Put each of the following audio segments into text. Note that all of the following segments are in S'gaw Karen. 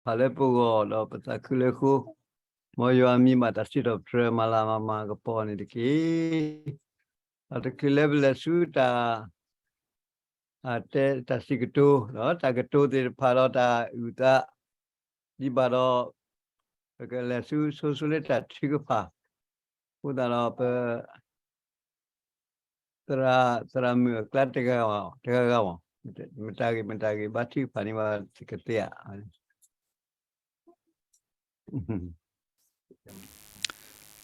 တၢ်အိၣ်ဖှိၣ်သ့ၣ်တဖၣ်လၢပဂီၢ် ဒီးပသးခုလၢဃိ, မ်ယွၤမံဘၣ်တၢ်စံးထီၣ်ပတြၢၤမၤလၤမၤမၤကပီၤန့ၣ်တက့ၢ်. ဒီးတချုးလၢပလဲၤဆူတၢ် အတဲတၢ်စံးကတိၤ ဒီးတၢ်ကတိၤသ့ၣ်တဖၣ်ဒီးတၢ်အုၣ်သး ဒ်ဘၣ်ဒီး ပကလဲၤဆူဆိဆိလၢတၢ်ထုကဖၣ်, အဃိသတးဒီးပ သရၣ် သရၣ်မုၣ်အကျါတဂၤ တဂၤဂၤမး, မတၤဂ့ၤ မတၤဂ့ၤ ဘါထုကဖၣ်န့ၢ်ဘၣ်ကသ့ဧါ.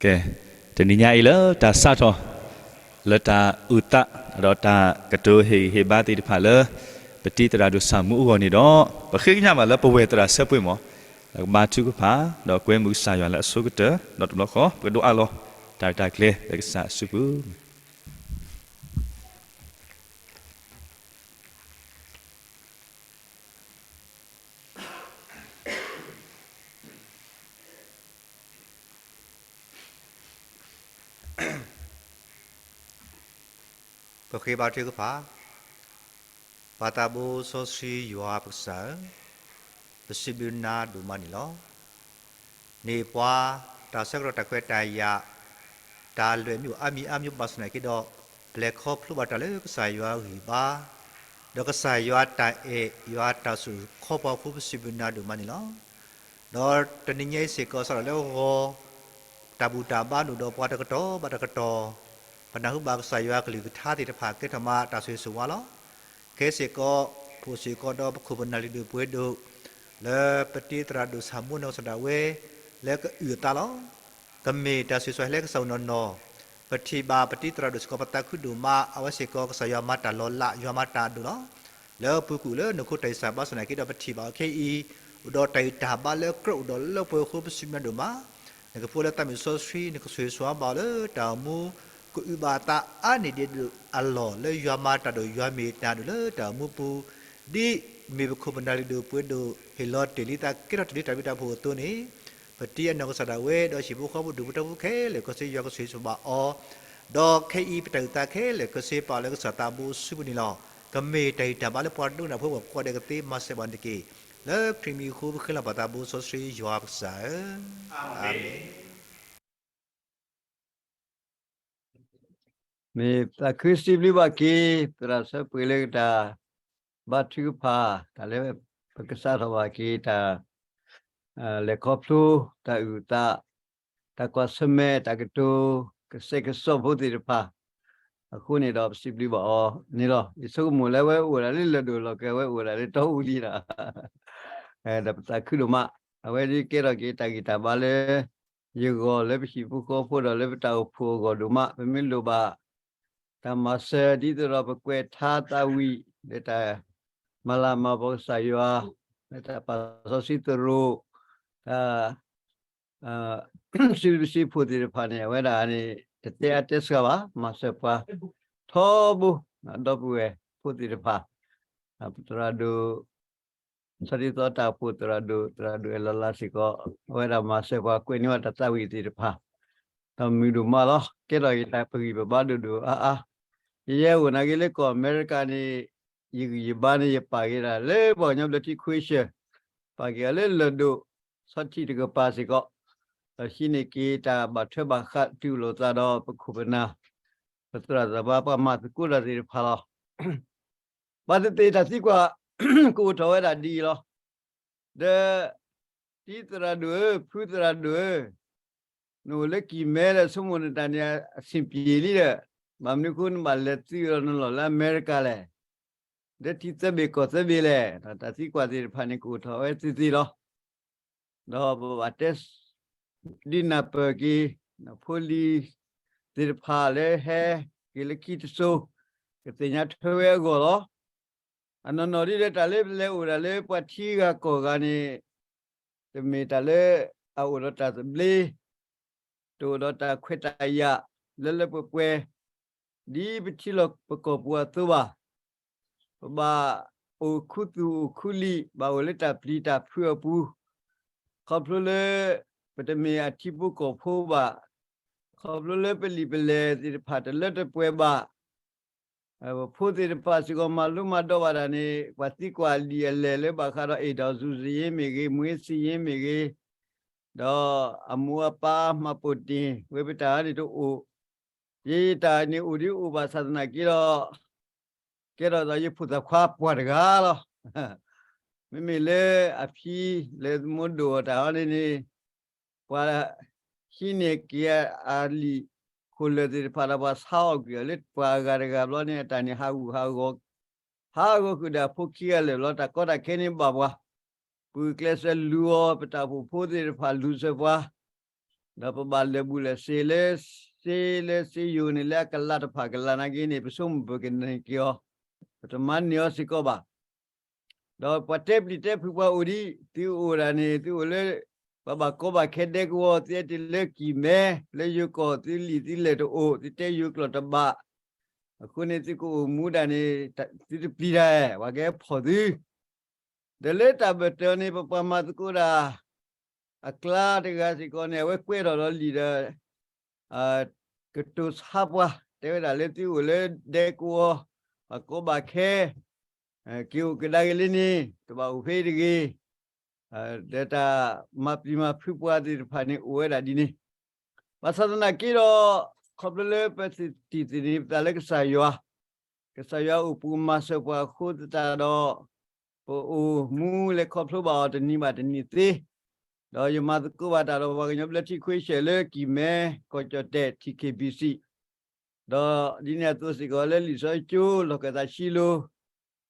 ကဲ, တနံၤညါအံၤလၢတၢ်စးထီၣ် လၢတၢ်အုၣ်သး ဒီးတၢ်ကတိၤဟ့ၣ်ဂံၢ်ဟ့ၣ်ဘါသ့ၣ်တဖၣ်လၢ ပတံၤသရၣ်ဒိၣ်ဆၣ်မူအဂီၢ်န့ၣ်ဒီး ပဃ့ကညးဘၣ်လၢပဝဲၢ်သရၣ်ဆၢပှဲၤမး လၢကဘါထုကဖၣ် ဒီးကွဲမုာ်ကစၢ်ယွၤလၢအဆိကတၢၢ် ဒီးတဘျီဃီ ပကဒိးအးလီၤ တၢ်ရဲၣ်တၢ်ကျဲၤလၢကစၢ်အစုပူၤ. ပဃ့ဘါထုကဖၣ်. ပၢ်သးဘိစီဆှံယွၤပကစၢ်ဧၢ, ပစံးဘျုးနၤဒိၣ်မးန့ၣ်လီၤ. န့ၢ်ပှၤ တၢ်ဆၢကတီၢ်တၢ်ခွဲးတၢ်ယာ်, တၢ်လွဲၢ်မံၤအိၣ်အါမံၤအါမံၤ ဘၣ်ဆၣ်သနာ်က့ဒီး ပလဲၤခီဖျိဘၣ်တၢ်လၢကစၢ်ယွၤဂံၢ်ဘါ, ဒီးကစၢ်ယွၤတၢ်အဲၣ် ယွၤတၢ်ဆိၣ်ဂ့ၤခီဖျိအဃိ ပစံးဘျုးနၤဒိၣ်မးန့ၣ်လီၤ. ဒီးတနံၤညါအံၤစ့ၢ်ကီး စးထီၣ်လၢဂီၤ တၢ်ဘူၣ်တၢ်ဘါဒိၣ်ဒီးပှၤတကတီၢ်ဘၣ်တကတီၢ်, ပနၢ်ဟူဘၣ်ကစၢ်ယွၤကလုၢ်ကထါသ့ၣ်တဖၣ် ကဲထီၣ်မးတၢ်ဆိၣ်ဂ့ၤဆိၣ်ဝါလီၤ. ခဲစ့ၢ်ကီး ဖှိၣ်စ့ၢ်ကီးဒီးပခိၣ်ပနၢ်လုၢ်ဒိၣ်ပှ့ၤဒိၣ် လၢပတံၤသရၣ်ဒိၣ်ဆၣ်မူနီၢ်ကစၢ်ဒၣ်ဝဲ လၢကအုၣ်အသးလီၤ. ကမ့ၢ်တၢ်ဆိၣ်ဂ့ၤဆိၣ်ဝါဟဲလၢကစၢ်အိၣ်နီၢ်နီၢ်, ပထံၣ်ဘၣ်ပတံၤသရၣ်ဒိၣ်စ့ၢ်ကီး ပသးခုဒိၣ်မး, အဝဲစ့ၢ်ကီးကစၢ်ယွၤမၤတၢ်လီၤလး ယွၤမၤတၢ်အဒိၣ်လီၤ. လၢပူၤကွံာ်လၢနီၢ်ခိတၢ်အံၤစၢ် ဘၣ်ဆၣ်သနာ်က့ဒီး ပထံၣ်ဘၣ်အီၤခဲအံၤ အိၣ်ဒီးတၢ်ဂံၢ်တၢ်ဘါလၢကြၢးအိၣ်ဒီးလၢပှဲၤအဃိ ပစံးဘျုးနၤဒိၣ်မး. နကဖှိလၢသးမုၢ်စီဆှံ နကဆိၣ်ဂ့ၤဆိၣ်ဝါဘၣ်အီၤလၢတၢ်အိၣ်မူ ကအုၣ်ဘၣ်အသးအါန့ၢ်ဒံးဒိၣ်အလီၢ် လၢယွၤမၤတၢ်ဒိၣ် ယွၤမ့ၢ်တၢ်ဒိၣ်လၢတၢ်အိၣ်မူပူၤ, ဒ်မ့ၢ်ပခိၣ်ပနၢ်လုၢ်ဒိၣ်ပှ့ၤဒိၣ် ဟ့ၣ်လီၤတ့ၢ်လံသး ကဲထီၣ်တ့ၢ်လံတၢ်ဘျုးတၢ်ဖှိၣ်အသိးန့ၣ်, ပတံၤအနီၢ်ကစၢ်ဒၣ်ဝဲ ဒီးဟံၣ်ဖိဃီဖိဒူၣ်ဖိထၢဖိခဲလၢာ် ကစၢ်ယွၤကဆိၣ်ဂ့ၤဆိၣ်ဝါဘၣ်အီၤ, ဒီးခဲအံၤပတၢ်အုၣ်သးခဲလၢာ် ကစၢ်ပာ်အီၤလၢကစၢ်သးဘိအစုပူၤန့ၣ်လီၤ. ကမ့ၢ်တၢ်ဂံၢ်တၢ်ဘါလၢပှၤဒိကနၣ်ဖိဝဲၢ်ကိးဂၤဒဲးကသ့ မၤစၢၤဘၣ်န့ၣ်တက့ၢ်. လၢခရံာ်မံၤအဃိ ပဃ့လီၤပၢ်သးဘိစီဆှံယွၤပကစၢ်ဧၢ, အၤမ့ၣ်. မ့ၢ်သးခုစံးဘျုးဘၣ်က့ၤ သရၣ်ဆၢပှ့ၤလၢကတၢ်ဘါထုကဖၣ် တၢ်လၢပကစးထီၣ်ဘၣ်က့ၤတၢ် လဲၤခီဖျိ တၢ်အုၣ်အသး တၢ်ကွၢ်ဆၢၣ်မဲာ် တၢ်ကတိၤ ကစဲးကစီးဖိသ့ၣ်တဖၣ် အဃိန့ၣ်ဒီး ပစံးဘျုးဘၣ်အီၤန့ၣ်လီၤ. ယဆိကမိၣ်လၢအဝဲအိၣ်ဝဲဒၣ်လၢလၢၢ်ဒိၣ်လီၤ ကဲဝဲအိၣ်ဝဲဒၣ်လၢတီအူလံဒီး ဒီးပသးခုဒိၣ်မး, အဝဲဒၣ်ကဲထီၣ်က့ၤတၢ်ဂံၢ်တၢ်ဘါလၢ ယဂီၢ်လၢပဟံၣ်ဖိဃီဖိဒီးလၢပတၢ်အိၣ်ဖှိၣ်အဂီၢ်ဒိၣ်မး, ပမ့ၢ်လိၣ်ဘၣ် တၢ်မၤစၢၤဒ်သိးဒီးပကွဲးထါသးဝံၣ် လၢတၢ်မၤလၤမၤကပီၤကစၢ်ယွၤ, လၢတၢ်ပာ်စီဆှံသရိာ်, တၢ် စုပစံးဖိသ့ၣ်တဖၣ်န့ၣ် အဝဲဒၣ်န့ၣ် တတဲအါတဲစှၤဘၣ်, မၤစၢၤပှၤထီဘိ, ဒီပုၢ်ဝဲၢ်ဖိသ့ၣ်တဖၣ်, သရၣ်ဒိၣ် ဆီဒံသီတၢ်အိၣ်ဖှိၣ်သရၣ်ဒိၣ် သရၣ်ဒိၣ်အဲၣ်လီၤလါစ့ၢ်ကီး အဝဲဒၣ်မၤစၢၤပှၤကွဲးန့ၢ်ဝဲတၢ်သးဝံၣ်သ့ၣ်တဖၣ်, ဒီးမုာ်ဒိၣ်မးလီၤ. ကဲထီၣ်က့ၤတၢ်ပဂံၢ်ပဘါဒိၣ်ဒိၣ်အါအါ, ယယဲအိၣ်နာ်က့လၢကီၢ်အမဲရကၤန့ၣ် ယဂံၢ်ယဘါန့ၣ် ယပာ်က့ၤဒၣ်လၢပှၤကညီဘျၢထံခွ့ဆၢၣ်, ပာ်က့ၤအီၤလၢလၢၢ်ဒိၣ် ဆီထံးတကပၤစ့ၢ်ကီး, ဒီးဟံးန့ၢ်က့ၤတၢ်ဘၣ်ထွဲဘၣ်ဃးတုၤလိာ်သးဒီးပခိၣ်ပနၢ်, ပသရၣ်သမါပှၤမၤသကိးတၢ်သ့ၣ်တဖၣ်လီၤ. ဘၣ်သ့ၣ်သ့ၣ်တၢ်သံကွၢ် ကအိၣ်ထီၣ်ဝဲဒၣ်ဒ်အံၤလီၤ. ဒီး တံၤသရၣ်ဒိၣ်ဧၢ, ဖုသရၣ်ဒိၣ်ဧၢ, နအိၣ်လၢကံၢ်မဲဒီး ဆိကမိၣ်နတၢ်န့ၣ် အဆင်ပြေလံဒီး, ဘၣ်မနုၤအဃိ နဘၣ်လဲၤသံလီၤနလီၢ်လၢအမဲရကၤလဲၣ်, လၢထံသၢဘ့ၣ်ကီၢ်သၢဘ့ၣ်လဲၣ်. တၢ်သံကွၢ်သ့ၣ်တဖၣ်န့ၣ် ကအိၣ်ထီၣ်ဝဲသ့ၣ်သ့ၣ်လီၤ. ဒီးပဘၣ်တဲ ဒုးနၢ်ပၢၢ်က့ၤ ဖိလံၤသ့ၣ်တဖၣ်လၢဟဲက့ၤလၢခံတစိၤ ကသ့ၣ်ညါထွဲဝဲအဂီၢ်လီၤ. အနီၢ်နီၢ်ဒ်လဲၣ် တၢ်လၢပလဲၤအိၣ်ဒၣ်လၢပှၤထံဂၤကီၢ်ဂၤန့ၣ် တမ့ၢ်တၢ်လၢအအိၣ်ဒီးတၢ်သဘျ့, တအိၣ်ဒီးတၢ်ခွဲးတၢ်ယာ် လၢလၢပှဲၤပှဲၤ ဒ်ပထံလီၢ်ပကီၢ်ပူၤအသိးဘၣ်. ပဘၣ်အိၣ်ခူသူၣ်အိၣ်ခူလံာ် ဘၣ်အိၣ်လၢတၢ်ပျံၤတၢ်ဖုးအပူၤ, ခီဖျိလၢ ပတမ့ၢ်အထံဖိကီၢ်ဖိဘၣ်, ခီဖျိလၢပလံာ်ပလဲၢ်သ့ၣ်တဖၣ်တလၢတပှဲၤဘၣ်, ပဖိသ့ၣ်တဖၣ်စ့ၢ်ကီးမၤလိမၤဒိးဘၣ်တၢ်န့ၣ် ပှၤသံကွၢ်လံာ်အလဲၢ်လၢဘၣ်ဃးဒီး အိမ်ထောင်စုစာရင်းမ့ၢ်ဂ့ၤ, မွေးစာရင်းမ့ၢ်ဂ့ၤ, ဒီးအမိၢ်အပၢ်မှတ်ပုံတင် ဝဲပတၢ်န့ၣ်တအိၣ်, ယတၢ်န့ၣ်အိၣ်ဒ်အိၣ်ဘၣ်ဆၣ်သနာ်က့ဒီး ကဲထီၣ်သးယဖိသၣ်ခွါပှၢ်တဂၤလီၤ. မ့မ့ၢ်လၢအဖံလၢမိၢ်ဒိၣ်အီၤတၢ်အီၤန့ၣ်န့ၣ် ပှၤဟံးန့ၢ်က့ၤအလံာ်ခိၣ်လၢာ်သ့ၣ်တဖၣ်ဒီး ပှၤဆါအီၣ်ကွံာ်အီၤလၢပှၤအဂၤတဂၤဘျီန့ၣ် အတၢ်န့ၣ်ဟးဂူာ်ဟးဂီၤ, ဟးဂီၤဃုာ်ဒီးအဖိခံဂၤလၢာ်ဘျီ တၢ်ကီတၢ်ခဲန့ၣ်ဘၣ်ပှၤ, ပုၢ်ကျဲးစၢးလူၤအီၤ ပတၢ်အိၣ်ဖှိၣ်ဖိသ့ၣ်တဖၣ်လူၤစၢၤပှၤ ဒီးပဘၣ်လဲၤဘူးလဲၤစ့လၢ စ့လၢစ့ယိၤန့ၣ် လၢအကလးတဖၣ်ကလးနာ်က့န့ၣ် ပဆိကမိၣ်ပကန့ၢ်က့ၤအီၤ, ပတမၤန့ၢ်အီၤစ့ၢ်ကီးဘၣ်. ဒီးပှၤတဲပျံၤတဲဖုးပှၤအိၣ်ဒံး သုအိၣ်ဒၣ်န့ၣ် သုအိၣ်လၢ ပှၤဘၣ်ကီဘၣ်ခဲဒဲကဝီၤ သုအဲၣ်တ့ၢ်လၢကံၢ်မဲ လၢယိၤကီၢ် သုလံာ်သုလဲၢ်တအိၣ် သုတဲယိၤကျိာ်တဘၣ်, အဃိန့ၣ် သုကအိၣ်မူဒၣ်န့ၣ် သုတပျံၤတၢ်, ပှၤကဟဲဖီၣ်သု ဒီးလၢတၢ်ဘၢၣ်စၢၤန့ၣ် ပပှၤမၤသကိးတၢ် အကျါတဂၤစ့ၢ်ကီးန့ၣ် အဝဲကွဲးထီၣ်ဒီးလံာ်ဒီး ကတိၤဆါပှၤ တဲဝဲဒၣ်လၢသုအိၣ်လၢဒဲကဝီၤ ဘၣ်ကီဘၣ်ခဲ က့ၤအိၣ်ကဒါက့ၤလံန့ၣ် တဘၣ်အိၣ်ဖဲအံၤတဂ့ၤ, ဒီးတၢ်မၤပျံၤမၤဖုးပှၤသ့ၣ်တဖၣ်န့ၣ် အိၣ်ဝဲဒၣ်ဒ်န့ၣ်, ဘၣ်ဆၣ်သနာ်က့ဒီး ခီဖျိလၢပသ့ၣ်တံၢ်သ့ၣ်န့ၣ် ပသးလၢကစၢ်ယွၤ ကစၢ်ယွၤအိၣ်ပူၤမၤစၢၤပှၤအဃိသတးဒီး ပအိၣ်မူလဲၤခီဖျိဘၣ်အီၤတနံၤဘၣ်တနံၤသ့, ဒီးယမၤသကိးဘၣ်တၢ်ဒီး ပှၤကညီဘျၢထံခဝ့ၡၢၣ်လၢကံၢ်မဲ ကီၢ်ကၠီၣ်တဲၣ် ထံၣ်ခ့ၣ်ဘံၣ်စံၣ်, ဒီးဒ်န့ၣ်အသိးစ့ၢ်ကီးလၢလံာ်စီဆှံကၠိ လီၢ်ခၢၣ်သးဆံလိၤ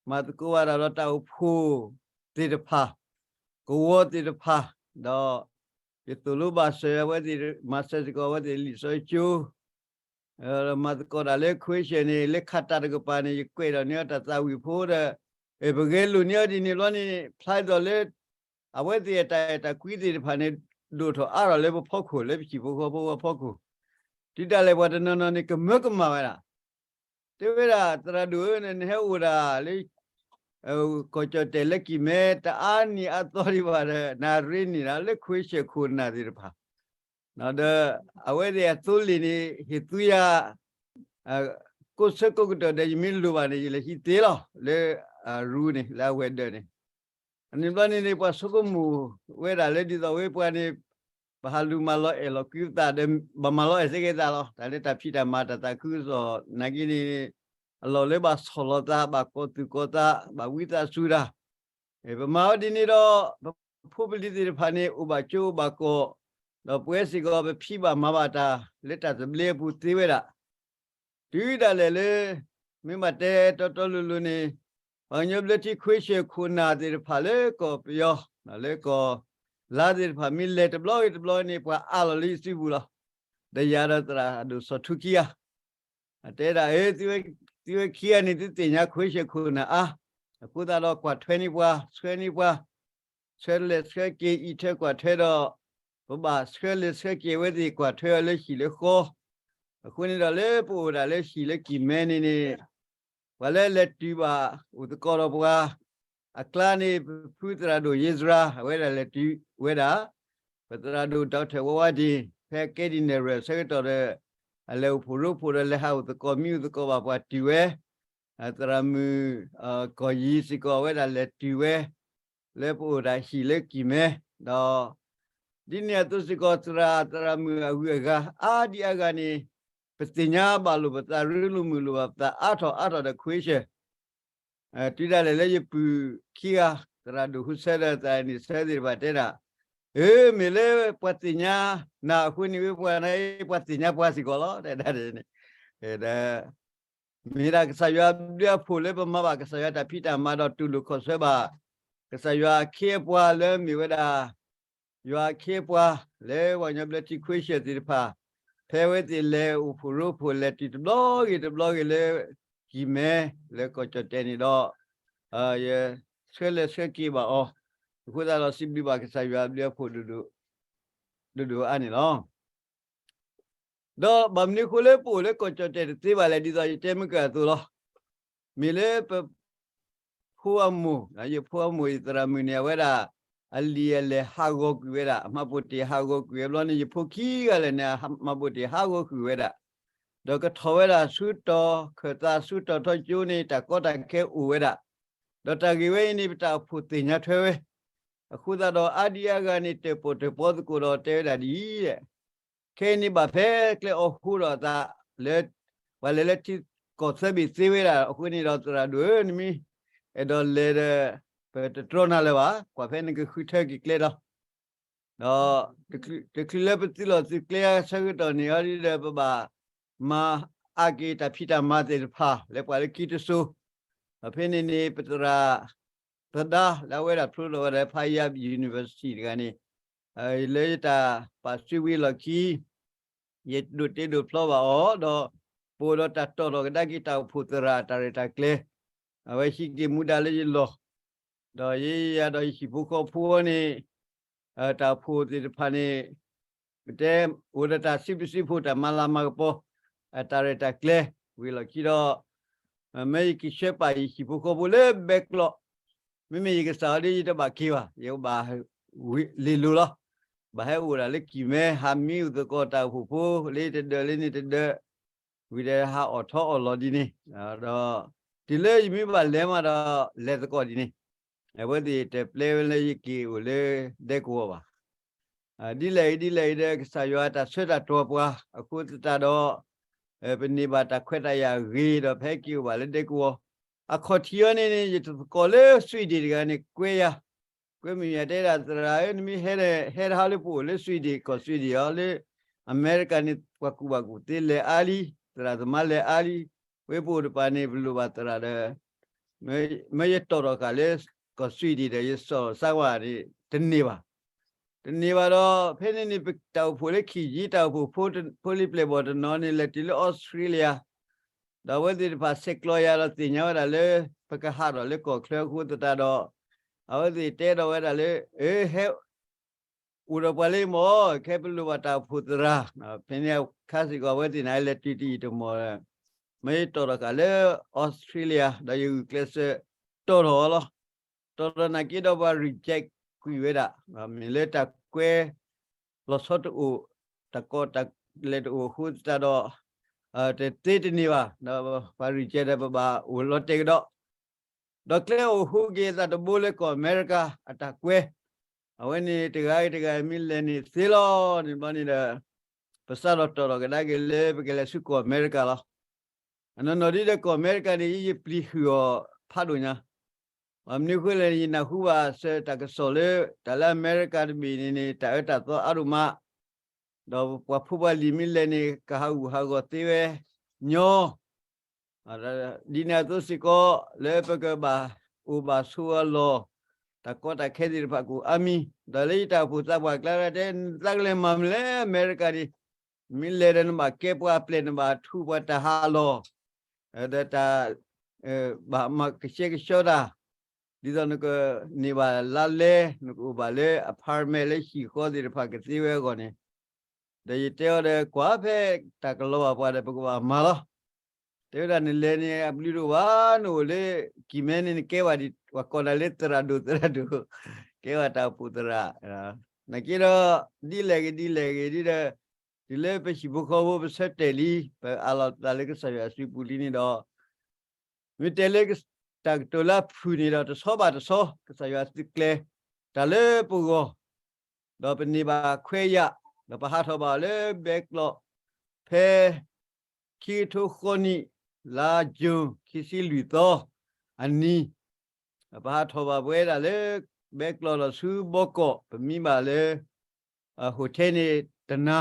မၤသကိးဘၣ်တၢ်ဒီးတၢ်အိၣ်ဖှိၣ်သ့ၣ်တဖၣ်, ကဝီၤသ့ၣ်တဖၣ်, ဒီးယသိၣ်လိဘၣ်စၢၤအဝဲသ့ၣ် မၤစၢၤစ့ၢ်ကီးအဝဲသ့ၣ်လံာ်စီဆှံကၠိ မၤသကိးတၢ်လၢ Christian န့ၣ် လၢခးတၢ်တကပၤန့ၣ် ယကွဲးဒီးန့ၢ်အီၤတၢ်သးဝံၣ်ဖိဒီး ပဂဲၤလိာ်န့ၢ်အီၤဒ်န့ၣ်ဘျီန့ၣ် ဖျါဒ်သိးလၢ အဝဲသ့ၣ်အတၢ်အဲၣ်တၢ်ကွံသ့ၣ်တဖၣ်န့ၣ် ဒိၣ်ထီၣ်အါထီၣ်လၢပဖီခိၣ် လၢပဟံၣ်ဖိဃီဖိအဖီခိၣ်, တုၤဒၣ်လဲာ်ပှၤတနီၤနီၤန့ၣ် ကမၢကမၣ်ဝဲဒၣ် တဲဝဲဒၣ် သရၣ်ဒိၣ်ဧၢ နဟဲအိၣ်ဒၣ်လၢ ကီၢ်ကၠီၣ်တဲၣ်လၢကံၢ်မဲ တအါနံၤအါသီဒံးဘၣ်ဒီး နရ့န့ၢ်ဒၣ်လၢ Christian ခိၣ်နၢ်သ့ၣ်တဖၣ်, ဒီးအဝဲသ့ၣ်အသိလ့ၣ်န့ၣ် ဟ့ၣ်သူယၤ ကိးဆၢကိးကတီၢ်ဒီး ယမ့ၢ်လိၣ်ဘၣ်န့ၣ် ယလဲၤဟံးသ့လီၤ လၢအရူန့ၣ် လၢအဝဲၤဒၢးန့ၣ်, အန့ၣ်ဘျီန့ၣ်န့ၣ် ပှၤဆိကမိၣ်ဝဲဒၣ်လၢဒ်သိးဝဲပှၤန့ၣ် ပဟးလူၤမၤလီၤအဲၣ်လီၤကွံပသးဒီး ဘၣ်မၤလီၤအဲၣ်စ့ၢ်ကီးသးလီၤ. တၢ်လၢတၢ်ဖံးတၢ်မၤတၢ်သးခုကစီၣ်နာ်က့န့ၣ် အလီၢ်လၢဘၣ်ဆီၣ်လီၤသး ဘၣ်ကီၤသူၣ်ကီၤသး ဘၣ်ဝံသးစူၤတၢ်, ပမၤဝဲဒ်န့ၣ်ဒီး ပဖိပလံၤသ့ၣ်တဖၣ်န့ၣ် အိၣ်ဘၣ်ကၠိအိၣ်ဘၣ်ကီၢ်, ဒီးပဝဲစ့ၢ်ကီး ပဖံးဘၣ်မၤဘၣ်တၢ် လၢတၢ်သဘျ့အပူၤသ့ဝဲဒၣ် တုၤဒၣ်လဲာ်လၢ မ့ၢ်ဘၣ်တဲတီတီလိၤလိၤန့ၣ် ပှၤကညီဘျၢထံ Christian ခိၣ်နၢ်သ့ၣ်တဖၣ်လၢကီၢ်ပယီၤ လၢကီၢ်လါသ့ၣ်တဖၣ် မ့ၢ်လဲၤတဘျီဂ့ၤတဘျီန့ၣ် ပှၤအးလီၤလၢယစုပူၤလီၤ. ဒီးယၤဒီးသရၣ်ဒိၣ်စီၤထူခံဂၤ အတဲဒၣ် သုဝဲခံဂၤန့ၣ် သုသ့ၣ်ညါ Christian ခိၣ်နၢ်အါ, အဃိသတးဒီးကွၢ်ထွဲန့ၢ်ပှၤ ဆှၢန့ၢ်ပှၤ, ဆှၢလဲၤဆှၢက့ၤ အံးထွဲကွၢ်ထွဲဒီး ပဘၣ်ဆှၢလဲၤဆှၢက့ၤအဝဲသ့ၣ် ကွၢ်ထွဲအီၤလၢဟံၣ်လၢဃီ, အဃိန့ၣ်ဒီးလၢပအိၣ်ဒၣ်လၢဟံၣ်လၢကံၢ်မဲန့ၣ်န့ၣ် ပှၤလၢလဲၤတုၤဘၣ်အိၣ်သကိးဒီးပှၤ အကျါန့ၣ် ပဖုသရၣ်ဒိၣ်ယ့စရၤ အဝဲဒၣ်လဲၤတုၤဝဲဒၣ်, ပသရၣ်ဒိၣ် Doctor ဝါဝါဒ့ၣ် ဖဲကဲဒံၣ်နဲၣ်ရွဲၣ်ဆၢကတီၢ်ဒီး အလဲၤအိၣ်ဖှိၣ်ရိဖှိၣ်ဒီးလဲၤဟးအိၣ်သကိးမံအိၣ်သကိးဘၣ်ပှၤတုၤဝဲ, သရၣ်မုၣ် ကီၢ်ယံၤစ့ၢ်ကီး အဝဲဒၣ်လဲၤတုၤဝဲ လၢပအိၣ်ဒၣ်ဟံၣ်လၢကံၢ်မဲ, ဒီး ဒ်န့ၣ်အသိးစ့ၢ်ကီး သရၣ်သရၣ်မုၣ်အဂုၤအဂၤ အါဒံအါဂၤန့ၣ် ပသ့ၣ်ညါဘၣ်လိာ်ပသး ရ့လိာ်မုာ်လိာ်ဘၣ်ပသးအါထီၣ်အါထီၣ်ဒီး Christian တုၤဒၣ်လဲာ်လၢယပုၢ်ခံဂၤ သရၣ်ဒိၣ်ဟူဆၢဒီးသရၣ်န့ၣ်ဆၢသ့ၣ်တဖၣ်တဲဒၣ်, အၢ မ့ၢ်လၢပှၤသ့ၣ်ညါနၤအဃိန့ၣ် ဝဲပှၤနၤအံၤ ပှၤသ့ၣ်ညါပှၤစ့ၢ်ကီးလီၤ တဲဒၣ်န့ၣ်, ဒီး မ့ၢ်ဒၣ်ကစၢ်ယွၤအဘျုးအဖှိၣ်လၢပမၤဘၣ်ကစၢ်ယွၤတၢ်ဖံးတၢ်မၤဒီးတူၢ်လိာ်ခီၣ်ဆၢဘၣ် ကစၢ်ယွၤအခ့အပှၤလၢမ့ၢ်ဝဲဒၣ် ယွၤအခ့အပှၤလၢပှၤကညီဘျၢထံ Christian သ့ၣ်တဖၣ် ဖဲအဝဲသ့ၣ်လဲၤအိၣ်ဖှိၣ်ရိဖှိၣ် လဲၤတုၤတဘျီဂ့ၤတဘျီဂ့ၤလၢ ကံၢ်မဲ လၢကီၢ်ကၠီၣ်တဲၣ်န့ၣ်ဒီး ယဆှၢလဲၤဆှၢက့ၤဘၣ်အီၤ, အဃိသတးဒီးစံးဘျုးဘၣ်ကစၢ်ယွၤအဘျုးအဖှိၣ်ဒိၣ်ဒိၣ်အါန့ၣ်လီၤ. ဒီးဘၣ်မနုၤအဃိလၢပအိၣ်လၢကီၢ်ကၠီၣ်တဲၣ်တသ့ဘၣ်လဲၣ် ဒ်သိးယတဲမုၢ်ကၢအသိးလီၤ. မ့ၢ်လၢပ ဖိအမိၢ်, ယဖိအမိၢ်အံၤ သရၣ်မုၣ်န့ၣ် အဝဲဒၣ် အလံာ်အလဲၢ်ဟးဂီၤကွံာ်ဝဲဒၣ်, အမှတ်ပုံတင်ဟးဂီၤကွံာ်ဝဲဘျီန့ၣ် ယဖိခံဂၤလၢာ်န့ၣ် အမှတ်ပုံတင်ဟးဂီၤဃုာ်ဝဲဒၣ်. ဒီးကထီၣ်ဝဲဒၣ်ဆူတီၤခၢၣ်သးဆူတီၤထီကၠိန့ၣ် တၢ်ကီတၢ်ခဲအိၣ်ဝဲဒၣ်, ဒီးတၢ်ဂ့ၢ်ဝဲအံၤန့ၣ် ပတၢ်အိၣ်ဖှိၣ်သ့ၣ်ညါထွဲဝဲ, အဃိသတးဒီး အါဒံအါဂၤန့ၣ် တၢၣ်ပီၣ်တၢၣ်ပီသကိးဒီးတဲဝဲဒၣ်ဒ်အံၤ, ခဲအံၤန့ၣ်ဘၣ်ဖဲကျဲအီၣ်ဟူဒီးအသးလၢ ပှၤလဲၤလၢထံကီၢ်သၢဘ့ၣ်သ့ဝဲဒၣ်အဃိန့ၣ်ဒီး သရၣ်ဒိၣ်ဧၢ နမ့ၢ်အဲၣ်ဒိးလဲၤဒီး ပတတြီနၤလၢၤဘၣ်, ကွၢ်ဖဲနကဃုထၢက့ၤကျဲလီၤ. ဒီးတချုးလၢပသုးလီၢ်သုးကျဲအဆၢကတီၢ်န့ၣ်အီၤဒီး ပဘၣ်မၤအါက့ၤတၢ်ဖံးတၢ်မၤသ့ၣ်တဖၣ် လၢပှၤလၢခံတစိၤ, ဒီးဖဲန့ၣ်န့ၣ် ပသရၣ်သဒါလၢအဝဲဒၣ်ဖျိထီၣ်ဝဲဒၣ် Payab University တဂၤန့ၣ် လၢယတၢ်ပာ်စုဝံၤအလီၢ်ခံ ယဒိးတ့ဒိးဖျီဘၣ်အီၤ, ဒီးပအိၣ်ဒီးတၢ်တီၣ်ထီၣ်ကဒါက့ၤတၢ်အိၣ်ဖှိၣ်သရၣ်အတၢ်ရဲၣ်တၢ်ကျဲၤ, အဝဲဟံးက့ၤမူဒါလၢယလီၢ်, ဒီးယဲယၤဒီးယဟံၣ်ဖိဃီဖိန့ၣ် တၢ်အိၣ်ဖှိၣ်သ့ၣ်တဖၣ်န့ၣ် ပတဲအိၣ်ဒီးတၢ်စံးဘျုးစံးဖှိၣ်တၢ်မၤလၤမၤကပီၤ အတၢ်ရဲၣ်တၢ်ကျဲၤ ဝံၤအလီၢ်ခံဒီး မ့ၢ်ယက့ၤဆှၢပာ်ယဟံၣ်ဖိဃီဖိလၢဘဲကျိး, မ့မ့ၢ်ယကစၢ်အီၤဒီး ယတဘၣ်က့ၤဘၣ်, ယဘၣ်လ့ၤလိၤလီၤ. ဘၣ်ဟဲအိၣ်ဒၣ်လၢကံၢ်မဲ ဟးမံအိၣ်သကိးတၢ်အိၣ်ဖှိၣ်ဖိ လၢယတဒၢးလၢန့ၣ်တဒၢး, ဝံၤဒီးဟးအီၣ်ထီအီၣ်လီၤဒ်န့ၣ်, ဒီးတုၤလၢယမ့ၢ်ဘၣ်လဲၤမးဒီး လဲၤသကိးဒ်န့ၣ်, အဝဲသ့ၣ်တပျဲဝဲလၢယက့ၤအိၣ်လၢဒဲကဝီၤဘၣ်. ဒ်လဲၣ်ဂ့ၤဒ်လဲၣ်ဂ့ၤဒီး ကစၢ်ယွၤတၢ်ဆၢတၢ်တီၤပှၤ အဃိသတးဒီး ပန့ၢ်ဘၣ်တၢ်ခွဲးတၢ်ယာ်အဂ့ၤဒီး ပဟဲက့ၤအိၣ်ဘၣ်လၢဒဲကဝီၤ, အခီၣ်ထံးအီၤန့ၣ်န့ၣ် ယတသကိးလၢ Sweden တဂၤန့ၣ် ကွဲယၤ, ကွဲမုာ်ယၤတဲဒၣ် သရၣ်ဧၢ နမ့ၢ်ဟဲဒီး ဟဲတဟါလၢပအိၣ်လၢ Sweden ကီၢ် Sweden အီၤလၢ အမဲရကၤန့ၣ် ပှၤကူၣ်ဘၣ်ကူၣ်သ့လဲၤအါလံ, သရၣ်သမါလဲၤအါလံ, ဝဲပအိၣ်တပၤန့ၣ် ပလိၣ်ဘၣ်သရၣ်ဒီး မ့ၢ်ယတီၣ်ထီၣ်ဃာ်လၢ ကီၢ် Sweden ဒီး ယစီၣ်စါဝါန့ၣ် တန့ၢ်ဘၣ်. တန့ၢ်ဘၣ်ဒီး ဖဲန့ၣ်န့ၣ် ပတၢ်အိၣ်ဖှိၣ်လၢခံယံၤ တၢ်အိၣ်ဖှိၣ်ဖိလံၤပျဲၢ်ဘီၣ်တနီၤန့ၣ် လဲၤတုၤလၢ Australia ဒီးအဝဲသ့ၣ်တဖၣ်ဆဲးကျိးယၤဒီးသ့ၣ်ညါဝဲဒၣ်လၢ ပကဟးထီၣ်လၢကီၢ်ချၢအဃိသတးဒီး အဝဲသ့ၣ်တဲဒီးဝဲဒၣ်လၢ အၢ ဟဲ အိၣ်ဒီးပှၤလၢမၢ်, ခဲပလိၣ်ဘၣ်တၢ်အိၣ်ဖှိၣ်သရၣ်, ဖဲန့ၣ်အခါစ့ၢ်ကီး အဝဲသ့ၣ်န့ၣ် လဲၤတုၤတယံာ်တမီၢ်, မ့ၢ်ယတီၣ်ထီၣ်ဃာ်လၢ Australia ဒီးယဂုာ်ကျဲးစၢး တီၣ်ထီၣ်အီၤလီၤ. တီၣ်ထီၣ်နာ်က့ဒီးပှၤ reject ကွံာ်ဝဲဒၣ်, မ့ၢ်လၢတၢ်ကွဲလီၤဆီတအိၣ်, တၢ်ကီတၢ်လဲၤတအိၣ်အဃိသတးဒီး တသ့တန့ၢ်ဘၣ်, ဒီးပှၤ reject ဒီးပဘၣ်အိၣ်လီၤတဲာ်ကဒီး ဒီးကျဲအိၣ်ဟူက့ၤအသးတဘိလၢကီၢ်အမဲရကၤအတၢ်ကွဲ, အဝဲန့ၣ်တဂၤဂ့ၤတဂၤမ့ၢ်လဲၤန့ၣ်သ့လီၤန့ၣ်ဘျီန့ၣ်ဒီး ပစးထီၣ်တီၣ်ထီၣ်ကဒါက့ၤလၢပကလဲၤဆူကီၢ်အမဲရကၤလီၤ. အနီၢ်နီၢ်ဒ်ဒီးကီၢ်အမဲရကၤန့ၣ် ယပျံၤဟုၣ်အီၤဖးဒိၣ်ညါ, ဘၣ်မနုၤအဃိလဲၣ်န့ၣ် ယနၢ်ဟူဘၣ်စၢၤတၢ်ကစီၣ်လၢ တၢ်လၢအမဲရကၤတဘ့ၣ်န့ၣ်န့ၣ် တၢ်အၢတၢ်သီအါဒိၣ်မး, ဒီးပှၤဖိပှၤလံၤမ့ၢ်လဲၤန့ၣ် ကဟးဂူာ်ဟးဂီၤသ့ဝဲညီ ဒ်န့ၣ်အသိးစ့ၢ်ကီး လၢပကဘၣ်အိၣ်ဘၣ်ဆိးအလီၢ် တၢ်ကီတၢ်ခဲသ့ၣ်တဖၣ်ကအိၣ်အါမံၤ, ဒီးလၢယတၢ်အိၣ်ဖှိၣ်သးပှၢ်ကျါတဲ နသးကလဲၤမၤမနုၤလဲၣ် အမဲရကၤန့ၣ်, မ့ၢ်လဲၤဒီးနဘၣ်ကဲပှၤအပျဲၢ် နဘၣ်ထူးပှၤတၢ်ဟးလီၢ်, ဒီးတၢ် ဘၣ်မၤကဆှဲကဆှီတၢ်, ဒ်သိးနကန့ၢ်ဘၣ်လါလဲ နကအိၣ်ဘၣ်လၢ apartment လၢဟံၣ်ဃီသ့ၣ်တဖၣ်ကသ့ဝဲအဂီၢ်န့ၣ်, ဒီးယတဲအီၤဒီး ကွၢ်ဖဲတၢ်ကလီၤဘၣ်ပှၤဒီး ပကဘၣ်မၤလီၤ. တဲဝဲဒၣ်နလဲၤန့ၣ် အဘျုးတအိၣ်ဘၣ်, နအိၣ်လၢကံၢ်မဲန့ၣ် နကဲဘၣ်ဒ် ပှၤကိးနၤလၢသရၣ်ဒိၣ်သရၣ်ဒိၣ်, ကဲဘၣ်တၢ်အိၣ်ဖှိၣ်သရၣ်, နာ်က့ဒီး ဒ်လဲၣ်ဂ့ၤဒ်လဲၣ်ဂ့ၤဒ်ဒီး တုၤလၢပဟံၣ်ဖိဃီဖိပဆၢတဲာ်လံ, ပအးလီၤသးလၢကစၢ်ယွၤအစုပူၤလံန့ၣ်ဒီး မ့ၢ်တဲလၢတၢ်ကတိၤလၢအဖုၣ်န့ၣ်ဒီး တဆီဘၣ်တဆီ ကစၢ်ယွၤသုးကျဲၤတၢ်လၢပဂီၢ်, ဒီးပန့ၢ်ဘၣ်ခွဲးယာ်, ဒီးပဟးထီၣ်ဘၣ်အီၤလၢဘဲကျိး ဖဲ ခံကထိဃိးနံၣ် လါယူၤ ခံဆံလွံၢ်သီအနံၤ, ပဟးထီၣ်ဘၣ်ပဝဲဒၣ်လၢ ဘဲကျိးဒီးဆူဘီကီး ပမံဘၣ်လၢ hotel န့ၣ်တနၤ,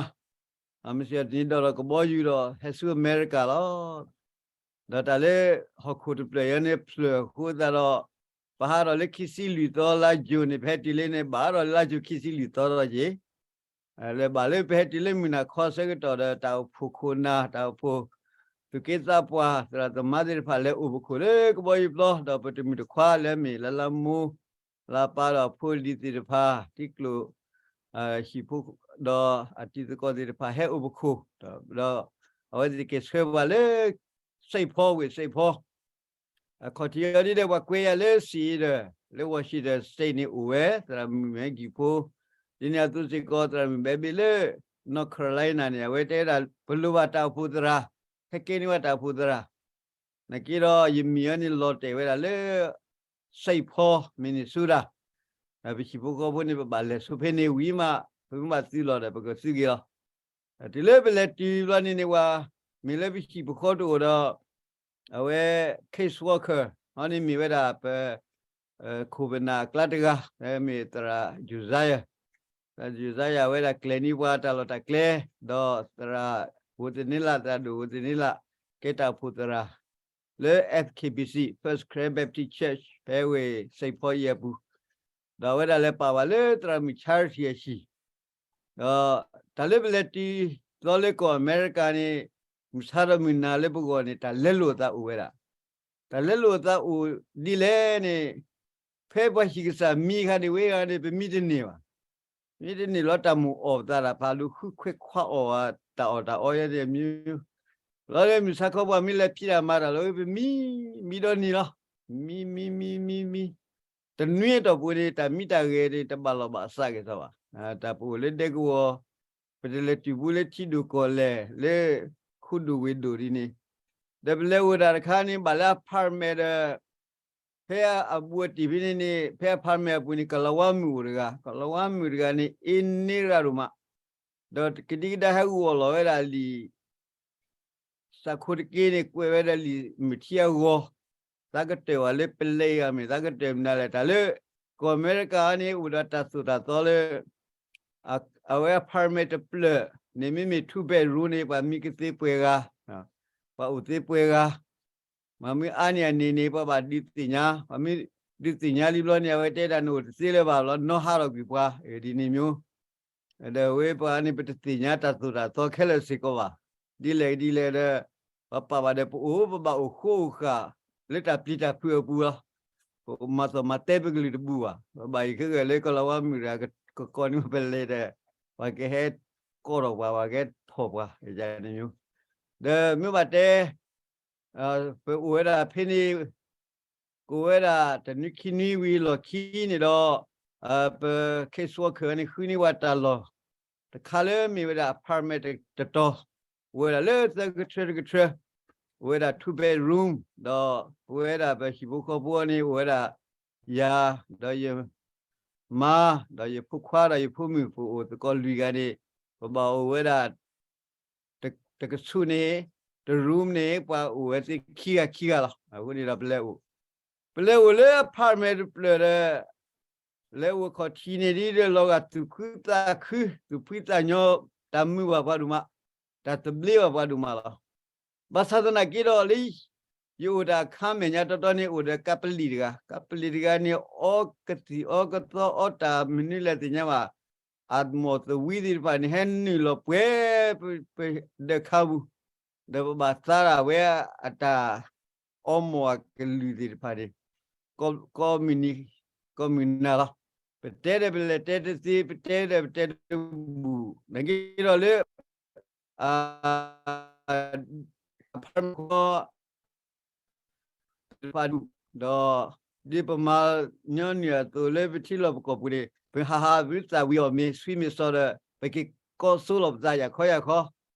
မ့ၢ်စ့ၢ်ကီးတနံၤဒီးကဘီယူၤဒီးဟဲဆူအမဲရကၤလီၤ. ဒီးတၢ်လၢဟီၣ်ခိၣ်တဖျၢၣ်အံၤန့ၣ်ဖျၢၣ်အဃိသတးဒီး ပဟးထီၣ်လၢခံဆံလွံၢ်သီလါယူၤန့ၣ် ပဟဲတုၤလၢန့ၣ် ဘၣ်ဒီးလါယူၤခံဆံလွံၢ်သီဒီးက့ၤ လၢဘၣ်လၢပဟဲတုၤလၢမုၢ်နၤခီဆၢကတီၢ်ဒီး တၢ်အိၣ်ဖှိၣ်ခိၣ်နၢ် တၢ်အိၣ်ဖှိၣ် သူၣ်က့သးပှၢ် သရၣ်သမါသ့ၣ်တဖၣ်လဲၤအိၣ်ပခိၣ်လၢကဘီယူၤပျီ ဒီးပတမုၢ်တခွါလၢအမ့ၢ်လၢလါမိၢ် လါပၢ်ဒီးအဖိလံၤသ့ၣ်တဖၣ် ထံကျိ ဟံၣ်ဖိ ဒီးအတံၤသကိးသ့ၣ်တဖၣ်ဟဲအိၣ်ပခိၣ် ဒီးအဝဲသ့ၣ်က့ၤဆှၢပှၤလၢ Saint Paul ဝ့ၢ် Saint Paul အခီၣ်ထံးအီၤဒ်ဒီးပှၤကွဲးယၤလၢ Seattle လၢ Washington State န့ၣ်အိၣ်ဝဲ သရၣ်မုၣ်မဲကံၣ်ဖိ, ဒ်န့ၣ်အသိးစ့ၢ်ကီး သရၣ်မုၣ်ဘဲဘ့ၣ်လၢ North Carolina န့ၣ် အဝဲတဲဝဲဒၣ် ပလိၣ်ဘၣ်တၢ်အိၣ်ဖှိၣ်သရၣ် ဟဲကဲန့ၢ်ဝဲတၢ်အိၣ်ဖှိၣ်သရၣ်, နာ်က့ဒီးယမံၤအံၤန့ၣ်လီၤတဲာ်ဝဲဒၣ်လၢ Saint Paul Minnesota, ပဟံၣ်ဖိဃီဖိန့ၣ် ပဘၣ်လဲၤဆိဖဲန့ၣ်ဝံၤမး ပမ့ၢ်ဘၣ်သုးလီၤဒီး ပကသုးက့ၤလီၤ. တုၤလၢပလဲၤတုၤဘျီန့ၣ်န့ၣ် ပှၤမ့ၢ်လၢပဟံၣ်ပဃီတအိၣ်ဒီး အဝဲ case worker ဟီန့ၣ်မ့ၢ်ဝဲဒၣ်ပ ခိၣ်ပနၢ်အကျါတဂၤ မ့ၢ်သရၣ် Josiah, သရၣ် Josiah ဝဲဒၣ်ကျဲၤန့ၢ်ပှၤတၢ်လီၢ်တၢ်ကျဲ, ဒီးသရၣ်ဝိသန့လး သရၣ်ဒိၣ်ဝိသန့လး ကဲတၢ်အိၣ်ဖှိၣ်သရၣ် လၢ F K B C, First Karen Baptist Church ဖဲဝ့ၢ် Saint Paul အံၤအပူၤ, ဒီးအဝဲဒၣ်လဲၤပာ်ဘၣ်လၢသရၣ်မုၣ် Charity အဟံၣ်, ဒီးတၢ်လၢပလဲၤတုၤသီလၢကီၢ်အမဲရကၤန့ၣ် မုၢ်ဆါဒီးမုၢ်နၤလၢပဂီၢ်န့ၣ် တၢ်လဲလိာ်အသးအိၣ်ဝဲဒၣ်, တၢ်လဲလိာ်အသးအိၣ်ဒ်လဲၣ်န့ၣ် ဖဲပှၤဟံၣ်ကစၢ်မံအခါန့ၣ် ဝဲဂၤန့ၣ် ပမံတန့ၢ်ဘၣ်, မံတန့ၢ်လီၤတၢ်မိၣ်အီၣ်ပသးတၢ်ဖးဒိၣ် ဃုခွဲးခွါအီၣ်ဝဲ တၢ်အီၣ်တၢ်အီယဲန့ၣ်မံ, လီၤလၢမုၢ်ဆါခီပှၤမ့ၢ်လဲၤဖံးတၢ်မၤတၢ်လီၤ ပမံ, မံဒီနံၤလီၤ, မံ မံ မံ မံ မံ, တနွံအတီၢ်ပူၤန့ၣ် တၢ်မံတၢ်ဂဲၤန့ၣ် တဘၣ်လီၢ်ဘၣ်စးက့ၤသီဘၣ်, တၢ်ပအိၣ်လၢဒဲကဝီၤ, ပတလဲၤတုၤဘူးလၢထံဒိၣ်ကီၢ်လဲၢ် လၢခိဒိၣ်ဝ့ၢ်ဒိၣ်ဒ်န့ၣ်, ဒီးပလဲၤအိၣ်တၢ်တခါန့ၣ် ဘၣ်လၢ apartment ဒီး ဖဲအဘူးအတံၢ်ဖဲန့ၣ်န့ၣ် ဖဲ apartment အပူၤန့ၣ် ကလၤဝါမုၣ်အိၣ်တဂၤ, ကလၤဝါမုၣ်တဂၤန့ၣ် အ့န့ၢ်ရၣ်ဒိၣ်မး, ဒီးကဒံကဒါဟဲဂီၤလီၤဝဲဒၣ်လံာ် စးခိတက့န့ၣ် ကွဲးဝဲဒၣ်လံာ်မုၢ်ထံအဂီၤ, သးကတၢၢ်ဝဲလၢပလဲအံၤမ့ၢ် သးကတၢၢ်မနုၤလဲၣ် တၢ်လၢ ကီၢ်အမဲရကၤန့ၣ် အိၣ်ဒီးတၢ်သိၣ်တၢ်သီလၢ အဝဲ apartment တဖျၢၣ်န့ၣ် မ့မ့ၢ် two bedroom န့ၣ် ပှၤမံကသ့ပှဲၤဂၤ, ပှၤအိၣ်သ့ပှဲၤဂၤ, ပှၤမ့ၢ်အါန့ၢ်အန့ၣ်န့ၣ် ပှၤဘၣ်ဒုးသ့ၣ်ညါ, ပှၤမ့ၢ်ဒုးသ့ၣ်ညါလံဘျီန့ၣ် အဝဲတဲဒၣ်နအိၣ်တသ့လၢၤဘၣ်လီၤ နီၣ်ဟးထီၣ်ကွံာ်ပှၤ ဒ်န့ၣ်မ့ၢ် ဒီးဝဲပှၤန့ၣ် ပတသ့ၣ်ညါတၢ်သိၣ်တၢ်သီခဲလၢာ်စ့ၢ်ကီးဘၣ်. ဒ်လဲၣ်ဒ်လဲၣ်ဒီး ပပာ်ဘၣ်ဒီးပအိၣ် ပဘၣ်အိၣ်ဃိအိၣ်ဃာ် လၢတၢ်ပျံၤတၢ်ဖုးအပူၤလီၤ. ပမၤသီၣ်မၤတဲပကလုာ်တဘူၣ်ဘၣ်. ပဘၣ်အံၤခဲဂဲၤလၢကီၢ်လီၤဝါမုၢ်တဂၤ ကကိးန့ၢ်ပလဲၤဒီး ပှၤကဟဲကိးထီၣ်ပှၤ ပှၤကဟဲဖီၣ်ပှၤန့ၣ်မ့ၢ် ဒီးမ့ၢ်ဘၣ်တဲ ပအိၣ်ဝဲဒၣ်ဖဲန့ၣ် ကိးဝဲဒၣ်တနွံခံနွံဝံၤလီၢ်ခံန့ၣ်ဒီး ပ case worker န့ၣ် ဃုန့ၢ်ဝဲတၢ်လီၢ်တခါလၢမ့ၢ်ဝဲဒၣ် apartment တတီၤ, အိၣ်ဝဲဒၣ်လၢသၢကထြၢတကထြၢ, အိၣ်ဝဲဒၣ် two bedroom ဒီးပဝဲဒၣ်ပဟံၣ်ဖိဃီဖိန့ၣ် အိၣ်ဝဲဒၣ်ယၤ ဒီးယမါ ဒီးယဖိခွါဒီးယဖိမုၣ် ပအိၣ်သကိးလွံၢ်ဂၤန့ၣ် ပဘၣ်အိၣ်ဝဲဒၣ် တကဆူးန့ၣ် တ room န့ၣ် ပှၤအိၣ်ဝဲသ့ခံဂၤခံဂၤလီၤ. အဃိန့ၣ်ဒီးပလဲၤအိၣ်, ပလဲၤအိၣ်လၢ apartment တဖျၢၣ်ဒီး လဲၤအိၣ်ခီၣ်ထံးန့ၣ်ဒ်ဒီး လီၤဂာ်သူၣ်ခုသးခု သူၣ်ဖှံသးညီ တၢ်မုာ်ဘၣ်ပှၤဒိၣ်မး, တၢ်သဘျ့ဘၣ်ပှၤဒိၣ်မးလီၤ. ဘၣ်ဆၣ်သနာ်က့ဒီးလၢ ယအိၣ်တၢ်အခါမဲာ်ညါတီတီန့ၣ် အိၣ်ဒီးကးပလံာ်တဂၤ, ကးပလံာ်တဂၤန့ၣ် အီကသံၣ်အီကသီအီတၢ်မနုၤလဲၣ်သ့ၣ်ညါဘၣ်, အမိၢ်သဝံသ့ၣ်တဖၣ်န့ၣ် ဟဲနုာ်လီၤပှဲၤ ပဒၢးခါပူၤ, ဒီးပဘၣ်သါဒၣ်ဝဲအတၢ်အီမိၢ်အကလုၢ်သ့ၣ်တဖၣ်န့ၣ် ကိးမုၢ်နံၤ ကိးမုၢ်နၤလီၤ. ပတဲဒီးပလဲၤတဲတသ့, ပတဲဒီးပတဲတဘူၣ်, နာ်က့ဒီးလၢ apartment တဖၣ်ဒူၣ်, ဒီးဒ်ပမၤညီနုၢ်အသိးလၢပထံလီၢ်ပကီၢ်ပူၤန့ၣ် ပဟးဟးဝံသးဝံၤအီၣ်မ့ၤ ဆွံမ့ၤစီဒီး ပက့ၤကိးစိလီၤပသးယၤခီယၤခီ,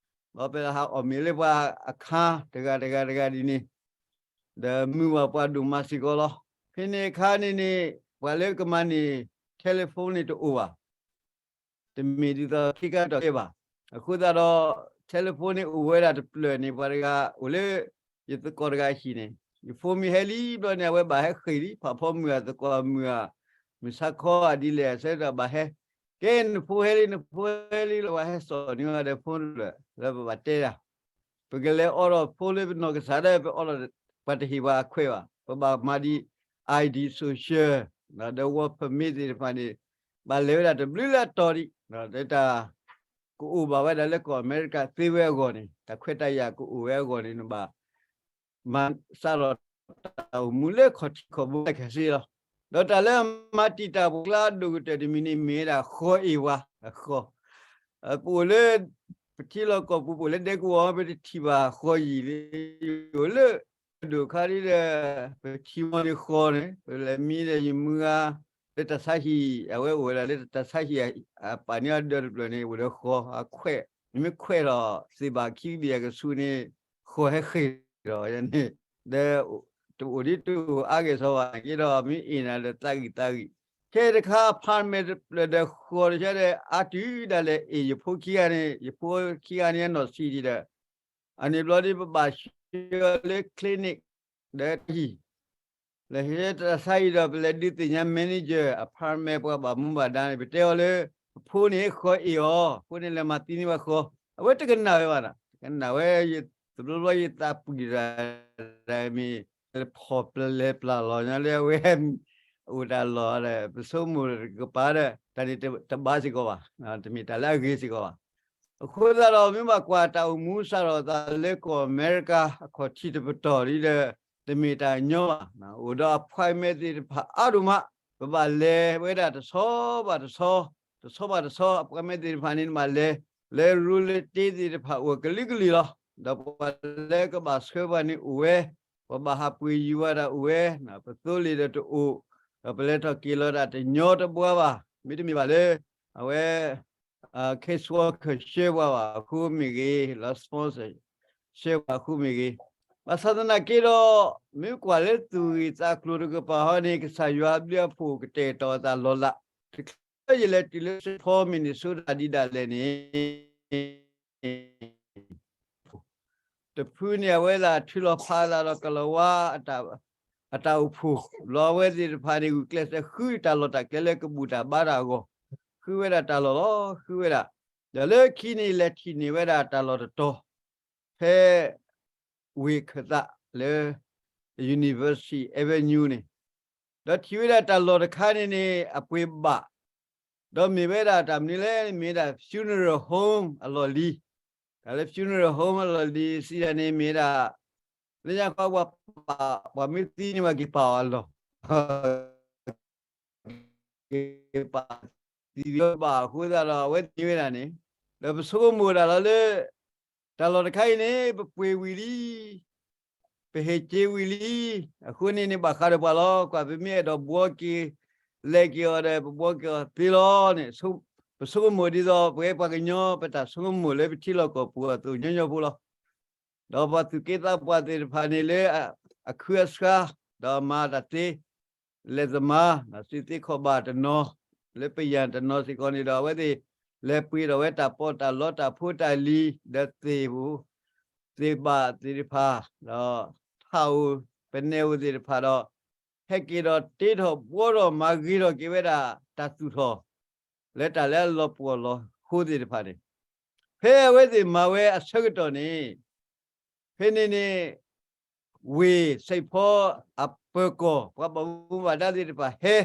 ဒီးပဟးအီၣ်မ့ၤလၢပှၤအခါတဂၤတဂၤတဂၤဒ်န့ၣ်, ဒီးမုာ်ဘၣ်ပှၤဒိၣ်မးစ့ၢ်ကီးလီၤ. ဖဲန့ၣ်အခါန့ၣ်န့ၣ် ပှၤလၢကမၤန့ၢ် telephone န့ၣ်တအိၣ်ဘၣ်. တမ့ၢ်ဒ်သိးခ့ကါတီၢ်ကဲဘၣ်. အဃိသတးဒီး telephone န့ၣ်အိၣ်ဝဲဒၣ်တဖျၢၣ်န့ၣ် ပှၤတဂၤအိၣ်လၢ ယသကိးတဂၤအဟံၣ်န့ၣ် ယဖိမ့ၢ်ဟဲလံဘျီန့ၣ် အဝဲဘၣ်ဟဲဃ့ၢ်လံ ဖးဖီမုၢ်အသကိးမုၢ်ဧါ, မုၢ်ဆါခီဧါဒ်လဲၣ် အဆၢကတီၢ်ဘၣ်ဟဲ, ကဲ နဖိဟဲလံ နဖိဟဲလံလီၤ ပှၤဟဲစိာ်န့ၢ်ဝဲဒီး phone တဖျၢၣ် လၢပဘၣ်တဲဒၣ် ပကလဲၤအိးထီၣ်ဖိလၢပနီၢ်ကစၢ်ဒီး ပအိးထီၣ် ပှၤတဟ့ၣ်ပှၤအခွဲးဘၣ်. ပဘၣ်မၤဒ် ID social ဒီး work permit သ့ၣ်တဖၣ်န့ၣ် ဘၣ်လဲၤဝဲဒၣ်တဘျုးလၢအတီၤဒံး, ဒီးတၢ်ကအိၣ်ဘၣ်ဝဲဒၣ်လၢကီၢ်အမဲရကၤသ့ဝဲအဂီၢ်န့ၣ် တၢ်ခွဲးတၢ်ယာ်ကအိၣ်ဝဲအဂီၢ်န့ၣ် နဘၣ် မၤစးထီၣ်တၢ်အိၣ်မူလၢခီၣ်ထံးခီၣ်ဘိခဲစ့လီၤ. ဒီးတၢ်လၢအမၤတံာ်တာ်ပှၤကျါအဒိၣ်ကတၢၢ်တမံၤန့ၣ် မ့ၢ်ဝဲဒၣ်ဃီအ့ၣ်ဝါ, အဃီ, ပအိၣ်လၢ ပထံလီၢ်ကီၢ်ပူၤ ပအိၣ်လၢဒဲကဝီၤ ပတထံၣ်ဘၣ်ဃီယံာ်လံ, အိၣ်လၢ ဒိၣ်ခါဒ်ဒီး ပထံမီန့ၣ်ဃီန့ၣ် ပလဲၤမံဒီးယမုၢ်ဂၤ လၢတၢ်ဆါဟံၣ် အဝဲအိၣ်ဝဲဒၣ်လၢတၢ်ဆါဟံၣ် အပာ်န့ၢ်အဒၢးတဖျၢၣ်န့ၣ် အိၣ်ဒီးဃီအခွဲး, နမ့ၢ်ခွဲးထီၣ်သ့ၣ်ဘၣ်ခံကဘ့ၣ်အကဆူးန့ၣ် ဃီၤဟဲဃ့ၢ်ဒီးန့ၣ်, ဒီးတအိၣ်ဒ်တအိၣ်အါဂ့ၤစီဘၣ်က့ဒီး မ့ၢ်အ့ၣ်နၤဒီးသးဂံၢ်သးဂံၢ်, ခဲတခါ apartment တဖျၢၣ်ဒီးဃီၤတဆၢဒီး အါတုၤဒၣ်လဲာ်အ့ၣ် ယဖိခံဂၤန့ၣ်, ယဖိခံဂၤန့ၣ်အနီၢ်ဆံးဒံးဒီး အန့ၣ်ဘျီဒ်ပဘၣ်ဆှၢလၢ clinic ဒီးတၢ်ဟံၣ် လဲၤဟဲတၢ်ဆါဟံၣ်ဒီး ပလဲၤဒုးသ့ၣ်ညါ manager apartment ပှၤဘၣ်မူဘၣ်ဒါန့ၣ် ပတဲအီၤလၢ အဖိန့ၣ်ဃီၤအ့ၣ်အီၤ, အဃိန့ၣ်လဲၤမၤသံန့ၢ်ဘၣ်ဃီၤ, အဝဲတကနၣ်ဝဲဘၣ်နီၤ, တကနၣ်ဝဲ, တဘျီဘျီယသးပှံၢ်တၢ်, မ့ၢ်လဲၤဖီၣ်ပလဲၤပျၢ်လီၤညါလၢအဝဲ အိၣ်တၢ်လီၢ်ဒီး ပဆိကမိၣ်တကပၤဒီး တၢ်န့ၣ်တဘၣ်စ့ၢ်ကီးဘၣ်, တမ့ၢ်တၢ်လၢအဂ့ၤစ့ၢ်ကီးဘၣ်. အဃိသတးဒီး မ့ၢ်ဘၣ်ကွၢ်တၢ်အိၣ်မူစးထီၣ်အသးလၢကီၢ်အမဲရကၤ အခီၣ်ထံးတပတီၢ်ဒ်ဒီး တမ့ၢ်တၢ်ညီဘၣ်. အိၣ်ဒီး appointment သ့ၣ်တဖၣ်အါဒိၣ်မး, ပဘၣ်လဲၤဝဲဒၣ်တဆီဘၣ်တဆီ, တဆီဘၣ်တဆီ appointment သ့ၣ်တဖၣ်န့ၣ် နဘၣ်လဲၤ လၢ real estate သ့ၣ်တဖၣ်အိၣ်ကလုာ်ကလုာ်လီၤ. ဒီးပှၤလၢကဘၣ်ဆှၢပှၤန့ၣ်အိၣ်ဝဲ, ပှၤဘၣ်ဟးပှ့ၤယူၤဝဲဒၣ်အိၣ်ဝဲ, ပသိလ့ၣ်ဒီးတအိၣ်, ဒီးပလဲၤထီၣ်က့ၤလီၤဒၣ်တညီတဘှါဘၣ်, မ့တမ့ၢ်ဘၣ်လၢ အဝဲ case worker ဆှၢပှၤဘၣ်အဃိမ့ၢ်ဂ့ၤ, လၢ sponsor ဆှၢပှၤအဃိမ့ၢ်ဂ့ၤ, ဘၣ်ဆၣ်သနာ်က့ဒီး မ့ၢ်ကွၢ်လၢသူၣ်ဂ့ၢ်သးကျိၤတကပၤဟီန့ၣ် ကစၢ်ယွၤအဘျုးအဖှိၣ်ကတဲာ်ကတီၤအသးလီၤလး, တချုးယလဲၤတုၤလၢ Saint Paul Minnesota ဒ်ဒၣ်လဲာ်န့ၣ် တဖုန့ၣ် အဝဲဒၣ်ထုးလီၤဖးအသးဒီးကလၤဝါ အတၢ်အိၣ်ဖှိၣ်, လီၤအဝဲသ့ၣ်တဖၣ်န့ၣ် ဂုာ်ကျဲးစၢးဃုတၢ်လီၢ်တၢ်ကျဲလၢကဘူၣ်တၢ်ဘါတၢ်အဂီၢ်, ဃုဝဲဒၣ်တၢ်လီၢ်လီၤ, ဃုဝဲဒၣ်, ဒီးလၢခံန့ၣ် လဲၤထံၣ်န့ၢ်ဝဲဒၣ်တၢ်လီၢ်တတီၤ ဖဲ ဝ့ၢ်ခၢၣ်သးလၢ University Avenue န့ၣ်, ဒီးထံၣ်ဝဲဒၣ်တၢ်လီၢ်တခါန့ၣ်န့ၣ် အပှ့ၤဘၣ်, ဒီးမ့ၢ်ဝဲဒၣ်တၢ်မနုၤလဲၣ် မ့ၢ်ဝဲဒၣ် funeral home အလီၢ်လံၤ, တၢ်လၢ funeral home အလီၢ်လံၤစံးဒၣ်န့ၣ် မ့ၢ်ဝဲဒၣ် လၢညါခီပှၤပာ် ပှၤမ့ၢ်သံန့ၣ် ပှၤက့ၤပာ်အီၤအလီၢ် က့ၤပာ်သံဝဲဘၣ်အဃိသတးဒီး အဝဲသ့ၣ်ဝဲဒၣ်န့ၣ်, ဒီးပဆိကမိၣ်ဒၣ်လီၤလၢ တၢ်လီၢ်တခါအံၤန့ၣ် ပပှ့ၤဝံၤလံ, ပဟ့ၣ်က့ၤဝံၤလံ, အဃိန့ၣ်န့ၣ် ဘၣ်ဃးဒီးပှၤလီၤ, ကွၢ်ပမ့ၢ်အဲၣ်ဒိးဘှီက့ၤ လဲၤက့ၤအီၤဒီး ပဘှီက့ၤအီၤသ့လီၤန့ၣ်, ပဆိကမိၣ်ဒ်သိး ပဝဲပှၤကညီ ပတၢ်ဆိကမိၣ်လၢပထံလီၢ်ကီၢ်ပူၤအသိးညီညီဖိလီၤ. ဒီးပှၤသူၣ်က့သးပှၢ်သ့ၣ်တဖၣ်န့ၣ်လၢ အခုအဆှါ ဒီးမၤတၢ်သ့ လဲၤသမါ သုးသ့ခီၣ်ဘၣ်တနီၤ လၢပယၢ်တနီၤစ့ၢ်ကီးန့ၣ်ဒီး အဝဲသ့ၣ်လဲၤပှ့ၤဒီးဝဲတၢ်ပီးတၢ်လီတၢ်ဖိတၢ်လံၤ ဒီးသ့ၣ်ဧိၤ သ့ၣ်ဘၣ်သ့ၣ်တဖၣ် ဒီးထးဧိၤ ပနဲဧိၤသ့ၣ်တဖၣ်ဒီး ဟဲက့ၤဒီးတ့ထီၣ်ဘှီထီၣ်မၤဂ့ၤထီၣ်က့ၤဝဲဒၣ်တၢ်သူၣ်ထီၣ် လၢတၢ်လၢအလီၤပှီၢ်လီၤဃိသ့ၣ်တဖၣ်န့ၣ်, ဖဲအဝဲသ့ၣ်မၤဝဲအဆၢကတီၢ်န့ၣ် ဖဲန့ၣ်န့ၣ် ဝ့ၢ် Saint Paul အပၢၤကီၢ် ပှၤဘၣ်မူဘၣ်ဒါသ့ၣ်တဖၣ်ဟဲ,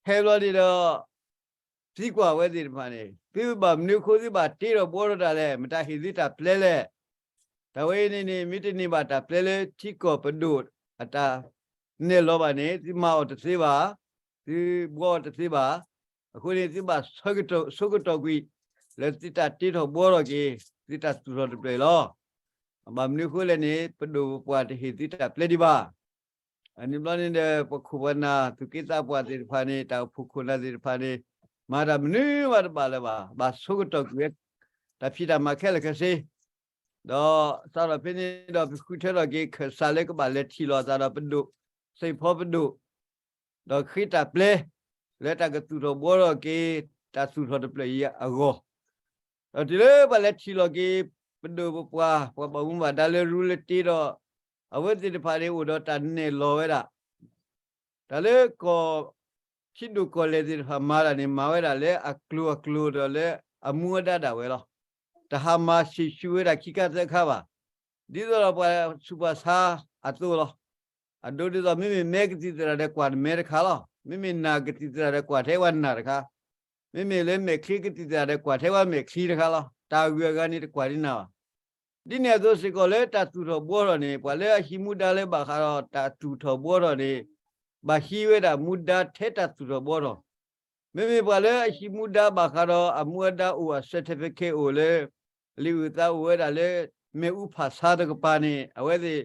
ဟဲဘျီန့ၣ်ဒီး သံကွၢ်ဝဲသ့ၣ်တဖၣ်န့ၣ် သုဘၣ်မနုၤအဃိသုဘၣ်တ့ထီၣ်ဘှီထီၣ်တၢ်လဲၣ်, မတၤဟ့ၣ်သုတၢ်ပျဲလဲၣ်. တၢ်ဝဲအံၤန့ၣ်န့ၣ် မ့ၢ်တန့ၢ်ဘၣ်တၢ်ပျဲလၢထံကီၢ်ပဒိၣ်အတၢ်နဲၣ်လီၤဘၣ်န့ၣ် သုမၤအီၤတသ့ဘၣ်, သုဘှီအီၤတသ့ဘၣ်. အဃိန့ၣ် သုဘၣ်ဆိကတီၢ်ကွံာ် လၢသုတၢ်တ့ထီၣ်ဘှီထီၣ်က့ၤ သုတၢ်သူၣ်ထီၣ်တဖျၢၣ်အံၤလီၤ. ဘၣ်မနုၤအဃိလဲၣ်န့ၣ် ပဒိၣ်ပပှၢ်တဟ့ၣ်သုတၢ်ပျဲဒံးဘၣ်. အန့ၣ်ဘျီန့ၣ်ဒီး ပခိၣ်ပနၢ်သူၣ်က့သးပှၢ်သ့ၣ်တဖၣ်န့ၣ် တၢ်အိၣ်ဖှိၣ်ခိၣ်နၢ်သ့ၣ်တဖၣ်န့ၣ် မၤတၢ်မနုၤမးတဘၣ်လၢၤဘၣ်, ဘၣ်ဆိကတီၢ်ကွံာ်ဝဲ တၢ်ဖံးတၢ်မၤခဲလၢာ်ခဲဆ့ ဒီးစးထီၣ်ဖဲန့ၣ်ဒီး ပဃုထၢထီၣ်က့ၤခၢၣ်စးလၢကဘၣ်လဲၤထံၣ်လိာ်အသးဒီးပဒိၣ်, စ့ၣ်ဖီပဒိၣ်, ဒီးဃ့တၢ်ပျဲ လၢတၢ်ကသူၣ်ထီၣ်ဘှီထီၣ်က့ၤ တၢ်သူၣ်ထီၣ်တဖျၢၣ်အံၤအဂီၢ်, ဒီးတုၤလၢပှၤလဲၤထံၣ်လိာ်က့ၤ ပဒိၣ်ပပှၢ် ပှၤဘၣ်မူဘၣ်ဒါလၢရူလၢတ့ဒီး အဝဲသ့ၣ်တဖၣ်န့ၣ်အိၣ်ဒီးတၢ်နဲၣ်လီၤဝဲဒၣ် တၢ်လၢကီၢ် ထံဒိၣ်ကီၢ်လဲၢ်သ့ၣ်တဖၣ်မၤတၢ်န့ၣ် မၤဝဲဒၣ်လၢအကျိၤအကျိၤဒီးလၢအမူအဒါဒၣ်ဝဲလီၤ. တဟါမၤဆံးဆူၣ်ဝဲဒၣ်ခံခါသၢခါဘၣ်. ဒ်သိးဒီးပှၤဆူးပှၤဆါအသိးလီၤ. အဒိဒ်သိး မ့မ့ၢ်မဲကသံၣ်သရၣ်ဒီးကွၢ်မဲတခါလီၤ. မ့မ့ၢ်နၢ်ကသံၣ်သရၣ်ဒီးကွၢ်ထဲဝဲနၢ်တခါ မ့မ့ၢ်လၢမဲာ်ချံကသံၣ်သရၣ်ဒီးကွၢ်ထဲဝဲမဲာ်ချံတခါလီၤ. တၢ်ဂုၤအဂၤန့ၣ်တကွၢ်ဒ်နၢ်ဘၣ်. ဒ်န့ၣ်အသိးစ့ၢ်ကီးလၢတၢ်သူၣ်ထီၣ်ဘှီထီၣ်န့ၣ် ပှၤလၢအဟံးမူဒါလၢဘၣ်ဃးဒီးတၢ်သူၣ်ထီၣ်ဘှီထီၣ်န့ၣ် ဘၣ်ဟံးဝဲဒၣ်မူဒါထဲတၢ်သူၣ်ထီၣ်ဘှီထီၣ်. မ့မ့ၢ်ပှၤလၢအဟံးမူဒါဘၣ်ဃးဒီးအမူအဒါအိၣ်အ certificate အိၣ်လၢ လံာ်အုၣ်သးအိၣ်ဝဲဒၣ်လၢ မ့ၣ်အူဖၣ်ဆါတကပၤန့ၣ် အဝဲသ့ၣ်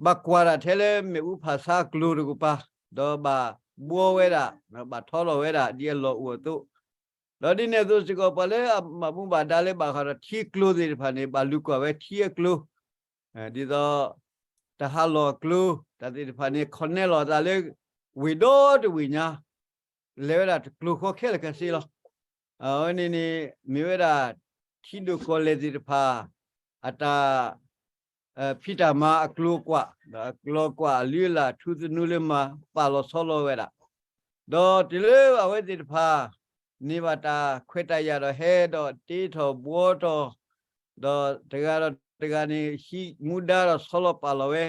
ဘၣ်ကွၢ်တၢ်ထဲလၢမ့ၣ်အူဖၣ်ဆါအကျိၤတကပၤ ဒီးဘၣ်ဘှီဝဲဒၣ် ဘၣ်ထီထီၣ်ဝဲဒၣ်ဒ်အလီၢ်အိၣ်အသိး, ဒီးဒ်န့ၣ်အသိးစ့ၢ်ကီး ပှၤလၢအဘၣ်မူဘၣ်ဒါလၢဘၣ်ဃးဒီးထံကျိသ့ၣ်တဖၣ်န့ၣ် ဘၣ်လူၤကွၢ်ဝဲထံအကျိ ဒ်သိး တၢ်ဟးလီၢ်အကျိၤ တၢ်သ့ၣ်တဖၣ်န့ၣ် ခီနဲၣ်လီၤအသးလၢ ဝ့ၢ်ဒီတဝ့ၢ်ညါ လဲၤဝဲဒၣ်တကျိၤဃီခဲလၢာ်ခဲဆ့လီၤ. အဝဲန့ၣ်န့ၣ် မ့ၢ်ဝဲဒၣ် ထံဒိၣ်ကီၢ်လဲၢ်သ့ၣ်တဖၣ် အတၢ် ဖံးတၢ်မၤအကျိၤအကွာ် ဒီးအကျိၤအကွာ်အလုၢ်အလၢ် ထူသနူလၢမၤ ပာ်လီၤဆီလီၤဝဲဒၣ် ဒီးတုၤလၢအဝဲသ့ၣ်တဖၣ် န့ၢ်ဘၣ်တၢ်ခွဲးတၢ်ယာ်ဒီးဟဲဒီးတ့ထီၣ်ဘှီထီၣ် ဒီးတဂၤဒီးတဂၤန့ၣ် ဟံးမူဒါဒီးဆီလီၤပာ်လီၤဝဲ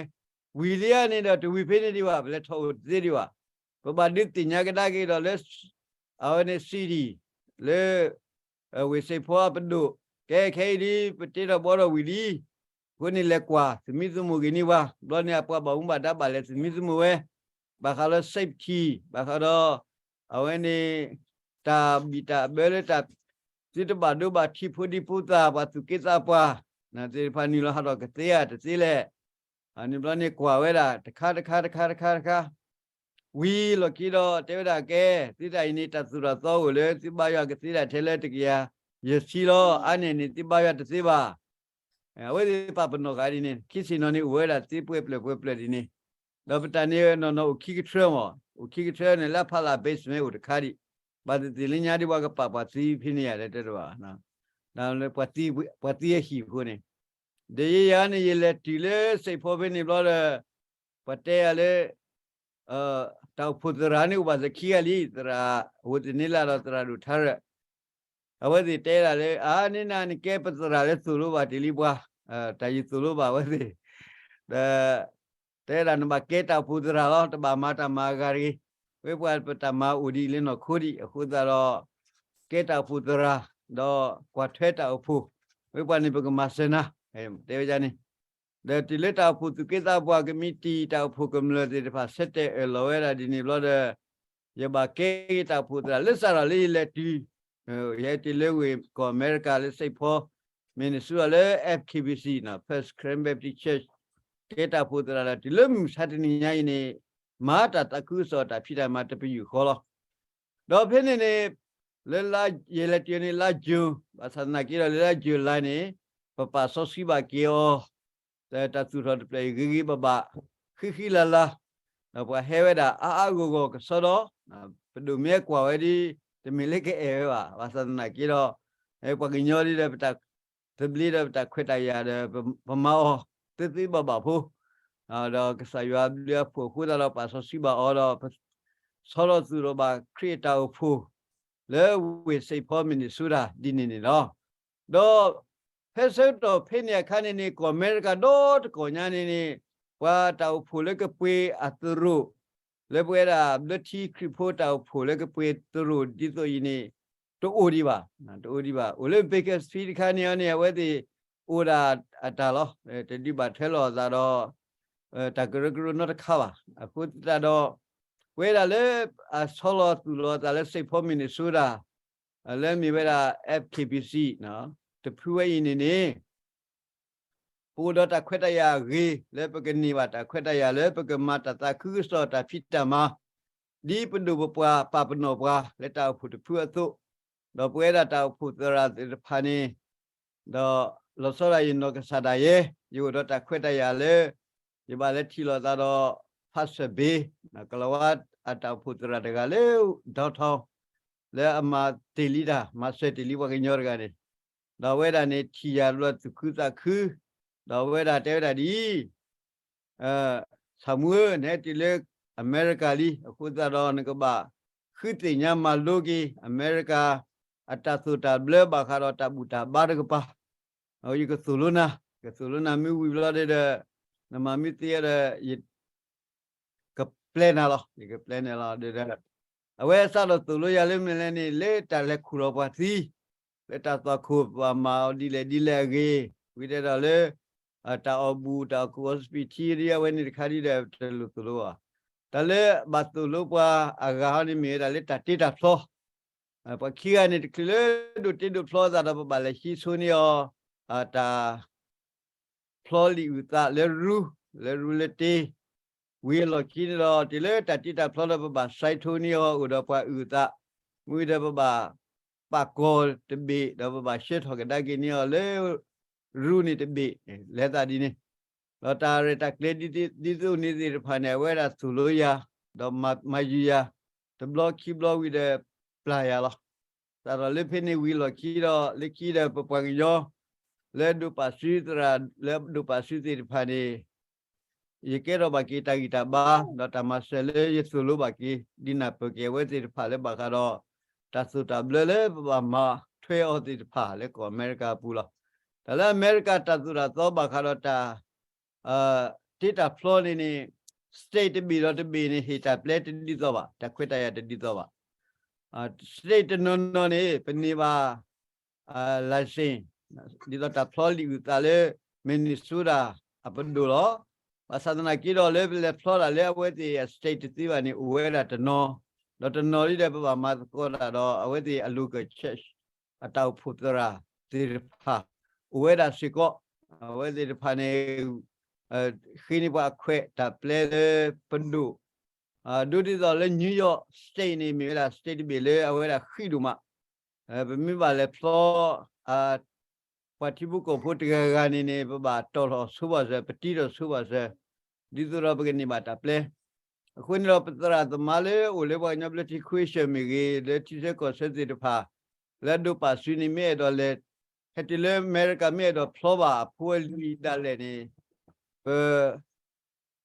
ဝံၤလံဧါန့ၣ်ဒီးတဝံၤဖဲန့ၣ်ဒံးဘၣ် ပလဲၤထီၣ်အိၣ်တသ့ဒံးဘၣ်. ပဘၣ်ဒုးသ့ၣ်ညါကဒါက့ၤဒီးလၢ အဝဲန့ၣ် city လၢ ဝ့ၢ်စ့ၣ်ဖီအပဒိၣ် ကဲခဲအံၤဒ် ပတ့ထီၣ်ဘှီထီၣ်ဝံၤလံ အဃိန့ၣ်လဲၤကွၢ် သမံသမိးဂ့ၤန့ၢ်ပှၤ ဘျီန့ၣ်အပှၤဘၣ်မူဘၣ်ဒါဘၣ်လဲၤသမံသမိးဝဲ ဘၣ်ဃးဒီး safety ဘၣ်ဃးဒီး အဝဲန့ၣ် တၢ်ဘံၣ်တၢ်ဘၢလၢတၢ် သုတဘၣ်ဒိဘၣ်ထံးဖိဒံဖိသၣ် ပှၤသူၣ်က့သးပှၢ် သ့ၣ်တဖၣ်နုာ်လီၤဟးထီၣ်ကသ့ဧါတသ့လဲၣ်. န့ၣ်ဘျီန့ၣ်ကွၢ်ဝဲဒၣ် တခါတခါတခါတခါတခါ ဝံၤလီၢ်ခံဒီးတဲဝဲဒၣ်ကဲ သုတၢ်အံၤန့ၣ် တၢ်သိၣ်တၢ်သီအိၣ်လၢ သုဘါယွၤကသ့ဒၣ်ထဲလၢတကယၤယဲၢ်ဆံလီၤ. အါန့ၢ်န့ၣ် သုဘါယွၤတသ့ဘၣ်. အဝဲသ့ၣ်ပာ်ပနီၣ်ဃာ်ဒ်န့ၣ် ခံဆံနီၤန့ၣ် အိၣ်ဝဲဒၣ်သ့ပှဲၤပျၢၤပှဲၤပျၢၤဒ်န့ၣ် ဒီးပတၢ်န့ၣ်နီၢ်နီၢ်အိၣ်ခံကထြၢမး အိၣ်ခံကထြၢန့ၣ် လၢအဖီလာ် basement အိၣ်တခါဒံး ဘၣ်သ့ၣ်သ့ၣ်လၢညါဒ်ပှၤကပာ်ပှၤသံဖဲန့ၣ်ယၤတဲတဘၣ် ပှၤသံအဟံၣ်ဖိန့ၣ် ဒီးယဲယၤန့ၣ် ယလဲၤတုၤလၢစ့ၣ်ဖီဖဲန့ၣ်ဘျီဒီး ပှၤတဲယၤလၢ တၢ်အိၣ်ဖှိၣ်သရၣ်န့ၣ်အိၣ်ဘၣ်သခံဂၤလံ သရၣ် ဝိုတန့လး ဒီးသရၣ်ဒိၣ်ထါရၢၣ် အဝဲသ့ၣ်တဲဒၣ်လၢ အါန့ၢ်နၤနကဲပသရၣ်လၢသိၣ်လိဘၣ်တ့ၢ်လံပှၤ တၢ်ယသိၣ်လိဘၣ်အဝဲသ့ၣ် ဒီး တဲဒၣ်နဘၣ်ကဲတၢ်အိၣ်ဖှိၣ်သရၣ်လီၤ တဘၣ်မၤတၢ်မၤအဂၤတဂ့ၤ ဝဲပှၤပတၢ်မၤအိၣ်ဒံးလၢနီၢ်ခိဒံး အဃိသတးဒီး ကဲတၢ်အိၣ်ဖှိၣ်သရၣ် ဒီးကွၢ်ထွဲတၢ်အိၣ်ဖှိၣ် ဝဲပှၤန့ၣ်ပကမၤစၢၤနၤ တဲဝဲဒ်န့ၣ် ဒီးတုၤလၢတၢ်အိၣ်ဖှိၣ်သူၣ်က့သးပှၢ်ကမံးတံာ် တၢ်အိၣ်ဖှိၣ်ကမျၢၢ်သ့ၣ်တဖၣ် ဆဲးတဲာ်အၢၣ်လီၤဝဲဒၣ်ဒ်န့ၣ်ဘျီဒီး ယဘၣ်ကဲက့ၤတၢ်အိၣ်ဖှိၣ်သရၣ် လၢစးထီၣ်လၢယလဲၤတုၤ ယဟဲတုၤလၢဝ့ၢ်ကီၢ်အမဲရကၤလၢ Saint Paul Minnesota လၢ F K B C First Karen Baptist Church ကဲတၢ်အိၣ်ဖှိၣ်သရၣ်ဒီး တုၤလၢမုၢ်မဆါတနံၤညါအံၤန့ၣ် မၤတၢ်သးခုကစီၣ်တၢ်ဖံးတၢ်မၤတပယူာ်ဃီလီၤ. ဒီးဖဲန့ၣ်န့ၣ် လၢယလဲၤတုၤန့ၣ်လါ June ဘၣ်ဆၣ်သနာ်က့ဒီးလၢလါ July န့ၣ် ပပာ်စီဆှံဘၣ်က့ၤအီၤ တၢ်သူၣ်ထီၣ်တဖျၢၣ်အံၤဂ့ၤဂ့ၤဘၣ်ဘၣ် ဃံဃံလၤလၤ ဒီးပှၤဟဲဝဲဒၣ်အါအါဂီၢ်ဂီၢ်ကစီဒီ ပဒိၣ်မ့ၢ်ကွၢ်ဝဲဒ် တမ့ၢ်လၢကအဲၣ်ဝဲဘၣ် ဘၣ်ဆၣ်သနာ်က့ဒီး ပှၤကညီဒ်ဒီး ပတၢ်သဘျ့ဒီးပတၢ်ခွဲးတၢ်ယာ်ဒီး ပမၤအီၤသ့သ့ဘၣ်ဘၣ်ဖိ ဒီးကစၢ်ယွၤဘျုးအဖှိၣ်အဃိသတးဒီး ပာ်စီဆှံဘၣ်အီၤဒီး ပဆီလီၤသူၣ်ထီၣ်ဘၣ်ခရံာ်အတၢ်အိၣ်ဖှိၣ် လၢဝ့ၢ် Saint Paul Minnesota ဒ်န့ၣ်န့ၣ်လီၤ. ဒီးဖဲဆၢကတီၢ်ဖဲန့ၣ်အခါန့ၣ်န့ၣ် ကီၢ်အမဲရကၤဒီတကီၢ်ညါန့ၣ်န့ၣ် ပှၤတၢ်အိၣ်ဖှိၣ်လၢကပှ့ၤအသရိာ် လၢပဝဲဒၣ်ဘျၢထံခရံာ်ဖိတၢ်အိၣ်ဖှိၣ်လၢကပှ့ၤသရိာ်ဒ်သိးအံၤန့ၣ် တအိၣ်ဒံးဘၣ်, တအိၣ်ဒံးဘၣ်. အိၣ်လၢ Bakersfield တခါန့ၣ်အီၤန့ၣ် အဝဲသ့ၣ်အိၣ်ဒၣ်အတၢ်လီၤ. တဒုးဘၣ်ထွဲလိာ်အသးဒီး တၢ်ကရၢကရိနီတခါဘၣ်. အဃိသတးဒီး ပဝဲဒၣ်လၢအဆီလီၤသူၣ်လီၤအသးလၢ Saint Paul Minnesota လၢမ့ၢ်ဝဲဒၣ် F K B C တဖုဝဲအံၤန့ၣ်န့ၣ် ပအိၣ်ဒီးတၢ်ခွဲးတၢ်ယာ်အဂ့ၤ လၢပကန့ၢ်ဘၣ်တၢ်ခွဲးတၢ်ယာ်လၢပကမၤတၢ်သးခုကစီၣ်တၢ်ဖံးတၢ်မၤ ဒ်ပဒိၣ်ပပှၢ်ပာ်ပနီၣ်ပှၤလၢတၢ်အိၣ်ဖှိၣ်တဖုအသိး, ဒီးပဝဲဒၣ်တၢ်အိၣ်ဖှိၣ်သရၣ်သ့ၣ်တဖၣ်န့ၣ်, ဒီးလီၤဆီဒၣ်ယနီၢ်ကစၢ်ဒၣ်ယဲ, ယအိၣ်ဒီးတၢ်ခွဲးတၢ်ယာ်လၢ ယဘၣ်လဲၤထံၣ်လိာ်သးဒီး Pastor Bill ကလၤဝါအတၢ်အိၣ်ဖှိၣ်သရၣ်တဂၤလၢ downtown လၢအမၤတ့ၢ်လံတၢ် မၤစၢၤတ့ၢ်လံပှၤကညီတဂၤန့ၣ်, ဒီးအဝဲဒၣ်န့ၣ်ထံၣ်ယၤတဘျီသူၣ်ခုသးခု, ဒီးအဝဲဒၣ်တဲဝဲဒၣ်ဒ်အံၤ, ဆၣ်မူဧၢ, နဟဲတုၤလၢအမဲရကၤလံ, အဃိသတးဒီးနကဘၣ်ဃုသ့ၣ်ညါမၤလိက့ၤ အမဲရကၤ အတၢ်သိၣ်တၢ်ဘျၢဘၣ်ဃးဒီးတၢ်ဘူၣ်တၢ်ဘါတကပၤ, ယကသိၣ်လိနၤ, ကသိၣ်လိနၤမ့ၢ်ဝံၤဘျီဒီး, နမၤမ့ၢ်သ့ဒီး ယ ကပျဲနၤလီၤ, ယကပျဲနၤလီၤ. ဒီး အဝဲစးထီၣ်သိၣ်လိယၤလၢမနုၤလဲၣ်န့ၣ် လၢတၢ်လဲၤခူၣ်လီၤပှၤသံ, လၢတၢ်သွၣ်ခိၣ်ပှၤမၤအီၤဒ်လဲၣ်ဒ်လဲၣ်အဂ့ၢ်, ဝံၤတဲဒီးလၢ တၢ်အီၣ်ဘူၣ် တၢ်အီၣ်ကူၣ်အီစပံးထံဒ်အဝဲန့ၣ်တခါဒ်ဒီး တလိၣ်သိၣ်လိဘၣ်. တၢ်လၢဘၣ်သိၣ်လိပှၤအဂၤဟီန့ၣ်မ့ၢ်ဝဲဒၣ်လၢတၢ်တ့တၢ်ဖျီ, ပှၤခံဂၤန့ၣ်တချုးလၢဒိၣ်တ့ဒိၣ်ဖျီသးဒီး ပဘၣ်လဲၤဟံးဆိန့ၢ်အီၤ တၢ် ဖျီလံာ်အုၣ်သးလၢရူ, လၢရူလၢတ့, ဝံၤအလီၢ်ခံန့ၣ်ဒီး တုၤလၢတၢ်တ့တၢ်ဖျီဒီး ပဘၣ်စဲးထိန့ၢ်အီၤအိၣ်ဒီးပှၤအုၣ်အသး, မ့ၢ်ဒီးပဘၣ်ပာ်ကီၤတဘ့ၣ် ဒီးပဘၣ်ဆှၢထီၣ်ကဒါက့ၤန့ၢ်အီၤလၢ ရူန့ၣ်တဘ့ၣ်, လဲၤသးဒ်န့ၣ်. ဒီးတၢ်ရဲၣ်တၢ်ကျဲၤဒ်သိးန့ၣ်သ့ၣ်တဖၣ်န့ၣ် အဝဲဒၣ်သိၣ်လိယၤ, ဒီးမၤယုၤယၤ, တဘျီခံဘျီဝံၤဒီးပျၢ်ယၤလီၤ. စးထီၣ်လၢဖဲန့ၣ်ဝံၤလီၢ်ခံဒီး လၢခံဒီးပပှၤကညီ လၢဒိးပာ်စုသရၣ် လၢဒိးပာ်စုသ့ၣ်တဖၣ်န့ၣ် ယကဲထီၣ်ဘၣ်က့ၤတၢ်ဂံၢ်တၢ်ဘါ ဒီးတၢ်မၤစၢၤလၢယသိၣ်လိဘၣ်က့ၤ ဒ်နၢ်ပၢၢ်က့ၤအဝဲသ့ၣ်တဖၣ်လၢဘၣ်ဃးဒီး တၢ်သိၣ်တၢ်ဘျၢလၢပဘၣ်မၤထွဲအီၤသ့ၣ်တဖၣ်လၢကီၢ်အမဲရကၤအပူၤလီၤ. တၢ်လၢအမဲရကၤတၢ်သိၣ်တၢ်သီဘၣ်ဃးဒီးတၢ် တ့တၢ်ဖျီန့ၣ်န့ၣ် state တဘ့ၣ်ဒီးတဘ့ၣ်န့ၣ် ဟ့ၣ်တၢ်ပျဲတဒ်သိးဘၣ်, တၢ်ခွဲးတၢ်ယာ်တဒ်သိးဘၣ်. state တနီၤနီၤန့ၣ် ပန့ၢ်ဘၣ် license ဒ်သိးတၢ်ဖျီလံာ်အုၣ်သးလၢ Minnesota အပဒိၣ်လီၤ. ဘၣ်ဆၣ်သနာ်က့ဒီးလၢပလဲၤဖျီတၢ်လၢအဝဲသ့ၣ်အ state တသ့ဘၣ်န့ၣ် အိၣ်ဝဲဒၣ်တနီၤ, ဒီးတနီၤဒ်ဒီးပဘၣ်မၤသကိးတၢ်ဒီး အဝဲသ့ၣ်အ local church အတၢ်အိၣ်ဖှိၣ်သရၣ်သ့ၣ်တဖၣ် အိၣ်ဝဲဒၣ်စ့ၢ်ကီး, အဝဲသ့ၣ်တဖၣ်န့ၣ် ဃ့န့ၢ်ပှၤအခွဲးတၢ်ပျဲလၢပဒိၣ်, ဒ်သိးလၢ New York State န့ၣ် မ့ၢ်ဝဲဒၣ် state တဘ့ၣ်လၢအဝဲဒၣ်ဃံးဒိၣ်မး, ပမ့ၢ်ဘၣ်လဲၤဖျီ ပှၤထံဖိကီၢ်ဖိတဂၤဂၤန့ၣ်န့ၣ် ပဘၣ်တီၢ်ထီၣ်ဆိပာ်စၢၤ ပတံထီၣ်ဆိပာ်စၢၤ ဒ်သိးဒီးပကန့ၢ်ဘၣ်တၢ်ပျဲ. အဃိန့ၣ်ဒီး ပသရၣ်သမါလၢအိၣ်လၢပှၤကညီဘျၢထံခဝ့ၡၢၣ်မ့ၢ်ဂ့ၤ လၢထံဆၢကီၢ်ဆၢသ့ၣ်တဖၣ် လၢအဒိးပာ်စုန့ၣ် မ့ၢ်အဲၣ်ဒိးလဲၤ ဟဲတုၤလၢအမဲရကၤ မ့ၢ်အဲၣ်ဒိးဖျီဘၣ်အဖိအလံၤဒၣ်လဲာ်န့ၣ် ပ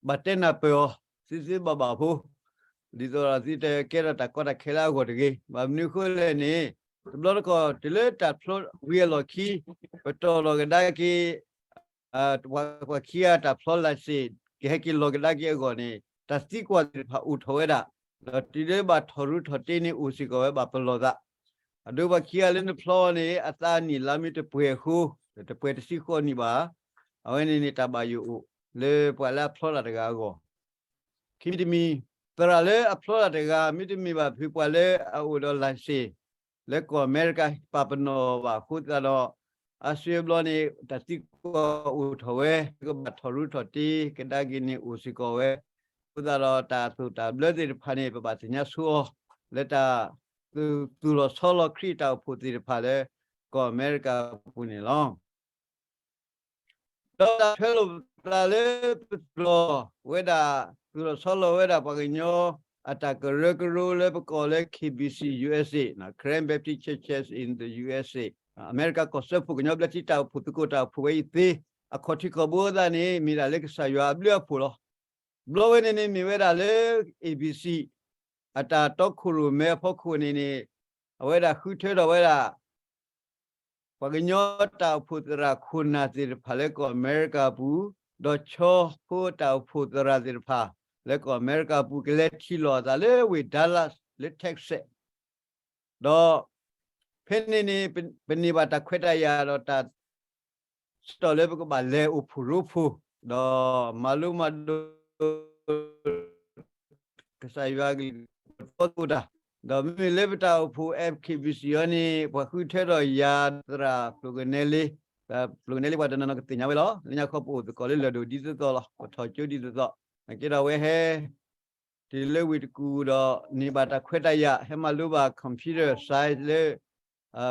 ဘၣ်တဲနၢ်ပၢၢ်အီၤ သုသုဘၣ်ဘၣ်ဖိ, ဒ်သိးဒီးသုတကဲထီၣ်တၢ်ကီတၢ်ခဲလၢအဂီၢ်တဂ့ၤ. ဘၣ်မနုၤအဃိလဲၣ်န့ၣ် တဘျီတခီၣ် တုၤလၢတၢ်ဖျီဝံၤအလီၢ်ခံ ပတီၢ်လီၤကဒါက့ၤ ပှၤခံဂၤတၢ်ဖျီ license ကဟဲက့ၤလီၤကဒါက့ၤအဂီၢ်န့ၣ် တၢ်သံကွၢ်သ့ၣ်တဖၣ်အိၣ်ထီၣ်ဝဲဒၣ်, ဒီးတုၤလၢဘၣ်ထီၣ်ရူးထီၣ်တ့န့ၣ်အိၣ်စ့ၢ်ကီးဝဲ ဘၣ်ပလီၢ်သး အဒိပှၤခံဂၤလၢနဖျီန့ၣ် အသးနံၣ်လါမ့ၢ်တပှဲၤအဃိ, တပှဲၤတဆံဃိးနံၣ်ဘၣ်, အဝဲန့ၣ်န့ၣ်တၢ်ဘၣ်ယိၣ်အိၣ် လၢပှၤလၢအဖျီတၢ်တဂၤအဂီၢ်, ခံမံၤတမံၤ, သရၣ်လၢအဖျီတၢ်တဂၤ မ့တမ့ၢ်ဘၣ်ဖုပှၤလၢအအိၣ်ဒီး license လၢကီၢ်အမဲရကၤ ပာ်ပနီၣ်ဘၣ်အဃိသတးဒီး အါစုအါဘျီန့ၣ် တၢ်သံကွၢ်အိၣ်ထီၣ်ဝဲ ကဘၣ်ထီၣ်ရူးထီၣ်တ့ကဒါက့ၤန့ၣ်အိၣ်စ့ၢ်ကီးဝဲ, အဃိသတးဒီးတၢ်သိၣ်တၢ်ဘျၢသ့ၣ်တဖၣ်န့ၣ် ပဘၣ်သ့ၣ်ညါဆိအီၤ လၢတၢ် သူၣ်လီၤဆီလီၤခရံာ်တၢ်အိၣ်ဖှိၣ်သ့ၣ်တဖၣ်လၢ ကီၢ်အမဲရကၤအပူၤန့ၣ်လီၤ. ဒီးတၢ်ထွဲလိာ်ပသးလၢပသူၣ်လီၤဝဲဒၣ် သူၣ်လီၤဆီလီၤဝဲဒၣ်ပှၤကညီ အတၢ်ကရၢကရိလၢပကိးလၢ K B C U S A, Karen Baptist Churches in the U S A, အမဲရကၤကီၢ်စၢဖှိၣ်ကညီဘျၢထံတၢ်အိၣ်ဖှိၣ်သကိးတၢ်အိၣ်ဖှိၣ်ဝဲအံၤသ့, အခီၣ်ထံးခီၣ်ဘိအသးန့ၣ် မ့ၢ်ဒၣ်လၢကစၢ်ယွၤအဘျုးအဖှိၣ်လီၤ. ဘျီဝဲန့ၣ်န့ၣ်မ့ၢ်ဝဲဒၣ်လၢ A B C အတၢ်တီခိၣ်ရိၣ်မဲအဖီခိၣ်န့ၣ်န့ၣ် အဝဲဒၣ်ဃုထၢထီၣ်ဝဲဒၣ် ပှၤကညီတၢ်အိၣ်ဖှိၣ်သရၣ်ခိၣ်နၢ်သ့ၣ်တဖၣ်လၢကီၢ်အမဲရကၤအပူၤ, ဒီးဆီဖိတၢ်အိၣ်ဖှိၣ်သရၣ်သ့ၣ်တဖၣ် လၢကီၢ်အမဲရကၤအပူၤ ကလဲၤထံၣ်လိာ်အသးလၢဝ့ၢ် Dallas လၢ Texas, ဒီး ဖဲန့ၣ်န့ၣ် ပန့ၢ်ဘၣ်တၢ်ခွဲးတၢ်ယာ်ဒီးတၢ် စးထီၣ်လၢပကဘၣ်လဲၤအိၣ်ဖှိၣ်ရိဖှိၣ် ဒီးမၤလိမၤဒိး ကစၢ်ယွၤကလုၢ်ကထါသကိးတၢ်, ဒီးမ့မ့ၢ်လၢပတၢ်အိၣ်ဖှိၣ် F K B C အံၤန့ၣ် ပှၤဃုထၢထီၣ်ယၤသရၣ်ဖျိးကနဲလ့, ဖျိးကနဲလ့ ပှၤတနီၤနီၤကသ့ၣ်ညါဝဲလီၤ. လၢညါခီပအိၣ်သကိးလၢလၢၢ်ဒိၣ်ဒ်သိးသိးလီၤ. ပထီၣ်ကၠိဒ်သိးသိး, နာ်က့ဒီးအဝဲဟဲ တုၤလၢဝ့ၢ်တကူၣ်ဒီး န့ၢ်ဘၣ်တၢ်ခွဲးတၢ်ယာ် ဟဲမၤလိဘၣ် computer science လၢ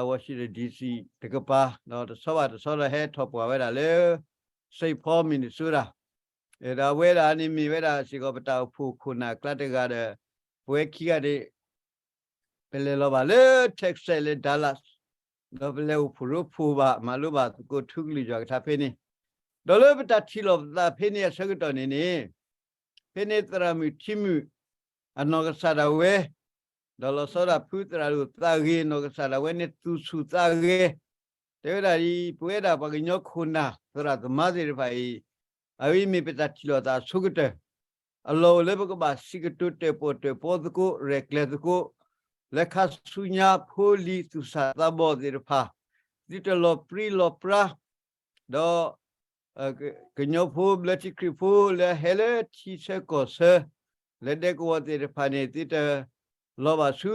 Washington D C တကပၤ, ဒီးတဆီဘၣ်တဆီဒီးဟဲထီၣ်ပှၢ်ဝဲဒၣ်လၢ Saint Paul Minnesota, ဒီးအဝဲဒၣ်န့ၣ်မ့ၢ်ဝဲဒၣ်စ့ၢ်ကီးပတၢ်အိၣ်ဖှိၣ်ခိၣ်နၢ်အကျါတဂၤဒီး ပဝဲခံဂၤန့ၣ် ပလဲၤလီၤဘၣ်လၢ Texas လၢ Dallas, ဒီးပလဲၤအိၣ်ဖှိၣ်ရိဖှိၣ်ဘၣ် မၤလိဘၣ်သကိးထူကလုၢ်ယွၤကထါဖဲန့ၣ်, ဒီးလၢပတၢ်ထံၣ်လိာ်ပသးဖဲန့ၣ်အဆၢကတီၢ်န့ၣ်န့ၣ်, ဖဲန့ၣ်သရၣ်မုၣ်ထံမုၣ် အနီၢ်ကစၢ်ဒၣ်ဝဲ, ဒီးလီၤဆီဒၣ်ဖုသရၣ်ဒိၣ်သးဂ့ၤ နီၢ်ကစၢ်ဒၣ်ဝဲန့ၣ် သူၣ်ဆူၣ်သးဂဲၤ, တဲဝဲဒၣ်အံၤ ပဝဲဒၣ်ပှၤကညီခိၣ်နၢ်သရၣ်သမါသ့ၣ်တဖၣ်အံၤ, အဝဲမ့ၢ်ပတၢ်ထံၣ်လိာ်သးအဆိကတၢၢ်, အလီၢ်အိၣ်လၢပကဘၣ်စံးကတိၤတၢၣ်ပီၣ်တၢၣ်ပီသကိး ရဲၣ်ကျဲၤသကိး, လၢခါဆူညါဖိလံၤသူၣ်စၢ်သးဘီၣ်သ့ၣ်တဖၣ်, သုတလီၤပြံလီၤပြါ, ဒီး ကညီဖိဘျၢထံခရံာ်ဖိလၢအဟဲလၢထံဆၢကီၢ်ဆၢ လၢဒဲကဝီၤသ့ၣ်တဖၣ်န့ၣ် သုတလီၤဘၣ်ဆူ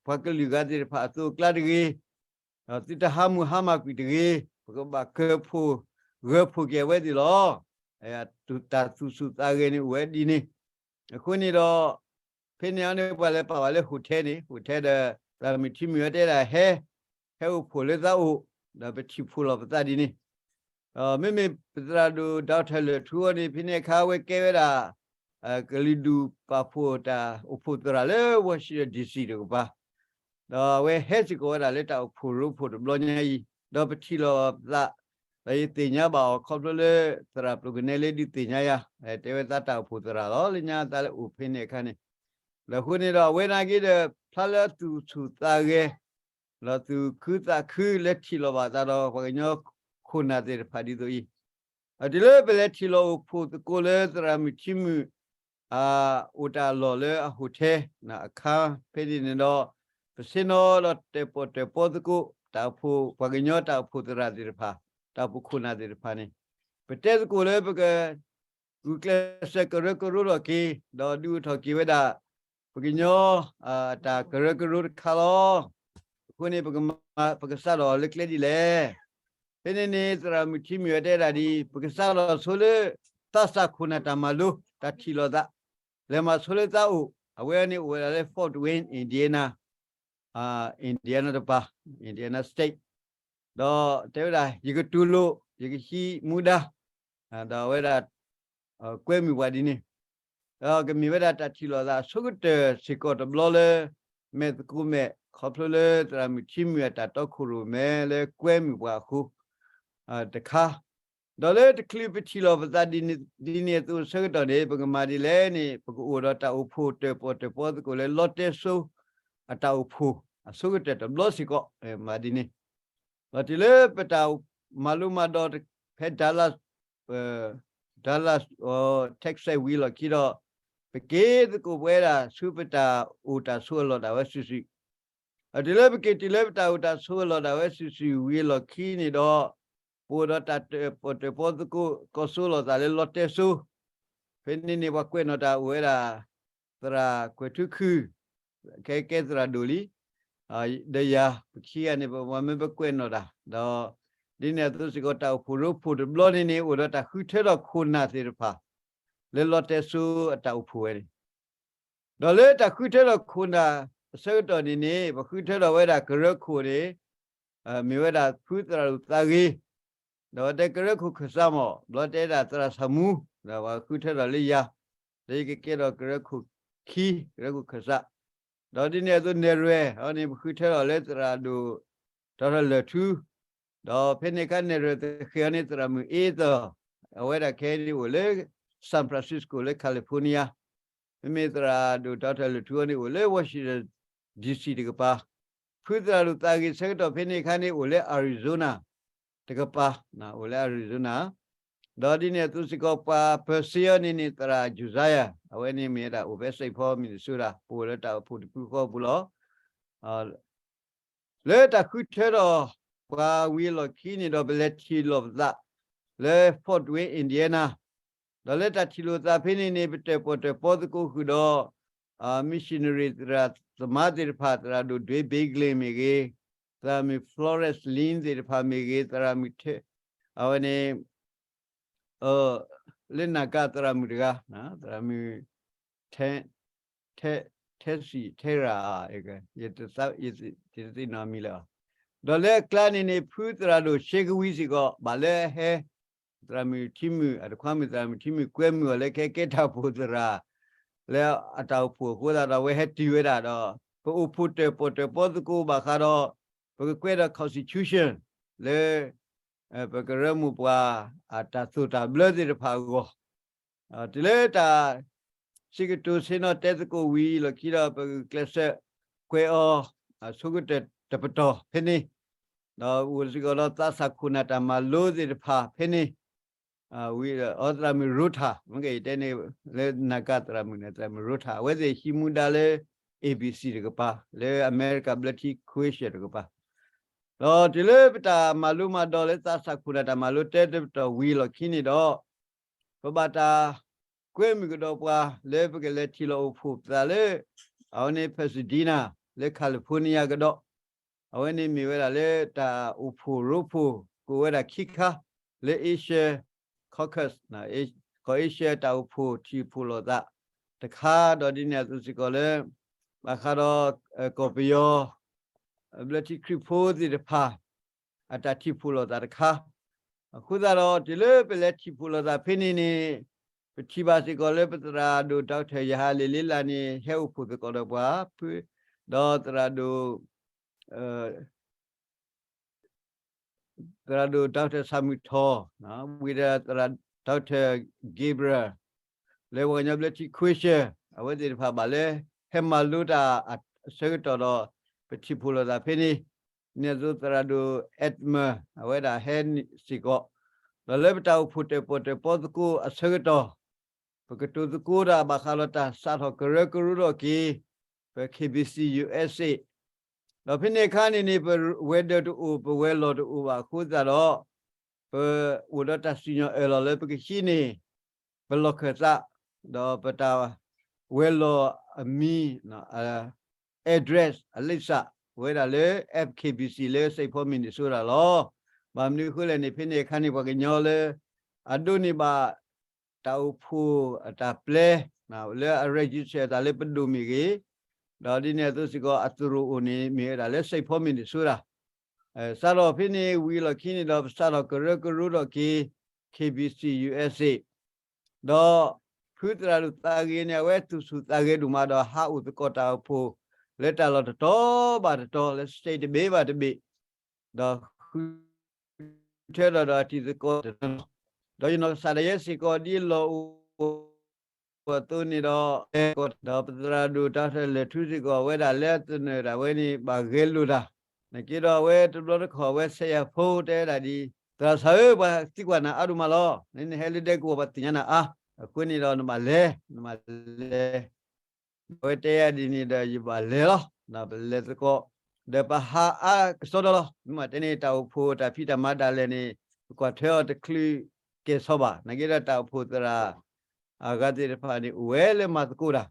ပှၤကလုာ်ဂၤသ့ၣ်တဖၣ်အသိးအကျါတဂ့ၤ, ဒီးသုတဟါမူဟါမၢ်ကွံာ်တဂ့ၤ, ပကဘၣ်ကၢၢ်ဖှိၣ်ဂၢၢ်ဖှိၣ်က့ၤအဝဲသ့ၣ်လီၤ. တၢ်သူၣ်ဆူၣ်သးဂဲၤန့ၣ်အိၣ်ဝဲဒ်န့ၣ်, အဃိန့ၣ်ဒီး ဖဲန့ၣ်အန့ၣ် ပှၤလဲၤပာ်ဝဲလၢ hotel န့ၣ် hotel ဒီး သရၣ်မုၣ်ထံမုၣ်ဝဲတဲဒၣ်ဟဲ, ဟဲအိၣ်ဖှိၣ်လၢသးအိၣ်, ဒီးပထံၣ်ဖှိၣ်လီၤပသးဒ်န့ၣ်, မ့မ့ၢ်ပသရၣ်ဒိၣ် Doctor လၢၢ်ထူအီၤန့ၣ် ဖဲန့ၣ်အခါ အဝဲကဲဝဲဒၣ် ကလုာ်ဒူၣ်ပာ်ဖှိၣ်တၢ်အိၣ်ဖှိၣ်သရၣ်လၢ Washington D C တကပၤ, ဒီးအဝဲဟဲစ့ၢ်ကီးဝဲဒၣ်လၢတၢ်အိၣ်ဖှိၣ်ရိဖှိၣ်တဘျီညါအံၤ, ဒီးပထံၣ်လိာ်ပသး, ဒီးယသ့ၣ်ညါဘၣ်အီၤခီဖျိလၢ သရၣ်ပျိကနဲလ့ဒုးသ့ၣ်ညါယၤ, တဲဝဲသးတၢ်အိၣ်ဖှိၣ်သရၣ်လီၤ လၢညါသးလၢအိၣ်ဖဲန့ၣ်အခါန့ၣ်, ဒီးအဃိန့ၣ်ဒီးအဝဲနာ်က့ဒီး ဖျါလၢအသူၣ်ဆူၣ်သးဂဲၤ ဒီးသူၣ်ခုသးခုလၢထံၣ်လိာ်ဘၣ်သးဒီးပှၤကညီခိၣ်နၢ်သ့ၣ်တဖၣ်ဒ်သိးအံၤ, တုၤလၢပလဲၤထံၣ်လိာ်အိၣ်ဖှိၣ်သကိးလၢသရၣ်မုၣ်ထံမုၣ် အိၣ်တၢ်အလီၢ်လၢအ hotel အခါဖဲန့ၣ်န့ၣ်ဒီး, ပဆ့ၣ်နီၤဒီးတၢၣ်ပီၣ်တၢၣ်ပီသကိး တၢ်အိၣ်ဖှိၣ်ပှၤကညီတၢ်အိၣ်ဖှိၣ်သရၣ်သ့ၣ်တဖၣ်, တၢ်အိၣ်ဖှိၣ်ခိၣ်နၢ်သ့ၣ်တဖၣ်န့ၣ်, ပတဲသကိးလၢပက ဂုာ်ကျဲးစၢးကရၢကရိထီၣ်က့ၤ, ဒီးဒုးအိၣ်ထီၣ်က့ၤဝဲဒၣ် ပကညီ တၢ်ကရၢကရိတခါလီၤ. အဃိန့ၣ် ပကစးထီၣ်အီၤလၢကျဲဒ်လဲၣ်. ဖဲန့ၣ်န့ၣ် သရၣ်မုၣ်ထံမုၣ်အတဲဒၣ်ဒ်အံၤ, ပကစးထီၣ်ဆိလၢ သးစၢ်ခိၣ်နၢ်တၢ်မၤလိ တၢ်ထံၣ်လိာ်သး, လဲၤမၤဆိလၢသးအိၣ်, အဝဲန့ၣ်အိၣ်ဝဲဒၣ်လၢ Fort Wayne Indiana, Indiana တပၤ, Indiana State, ဒီးတဲဝဲဒၣ် ယကတူၢ်လိာ် ယကဟံးမူဒါ, ဒီးအဝဲဒၣ် ကွဲမုာ်ပှၤဒ်န့ၣ်, ဒီးကမ့ၢ်ဝဲဒၣ်တၢ်ထံၣ်လိာ်သးအဆိကတၢၢ်စ့ၢ်ကီးတဘျီလၢ မဲာ်သကိးမဲာ် ခီဖျိလၢသရၣ်မုၣ်ထံမုၣ်အတၢ်တီခိၣ်ရိၣ်မဲလၢကွဲမုာ်ပှၤအဃိ တခါ, ဒီးလၢတချုးပထံၣ်လိာ်ပသးဒ်န့ၣ်အသိးအဆၢကတီၢ်န့ၣ် ပကမၤဒ်လဲၣ်န့ၣ် ပကအိၣ်ဒီးတၢ်အိၣ်ဖှိၣ်တၢၣ်ပီၣ်တၢၣ်ပီသကိးလၢလီတဲစိ အတၢ်အိၣ်ဖှိၣ်အဆိကတၢၢ်တဘျီစ့ၢ်ကီး, မၤဒ်န့ၣ်, ဒီးတုၤလၢပတၢ်မၤလိမၤဒိးဖဲ Dallas, Dallas, Texas ဝံၤလီၢ်ခံဒီး, ပက့ၤသကိးပဝဲဒၣ်ဆူပတၢ်အိၣ်တၢ်ဆိးအလီၢ်ဒၣ်ဝဲစုာ်စုာ် တုၤလၢပက့ၤတုၤလၢပတၢ်အိၣ်တၢ်ဆိးအလီၢ်ဒၣ်ဝဲစုာ်စုာ်ဝံၤအလီၢ်ခံန့ၣ်ဒီး, ပအိၣ်ဒီးတၢ်တၢၣ်ပီၣ်တၢၣ်ပီသကိး ကိးစိလိာ်သးလၢလီတဲစိ, ဖဲန့ၣ်န့ၣ် ပှၤကွဲးနီၣ်တၢ်အိၣ်ဝဲဒၣ် သရၣ်ကွဲၤထူခုၣ်, ခဲကဲသရၣ်ဒိၣ်လံ, ဒီးယၤ ပခံဂၤန့ၣ် ပမ့ၢ်ပကွဲးနီၣ်တၢ်, ဒီးဒ်န့ၣ်အသိးစ့ၢ်ကီး တၢ်အိၣ်ဖှိၣ်ရိဖှိၣ်တဘျီန့ၣ်န့ၣ် အိၣ်ဒီးတၢ်ဃုထၢထီၣ်ခိၣ်နၢ်သ့ၣ်တဖၣ် လၢလီတဲစိအတၢ်အိၣ်ဖှိၣ်ဝဲန့ၣ်, ဒီးလၢတၢ်ဃုထၢထီၣ်ခိၣ်နၢ်အဆၢကတီၢ်န့ၣ်န့ၣ် ပဃုထၢထီၣ်ဝဲဒၣ်ကရၢခိၣ်န့ၣ် မ့ၢ်ဝဲဒၣ်ဖုသရၣ်ဒိၣ်သးဂ့ၤ, ဒီးဝဲတဲကရၢခိၣ်ခၢၣ်စးမး ဘျီတဲဒၣ်သရၣ်ဆၣ်မူ, ဒီးပှၤဃုထၢထီၣ်လၢယၤ, ဒီးယကကဲထီၣ်ကရၢခိၣ်ခံ ကရၢခိၣ်ခၢၣ်စး, ဒီးဒ်န့ၣ်အသိးနဲၣ်ရွဲၣ်အီၤန့ၣ် ပဃုထၢထီၣ်လၢသရၣ်ဒိၣ် ဒီးလၢၢ်ထူ, ဒီးဖဲန့ၣ်အခါနဲၣ်ရွဲၣ်သဃဲၤအီၤန့ၣ် သရၣ်မုၣ်အ့သၢၣ်, အဝဲဒၣ်ခဲအံၤန့ၣ်အိၣ်လၢ San Francisco လၢ California, မ့မ့ၢ်သရၣ်ဒိၣ် Doctor လၢၢ်ထူအီၤန့ၣ်အိၣ်လၢ Washington D C တကပၤ, ဖုသရၣ်ဒိၣ်သးဂ့ၤဆၢကတီၢ်ဖဲန့ၣ်အခါန့ၣ်အိၣ်လၢ Arizona တကပၤ, အိၣ်လၢ Arizona, ဒီးဒ်န့ၣ်အသိးစ့ၢ်ကီး ပှၤပၢၤစ့အီၤန့ၣ်န့ၣ် သရၣ် Josiah အဝဲန့ၣ်မ့ၢ်ဝဲဒၣ်အိၣ်ဖဲ Saint Paul Minnesota ပအိၣ်လၢတၢ်အိၣ်ဖှိၣ်တဖုဃီပူၤလီၤ. လၢတၢ်ဃုထၢထီၣ်ပှၤဝံၤအလီၢ်ခံန့ၣ်ဒီး ပလဲၤထံၣ်လိာ်ပသးလၢ Fort Wayne Indiana, ဒီးလၢတၢ်ထံၣ်လိာ်သးဖဲန့ၣ်န့ၣ် ပတၢၣ်ပီၣ်တၢၣ်ပီသကိးဃုာ်ဒီး missionary သရၣ်သမါသ့ၣ်တဖၣ် သရၣ်ဒိၣ် Dwayne Begley မ့ၢ်ဂ့ၤ, သရၣ်မုၣ် Florence Ling သ့ၣ်တဖၣ်မ့ၢ်ဂ့ၤ, သရၣ်မုၣ် အဝဲန့ၣ် လၢနၢ်ကၣ်သရၣ်မုၣ်တဂၤ, သရၣ်မုၣ် ထဲ ထဲစံၣ်ထဲရၤ, ယတသ့ၣ်နီၣ်အမံၤလၢၤ, ဒီးလၢအကျါန့ၣ်န့ၣ် ဖုသရၣ်ဒိၣ်ရှ့ကဝံၤစ့ၢ်ကီး ဘၣ်လၢအဟဲ သရၣ်မုၣ်ထံမုၣ် အတခွါမုၣ်သရၣ်မုၣ်ထံမုၣ်ကွဲမုာ်အီၤလၢခဲကဲတၢ်အိၣ်ဖှိၣ်သရၣ် လၢအတၢ်အိၣ်ဖှိၣ်အဃိသတးဒီး အဝဲဟဲတုၤဝဲဒၣ်ဒီး ပအိၣ်ဖှိၣ်တၢၣ်ပီၣ်တၢၣ်ပီသကိးဘၣ်ဃးဒီး ပကကွဲးဒီး constitution လၢ ပကရၢမိၢ်ပှၢ် အတၢ်သိၣ်တၢ်ဘျၢသ့ၣ်တဖၣ်အဂီၢ်, တုၤလၢတၢ်စံးကတိၤဆ့ၣ်နီၤတဲသကိးဝံၤလီၢ်ခံဒီး ပဂုာ်ကျဲးစၢးကွဲးအီၤ အဆိကတၢၢ်တပတီၢ်ဖဲန့ၣ်, ဒီးအိၣ်စ့ၢ်ကီးဒီးသးစၢ်ခိၣ်နၢ်တၢ်မၤလိသ့ၣ်တဖၣ်ဖဲန့ၣ်, ဝံၤအီၤသရၣ်မုၣ်ရိထၣ် မ့ၢ်ကယတဲန့ၣ် လၢနၢ်ကၣ်သရၣ်မုၣ်န့ၣ် သရၣ်မုၣ်ရိထၣ် အဝဲသ့ၣ်ဟံးမူဒါလၢ A B C တကပၤ လၢအမဲရကၤဘျၢထံ Christian တကပၤ, ဒီးတုၤလၢပတၢ်မၤလိမၤဒိးလၢသးစၢ်ခိၣ်နၢ်တၢ်မၤလိတဲတပတီၢ်ဝံၤလီၢ်ခံန့ၣ်ဒီး ပဘၣ်တၢ်ကွဲမုာ်ကဒီးပှၤလၢပကလဲၤထံၣ်လိာ်အိၣ်ဖှိၣ်ပသးလၢ အဝဲန့ၣ် Pasadena လၢ California ကဒီး, အဝဲန့ၣ်မ့ၢ်ဝဲဒၣ်လၢတၢ်အိၣ်ဖှိၣ်ရိဖှိၣ်ကိးဝဲဒၣ်ခံခါ လၢ Asia Caucus ကီၢ် Asia တၢ်အိၣ်ဖှိၣ်ထံၣ်ဖှိၣ်လိာ်သးတခါ ဒီးဒ်န့ၣ်အသိးစ့ၢ်ကီးလၢ ဘၣ်ဃးဒီး ကီၢ်ပယီၤ ဘျၢထံခရံာ်ဖိသ့ၣ်တဖၣ် အတၢ်ထံၣ်ဖှိၣ်လိာ်သးတခါ, အဃိသတးဒီး တုၤလၢပလဲၤထံၣ်ဖှိၣ်လိာ်သးဖဲန့ၣ်န့ၣ် ပထံၣ်ဘၣ်စ့ၢ်ကီးလၢပသရၣ်ဒိၣ် Doctor ယဟၣ်လ့ၤလ့လးန့ၣ် ဟဲအိၣ်ဖှိၣ်သကိးဒီးပှၤ ဒီးသရၣ်ဒိၣ် သရၣ်ဒိၣ် Doctor ဆၣ်မုၢ်ထီၣ် ဝံၤဒီးသရၣ် Doctor Gabriel လၢပှၤကညီဘျၢထံ Quencher အဝဲသ့ၣ်တဖၣ်ဘၣ်လၢ ဟဲမၤလိတၢ်အဆၢကတီၢ်ဒီး ပထံၣ်ဖှိၣ်လိာ်သးဖဲန့ၣ် န့ၣ်အသိးသရၣ်ဒိၣ် Edmund အဝဲဒၣ်ဟဲစ့ၢ်ကီး ဒီးလၢပတၢ်အိၣ်ဖှိၣ်တၢၣ်ပီၣ်တၢၣ်ပီသကိးအဆၢကတီၢ် ပကတိၤသကိးတၢ်ဘၣ်ဃးဒီးတၢ်စးထီၣ်ကရၢကရိထီၣ်က့ၤ ပ K B C U S A ဒီးဖဲန့ၣ်အခါန့ၣ်န့ၣ် ပဝဲၤဒၢးတအိၣ် ပဝဲၤလီၢ်တအိၣ်ဘၣ်အဃိသတးဒီး ပအိၣ်ဒီးတၢ်စံၣ်ညီၣ်အၢၣ်လီၤလၢပကဟံးန့ၢ် ပလီၢ်ခၢၣ်သး ဒီးပတၢ်ဝဲၤလီၢ်အမံၤ address အလံာ်စး ဝဲဒၣ်လၢ F K B C လၢ Saint Paul Minnesota လီၤ. ဘၣ်မနုၤအဃိလဲၣ်န့ၣ် ဖဲန့ၣ်အခါန့ၣ် ပှၤကညီလၢ အဒိးန့ၢ်ဘၣ် တၢ်အိၣ်ဖှိၣ်အတၢ်ပျဲ လၢအ register အသးလၢပဒိၣ်မ့ၢ်ဂ့ၤ, ဒီးဒ်န့ၣ်အသိးစ့ၢ်ကီး အသရိာ်အိၣ်န့ၣ် မ့ၢ်ဝဲဒၣ်လၢ Saint Paul Minnesota စးထီၣ်ဖဲန့ၣ်ဝံၤအလီၢ်ခံန့ၣ်ဒီး ပစးထီၣ်ကရၢကရိထီၣ်က့ၤ K B C U S A ဒီး ဖုသရၣ်ဒိၣ်သးဂ့ၤန့ၣ် အဝဲသူၣ်ဆူၣ်သးဂဲၤဒိၣ်မးဒီး ဟးအိၣ်သကိးတၢ်အိၣ်ဖှိၣ် လၢတၢ်လီၢ်တတီၤဘၣ်တတီၤ လၢ state တဘ့ၣ်ဘၣ်တဘ့ၣ် ဒီးဃုထၢထီၣ်ဒီးအတံၤသကိးတနီၤ, ဒီးယနီၢ်ကစၢ်ဒၣ်ယဲစ့ၢ်ကီး ဒ်အလီၢ်အိၣ်အသိးန့ၣ်ဒီး ဒီးပသရၣ်ဒိၣ် Doctor လဲၤထူစ့ၢ်ကီး အဝဲဒၣ်လၢအသနၢၣ်ဒၣ်ဝဲန့ၣ် ဘၣ်ဂဲၤလိာ်တၢ်, နာ်က့ဒီးအဝဲတဘျီတခီၣ် အဝဲဆဲးယၤဖိတဲဝဲဒၣ်ဒ် သရၣ်စၢ်ဧၢ, ပှၤသံကွၢ်နၤအါဒိၣ်မးလီၤ, နဟဲလၢဒဲကဝီၤ ပှၤသ့ၣ်ညါနၤအါ, အဃိန့ၣ်ဒီးနဘၣ်လဲၤ နဘၣ်လဲၤ အဝဲတဲယၤဒ်န့ၣ်ဒီး ယဘၣ်လဲၤလီၤ, ပလဲၤသကိး, ဒီးပဟးအါကစီဒီလီၤ. မ့ၢ်တဲန့ၣ် တၢ်အိၣ်ဖှိၣ်တၢ်ဖံးတၢ်မၤဒၣ်လဲာ်န့ၣ် ပကွၢ်ထွဲအီၤတချုးကဲၤဆီဘၣ်. နာ်က့ဒီးတၢ်အိၣ်ဖှိၣ်သရၣ် အဂၤသ့ၣ်တဖၣ်န့ၣ် အိၣ်ဝဲလၢမၤသကိးတၢ်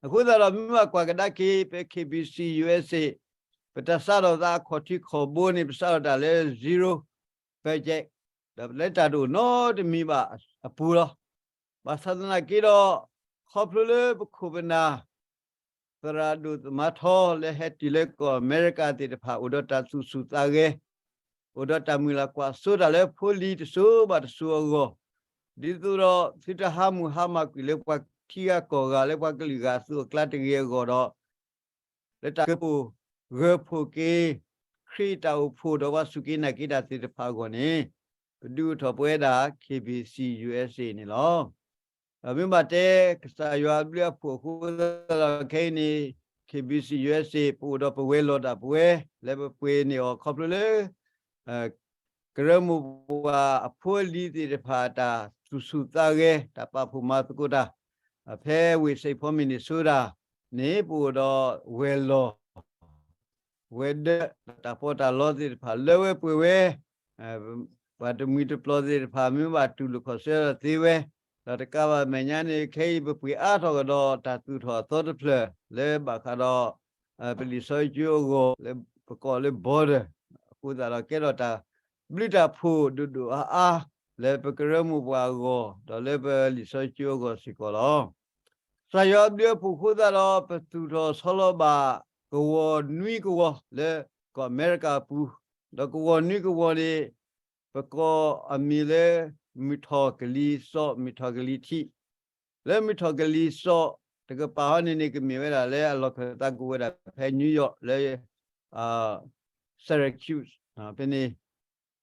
အဃိသတးဒီး မ့ၢ်ဘၣ်ကွၢ်ကဒါက့ၤ ဖဲ K B C U S A ပတၢ်စးထီၣ်သးအခီၣ်ထံးခီၣ်ဘိန့ၣ် ပစးထီၣ်တၢ်လၢ zero budget ဒီးပလဲၤတၢ်တအိၣ်နီတမံၤဘၣ်အပူၤလီၤ. ဘၣ်ဆၣ်သနာ်က့ဒီး ခီဖျိလၢပခိၣ်ပနၢ် သရၣ်ဒိၣ်သမါထီလၢဟဲတုၤလၢကီၢ်အမဲရကၤသ့ၣ်တဖၣ် အိၣ်ဒီးတၢ်သူၣ်ဆူၣ်သးဂဲၤ, အိၣ်ဒီးတၢ်မုၢ်လၢ်ကွၢ်စိတၢ်လၢဖိလံၤတစိၤဘၣ်တစိၤအဂီၢ်, ဒ်သိးဒီးသုတဟးမုၢ်ဟါမၢ်ကွံာ်လၢပှၤထံဂၤကီၢ်ဂၤ လၢပှၤကလုာ်ဂၤအသူၣ်အကျါတဂ့ၤအဂီၢ်ဒီး လၢတၢ်ကဲပိာ်ဂၢၢ်ဖှိၣ်က့ၤ ခရံာ်တၢ်အိၣ်ဖှိၣ်ဒီးပှၤစူၢ်က့ၤနာ်က့ၤတၢ်သ့ၣ်တဖၣ်အဂီၢ်န့ၣ် ပဒုးအိၣ်ထီၣ်ပဝဲဒၣ် K B C U S A န့ၣ်လီၤ. ဒီးမ့ၢ်ဘၣ်တဲကစၢ်ယွၤအဘျုးအဖှိၣ်အဃိသတးဒီး ခဲအံၤန့ၣ် K B C U S A ပအိၣ်ဒီးပဝဲၤလီၢ်ဒၣ်ပဝဲ လၢပပှ့ၤန့ၢ်အီၤခီဖျိလၢ ကရၢမိၢ်ပှၢ်အဖိအလံၤသ့ၣ်တဖၣ် တၢ်သူၣ်ဆူၣ်သးဂဲၤ တၢ်ပာ်ဖှိၣ်မၤသကိးတၢ် ဖဲဝ့ၢ် Saint Paul Minnesota န့ၣ် ပအိၣ်ဒီးဝဲၤလီၢ် ဝဲၤဒၢး တၢ်ပီးတၢ်လီသ့ၣ်တဖၣ်လၢဝဲပှဲၤဝဲ, ပှၤတမှံၤတပျီၤသ့ၣ်တဖၣ် မ့ၢ်ဘၣ်တူၢ်လိာ်ခီၣ်ဆၢဒီးသ့ဝဲ, ဒီးတကးဘၣ်မဲာ်ညါန့ၣ် ခဲအံၤပပှ့ၤအါထီၣ်ကဒီးတၢ်သူၣ်ထီၣ်အသီတဖျၢၣ် လၢဘၣ်ဃးဒီး ပလံာ်စီဆှံကၠိအဂီၢ် လၢပကိးလၢ border အဃိသတးဒီး ကဲထီၣ်တၢ်ဘျုးတၢ်ဖှိၣ်ဒိၣ်ဒိၣ်အါအါ လၢပကရၢမိၢ်ပှၢ်အဂီၢ် ဒီးလၢပလံာ်စီဆှံကၠိအဂီၢ်စ့ၢ်ကီးလီၤ. ကစၢ်ယွၤအဘျုးအဖှိၣ်အဃိသတးဒီး ပသူၣ်ထီၣ်ဆီလီၤဘၣ် ကဝီၤနွံကဝီၤလၢကီၢ်အမဲရကၤအပူၤ, ဒီးကဝီၤနွံကဝီၤန့ၣ် ပကိးအမံၤလၢ မုၢ်ထီၣ်ကလံၤစိး မုၢ်ထီၣ်ကလံၤထံး, လၢမုၢ်ထီၣ်ကလံၤစိးတကပၤဟီန့ၣ်န့ၣ် ကမ့ၢ်ဝဲဒၣ်လၢအလီၢ်ခၢၣ်သးကအိၣ်ဝဲဒၣ်ဖဲ New York လၢ Syracuse ဖဲန့ၣ်,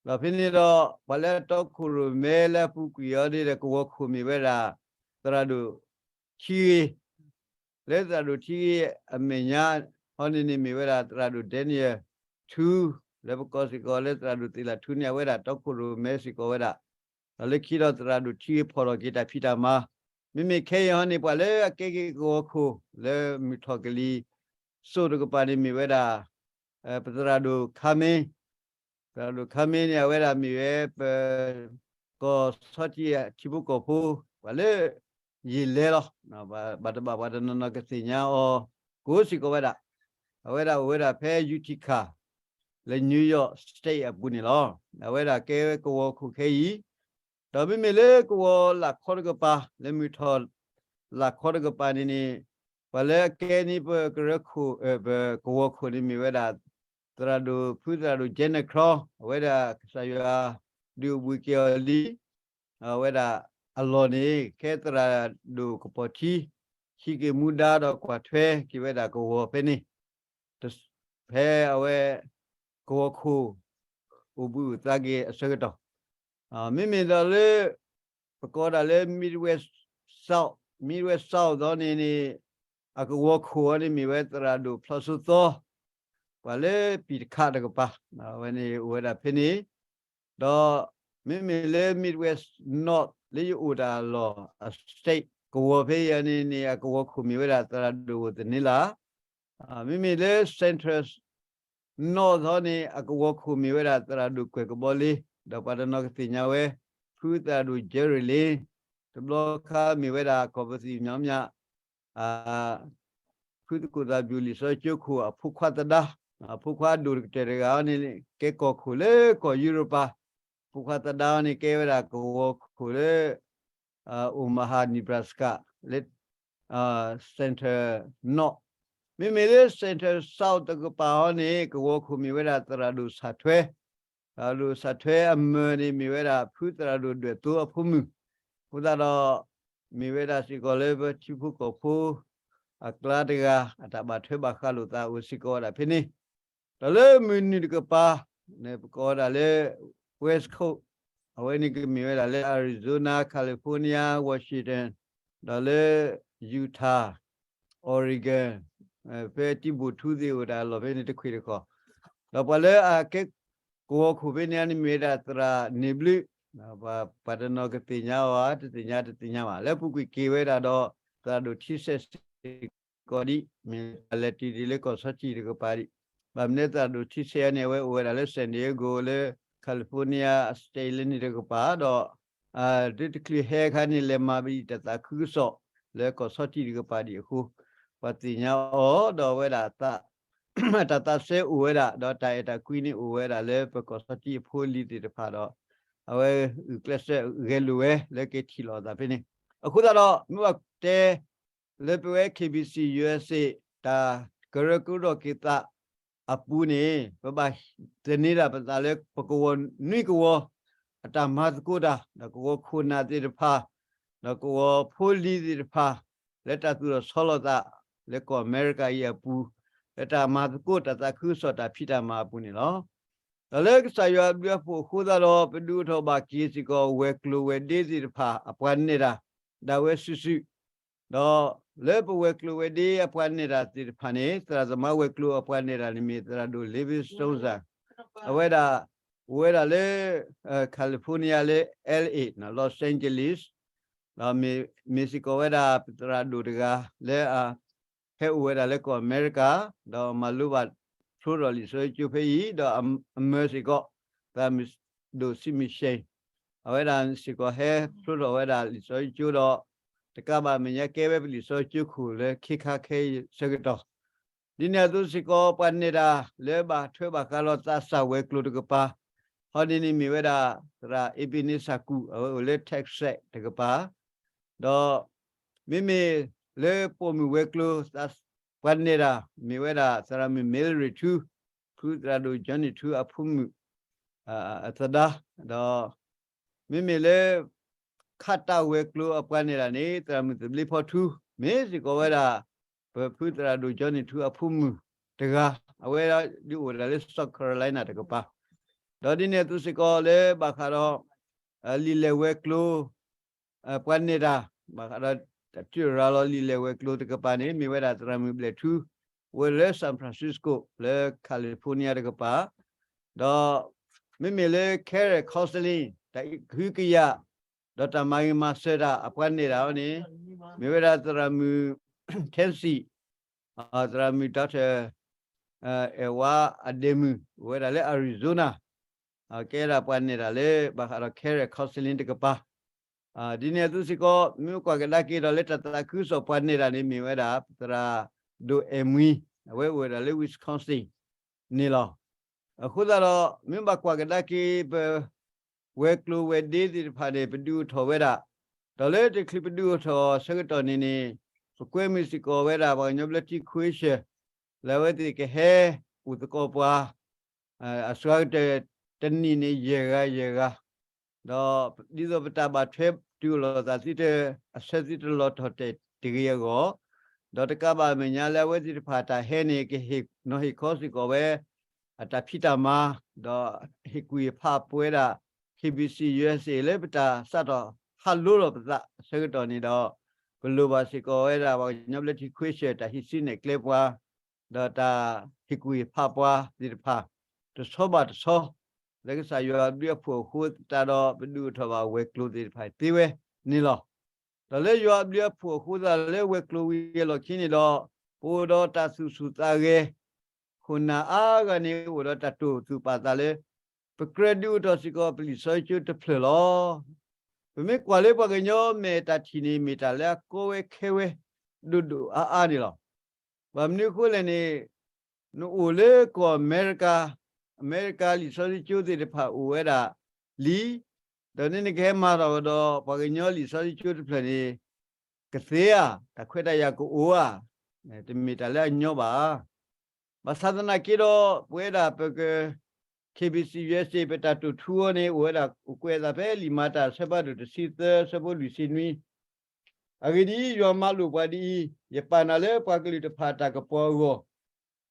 ဒီးဖဲန့ၣ်ဒီး ပှၤလၢအတီခိၣ်ရိၣ်မဲလၢအပူၤကွံာ်အီၤဒ်ဒီး ကဝီၤခိၣ်မ့ၢ်ဝဲဒၣ် သရၣ်ဒိၣ်ထံဂ့ၤ, လၢသရၣ်ဒိၣ်ထံဂ့ၤအမဲာ်ညါဟီန့ၣ်န့ၣ် မ့ၢ်ဝဲဒၣ်သရၣ်ဒိၣ် Daniel ထူ လၢပကိးစ့ၢ်ကီးလၢသရၣ်ဒိၣ်သ့ၣ်လးထူန့ၣ် အဝဲဒၣ်တီခိၣ်ရိၣ်မဲစ့ၢ်ကီးဝဲဒၣ်, ဒီးလၢခံဒီးသရၣ်ဒိၣ်ထံဂ့ၤဖီၣ်ထီၣ်က့ၤတၢ်ဖံးတၢ်မၤ, မ့မ့ၢ်ခဲအံၤဟီန့ၣ် ပှၤလၢအကဲက့ၤကဝီၤခိၣ်လၢမုၢ်ထီၣ်ကလံၤစိးတကပၤန့ၣ်မ့ၢ်ဝဲဒၣ် ပသရၣ်ဒိၣ်ခါမ့ၢ်, သရၣ်ဒိၣ်ခါမ့ၢ်န့ၣ် အဝဲဒၣ်မ့ၢ်ဝဲပ ကီၢ်ဆီထံးထံဖိကီၢ်ဖိ ပှၤလၢ ယံာ်လဲလီၤ, ဘၣ်တဘၣ်ပှၤတနီၤနီၤကသ့ၣ်ညါအီၤ ကိးစ့ၢ်ကီးဝဲဒၣ်, အဝဲဒၣ်အိၣ်ဝဲဒၣ်ဖဲ Utica လၢ New York State အပူၤန့ၣ်လီၤ. အဝဲဒၣ်ကဲကဝီၤခိၣ်ခဲအံၤ, ဒီးမ့မ့ၢ်လၢကဝီၤလၢ်ခီတကပၤ လၢမုၢ်ထီၣ်လၢ်ခီတကပၤန့ၣ်န့ၣ်, ပှၤလၢအကဲန့ၢ်ပကရၢခိၣ် ပကဝီၤခိၣ်န့ၣ်မ့ၢ်ဝဲဒၣ် သရၣ်ဒိၣ်ဖုသရၣ်ဒိၣ် Janet Crow အဝဲဒၣ်ကစၢ်ယွၤ ဒုးအိၣ်ဘှံးက့ၤအီၤလံ. အဝဲဒၣ်အလီၢ်န့ၣ် ကဲသရၣ်ဒိၣ်ကပီၤထံ ဟံးက့ၤမူဒါဒီးကွၢ်ထွဲက့ၤဝဲဒၣ်ကဝီၤဖဲန့ၣ် ဖဲအဝဲ ကဝီၤခိၣ် အိၣ်ဘှံးအိၣ်သါက့ၤအဆၢကတီၢ်, မ့မ့ၢ်ဒီးလၢ ပကိးဒၣ်လၢ Midwest South, Midwest South ဒီးန့ၣ်န့ၣ် အကဝီၤခိၣ်အီၤန့ၣ်မ့ၢ်ဝဲသရၣ်ဒိၣ်ဖျီၣ်စိသီ ပှၤလၢပံၣ်တခးတကပၤ, အဝဲန့ၣ်အိၣ်ဝဲဒၣ်ဖဲန့ၣ်, ဒီးမ့မ့ၢ်လၢ Midwest North လၢယအိၣ်တၢ်အလီၢ်အ state ကဝီၤဖဲအံၤန့ၣ်န့ၣ် အကဝီၤခိၣ်မ့ၢ်ဝဲဒၣ်သရၣ်ဒိၣ်အိၣ်သန့ၤလၢ် မ့မ့ၢ်လၢ Central North သီန့ၣ် အကဝီၤခိၣ်မ့ၢ်ဝဲဒၣ်သရၣ်ဒိၣ်ကွဲၢ်ကဘီလ့, ဒီးပှၤတနီၤကသ့ၣ်ညါဝဲ ဖုသရၣ်ဒိၣ် Jerry Lin, တဘျီခါမ့ၢ်ဝဲဒၣ်ကီၢ်ပသံၣ်မညီမညီ ဖုသကိးသးဘျုးလံာ်စီဆှံကၠိခိၣ်အဖိခွါသဒါ, အဖိခွါဒိၣ်တကတၢၢ်တဂၤန့ၣ် ကဲကီၢ်ခိၣ်လၢကီၢ်ယူရပၤ, ဖိခွါသဒါန့ၣ် ကဲဝဲဒၣ်ကဝီၤခိၣ်လၢ Omaha Nebraska လၢ Central North, မ့မ့ၢ်လၢ Central South တကပၤဟီန့ၣ် ကဝီၤခိၣ်မ့ၢ်ဝဲဒၣ်သရၣ်ဒိၣ်စၣ်ထွဲ, သရၣ်ဒိၣ်စၣ်ထွဲအမၢၤန့ၣ် မ့ၢ်ဝဲဒၣ်ဖုသရၣ်ဒိၣ်ဒွဲၣ်သိအဖိမုၣ်, အဃိသတးဒီး မ့ၢ်ဝဲဒၣ်စ့ၢ်ကီးလၢပထံဖိကီၢ်ဖိ အကျါတဂၤ အတၢ်ဘၣ်ထွဲဘၣ်ဃးလိာ်သးအိၣ်စ့ၢ်ကီးဝဲဒၣ်ဖဲန့ၣ်, ဒီးလၢမုၢ်နုာ်တကပၤန့ၣ် ပကိးဝဲဒၣ်လၢ West Coast, အဝဲန့ၣ်ကမ့ၢ်ဝဲဒၣ်လၢ Arizona, California, Washington, ဒီးလၢ Utah, Oregon, ဖဲတံဘိၣ်ထူသ့ၣ်အိၣ်တၢ်လီၢ်ဖဲန့ၣ်တခွံၣ်တခီၣ်, ဒီးပှၤလၢအကဲကဝီၤခိၣ်ဖဲန့ၣ်န့ၣ်မ့ၢ်ဝဲဒၣ်သရၣ်န့ၢ်ဘျုး, ပှၤတနီၤကသ့ၣ်ညါအီၤ တသ့ၣ်ညါတသ့ၣ်ညါဘၣ် လၢပူၤကွံာ်က့ၤဝဲဒၣ်ဒီး သရၣ်ဒိၣ်ထံဆဲးစ့ၢ်ကီးဒံး မ့ၢ်တၢ်လဲၤတံၢ်ဒံးလၢကီၢ်ဆီထံးတကပၤဒံး, ဘၣ်မနုၤသရၣ်ဒိၣ်ထံဆဲးန့ၣ် အဝဲအိၣ်ဝဲဒၣ်လၢ San Diego လၢ California State လၢန့ၣ်တကပၤဒီး ဒ်တချုးဟဲခါန့ၣ် လဲၤမၤဘၣ်ဒံးတၢ်သးခုကစီၣ်လၢကီၢ်ဆီထံးတကပၤဒံးအဃိ, ပှၤသ့ၣ်ညါအီၤဒီးအဝဲဒၣ် တၢ်သးစဲအိၣ်ဝဲဒၣ် ဒီးတၢ်အဲၣ်တၢ်ကွံန့ၣ်အိၣ်ဝဲဒၣ်လၢပကီၢ်ဆီထံးအဖိအလံၤသ့ၣ်တဖၣ်ဒီး အဝဲဂုာ်ကျဲးစၢးဂဲၤလိာ်ဝဲလၢကထံၣ်လိာ်အသးဖဲန့ၣ်, အဃိသတးဒီး မ့ၢ်ဘၣ်တဲ လၢပဝဲ KBC USA တၢ်ကရၢကရိထီၣ်က့ၤသးအပူၤန့ၣ် ပဘၣ်သန့ၤဒၣ်ပသးလၢပကဝီၤနွံကဝီၤ အတၢ်မၤသကိးတၢ် ဒီးကဝီၤခိၣ်နၢ်သ့ၣ်တဖၣ် ဒီးကဝီၤဖိလံၤသ့ၣ်တဖၣ် လၢတၢ်သူၣ်ထီၣ်ဆီလီၤသး လၢကီၢ်အမဲရကၤအံၤအပူၤ လၢတၢ်မၤသကိးတၢ်သးခုကစီၣ်တၢ်ဖံးတၢ်မၤအပူၤန့ၣ်လီၤ. ဒီးလၢကစၢ်ယွၤအဘျုးအဖှိၣ်အဃိသတးဒီး ပဒုးအိၣ်ထီၣ်ဘၣ်က့ၤစ့ၢ်ကီး ဝဲၤကျိၤဝဲၤဒ့သ့ၣ်တဖၣ် အပှၤနဲၣ်တၢ် ဒၣ်ဝဲစုာ်စုာ်, ဒီးလၢပဝဲၤကျိၤဝဲၤဒ့အပှၤနဲၣ်တၢ်သ့ၣ်တဖၣ်န့ၣ် သရၣ်သမါဝဲၤကျိၤအပှၤနဲၣ်တၢ်န့ၣ်မ့ၢ်သရၣ်ဒိၣ် Livingstone အဝဲဒၣ် အိၣ်ဝဲဒၣ်လၢ California လၢ LA, Los Angeles, ဒီးမ့ၢ်စ့ၢ်ကီးဝဲဒၣ်ပသရၣ်ဒိၣ်တဂၤလၢ ဟဲအိၣ်ဝဲဒၣ်လၢကီၢ်အမဲရကၤ, ဒီးမၤလိဘၣ်ဖျိထီၣ်လံာ်စီဆှံကၠိဖဲအံၤ, ဒီးအမၢၤစ့ၢ်ကီး သရၣ်မုၣ်ဒိၣ်စံမုၢ်ရှဲ, အဝဲဒၣ်စ့ၢ်ကီးဟဲဖျိထီၣ်ဝဲဒၣ်လံာ်စီဆှံကၠိဒီး တကးဘၣ်မဲာ်ညါကဲဝဲပလံာ်စီဆှံကၠိခိၣ်လၢခ့ခါခဲအံၤဆၢကတီၢ်, ဒ်န့ၣ်အသိးစ့ၢ်ကီး ပှၤနဲၣ်တၢ်လၢဘၣ်ထွဲဘၣ်ဃးလီၤသးစၢ်ဝဲၤကျိၤတကပၤ, ဟီဒ်န့ၣ်မ့ၢ်ဝဲဒၣ် သရၣ်အ့ဘ့န့စၢ်ကူၣ် အဝဲအိၣ်လၢ Texas တကပၤ, ဒီးမ့မ့ၢ်လၢပိာ်မုၣ်ဝဲၤကျိၤ ပှၤနဲၣ်တၢ် မ့ၢ်ဝဲဒၣ် သရၣ်မုၣ် Mary ထူ, ဖုသရၣ်ဒိၣ် Johnny ထူအဖိမုၣ် အသဒါ, ဒီးမ့မ့ၢ်လၢ ခးတၢ်ဝဲၤကျိၤအပှၤနဲၣ်တၢ်န့ၣ် သရၣ်မုၣ်သဘျ့ဖီထူ, မ့ၢ်စ့ၢ်ကီးဝဲဒၣ် ပဖုသရၣ်ဒိၣ် Johnny ထူအဖိမုၣ်တဂၤ, အဝဲဒၣ်ဒုးအိၣ်ဝဲဒၣ်လၢ South Carolina တကပၤ, ဒီးဒ်န့ၣ်အသိးစ့ၢ်ကီးလၢဘၣ်ဃးဒီး လံာ်လဲၢ်ဝဲၤကျိၤ ပှၤနဲၣ်တၢ် ဘၣ်ဃးဒီးတၢ်တြူၢ်ရၤလီၤလံာ်လဲၢ်ဝဲၤကျိၤတကပၤန့ၣ် မ့ၢ်ဝဲဒၣ်သရၣ်မုၣ်ဘျဲၣ်ထူ, အိၣ်ဝဲလၢ San Francisco လၢ California တကပၤ, ဒီးမ့မ့ၢ်လၢ Career Counseling တၢ်ကဟုကယာ် ဒီးတၢ်မၤဂ့ၤမၤစၢၤတၢ်အပှၤနဲၣ်တၢ်အီၤန့ၣ် မ့ၢ်ဝဲဒၣ်သရၣ်မုၣ် Tansy, သရၣ်မုၣ် Doctor အဲၣ်ဝါအဒဲမုၣ် အိၣ်ဝဲဒၣ်လၢ Arizona, ကဲဒၣ်ပှၤနဲၣ်တၢ်လၢဘၣ်ဃးဒီး Career Counseling တကပၤ, ဒ်န့ၣ်အသိးစ့ၢ်ကီး မ့ၢ်ကွၢ်ကဒါက့ၤဒီးလၢတၢ်သးခုကစီၣ်ပှၤနဲၣ်တၢ်န့ၣ် မ့ၢ်ဝဲဒၣ် သရၣ်ဒိၣ်အဲၣ်မှံ, အဝဲအိၣ်ဝဲဒၣ်လၢ Wisconsin န့ၣ်လီၤ. အဃိသတးဒီး မ့ၢ်ဘၣ်ကွၢ်ကဒါက့ၤပ ဝဲၤကျိၤဝဲၤဒ့သ့ၣ်တဖၣ်န့ၣ် ပဒုးအိၣ်ထီၣ်ဝဲဒၣ်, ဒီးလၢတချုးပဒုးအိၣ်ထီၣ်အဆၢကတီၢ်န့ၣ်န့ၣ် ပကွဲမုာ်စ့ၢ်ကီးဝဲဒၣ် ပှၤကညီဘျၢထံ Quencher လၢအဝဲသ့ၣ်ကဟဲအိၣ်သကိးပှၤ အစှၤကတၢၢ်တနံၣ်န့ၣ် ယဲၢ်ဂၤယဲၢ်ဂၤ, ဒီးဒ်သိးပတၢ်ဘၣ်ထွဲတုၤအလီၢ်သးသုတ အဆၢသုတလီၤထီၣ်တဲာ်တဂ့ၤအဂီၢ်, ဒီးတကးဘၣ်အမဲာ်ညါလၢအဝဲသ့ၣ်တဖၣ်တၢ်ဟဲန့ၣ် ကဟ့ၣ်နီၤဟ့ၣ်ခီစ့ၢ်ကီးဝဲ အတၢ်ဖံးတၢ်မၤ, ဒီးဟ့ၣ်ကူၣ်ဟ့ၣ်ဖးပဝဲဒၣ် K B C U S A လၢပတၢ်စးထီၣ်ဟးလိလီၤပသးအဆၢကတီၢ်န့ၣ်ဒီး ပလိၣ်ဘၣ်စ့ၢ်ကီးဝဲဒၣ် ပှၤကညီဘျၢထံခဝ့ၡၢၣ် တၢ်ဟံးစုနဲၣ်ကျဲပှၤ ဒီးတၢ်ဟ့ၣ်ကူၣ်ဟ့ၣ်ဖးပှၤသ့ၣ်တဖၣ် တဆီဘၣ်တဆီ လၢကစၢ်ယွၤအဘျုးအဖှိၣ်အဃိသတးဒီး ပဒုးအိၣ်ထီၣ်ဘၣ်ဝဲၤကျိၤသ့ၣ်တဖၣ်သ့ဝဲန့ၣ်လီၤ. ဒီးလၢယွၤအဘျုးအဖှိၣ်အဃိသတးလၢဝဲၤကျိၤဝံၤအလီၢ်ခံန့ၣ်ဒီး ပအိၣ်ဒီးတၢ်သူၣ်ဆူၣ်သးဂဲၤ ခိၣ်နၢ်အါဂၤန့ၣ် အိၣ်ဒီးတၢ်တိာ်သူၣ်ပာ်သးလၢ ပကြၢးဒုးအိၣ်ထီၣ်စ့ၢ်ကီးပလံာ်စီဆှံကၠိတဖျၢၣ်လီၤ. ပမ့ၢ်ကွၢ်လၢပှၤကညီမဲာ်တၢ်ထံၣ်န့ၣ် မ့ၢ်တၢ်လၢအကီဝဲခဲဝဲ ဒိၣ်ဒိၣ်အါအါန့ၣ်လီၤ. ဘၣ်မနုၤအဃိလဲၣ်န့ၣ် နအိၣ်လၢကီၢ်အမဲရကၤ, အမဲရကၤလံာ်စီဆှံကၠိသ့ၣ်တဖၣ်အိၣ်ဝဲဒၣ်လံ, ဒီးန့ၣ်နကဟဲမၤထီၣ်ကဒီး ပှၤကညီလံာ်စီဆှံကၠိတဖျၢၣ်န့ၣ် ကသ့ဧါ, တၢ်ခွဲးတၢ်ယာ်ကအိၣ်ဧါ, တမ့ၢ်တၢ်လၢအညီဘၣ်. ဘၣ်ဆၣ်သနာ်က့ဒီး ပဝဲဒၣ်ပက K B C U S A ပတၢ်တိာ်ထူအီၤန့ၣ် အိၣ်ဝဲဒၣ်အိၣ်ကွဲးအသးဖဲလံာ်မၤတၢ်အဆၢဖးဒိၣ်တဆံသၢ အဆၢဖိလွံၢ်ဆံနွံ, အဂ့ၢ်ဒ်အံၤ, ယွၤမၤလိာ်ပှၤဒ်အံၤ, ယပာ်နၤလၢပှၤကလုာ်တဖၣ်အတၢ်ကပီၤအဂီၢ်,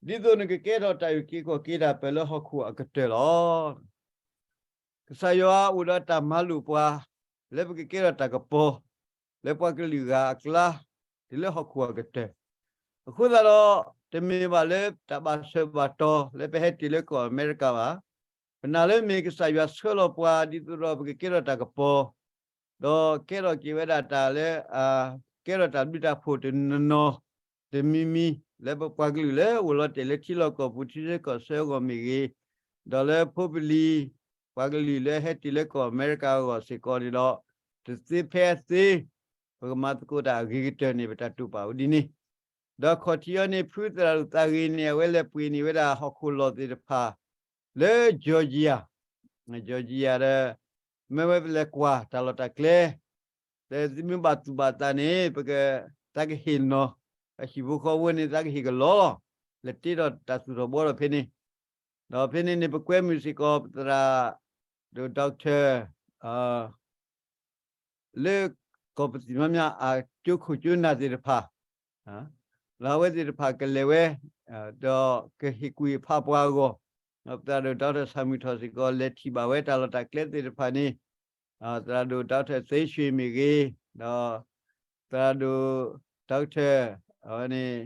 ဒ်သိးနကကဲထီၣ်တၢ်အုၣ်က့ၤခီၣ်က့ၤတၢ်ပၢၢ်လၢဟီၣ်ခိၣ်အကတၢၢ်လီၤ. ကစၢ်ယွၤအိၣ်ဒီးတၢ်မၤလိာ်ပှၤ လၢပကကဲထီၣ်တၢ်ကပီၤ လၢပှၤကလုာ်ဂၤအကျါ တုၤလၢဟီၣ်ခိၣ်အကတၢၢ်, အဃိသတးဒီး တမ့ၢ်ဘၣ်လၢတၢ်ဘၣ်ဆၢဘၣ်တီၤလၢပဟဲတုၤလၢကီၢ်အမဲရကၤဘၣ်. ပနာ်လၢမ့ၢ်ကစၢ်ယွၤဆှၢလီၤပှၤဒ်သိးဒီးပကကဲထီၣ်တၢ်ကပီၤ ဒီးကဲထီၣ်က့ၤဝဲဒၣ်တၢ်လၢ ကဲထီၣ်တၢ်ဘျုးတၢ်ဖှိၣ်တနီၤနီၤ တမံၤမံၤ လၢပပှၤကလုာ်လၢအိၣ်လီၤတဲာ်လၢထံလီၢ်ကီၢ်ပူၤ ထံဆၢကီၢ်ဆၢအဂီၢ်မ့ၢ်ဂ့ၤ, ဒီးလၢဖိပလံၤ ပှၤကလုာ်လၢဟဲတုၤလၢကီၢ်အမဲရကၤအဂီၢ်စ့ၢ်ကီးန့ၣ်ဒီး တသ့ဖဲအသ့ ပကမၤသကိးတၢ်အဂ့ၤကတၢၢ်န့ၣ် ပတၢ်တိာ်ပာ်အိၣ်ဒ်န့ၣ်, ဒီးခီၣ်ထံးအီၤန့ၣ် ဖုသရၣ်ဒိၣ်သးဂ့ၤန့ၣ် အဝဲလဲၤပှ့ၤန့ၢ်ဝဲဒၣ်ဟီၣ်ခိၣ်လီၢ်သ့ၣ်တဖၣ် လၢ Georgia, Georgia ဒီး မ့ၢ်ဝဲပလဲၤကွၢ်တၢ်လီၢ်တၢ်ကျဲ ဒီးသုမ့ၢ်ဘၣ်သူၣ်ဘၣ်သးန့ၣ် ပက သးကဟ့ၣ်နီၤ, အဟံၣ်ဖိဃီဖိန့ၣ် သးကဟ့ၣ်ကလီလီၤ, လဲၤတ့ထီၣ်တၢ်သူၣ်ထီၣ်ဘှီထီၣ်ဖဲန့ၣ်, ဒီးဖဲန့ၣ်န့ၣ် ပကွဲမုာ်စ့ၢ်ကီး ပသရၣ်ဒိၣ် Doctor လၢကီၢ်ပသံၣ်မီမၠး အကၠိခိၣ်ကၠိနၢ်သ့ၣ်တဖၣ် လၢအဝဲသ့ၣ်တဖၣ်ကလဲၤဝဲ ဒီးကဟ့ၣ်ကူၣ်ဟ့ၣ်ဖးပှၤအဂီၢ်, ဒီးပသရၣ်ဒိၣ် Doctor ဆၣ်မုၢ်ထီၣ်စ့ၢ်ကီး လဲၤထံၣ်ဘၣ်ဝဲတၢ်လီၢ်တၢ်ကျဲသ့ၣ်တဖၣ်န့ၣ်, သရၣ်ဒိၣ် Doctor သ့ၣ်ရွှ့ၣ်မ့ၢ်ဂ့ၤ, ဒီး သရၣ်ဒိၣ် Doctor အဝဲန့ၣ်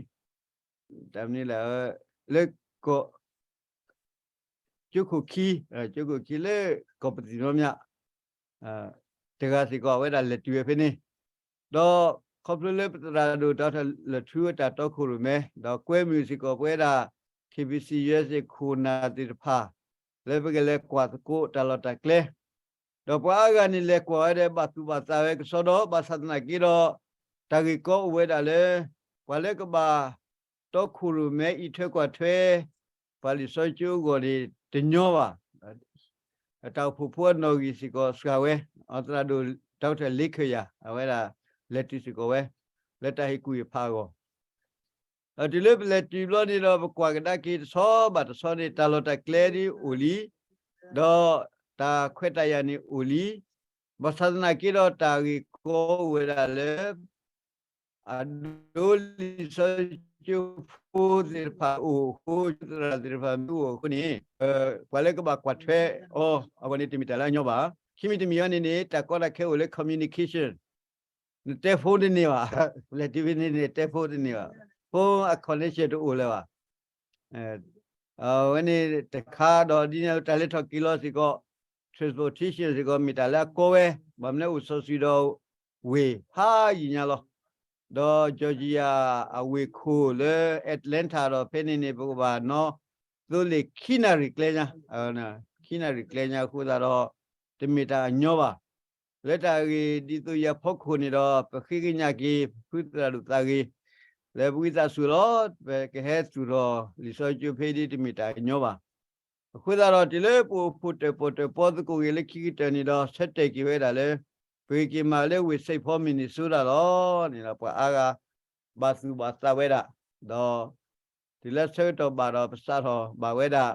တၢ်မနုၤလဲၣ် လၢကီၢ် ကၠိခိၣ်ခံ, ကၠိခိၣ်ခံလၢကီၢ်ပသံၣ်မီမၠး တဂၤစ့ၢ်ကီး အဝဲဒၣ်လဲၤတုၤဝဲဖဲန့ၣ်, ဒီးခီဖျိလၢပသရၣ်ဒိၣ် Doctor လၢထူအတၢ်တီခိၣ်ရိၣ်မဲ ဒီးကွဲမုာ်စ့ၢ်ကီးပဝဲဒၣ် K B C U S A ခိၣ်နၢ်သ့ၣ်တဖၣ် လၢပကလဲၤကွၢ်သကိးတၢ်လီၢ်တၢ်ကျဲ, ဒီးပှၤအါဂၤန့ၣ်လဲၤကွၢ်ဝဲဒီးဘၣ်သူၣ်ဘၣ်သးဝဲကစီဒီ ဘၣ်ဆၣ်သနာ်က့ဒီး တၢ်ဂ့ၢ်ကီအိၣ်ဝဲဒၣ်လၢ ပှၤလၢကဘၣ်တီခိၣ်ရိၣ်မဲအံးထွဲကွၢ်ထွဲ ပှၤလံာ်စီဆှံကၠိအဂီၢ်န့ၣ် တညီဘၣ်. အတၢ်အိၣ်ဖှိၣ်ဖိအနီၣ်ဂံၢ်စ့ၢ်ကီးစှၤဝဲ, အသရၣ်ဒိၣ် Doctor လ့ခၢၣ်ယၤ အဝဲဒၣ်လဲၤတုၤစ့ၢ်ကီးဝဲ လၢတၢ်ဟ့ၣ်ကူၣ်ဟ့ၣ်ဖးအဂီၢ် ဒီးတုၤလၢပလဲၤတုၤဘျီန့ၣ်ဒီး ပကွၢ်ကဒါက့ၤတဆီဘၣ်တဆီန့ၣ် တၢ်လီၢ်တၢ်ကျဲဒ်အိၣ်လံ, ဒီးတၢ်ခွဲးတၢ်ယာ်န့ၣ်အိၣ်လံ, ဘၣ်ဆၣ်သနာ်က့ဒီးတၢ်ဂ့ၢ်ကီအိၣ်ဝဲဒၣ်လၢ အဒိလံာ်စီဆှံကၠိဖိသ့ၣ်တဖၣ်အိၣ်အဃိ, ကၠိသရၣ်သ့ၣ်တဖၣ်မ့ၢ်အိၣ်အဃိန့ၣ်, ပှၤလၢကဘၣ်ကွၢ်ထွဲအီၤအဂီၢ်န့ၣ် တမ့ၢ်တၢ်လၢအညီဘၣ်. ခံမံၤတမံၤအံၤန့ၣ်န့ၣ် တၢ်ကီတၢ်ခဲအိၣ်လၢ communication နတဲဖိတန့ၢ်ဘၣ်, လဲၤတုၤဖဲန့ၣ်န့ၣ် တဲဖိတန့ၢ်ဘၣ်, ဖိအ connection တအိၣ်လၢၤဘၣ်. အဝဲန့ၣ်တခါဒီး ဒ်န့ၣ်တၢ်လဲၤထီၣ်က့ၤလီၤစ့ၢ်ကီး transportation စ့ၢ်ကီး မ့ၢ်တၢ်လၢအကီဝဲ, ဘၣ်မနုၤလဲၣ် အိၣ်စီၤစုၤဒီးဝ့ၢ်ဖးယံာ်ညါလီၤ. ဒီး Georgia အဝ့ၢ်ခိၣ်လၢ Atlanta ဒီးဖဲန့ၣ်န့ၣ် ပကဘၣ်နီၣ်သိလ့ၣ်ခံနၣ်ရံၣ်ကျဲညါ, ခံနၣ်ရံၣ်ကျဲညါအဃိသတးဒီး တမ့ၢ်တၢ်အညီဘၣ်. လၢတၢ်ဂ့ၢ်ဒ်သိးယၤဖီခိၣ်န့ၣ်ဒီး ပဃ့ကညးက့ၤ ပဖုသရၣ်ဒိၣ်သးဂ့ၤ, လၢပဝံသးစူၤလီၤ, ပကဟဲသူၣ်ထီၣ်လံာ်စီဆှံကၠိဖဲဒ်တမ့ၢ်တၢ်အညီဘၣ်. အဃိသတးဒီး တုၤလၢပအိၣ်ဖှိၣ်တၢၣ်ပီၣ်တၢၣ်ပီသကိးဂ့ၤလၢခံကတၢၢ်န့ၣ်ဒီး ဆၢတဲာ်က့ၤဝဲဒၣ်လၢ ပက့ၤက့ၤမၤလၢဝ့ၢ် Saint Paul Minnesota လီၤန့ၣ်ဒီး ပှၤအါဂၤဘၣ်သူၣ်ဘၣ်သးဝဲဒၣ်, ဒီးတုၤလၢဆၢကတီၢ်ဘၣ်ဒီး ပစးထီၣ်ဘၣ်ဝဲဒၣ်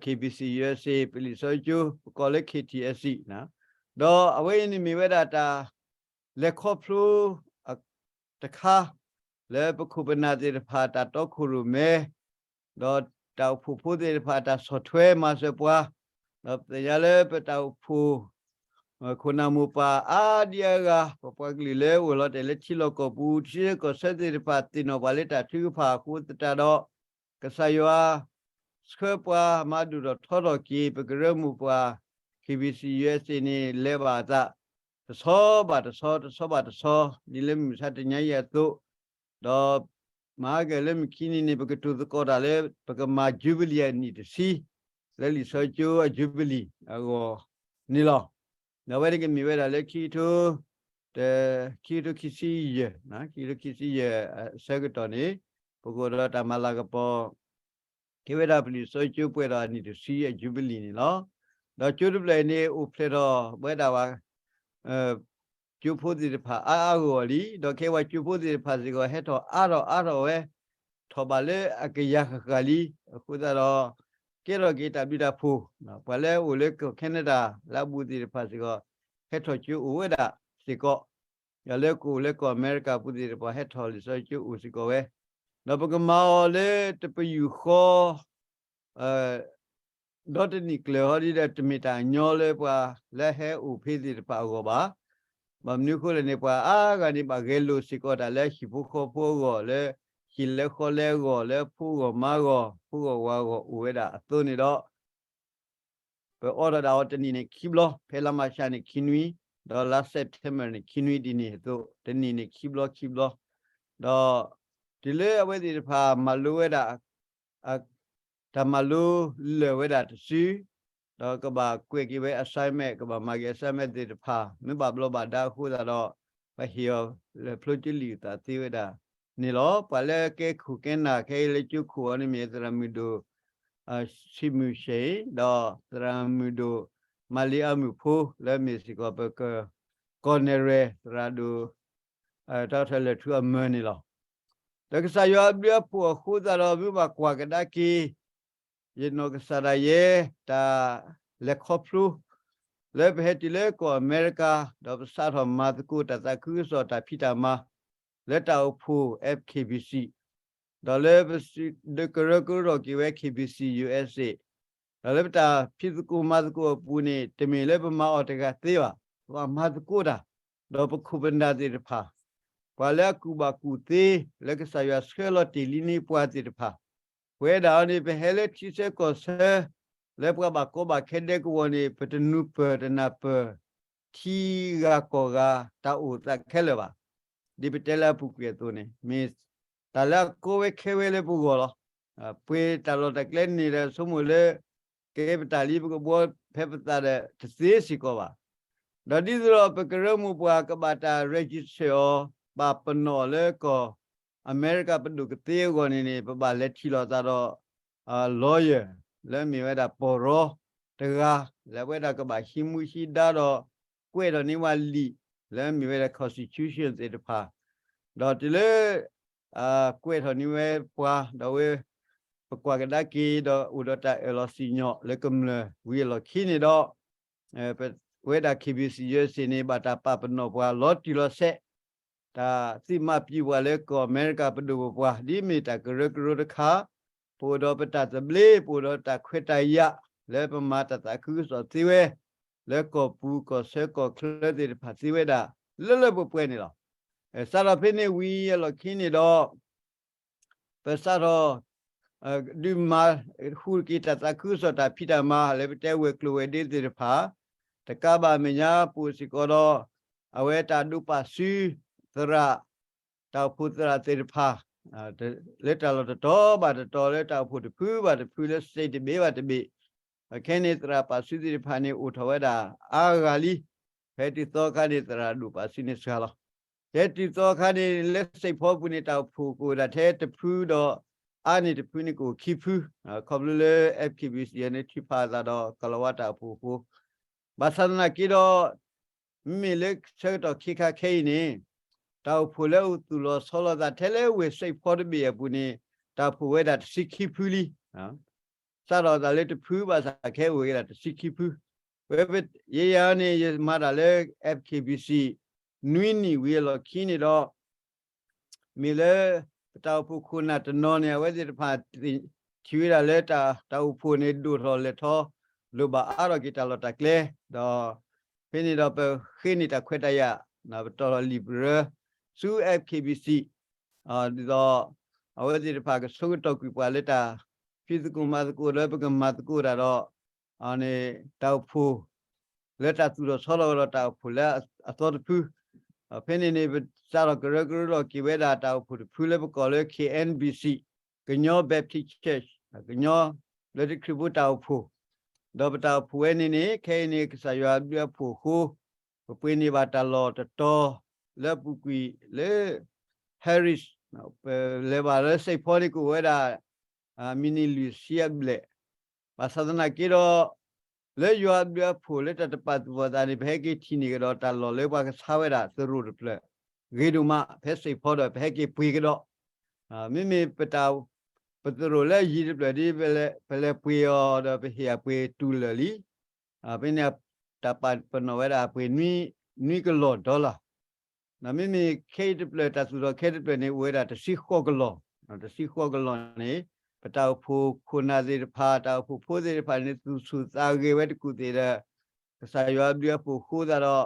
K B C U S A ပလံာ်စီဆှံကၠိ ပကိးလၢ K T S C န့ၣ် ဒီးအဝဲအံၤန့ၣ်မ့ၢ်ဝဲဒၣ်တၢ် လဲၤခီဖျိ တခါ လၢပခိၣ်ပနၢ်သ့ၣ်တဖၣ်တၢ်တီခိၣ်ရိၣ်မဲ ဒီးတၢ်အိၣ်ဖှိၣ်ဖိသ့ၣ်တဖၣ်အတၢ်ဆီၣ်ထွဲမၤစၢၤပှၤ, ဒီးပသ့ၣ်ညါလၢပတၢ်အိၣ်ဖှိၣ် ခိၣ်နၢ်မိၢ်ပၢ်အါဒံအါဂၤ ပပှၤကလုာ်လၢအိၣ်လီၤတဲာ်လၢထံလီၢ်ကီၢ်ပူၤ ထံဆၢကီၢ်ဆၢသ့ၣ်တဖၣ် သ့ၣ်နီၣ်ပှၤလၢတၢ်ထုကဖၣ်အဃိသတးဒီး ကစၢ်ယွၤ ဆှၢပှၤမၤဒိၣ်ထီၣ်ထီထီၣ်က့ၤ ပကရၢမိၢ်ပှၢ် K B C U S A န့ၣ် လဲၤဘၣ်အသး တဆီဘၣ်တဆီ တဆီဘၣ်တဆီ ဒ်လၢမုၢ်မဆါတနံၤအံၤအသိး, ဒီးမဟါကလၢမုၢ်ခံနံၤန့ၣ် ပကတိၤသကိးတၢ်လၢ ပကမၤ Jubilee အနံၣ်တဆံ လၢလံာ်စီဆှံကၠိအ Jubilee အဂီၢ်န့ၣ်လီၤ. ဒီးအဝဲန့ၣ်ကမ့ၢ်ဝဲဒၣ်လၢခံကထိ တ ခံကထိခံဆံယဲၢ်, ခံကထိခံဆံယဲၢ်အဆၢကတီၢ်န့ၣ် ပကအိၣ်ဒီးတၢ်မၤလၤကပီၤ ကဲဝဲဒၣ်ပလံာ်စီဆှံကၠိပှဲၤဒီးအနံၣ်တဆံအ Jubilee န့ၣ်လီၤ. ဒီးကၠိတဖျၢၣ်အံၤန့ၣ် အိၣ်ဖျဲၣ်ထီၣ်ဝဲဒၣ်ဝဲ ကၠိဖိသ့ၣ်တဖၣ်အါအါဂီၢ်ဂီၢ်လံ, ဒီးခဲအံၤပှၤကၠိဖိသ့ၣ်တဖၣ်စ့ၢ်ကီး ဟဲထီၣ်အါထီၣ်အါထီၣ်ဝဲ, ထီၣ်ဘးလၢအကယၤဃၣ်ဃၣ်လံ. အဃိသတးဒီး ကဲထီၣ်က့ၤတၢ်ဘျုးတၢ်ဖှိၣ်, ပှၤလၢအအိၣ်လၢကီၢ် Canada လၢအဘူးသ့ၣ်တဖၣ်စ့ၢ်ကီး ဟဲထီၣ်ကၠိအိၣ်ဝဲဒၣ်စ့ၢ်ကီး, ဒီးလၢကအိၣ်လၢကီၢ်အမဲရကၤပူၤသ့ၣ်တဖၣ် ဟဲထီၣ်လံာ်စီဆှံကၠိအိၣ်စ့ၢ်ကီးဝဲ, ဒီးပကမၤအီၤလၢတပယူာ်ဃီ ဒီတနံၣ်ကျၢၤဟီဒ်ဒီး တမ့ၢ်တၢ်ညီလၢပှၤလၢဟဲအိၣ်ဖဲသ့ၣ်တဖၣ်အဂီၢ်ဘၣ်. ဘၣ်မနုၤအဃိလဲၣ်န့ၣ် ပှၤအါဂၤန့ၣ် ဘၣ်ဂဲၤလိာ်စ့ၢ်ကီးတၢ်လၢဟံၣ်ဖိဃီဖိအဂီၢ်, လၢဟံၣ်လဲဃီလဲအဂီၢ်, လၢဖိဂီၢ်မါဂီၢ်, ဖိဂီၢ်ဝၤဂီၢ်အိၣ်ဝဲဒၣ်အသိးန့ၣ်ဒီး ပအိးထီၣ်ဒၣ်အီၤတနံၣ်န့ၣ်ခံဘျီ, ဖဲလါမၢ်ၡးန့ၣ်ခံနွံ, ဒီးလါစဲးပထ့ဘၢၣ်န့ၣ်ခံနွံဒ်န့ၣ်အသိး, တနံၣ်န့ၣ်ခံဘျီခံဘျီ, ဒီးတုၤလၢအဝဲသ့ၣ်တဖၣ်မၤလိဝဲဒၣ် တၢ်မၤလိလၢာ်ဝဲဒၣ်တစု, ဒီးကဘၣ်ကွဲးက့ၤဝဲ assignment, ကဘၣ်မၤက့ၤ assignment သ့ၣ်တဖၣ် မ့ၢ်ဘၣ်ဘျီးဘၣ်ဒါအဃိသတးဒီး ပဟ့ၣ်အီၤလၢဖျိကလံာ်အသးသ့ဝဲဒၣ်န့ၣ်လီၤ. ပှၤလၢကဲခိၣ်ကဲနၢ်ခဲအံၤလၢကၠိခိၣ်အီၤန့ၣ်မ့ၢ်သရၣ်မုၣ်ဒိၣ် ဆံးမုၢ်ရှ့ၣ်, ဒီးသရၣ်မုၣ်ဒိၣ် မၤလံအါမုၣ်ဖိ လၢမ့ၢ်စ့ၢ်ကီးပက ကီၢ်နဲၣ်ရဲၣ် သရၣ်ဒိၣ် တၢ်ထီၣ်လဲၤထူအမၢန့ၣ်လီၤ. ဒီးကစၢ်ယွၤအဘျုးအဖှိၣ်အဃိသတးဒီး မ့ၢ်ဘၣ်ကွၢ်ကဒါက့ၤ ယနီၢ်ကစၢ်ဒၣ်ယဲ တၢ်လဲၤခီဖျိ လၢပဟဲတုၤလၢကီၢ်အမဲရကၤ ဒီးပစးထီၣ်မၤသကိးတၢ်သးခုကစီၣ်တၢ်ဖံးတၢ်မၤ လၢတၢ်အိၣ်ဖှိၣ် F K B C ဒီးလၢပကရၢကရိထီၣ်က့ၤဝဲ K B C U S A ဒီးလၢပတၢ်ဖံးသကိးမၤသကိးအပူၤန့ၣ် တမ့ၢ်လၢပမၤအီၤတဂၤသ့ဘၣ်, ပဘၣ်မၤသကိးတၢ် ဒီးပခိၣ်ပနၢ်သ့ၣ်တဖၣ်, ပှၤလၢအကူၣ်ဘၣ်ကူၣ်သ့ လၢကစၢ်ယွၤဆှၢလီၤတ့ၢ်လံန့ၢ်ပှၤသ့ၣ်တဖၣ်, ပဝဲဒၣ်အီၤန့ၣ် ပဟဲလၢထံဆၢကီၢ်ဆၢ လၢပှၤဘၣ်ကီဘၣ်ခဲဒဲကဝီၤန့ၣ် ပတနူၤပၢၢ်တနၢ်ပၢၢ် ထံဂၤကီၢ်ဂၤ တၢ်အိၣ်သးခဲလၢာ်ဘၣ်. ဒ်ပတဲလၢအပူၤကွံာ်အသိးန့ၣ် မ့ၢ်တၢ်လၢအကီဝဲခဲဝဲလၢပဂီၢ်လီၤ. ပှ့ၤတၢ်လီၢ်တၢ်ကျဲန့ၣ်ဒီး ဆိကမိၣ်လၢ ကဲပတၢ်လံပကဘှီဖဲပသးဒီး တသ့စ့ၢ်ကီးဘၣ်. ဒီးဒ်သိးဒီး ပကရၢမိၢ်ပှၢ်ကဘၣ်တၢ် register အီၤ ဘၣ်ပနီၣ်အီၤလၢကီၢ်အမဲရကၤပဒိၣ်ကသ့အဂီၢ်န့ၣ်န့ၣ် ပဘၣ်လဲၤထံၣ်လိာ်သးဒီး lawyer လၢမ့ၢ်ဝဲဒၣ်ပီၢ်ရီတဂၤ လၢအဝဲဒၣ်ကဘၣ်ဟံးမူဟံးဒါဒီး ကွဲးထီၣ်န့ၢ်ဝဲလံာ် လၢမ့ၢ်ဝဲဒၣ် constitution သ့ၣ်တဖၣ်, ဒီးတုၤလၢ ကွဲးထီၣ်န့ၢ်ဝဲပှၤ ဒီးဝဲ ပကွၢ်ကဒါက့ၤဒီးအိၣ်ဒီးတၢ်အၢၣ်လီၤစံၣ်ညီၣ်လၢကမျၢၢ်ဝံၤအလီၢ်ခံန့ၣ်ဒီး ပဝဲဒၣ် K B C U S A န့ၣ် ဘၣ်တၢ်ပာ်ပနီၣ်ပှၤလီၤတံၢ်လီၤဆဲး တၢ်သ့ၣ်မၤပျံၤပှၤလၢကီၢ်အမဲရကၤပဒိၣ်ပပှၢ် ဒ်မ့ၢ်တၢ်ကရၢကရိတခါ, ပအိၣ်ဒီးပတၢ်သဘျ့ ပအိၣ်ဒီးတၢ်ခွဲးတၢ်ယာ် လၢပမၤတၢ်သးခုကစီၣ်သ့ဝဲ လၢကီၢ်ပူၤကီၢ်ဆၢကီၢ်ချၢသ့ၣ်တဖၣ်သ့ဝဲဒၣ် လၢလၢပှဲၤပှဲၤန့ၣ်လီၤ. စးထီၣ်ဖဲန့ၣ်ဝံၤအလီၢ်ခံန့ၣ်ဒီး ပစးထီၣ် ဒုးမၤ ဟူးက့ၤတၢ်သးခုကစီၣ်တၢ်ဖံးတၢ်မၤ လၢပတဲဝဲၤကျိၤဝဲၤဒ့သ့ၣ်တဖၣ်, တကးဘၣ်အမဲာ်ညါပအိၣ်စ့ၢ်ကီးဒီး အဝဲတၢ်ဒိးပာ်စုသရၣ်, တၢ်အိၣ်ဖှိၣ်သရၣ်သ့ၣ်တဖၣ် လၢတၢ်လီၢ်တတီၤဘၣ်တတီၤ လၢတၢ်အိၣ်ဖှိၣ်တဖုဘၣ်တဖု လၢ state တဘ့ၣ်ဘၣ်တဘ့ၣ်, ခဲန့ၣ်သရၣ်ပာ်စုသ့ၣ်တဖၣ်န့ၣ် အိၣ်ထီၣ်ဝဲဒၣ်အါဂၤလံ. ဖဲတုၤသီခါန့ၣ် သရၣ်ဒိၣ်ပာ်စုန့ၣ်စှၤလီၤ. ဖဲတုၤသီခါန့ၣ် လၢ state ဖီပူၤန့ၣ် တၢ်အိၣ်ဖှိၣ်ကအိၣ်ဝဲဒၣ်ထဲတဖုဒီး အါန့ၢ်တဖုန့ၣ်ကအိၣ်ခံဖု, ခီဖျိလၢ F K B C န့ၣ် ထုးဖးအသးဒီးကလီၤဝါတၢ်အိၣ်ဖှိၣ်အဃိ, ဘၣ်ဆၣ်သနာ်က့ဒီး မ့မ့ၢ်လၢဆၢကတီၢ်ခံခါခဲအံၤန့ၣ် တၢ်အိၣ်ဖှိၣ်လၢအသူၣ်လီၤဆီလီၤသးထဲလၢဝဲၢ် state ဖီတဘ့ၣ်အပူၤန့ၣ် တၢ်အိၣ်ဖှိၣ်ဝဲဒၣ်တဆံခံဖုလံ. စးထီၣ်သးလၢတဖုဘၣ်ဆၣ်ခဲအံၤအိၣ်ဝဲဒၣ်တဆံခံဖု ဝဲယဲယၤန့ၣ် ယမၤတၢ်လၢ F K B C နွံနံၣ်ဝံၤအလီၢ်ခံန့ၣ်ဒီး မ့ၢ်လၢ ပတၢ်အိၣ်ဖှိၣ်ခိၣ်နၢ်တနီၤန့ၣ် အဝဲသ့ၣ်တဖၣ်ထံၣ်ဝဲဒၣ်လၢတၢ်အိၣ်ဖှိၣ်န့ၣ် ဒိၣ်ထီၣ်လဲၢ်ထီၣ် လိၣ်ဘၣ်အါထီၣ်က့ၤတၢ်လီၢ်တၢ်ကျဲ ဒီး ဖဲန့ၣ်ဒီးပဃ့န့ၢ်တၢ်ခွဲးတၢ်ယာ် ပတီၢ်ထီၣ်လံာ်ပရၢ ဆူ F K B C ဒီး အဝဲသ့ၣ်တဖၣ်ကဆိကတီၢ်ကွံာ်ပှၤလၢတၢ်ဖံးသကိးမၤသကိးလၢပကမၤသကိးတၢ်ဒီး န့ၣ် တၢ်အိၣ်ဖှိၣ် လၢတၢ်သူၣ်ထီၣ်ဆီလီၤကဒီးတၢ်အိၣ်ဖှိၣ်လၢအသီတဖု ဖဲန့ၣ်န့ၣ် ပစးထီၣ်ကရၢကရိလီၤက့ၤဝဲဒၣ်တၢ်အိၣ်ဖှိၣ်တဖုလၢပကိးလၢ K N B C ကညီ Baptist Church ကညီဘျၢထံခရံာ်ဖိတၢ်အိၣ်ဖှိၣ် ဒီးပတၢ်အိၣ်ဖှိၣ်ဝဲန့ၣ်န့ၣ် ခဲအံၤန့ၣ် ကစၢ်ယွၤအဘျုးအဖှိၣ်အဃိ ပပှ့ၤန့ၢ်ဘၣ်တၢ်လီၢ်တတီၤ လၢအပူၤကွံာ်လၢ Harris ပလဲၤဘၣ်လၢ Saint Paul န့ၣ် ကအိၣ်ဝဲဒၣ် မံးနံးလွံၢ်ဆံအဘျဲၣ် ဘၣ်ဆၣ်သနာ်က့ဒီး လၢယွၤအဘျုးအဖှိၣ်လၢတၢ်တပာ်သူၣ်ပာ်သးန့ၣ် ပဟဲက့ၤထံၣ်န့ၢ်ကဒီးတၢ်လီၢ်လၢပှၤကဆါဝဲဒၣ်သရိာ်တဖျၢၣ် ဂ့ၤဒိၣ်မး ဖဲ Saint Paul ဒီး ပဟဲက့ၤပှ့ၤကဒီး မ့မ့ၢ်ပတၢ် ပသရိာ်လၢအယံၤတဖျၢၣ်ဒ် ပလဲၤပှ့ၤအီၤဒီးပဟ့ၣ်အပှ့ၤတူၢ်လၢာ်လံ ဖဲန့ၣ် တၢ်ပာ်ပနီၣ်ဝဲဒၣ်အပှ့ၤ နွံကလီၢ် dollar ဒီးမ့မ့ၢ်ခဲအံၤတဖျၢၣ် တၢ်သူၣ်ထီၣ်ခဲတဖျၢၣ်န့ၣ် အိၣ်ဝဲဒၣ်တဆံဃိးကလီၢ်, တဆံဃိးကလီၢ်န့ၣ် ပတၢ်အိၣ်ဖှိၣ်ခိၣ်နၢ်သ့ၣ်တဖၣ် တၢ်အိၣ်ဖှိၣ်ဖိသ့ၣ်တဖၣ်န့ၣ် သူၣ်ဆူၣ်သးဂဲၤဝဲတကူၣ်သ့ၣ်ဒီး ကစၢ်ယွၤအဘျုးအဖှိၣ်အဃိသတး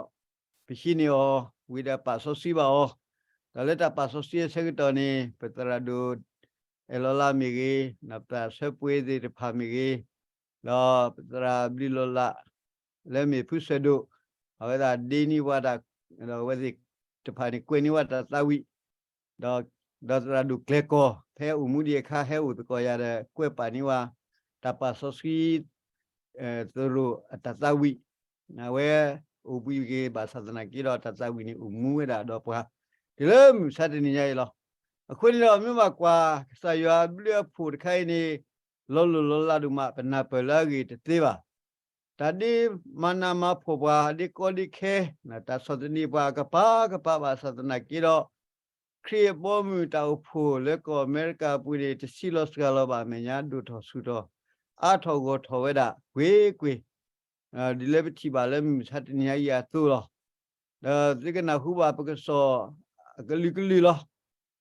ဒီး ပဟံးန့ၢ်အီၤ ဝံၤဒီးပာ်စီဆှံဘၣ်အီၤ, ဒီးလၢတၢ်ပာ်စီဆှံအဆၢကတီၢ်န့ၣ် ပသရၣ်ဒိၣ် အဲၣ်လီၤလးမ့ၢ်ဂ့ၤ, ပသရၣ်ဆၢပှ့ၤသ့ၣ်တဖၣ်မ့ၢ်ဂ့ၤ, ဒီးပသရၣ်ဘျုးလီၤလး လၢမ့ၢ်ဖုဆၢၣ်ဒိၣ်, အဝဲသ့ၣ်ဒ့န့ၢ်ပှၤတၢ်, ဒီးအဝဲသ့ၣ်တဖၣ်န့ၣ် ကွဲးန့ၢ်ဝဲတၢ်သးဝံၣ်, ဒီး ဒီးသရၣ်ဒိၣ်ကျဲၤကီၢ် ဖဲအိၣ်မူဒံးအခါ ဟဲအိၣ်သကိးယၤဒီး ကွဲးပာ်န့ၢ်ဝဲ တၢ်ပာ်စီဆှံ သရိာ်အတၢ်သးဝံၣ်, အဝဲအိၣ်ဘှံးဂ့ၤဘၣ်ဆၣ်သနာ်က့ဒီး တၢ်သးဝံၣ်န့ၣ်အိၣ်မူဝဲဒၣ်ဒီးပှၤ တုၤလၢမုၢ်မဆါတနံၤညါအံၤလီၤ. အဃိန့ၣ်ဒီး မ့ၢ်ဘၣ်ကွၢ် ကစၢ်ယွၤအဘျုးအဖှိၣ်တခါအံၤန့ၣ် လီၤလိၢ်လီၤလးဒိၣ်မး ပနၢ်ပၢၢ်လၢအဂ့ၢ်တသ့ဘၣ်. တၢ်ဒ့မၤနးမၤဖှီၣ်ပှၤ ဒ့ကီဒ့ခဲ, တၢ်ဆီၣ်သနံးပှၤကပၤကပၤဘၣ်ဆၣ်သနာ်က့ဒီး ခရံာ်အဘီအမုၢ်တၢ်အိၣ်ဖှိၣ်လၢကီၢ်အမဲရကၤအပူၤန့ၣ် တဆံးလီၤစှၤလီၤဘၣ်အမဲာ်ညါ ဒိၣ်ထီၣ်ဆူၣ်ထီၣ် အါထီၣ်ဂီၢ်ထီၣ်ဝဲဒၣ် ကွ့ၢ်ကွ့ၢ် ဒ်လၢပထံၣ်ဘၣ်လၢမုၢ်မဆါတနံၤညါအံၤအသိးလီၤ. ဒီးသုကနၢ်ဟူဘၣ်ပကစီၣ်အကလုာ်ကလုာ်လီၤ.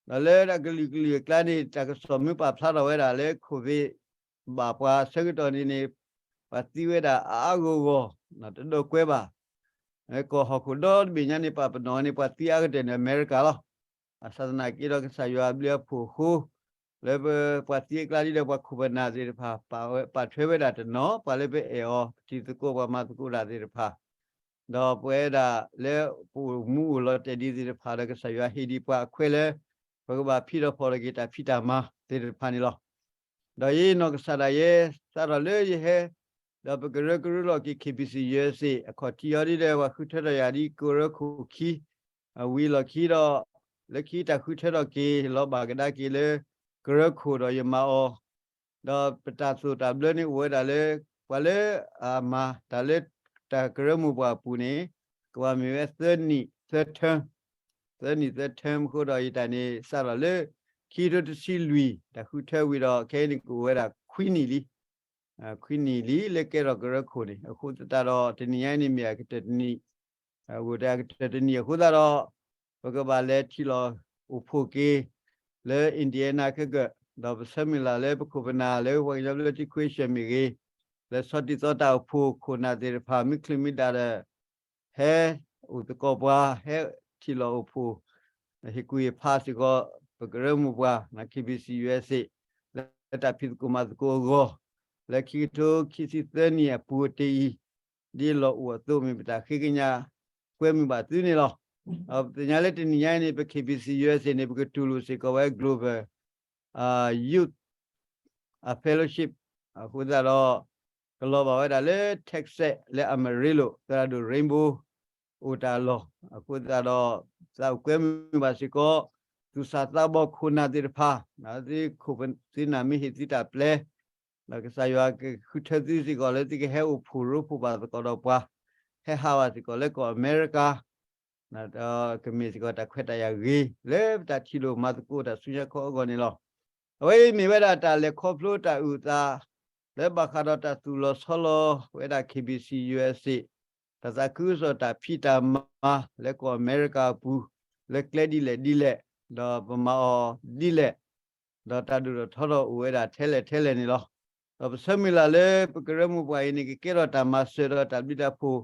ဒီးလၢအကလုာ်ကလုာ်အကျါန့ၣ် တၢ်ကစီၣ်မ့ၢ်ပာ်ဖျါထီၣ်ဝဲဒၣ်လၢ COVID ဘၣ်ပှၤဆၢကတီၢ်န့ၣ်န့ၣ် ပှၤသံဝဲဒၣ်အါအါဂီၢ်ဂီၢ် တဒိးကွဲဘၣ်. ကီၢ်ဟီၣ်ခိၣ်ဒီတဘ့ၣ်ညါန့ၣ် ပာ်ပနီၣ်ဝဲန့ၣ် ပှၤသံအါကတၢၢ်န့ၣ် အမဲရကၤလီၤ. ဘၣ်ဆၣ်သနာ်က့ဒီး ကစၢ်ယွၤအဘျုးအဖှိၣ်အဃိ လၢပှၤသံအကျါဒ်ဒီး ပှၤခိၣ်ပနၢ်သ့ၣ်တဖၣ် ပာ်ထွဲဝဲဒၣ်တနီၤ ပှၤလၢပအဲၣ်အီၤ ပထံၣ်သကိး ပှၤမၤသကိးတၢ်သ့ၣ်တဖၣ် ဒီးပဝဲဒၣ်လၢပအိၣ်မူအိၣ်လီၤတဲာ်ဒံးသ့ၣ်တဖၣ်ဒီး ကစၢ်ယွၤဟ့ၣ်ဒံးပှၤအခွဲးလၢ ပကဘၣ်ဖံးထီၣ်ဖီၣ်ထီၣ်က့ၤတၢ်ဖံးတၢ်မၤသ့ၣ်တဖၣ်န့ၣ်လီၤ. ဒီးယနီၢ်ကစၢ်ဒၣ်ယဲ စးထီၣ်လၢယဟဲ ဒီးပကရၢကရိလီၤက့ၤ K B C U S A အခီၣ်ထံးအီၤဒ်ဒီး ပှၤဃုထၢထီၣ်ယၤဒ်ကရၢခိၣ်ခံ အဝံၤလီၢ်ခံဒီး လၢခံတၢ်ဃုထၢထီၣ်က့ၤ လီၤဘၣ်ကဒါက့ၤလၢ ကရၢခိၣ်ဒီးယမၤအီၤ ဒီးပတၢ်သိၣ်တၢ်ဘျၢန့ၣ်အိၣ်ဝဲဒၣ်လၢ ပှၤလၢအမၤတၢ်လၢ တၢ်ကရၢမိၢ်ပှၢ်အပူၤန့ၣ် ကဘၣ်မ့ၢ်ဝဲသၢနံၣ်သၢ term သၢနံၣ်သၢ term အဃိဒီး ယတၢ်န့ၣ် စးထီၣ်လၢ ခံကထိတဆံလွံၢ် တၢ်ဃုထၢဝံၤဒီး ခဲအံၤန့ၣ်ကအိၣ်ဝဲဒၣ်ခွံနံၣ်လံ ခွံနံၣ်လံ လၢကဲထီၣ်ကရၢခိၣ်န့ၣ် အဃိသတးဒီး တနံၤညါအံၤန့ၣ်မ့ၢ်အကတၢၢ်တနံၣ် အဂိၢ်တၢ်အကတၢၢ်တနံၣ်အဃိသတးဒီး ပကဘၣ်လဲၤထံၣ်လီၤအိၣ်ဖှိၣ်က့ၤ လၢ Indiana ခဲကၢၣ် ဒီးပဆၢမုၢ်လၢ်လၢပခိၣ်ပနၢ်လၢ ပှၤကညီဘျၢထံ Christian မ့ၢ်ဂ့ၤ လဲၤဆီၣ်တံၢ်သီတၢ်အိၣ်ဖှိၣ်ခိၣ်နၢ်သ့ၣ်တဖၣ် မ့ၢ်ချုးမ့ၢ်ဒၣ်ဒီး ဟဲအိၣ်သကိးပှၤ ဟဲထံၣ်လီၤအိၣ်ဖှိၣ် ဟ့ၣ်ကူၣ်ဟ့ၣ်ဖးစ့ၢ်ကီး ပကရၢမိၢ်ပှၢ် K B C U S A လၢတၢ်ဖံးသကိးမၤသကိးအဂီၢ် လၢခံကထိခံဆံသၢနံၣ်အပူၤတ့ၢ်အံၤ ဒ်လီၤအိၣ်အသိးမ့ၢ်ပတၢ်ဃ့ကညးကွဲမုာ်ဘၣ်သုန့ၣ်လီၤ. ပသ့ၣ်ညါလၢတနံၤညါအံၤန့ၣ် ပ K B C U S A န့ၣ် ပကတူၢ်လိာ်စ့ၢ်ကီးဝဲ Global Youth Fellowship အဃိသတးဒီး ကလီၤဘၣ်ဝဲဒၣ်လၢ Texas လၢ Amarillo သရၣ်ဒိၣ် Rainbow အိၣ်တၢ်လီၢ် အဃိသတးဒီး သးအိၣ်ကွဲမုာ်ဘၣ်စ့ၢ်ကီး သူၣ်စၢ်သးဘီၣ်ခိၣ်နၢ်သ့ၣ်တဖၣ် သုခိၣ်သုနၢ်မ့ၢ်ဟ့ၣ်သုတၢ်ပျဲ ဒီးကစၢ်ယွၤကဃုထၢသုစ့ၢ်ကီးလၢသုကဟဲအိၣ်ဖှိၣ်ရိဖှိၣ်ဘၣ်သကိးဒီးပှၤ ဟဲဟးဘၣ်စ့ၢ်ကီးလၢကီၢ်အမဲရကၤ ဒီးကမ့ၢ်စ့ၢ်ကီးတၢ်ခွဲးတၢ်ယာ်ဂ့ၤ လၢပတၢ်ထံၣ်လိာ်မၤသကိးတၢ်ဆူညါခီအဂီၢ်န့ၣ်လီၤ. အဝဲအံၤမ့ၢ်ဝဲဒၣ်တၢ်လဲၤခီဖျိတၢ်အုၣ်သး လၢဘၣ်ဃးဒီးတၢ်သူၣ်လီၤဆီလီၤဝဲဒၣ် KBC USA တၢ်သးခုကစီၣ်တၢ်ဖံးတၢ်မၤလၢကီၢ်အမဲရကၤအပူၤ လၢကျဲဒ်လဲၣ်ဒ်လဲၣ်, ဒီးပမၤအီၤဒ်လဲၣ်, ဒီးတၢ်ဒိၣ်ထီၣ်ထီထီၣ်အိၣ်ဝဲဒၣ်ထဲလဲၣ်ထဲလဲၣ်န့ၣ်လီၤ. ဒီးပဆၢမုၢ်လၢ်လၢပကရၢမိၢ်ပှၢ်အံၤန့ၣ် ကကဲထီၣ်တၢ်မၤစၢၤဒီးတၢ်ဘျုး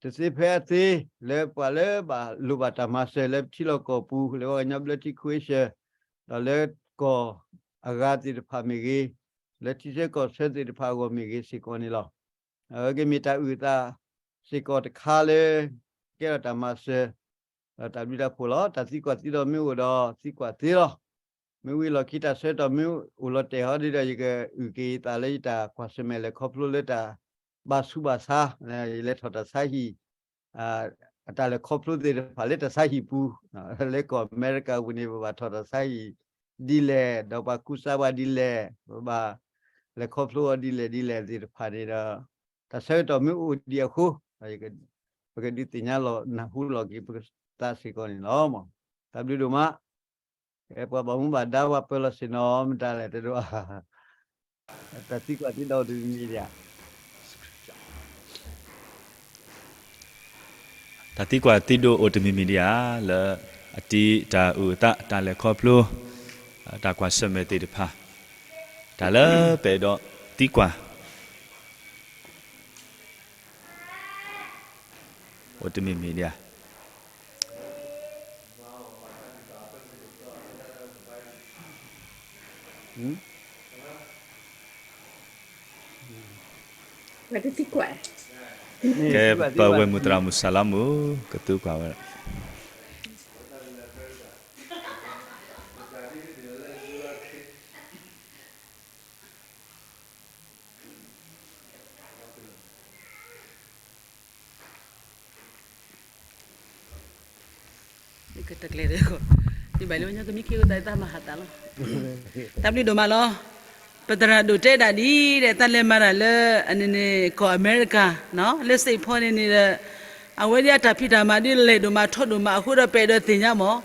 တၢ်ဖှိၣ် တသ့ဖဲအသ့ လၢပှၤလၢဘၣ်လိၣ်ဘၣ်တၢ်မၤစၢၤလၢပထံလီၢ်ကီၢ်ပူၤ လၢပှၤကညီဘျၢထံခဝ့ၡၢၣ် ဒီးလၢကီၢ်အဂၤသ့ၣ်တဖၣ်မ့ၢ်ဂ့ၤ, လၢထံဆၢကီၢ်ဆၢသ့ၣ်တဖၣ်အဂီၢ်မ့ၢ်ဂ့ၤစ့ၢ်ကီးန့ၣ်လီၤ. အဝဲကမ့ၢ်တၢ်အုၣ်အသးစ့ၢ်ကီးတခါလၢ ကဲထီၣ်တၢ်မၤစၢၤ ဒီးတၢ်ဘျုးတၢ်ဖှိၣ်လီၤ. တၢ်သံကွၢ်သံဒိးမ့ၢ်အိၣ်ဒီးသံကွၢ်သ့လီၤ. မ့ၢ်ဝံၤလီၢ်ခံတၢ်ဆၢကတီၢ်မ့ၢ်အိၣ်လီၤတဲာ်ဟီဒ်ဒီး ယကအုၣ်က့ၤယသးလၢယတၢ်ကွၢ်ဆၢၣ်မဲာ်လဲၤခီဖျိလၢတၢ်ဘၣ်ဆူးဘၣ်ဆါ, ယလဲၤထီၣ်တၢ်ဆါဟံၣ် အတၢ်လဲၤခီဖျိသ့ၣ်တဖၣ်လၢတၢ်ဆါဟံၣ်ပူၤ, လၢကီၢ်အမဲရကၤပူၤန့ၣ် ပဘၣ်ထီၣ်တၢ်ဆါဟံၣ်ဒ်လဲၣ်, ဒီးပှၤကူစါပှၤဒ်လဲၣ်, ပဘၣ်လဲၤခီဖျိအီၤဒ်လဲၣ်ဒ်လဲၣ်သ့ၣ်တဖၣ်န့ၣ်ဒီး တၢ်ဆၢကတီၢ်မ့ၢ်အိၣ်ဒံးအဃိ ပကဒုးသ့ၣ်ညါလီၤနၢ်ဟူလီၤက့ၤပသးစ့ၢ်ကီးန့ၣ်လီၤ. တၢ်ဘျုးဒိၣ်မး, ပှၤဘၣ်မူဘၣ်ဒါပှၤပၢၤလီၤဆ့ၣ်နီၤမတၤလဲၣ်တဒိၣ်, တၢ်သံကွၢ်သံဒိးတမံၤမံၤဒံးဧါ. တၢ်သံကွၢ်သံဒိးအိၣ်တမံၤမံၤဒံးဧါ, လၢအတံၤတၢ်အုၣ်အသး တၢ်လဲၤခီဖျိ တၢ်ကွၢ်ဆၢၣ်မဲာ်သ့ၣ်တဖၣ်, တၢ်လၢပအဲၣ်ဒိးသံကွၢ် အိၣ်တမံၤမံၤဒံးဧါ. ကဲ ပဝဲၢ်မုၣ်သရၣ်မုၣ်စၤလါမုၣ် ကသံကွၢ်ဝဲဒၣ် တၢ်ဘျုးဒိၣ်မးလီၤ. ပသရၣ်ဒိၣ်တဲဒၣ်ဒ်ဒီး တၢ်လဲၤမၤတၢ်လၢ အန့ၣ်န့ၣ် ကီၢ်အမဲရကၤ လၢ Saint Paul န့ၣ်န့ၣ်ဒီး အဝဲဒၣ်အတၢ်ဖံးတၢ်မၤဒ်လဲၣ်ဒိၣ်မးထီဒိၣ်မးအဃိဒီး ပအဲၣ်ဒိးသ့ၣ်ညါမး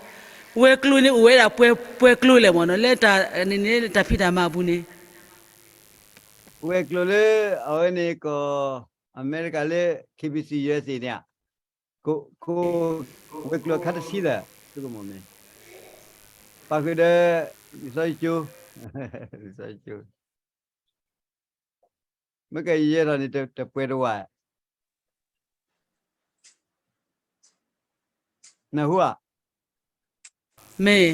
ဝဲၤကျိၤန့ၣ်အိၣ်ဝဲဒၣ်ပှဲၤကျိၤလဲၣ်မးနီၤ လၢတၢ်န့ၣ်န့ၣ် တၢ်ဖံးတၢ်မၤအပူၤန့ၣ် ဝဲၤကျိၤလၢ အဝဲန့ၣ်ကီၢ်အမဲရကၤလၢ KBC USA န့ၣ်ဧါ, ဝဲၤကျိၤအခါတဆံဒီး သုကမိၣ်မ့ၢ် ပာ်ဃုာ်ဒီး လံာ်စီဆှံကၠိ လံာ်စီဆှံကၠိ မ့ၢ်ကယဲၢ်ထီၣ်န့ၣ် တပှဲၤတဝး နၢ်ဟူဧါ. မ့ၢ်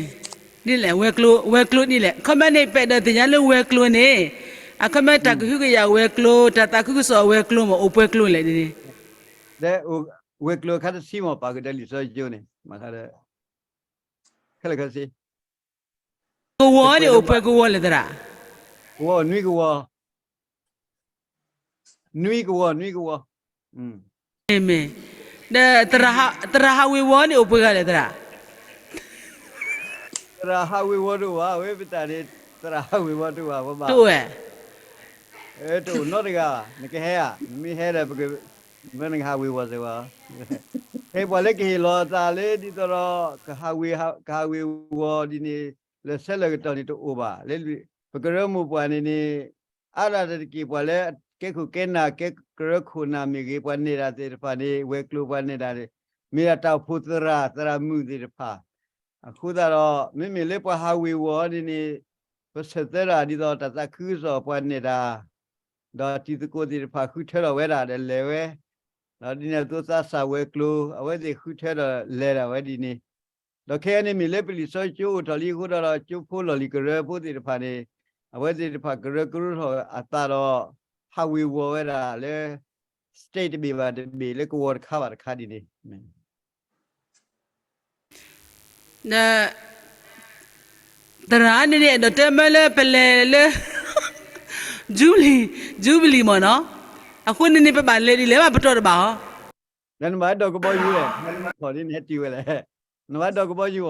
ဒ်လဲၣ် ဝဲၤကျိၤ ဝဲၤကျိၤဒ်လဲၣ် ခီမ့ၢ်န့ၣ် ပအဲၣ်ဒိးသ့ၣ်ညါလၢဝဲၤကျိၤန့ၣ် အခီမ့ၢ်တၢ်ကဟုကယာ်ဝဲၤကျိၤ တၢ်သးခုကစီၣ်ဝဲၤကျိၤမး အိၣ်ပှဲၤကျိၤလဲၣ်န့ၣ် ဝဲၤကျိၤအခါတဆံမး ပာ်ဃုာ်ဒီးလံာ်စီဆှံကၠိန့ၣ် မၤခါဒီး ခဲလၢာ်ခဲဆ့ ကဝီၤန့ၣ်အိၣ်ပှဲၤကဝီၤလဲၣ်သရၣ်, ကဝီၤ နွံကဝီၤ နွံကဝီၤ နွံကဝီၤ, မ့ၢ် ဒီး သရၣ်ဟးဝ့ၤဝီၤန့ၣ်အိၣ်ပှဲၤဂၤလဲၣ်သရၣ်, သရၣ်ဟးဝ့ၤဝီၤတအိၣ်ဘၣ် အဝဲပတၢ်န့ၣ် သရၣ်ဟးဝ့ၤဝီၤတအိၣ်ဘၣ် ပဘၣ် တအိၣ်ဝဲ တအိၣ်နီတဂၤဘၣ် နကဟဲဧါ နမ့ၢ်ဟဲဒီး ပက မ့ၢ်နကဟးဝ့ၤဝီၤစ့ၢ်ကီး, ဟဲပှၤလၢကဟ့ၣ်လီၤအသးလၢဒ်သိးဒီး ကဟးဝ့ၤဝီၤဒ်န့ၣ် လၢဆၢလၢကတီၢ်န့ၣ်တအိၣ်ဘၣ် လၢ ပကရၢမိၢ်ပှၢ်န့ၣ်န့ၣ် အါဒၣ်တက့ၢ်ပှၤလၢကဲခိၣ်ကဲနၢ် ကဲကရၢခိၣ်နၢ်မ့ၢ်ဂ့ၤ ပှၤနဲၣ်တၢ်သ့ၣ်တဖၣ်န့ၣ် ဝဲၤကျိၤပှၤနဲၣ်တၢ်န့ၣ် မ့ၢ်ဒၣ်တၢ်အိၣ်ဖှိၣ်သရၣ် သရၣ်မုၣ်သ့ၣ်တဖၣ် အဃိသတးဒီး မ့မ့ၢ်လၢပှၤဟးဝ့ၤဝီၤန့ၣ်န့ၣ် ပဆၢၣ်သၢတၢ်ဒ်သိးတၢ်သးခုကစီၣ်ပှၤနဲၣ်တၢ် ဒီးတံၤသကိးသ့ၣ်တဖၣ်ဃုထၢထီၣ်ဝဲဒၣ်ဒီးလဲၤဝဲ, ဒီးဒ်န့ၣ်အသိးသးစၢ်ဝဲၤကျိၤ အဝဲသ့ၣ်ဃုထၢဒီးလဲၤဒၣ်ဝဲဒ်န့ၣ်, ဒီးခဲအံၤန့ၣ်မ့ၢ်လၢပလံာ်စီဆှံကၠိအိၣ်ထီၣ်လံအဃိဒီး ကၠိဖိလီၢ်လံၤကရၢဖိသ့ၣ်တဖၣ်န့ၣ် အဝဲသ့ၣ်တဖၣ်ကရၢကရိထီၣ်အသးဒီး ဟးဝ့ၤဝီၤဝဲဒၣ်လၢ state တဘ့ၣ်ဘၣ်တဘ့ၣ် လၢကဝီၤတခါဘၣ်တခါဒ်န့ၣ် ဒီး သရၣ်န့ၣ်န့ၣ် အဲၣ်ဒိးတဲမၢလၢပလဲၤလၢ Jubilee, Jubilee မ့ၢ်နီၤ, အဃိန့ၣ်န့ၣ် ပဘၣ်လဲၤဒ်လဲၣ်ဘၣ်ပတီၢ်တဘၣ်အီၤ, ဒီးနဘၣ်ဒိးကဘီယူၤလဲၣ်, ခီၣ်ဒ်န့ၣ်ဟဲတုၤဝဲလဲၣ်, နဘၣ်ဒိးကဘီယူၤ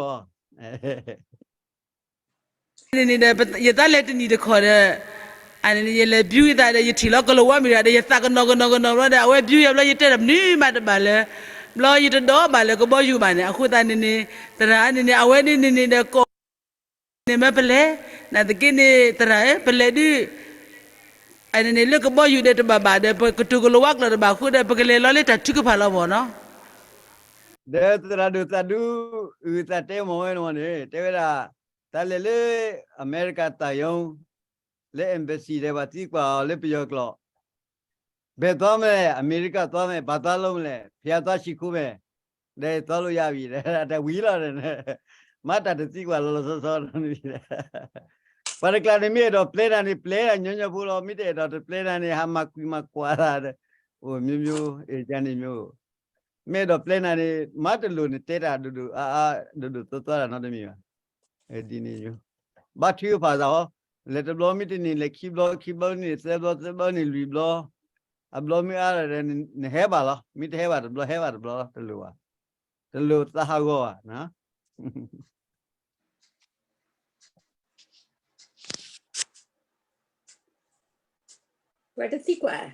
အီၤ န့ၣ်န့ၣ်ဒီး ယသးလဲၤတနံၣ်တခီၣ်ဒီး ယလဲၤ view ယသးဒီး ယထံၣ်လီၤကလီၤဝါမံၤဒီး ယသးကနီၤကနီၤကနီၤဘျီဒီး အဝဲ view ယၤ ဘျီယတဲတၢ်မနုၤမးတဘၣ်လၢ ဘျီယတဒိးဘၣ်လၢကဘီယူၤဘၣ်န့ၣ် အဃိသတးန့ၣ်န့ၣ် သရၣ်န့ၣ်န့ၣ် အဝဲန့ၣ်န့ၣ်ဒီး ကိးန့ၣ်မ့ၢ်ပလဲၤ နာ်သက့န့ၣ် သရၣ်ဧၢ, ပလဲၤဒုး အန့ၣ်န့ၣ် လၢကဘီယူၤဒီးတဘၣ်ဘၣ်ဒီး ပကတိၤကလၤဝါကျိာ်တဘၣ်ဃိဒီး ပကလဲၤလီၤလၢတၢ်ထုကဖၣ်လီၤမၢ်နီၤ. ဒီးသရၣ်ဒိၣ်သးဒူ အုၣ်သးတဲမ့ၢ်ဝဲန့ၣ်န့ၣ် တဲဝဲဒၣ် တၢ်လဲၤလၢအမဲရကၤသးယီၤ လၢ embassy ဒီးဘၣ်သံကွၢ်အီၤလၢပယီၤကျိာ် ဘယ်သွားမလဲ, အမေရိကသွားမယ်, ဘာသွားလုပ်မလဲ, ဘုရားသွားရှိခိုးမယ်, ဒီးသွားလို့ရပြီ, တၢ်ဝံၤလီၤ, မၤတၢ်တသံကွၢ်လီၤလီၤဆီဆီဒီး, ပှၤတကျါန့ၣ် မ့ၢ်အဲၣ်ဒိးပျဲနၤန့ၣ် ပျဲနၤညီညီဖိလီၤ, မ့ၢ်တအဲၣ်ဒိးတပျဲနၤန့ၣ် ဟးမၤကွံာ်မၤကွၢ်တၢ်ဒီး, အိၣ်မျိုးမျိုး, အ့ၣ် ကန့ၣ်မျိုး, မ့ၢ်အဲၣ်ဒိးပျဲနၤန့ၣ် မၤတလိၣ်န့ၣ်တဲတၢ်ဒိၣ်ဒိၣ်အါအါ ဒိၣ်ဒိၣ်သီသီတၢ်နီတမံၤဘၣ်. ဒ်န့ၣ်, ဘါထုကဖၣ်သးဟီ, လဲၤတဘျီမ့ၢ်တန့ၢ် လဲၤခံဘျီ, ခံဘျီန့ၢ်သၢဘျီ, သၢဘျီန့ၢ်လွံၢ်ဘျီ, အဘျီမ့ၢ်အါဒီး နဟဲဘၣ်လီၤ, မ့ၢ်တဟဲဘၣ်တဘျီ ဟဲဘၣ်တဘျီလီၤ, တလိၣ်ဘၣ်, တလိၣ်သးဟးဂီၤဘၣ်. ပှၤတသံကွၢ်,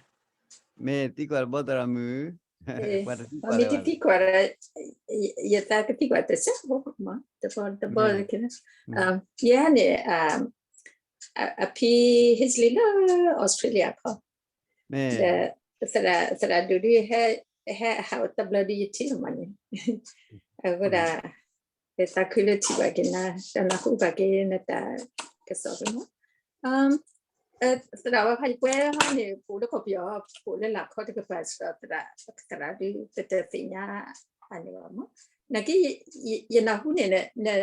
မ့ၢ်သံကွၢ်တဘျီသရၣ်မုၣ်, ပှၤတသံကွၢ်လၢၤဘၣ်, မ့ၢ်တသံကွၢ်ဒီး ယသးကသံကွၢ်တစဲးဖိမး, တဘျီတဘျီ, ယဲန့ၣ်, အဖံ Hisley လၢ Australia ခီ, ဒီး သရၣ်ဒိၣ်ဒုး ဟဲဟးအိၣ်တဘျီဒုးယထံၣ်လီၤမးန့ၣ်, အဃိဒီး သးခုလၢထံၣ်ဘၣ်က့ၤနၤ, တၢ်နၢ်ဟူဘၣ်က့ၤနတၢ်ကစီၣ်က့ၤမး, သရၣ်ဝဲခါ ယပှဲၤဟီန့ၣ် ပအိၣ်လၢကီၢ်ပယီၤ, ပအိၣ်လၢလၢ်ခီတကပၤစ့ၢ်ကီး, သရၣ်ဒုး ပတသ့ၣ်ညါအန့ၣ်ဘၣ်မး, နာ်က့ ယနၢ်ဟူန့ၣ်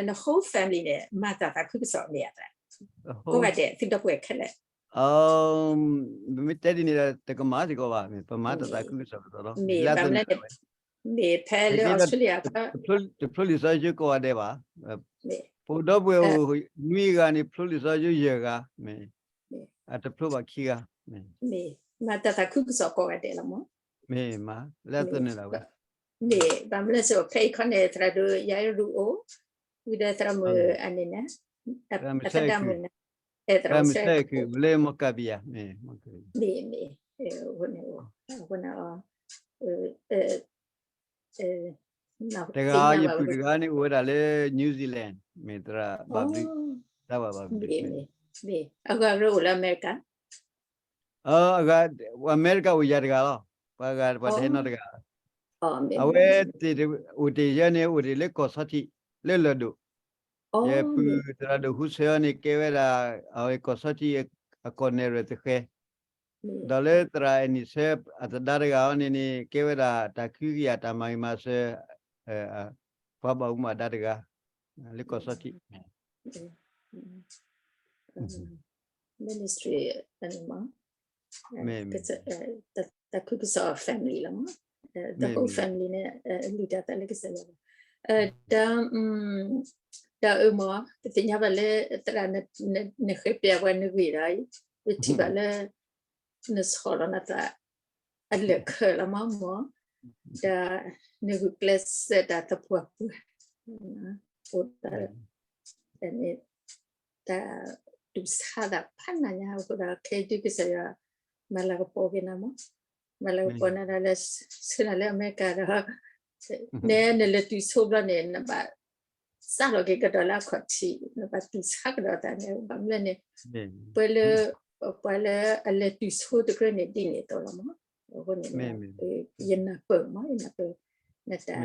န whole family န့ၣ် မၤတၢ်သးခုကစီၣ်မ့ၢ်ဧါ, ကိးဂၤဒဲး သုဒီပုၢ်ဝဲၢ်ခဲလၢာ်, မ့ၢ်တဲဒ်န့ၣ်ဒီး တကမၤစ့ၢ်ကီးဘၣ်, မ့ၢ်ပမၤတၢ်သးခုကစီၣ်ကစီၣ်လီၤ, မ့ၢ်ဘၣ်မနုၤလဲၣ်, မ့ၢ်ဖဲလၢ Australia တဖျိလံာ်စီဆှံကိးဂၤဒဲးဘၣ်, ပအိၣ်ဒီပုၢ်ဝဲၢ်အိၣ် နွံဂၤန့ၣ် ဖျိလံာ်စီဆှံယဲၢ်ဂၤ, မ့ၢ်အတဖျိဘၣ်ခံဂၤ, မ့ၢ်မၤတၢ်သးခုကစီၣ်ကိးဂၤဒဲးလီၤမး, မ့ၢ်မၤလၢသနၢၣ်ဒၣ်ဝဲ, မ့ၢ်ဘၣ်မနုၤလဲၣ် ဖဲအံၤခီန့ၣ် သရၣ်ဒိၣ်ယၤအရူအိၣ်, ဝံၤဒီးသရၣ်မုၣ်အန့ၣ်န့ၣ်, သရၣ်မုၣ်ဆဲးခုၣ်, သရၣ်မုၣ်ဆဲးခုၣ် လၢမီၢ်ကၣ်ဘံယၤ, မ့ၢ်, အဃိန့ၣ်, တဂၤအံၤယပုၢ်တဂၤန့ၣ် အိၣ်ဝဲဒၣ်လၢ New Zealand, မ့ၢ်သရၣ်ဘၣ်ဘျုး, တၢ်ဘၣ်ဘၣ်ဘျုး, အဂၤအိၣ်လၢအမဲရကၤ, အမဲရကၤအိၣ်ယၤတဂၤလီၤ, ပှၤဂၤပှၤတဟဲနီတဂၤ, အဝဲသ့ၣ်အိၣ်တ့ၢ်ယဲန့ၣ် အိၣ်တ့ၢ်လၢကီၢ်ဆီထံး လၢလၢၢ်ဒိၣ်, ယပုၢ်သရၣ်ဒိၣ်ဟူဆၢအီၤန့ၣ် ကဲဝဲဒၣ် အဝဲကီၢ်ဆီထံးအကီၢ်နဲၣ်ရွဲၣ်သဃဲ, ဒီးလၢသရၣ်အဲၣ်နံၣ်ဆၢအသဒါတဂၤအီၤန့ၣ်န့ၣ် ကဲဝဲဒၣ်တၢ်ခုကယာ်တၢ်မၤဂ့ၤမၤစၢၤ ပှၤဘၣ်မူဘၣ်ဒါတဂၤ, လၢကီၢ်ဆီထံး, ministry တၢ်ခုကစီၣ် family လီၤမး, the whole family န့ၣ် လုၢ်တၢ်သးလၢကစၢ်ယွၤ, ဒီး ဒီးအၢမး ပသ့ၣ်ညါဘၣ်လၢ သရၣ် နဃ့ပျးပှၤနဂ့ၢ်ဒီး ပထံၣ်ဘၣ်လၢ နဆီၣ်လီၤနသး အလၢာ်ခၢၣ်လီၤမးမး, ဒီးနဂုာ်ကျဲးစၢးတၢ်သပှၢ်ပှၢ်, အိၣ်ဒီး တၢ်တူၢ်ဆါသးဖးနးညါအဃိဒီး ခဲအံၤဒုးကစၢ်ယွၤ မၤလၤကပီၤက့ၤနၤမး, မၤလၤကပီၤနၤဒီးလၢ ဆှၢနၤလၢအမဲရကၤဒီး နဲ နလဲၤတုၤဆိဘျီန့ၣ် နဘၣ်စးထီၣ်က့ၤကဒီးလၢအခီၣ်ထံး နဘၣ်တူၢ်ဆါကဒီးသးန့ၣ် ဘၣ်မနုၤလဲၣ်န့ၣ် ပှၤလၢ ပှၤလၢအလဲၤတုၤဆိတကြၢးန့ၣ် ဒ်န့ၣ်အသိးလီၤမး, အဃိန့ၣ် ယနၢ်ပၢၢ်မး ယနၢ်ပၢၢ် နတၢ်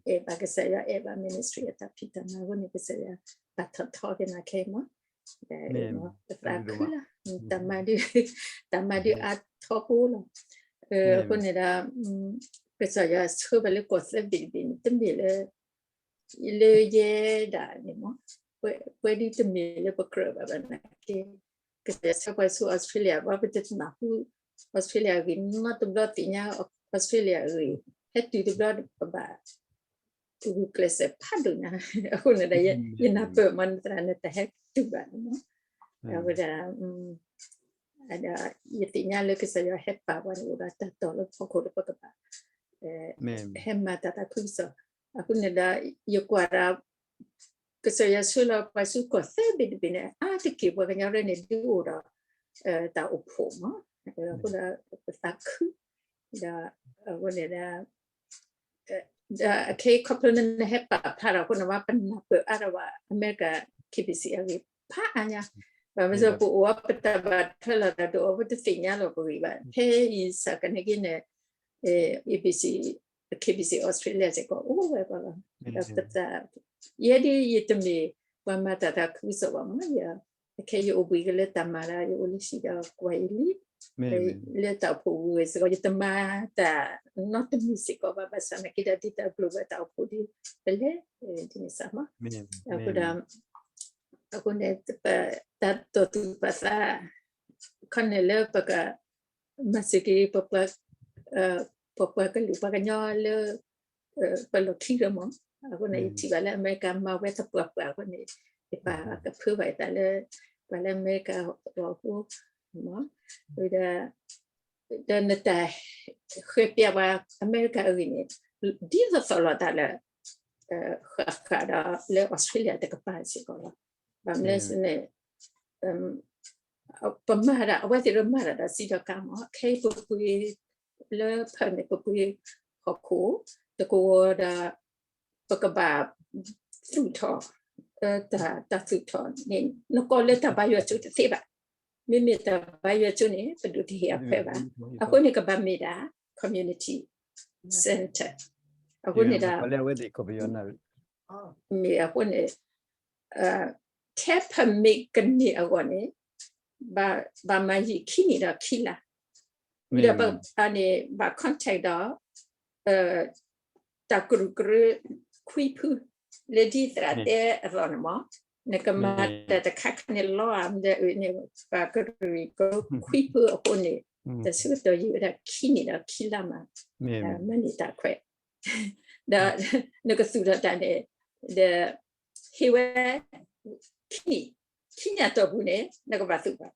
အဲၣ်ဘၣ်ကစၢ်ယွၤ အဲၣ်ဘၣ် ministry အတၢ်ဖံးတၢ်မၤအဃိန့ၣ် ကစၢ်ယွၤ ဘၣ်ထီၣ်ထီက့ၤနၤခဲအံၤမး ဒီးပသးခုလီၤ တၢ်မၤဒုး တၢ်မၤဒုးအါထီဘိလီၤ. အဃိန့ၣ်ဒီး ကစၢ်ယွၤဆှၢပှၤလၢကီၢ်သၢဘ့ၣ်တဘ့ၣ်န့ၣ် တမ့ၢ်လၢ လၢယဲဒၣ်န့ၣ်မး ပှဲၤဒုးတမ့ၢ်လၢပကြၢးဘၣ်ဘၣ်နာ်က့ ကစၢ်ယွၤဆှၢပှၤဆူ Australia ဘၣ်ပတနၢ်ဟူ Australia အဂ့ၢ်နီတဘျီသ့ၣ်ညါ Australia အဂ့ၢ် ဟဲတုၤတဘျီပဘၣ် ဂုာ်ကျဲးစၢးဖးဒိၣ်ညါ အဃိန့ၣ်ဒီး ယနၢ်ပၢၢ်မး နသရၣ် နတၢ်ဟဲတုၤဘၣ်န့ၣ်မး အဝဲဒၣ် ဒီးယသ့ၣ်ညါလၢကစၢ်ယွၤဟဲပာ်ပှၤန့ၣ် အိၣ်ဒီးတၢ်တီၢ်လၢဖီခိၣ်လၢပကဘၣ် ဟဲမၤတၢ်သးခုကစီၣ် အဃိန့ၣ်ဒီး ယကွၢ်ဒီး ကစၢ်ယွၤဆှၢလီၤပှၤဆူကီၢ်သၢဘ့ၣ်တဘ့ၣ်န့ၣ် အါတက့ၢ်ပှၤကညီရဲၣ်န့ၣ် ဒုးအိၣ်ဒီး တၢ်အိၣ်ဖှိၣ်မး အဃိဒီး ပသးခု ဒီး အဃိန့ၣ်ဒီး ဒီးအခဲအံၤခီဖျိလၢနဟဲပာ်ဖျါထီၣ်အဃိန့ၣ် ပနၢ်ပၢၢ်အါထီၣ်ဘၣ် အမဲရကၤ KBC အဂ့ၢ်ဖးအါညါ ဘၣ်မနုၤပအိၣ်အီၤ ပတၢ်ဘၣ်ထွဲလိာ်သးတအိၣ် ပတသ့ၣ်ညါလီၤပဂံၢ်ဘၣ်. ဖဲအံၤစးကန့ၣ်က့န့ၣ် ABC, KBC Australia စ့ၢ်ကီးအိၣ်ဝဲပှၤလီၤ. ဒီးပသး ယဲဒၣ်ယတမ့ၢ်ပှၤမၤတၢ်သးခုကစီၣ်ဘၣ်မး, ယ အခဲယအိၣ်ဘှံးကလၢတၢ်မၤလၢ ယအိၣ်လၢဟံၣ်ဒီးကွၢ်အံၤလံ, လၢတၢ်အိၣ်ဖှိၣ်ဝံၤဝဲစ့ၢ်ကီး ယတမၤတၢ်နီတမံၤစ့ၢ်ကီးဘၣ်, ဘၣ်ဆၣ်နာ်က့ဒီး ဒ်တၢ်ဘျုးဘၣ်တၢ်အိၣ်ဖှိၣ်ဒ်ပလဲၤ ဒ်န့ၣ်စ့ၢ်မး. အဃိဒီး အဃိန့ၣ် တၢ်တီၢ်သူၣ်ပာ်သး ခီန့ၣ်လၢပက မၤစၢၤက့ၤ ပပှၤကလုာ်ပှၤကညီလၢ ပလီၢ်ခံဒီးမး, အဃိန့ၣ် ယထံၣ်ဘၣ်လၢအမဲရကၤမၤဝဲသပှၢ်ပှၢ်အဃိန့ၣ် ယပာ်ကဖၢဘၣ်ယသးလၢ ပှၤလၢအမဲရကၤအဂီၢ်အဃိ မး, ဝံၤဒီး ဒီးနတၢ်ဃဲၤပျးပှၤအမဲရကၤအဂ့ၢ်န့ၣ် ဒ်သိးသိးလိာ်သးလၢ ဃၣ်ဃၣ်ဒီးလၢ Australia တကပၤစ့ၢ်ကီးလီၤ. ဘၣ်မနုၤလဲၣ်န့ၣ် ပမၤတၢ် အဝဲသ့ၣ်ဒၣ်မၤတၢ်ဒီးစံးဒီးကါမး, ခဲအံၤပပှ့ၤလၢဖၢးန့ၣ် ပပှ့ၤဟီၣ်ခိၣ် တကဝီၤဒီး ပကဘၣ်သူၣ်ထီၣ် တၢ်သူၣ်ထီၣ်န့ၣ် နကိးလၢတၢ်ဘါယွၤကၠိတသ့ဘၣ်. မ့မ့ၢ်တၢ်ဘါယွၤကၠိန့ၣ် ပဒိၣ်တဟ့ၣ်အခွဲးဘၣ်. အဃိန့ၣ် ကဘၣ်မ့ၢ်ဒၣ် community center အဃိန့ၣ်ဒီး မ့ၢ်အဃိန့ၣ် ထဲဖဲမ့ၢ်ကန့ၢ်အဂီၢ်န့ၣ် ဘၣ်မၤယံာ်ခံနံၣ်ဒီးခံလါ, ဒီးပန့ၣ် ဘၣ် contact ဒီး တၢ်ကရူၢ်ကရၢခွံဖု လၢဒ်သရၣ်တဲအသိးန့ၣ်မး, နကမၤတၢ်တခါခါန့ၣ်လီၤဧါ မ့ၢ်ဒ်န့ၣ် ပှၤကရူၢ်ကရၢခွံဖုအဃိန့ၣ် တၢ်ဆၢကတီၢ်ယံာ်ဝဲဒၣ်ခံနံၣ်ဒီးခံလါမး, မၤန့ၢ်တၢ်ခွဲး ဒီးနကသူၣ်ထီၣ်တၢ်န့ၣ် ဒီးဟ့ၣ်ဝဲ ခံနံၣ် ခံနံၣ်အတီၢ်ပူၤန့ၣ် နကဘၣ်သူၣ်ဘၣ်.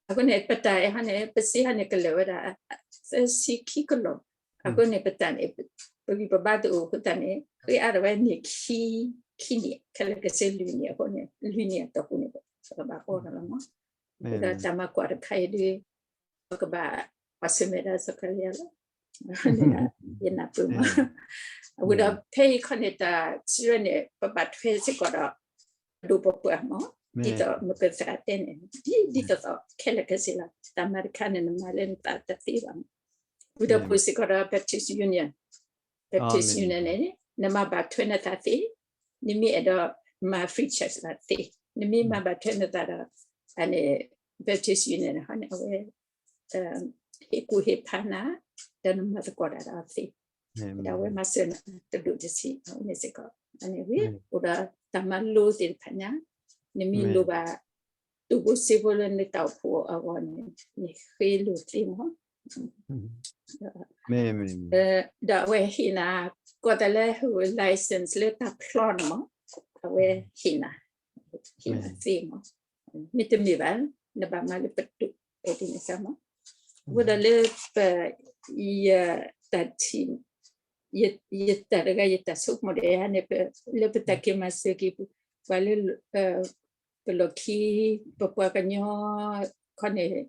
အဃိန့ၣ် ပတၢ်အဲၣ်ဟီန့ၣ် ပစ့ဟီန့ၣ် ကလၢာ်ဝဲဒၣ် သၢဆံခံကလီၢ်. အဃိန့ၣ် ပတၢ်န့ၣ် ပဂံၢ်ပဘါတအိၣ်အဃိသတးန့ၣ် ဃ့အါထီၣ်ဝဲန့ၣ်ခံ ခံနံၣ် ခဲလၢာ်ခဲဆ့လွံၢ်နံၣ်အဃိန့ၣ် လွံၢ်နံၣ်အတီၢ်ပူၤန့ၣ် ပကဘၣ်အီၣ်တၢ်လီၤမး. ဒီးတၢ်မၤကွၢ်တခါအံၤဒ် ပကဘၣ် ပှၤဆၢၣ်မဲာ်တၢ်စီၤကၤလံယၤလီၤ. ယနၢ်ပၢၢ်မး. အဃိဒီး ဖဲအံၤခီန့ၣ် တၢ်စံးဝဲန့ၣ် ပဘၣ်ထွဲစ့ၢ်ကီးဒီး ပဒိၣ်ပပှၢ်မး, ဒ်သိးမကသးတဲန့ၣ် ဒ်ဒ်သိးသိးခဲလၢာ်ခဲဆ့လီၤ. တၢ်မၤတခါန့ၣ် နမၤလၢနသးတသ့ဘၣ်မး. ဝံၤဒီးပစ့ၢ်ကီးဒီး Baptist Union, Baptist Union န့ၣ် နမၤဘၣ်ထွဲနသးသ့, နမ့ၢ်အဲၣ်ဒိးမၤ free church လၢသ့, နမ့ၢ်မၤဘၣ်ထွဲနသးဒီး အန့ၣ် Baptist Union န့ၣ် ဟီန့ၣ် အဝဲ ဟ့ၣ်ကူၣ်ဟ့ၣ်ဖးနၤ, ဒီးနမၤသကိးတၢ်ဒီးအီၤသ့, ဒီးအဝဲမၤစၢၤနၤတဒိၣ်တဆံး အဝဲန့ၣ်စ့ၢ်ကီး, အန့ၣ်ဝံၤ အိၣ်ဒီးတၢ်မၤလိသ့ၣ်တဖၣ်ညါ, နမ့ၢ်လိၣ်ဘၣ် တိၢ်ဖိစ့ဖိလၢနတၢ်အိၣ်ဖှိၣ်အဂီၢ်န့ၣ် နဃ့လိာ်သ့မး, ဒီးအဝဲဟ့ၣ်နၤ ကိးတၢ်လၢ license လၢတၢ်ဖျီန့ၣ်မး, အဝဲဟ့ၣ်နၤ, ဟ့ၣ်နၤသ့မး, မ့တမ့ၢ်ဘၣ် နဘၣ်မၤလၢပဒိၣ် ဒ်န့ၣ်စ့ၢ်မး, အဃိဒီးလၢပ ယတၢ်ထံၣ် ယတၢ်တဂၤ ယတၢ်ဆိကမိၣ်ဒီးန့ၣ် လၢပတၢ်က့ၤမၤစၢၤက့ၤပှၤလၢ ပလီၢ်ခံ ပပှၤကညီခီန့ၣ်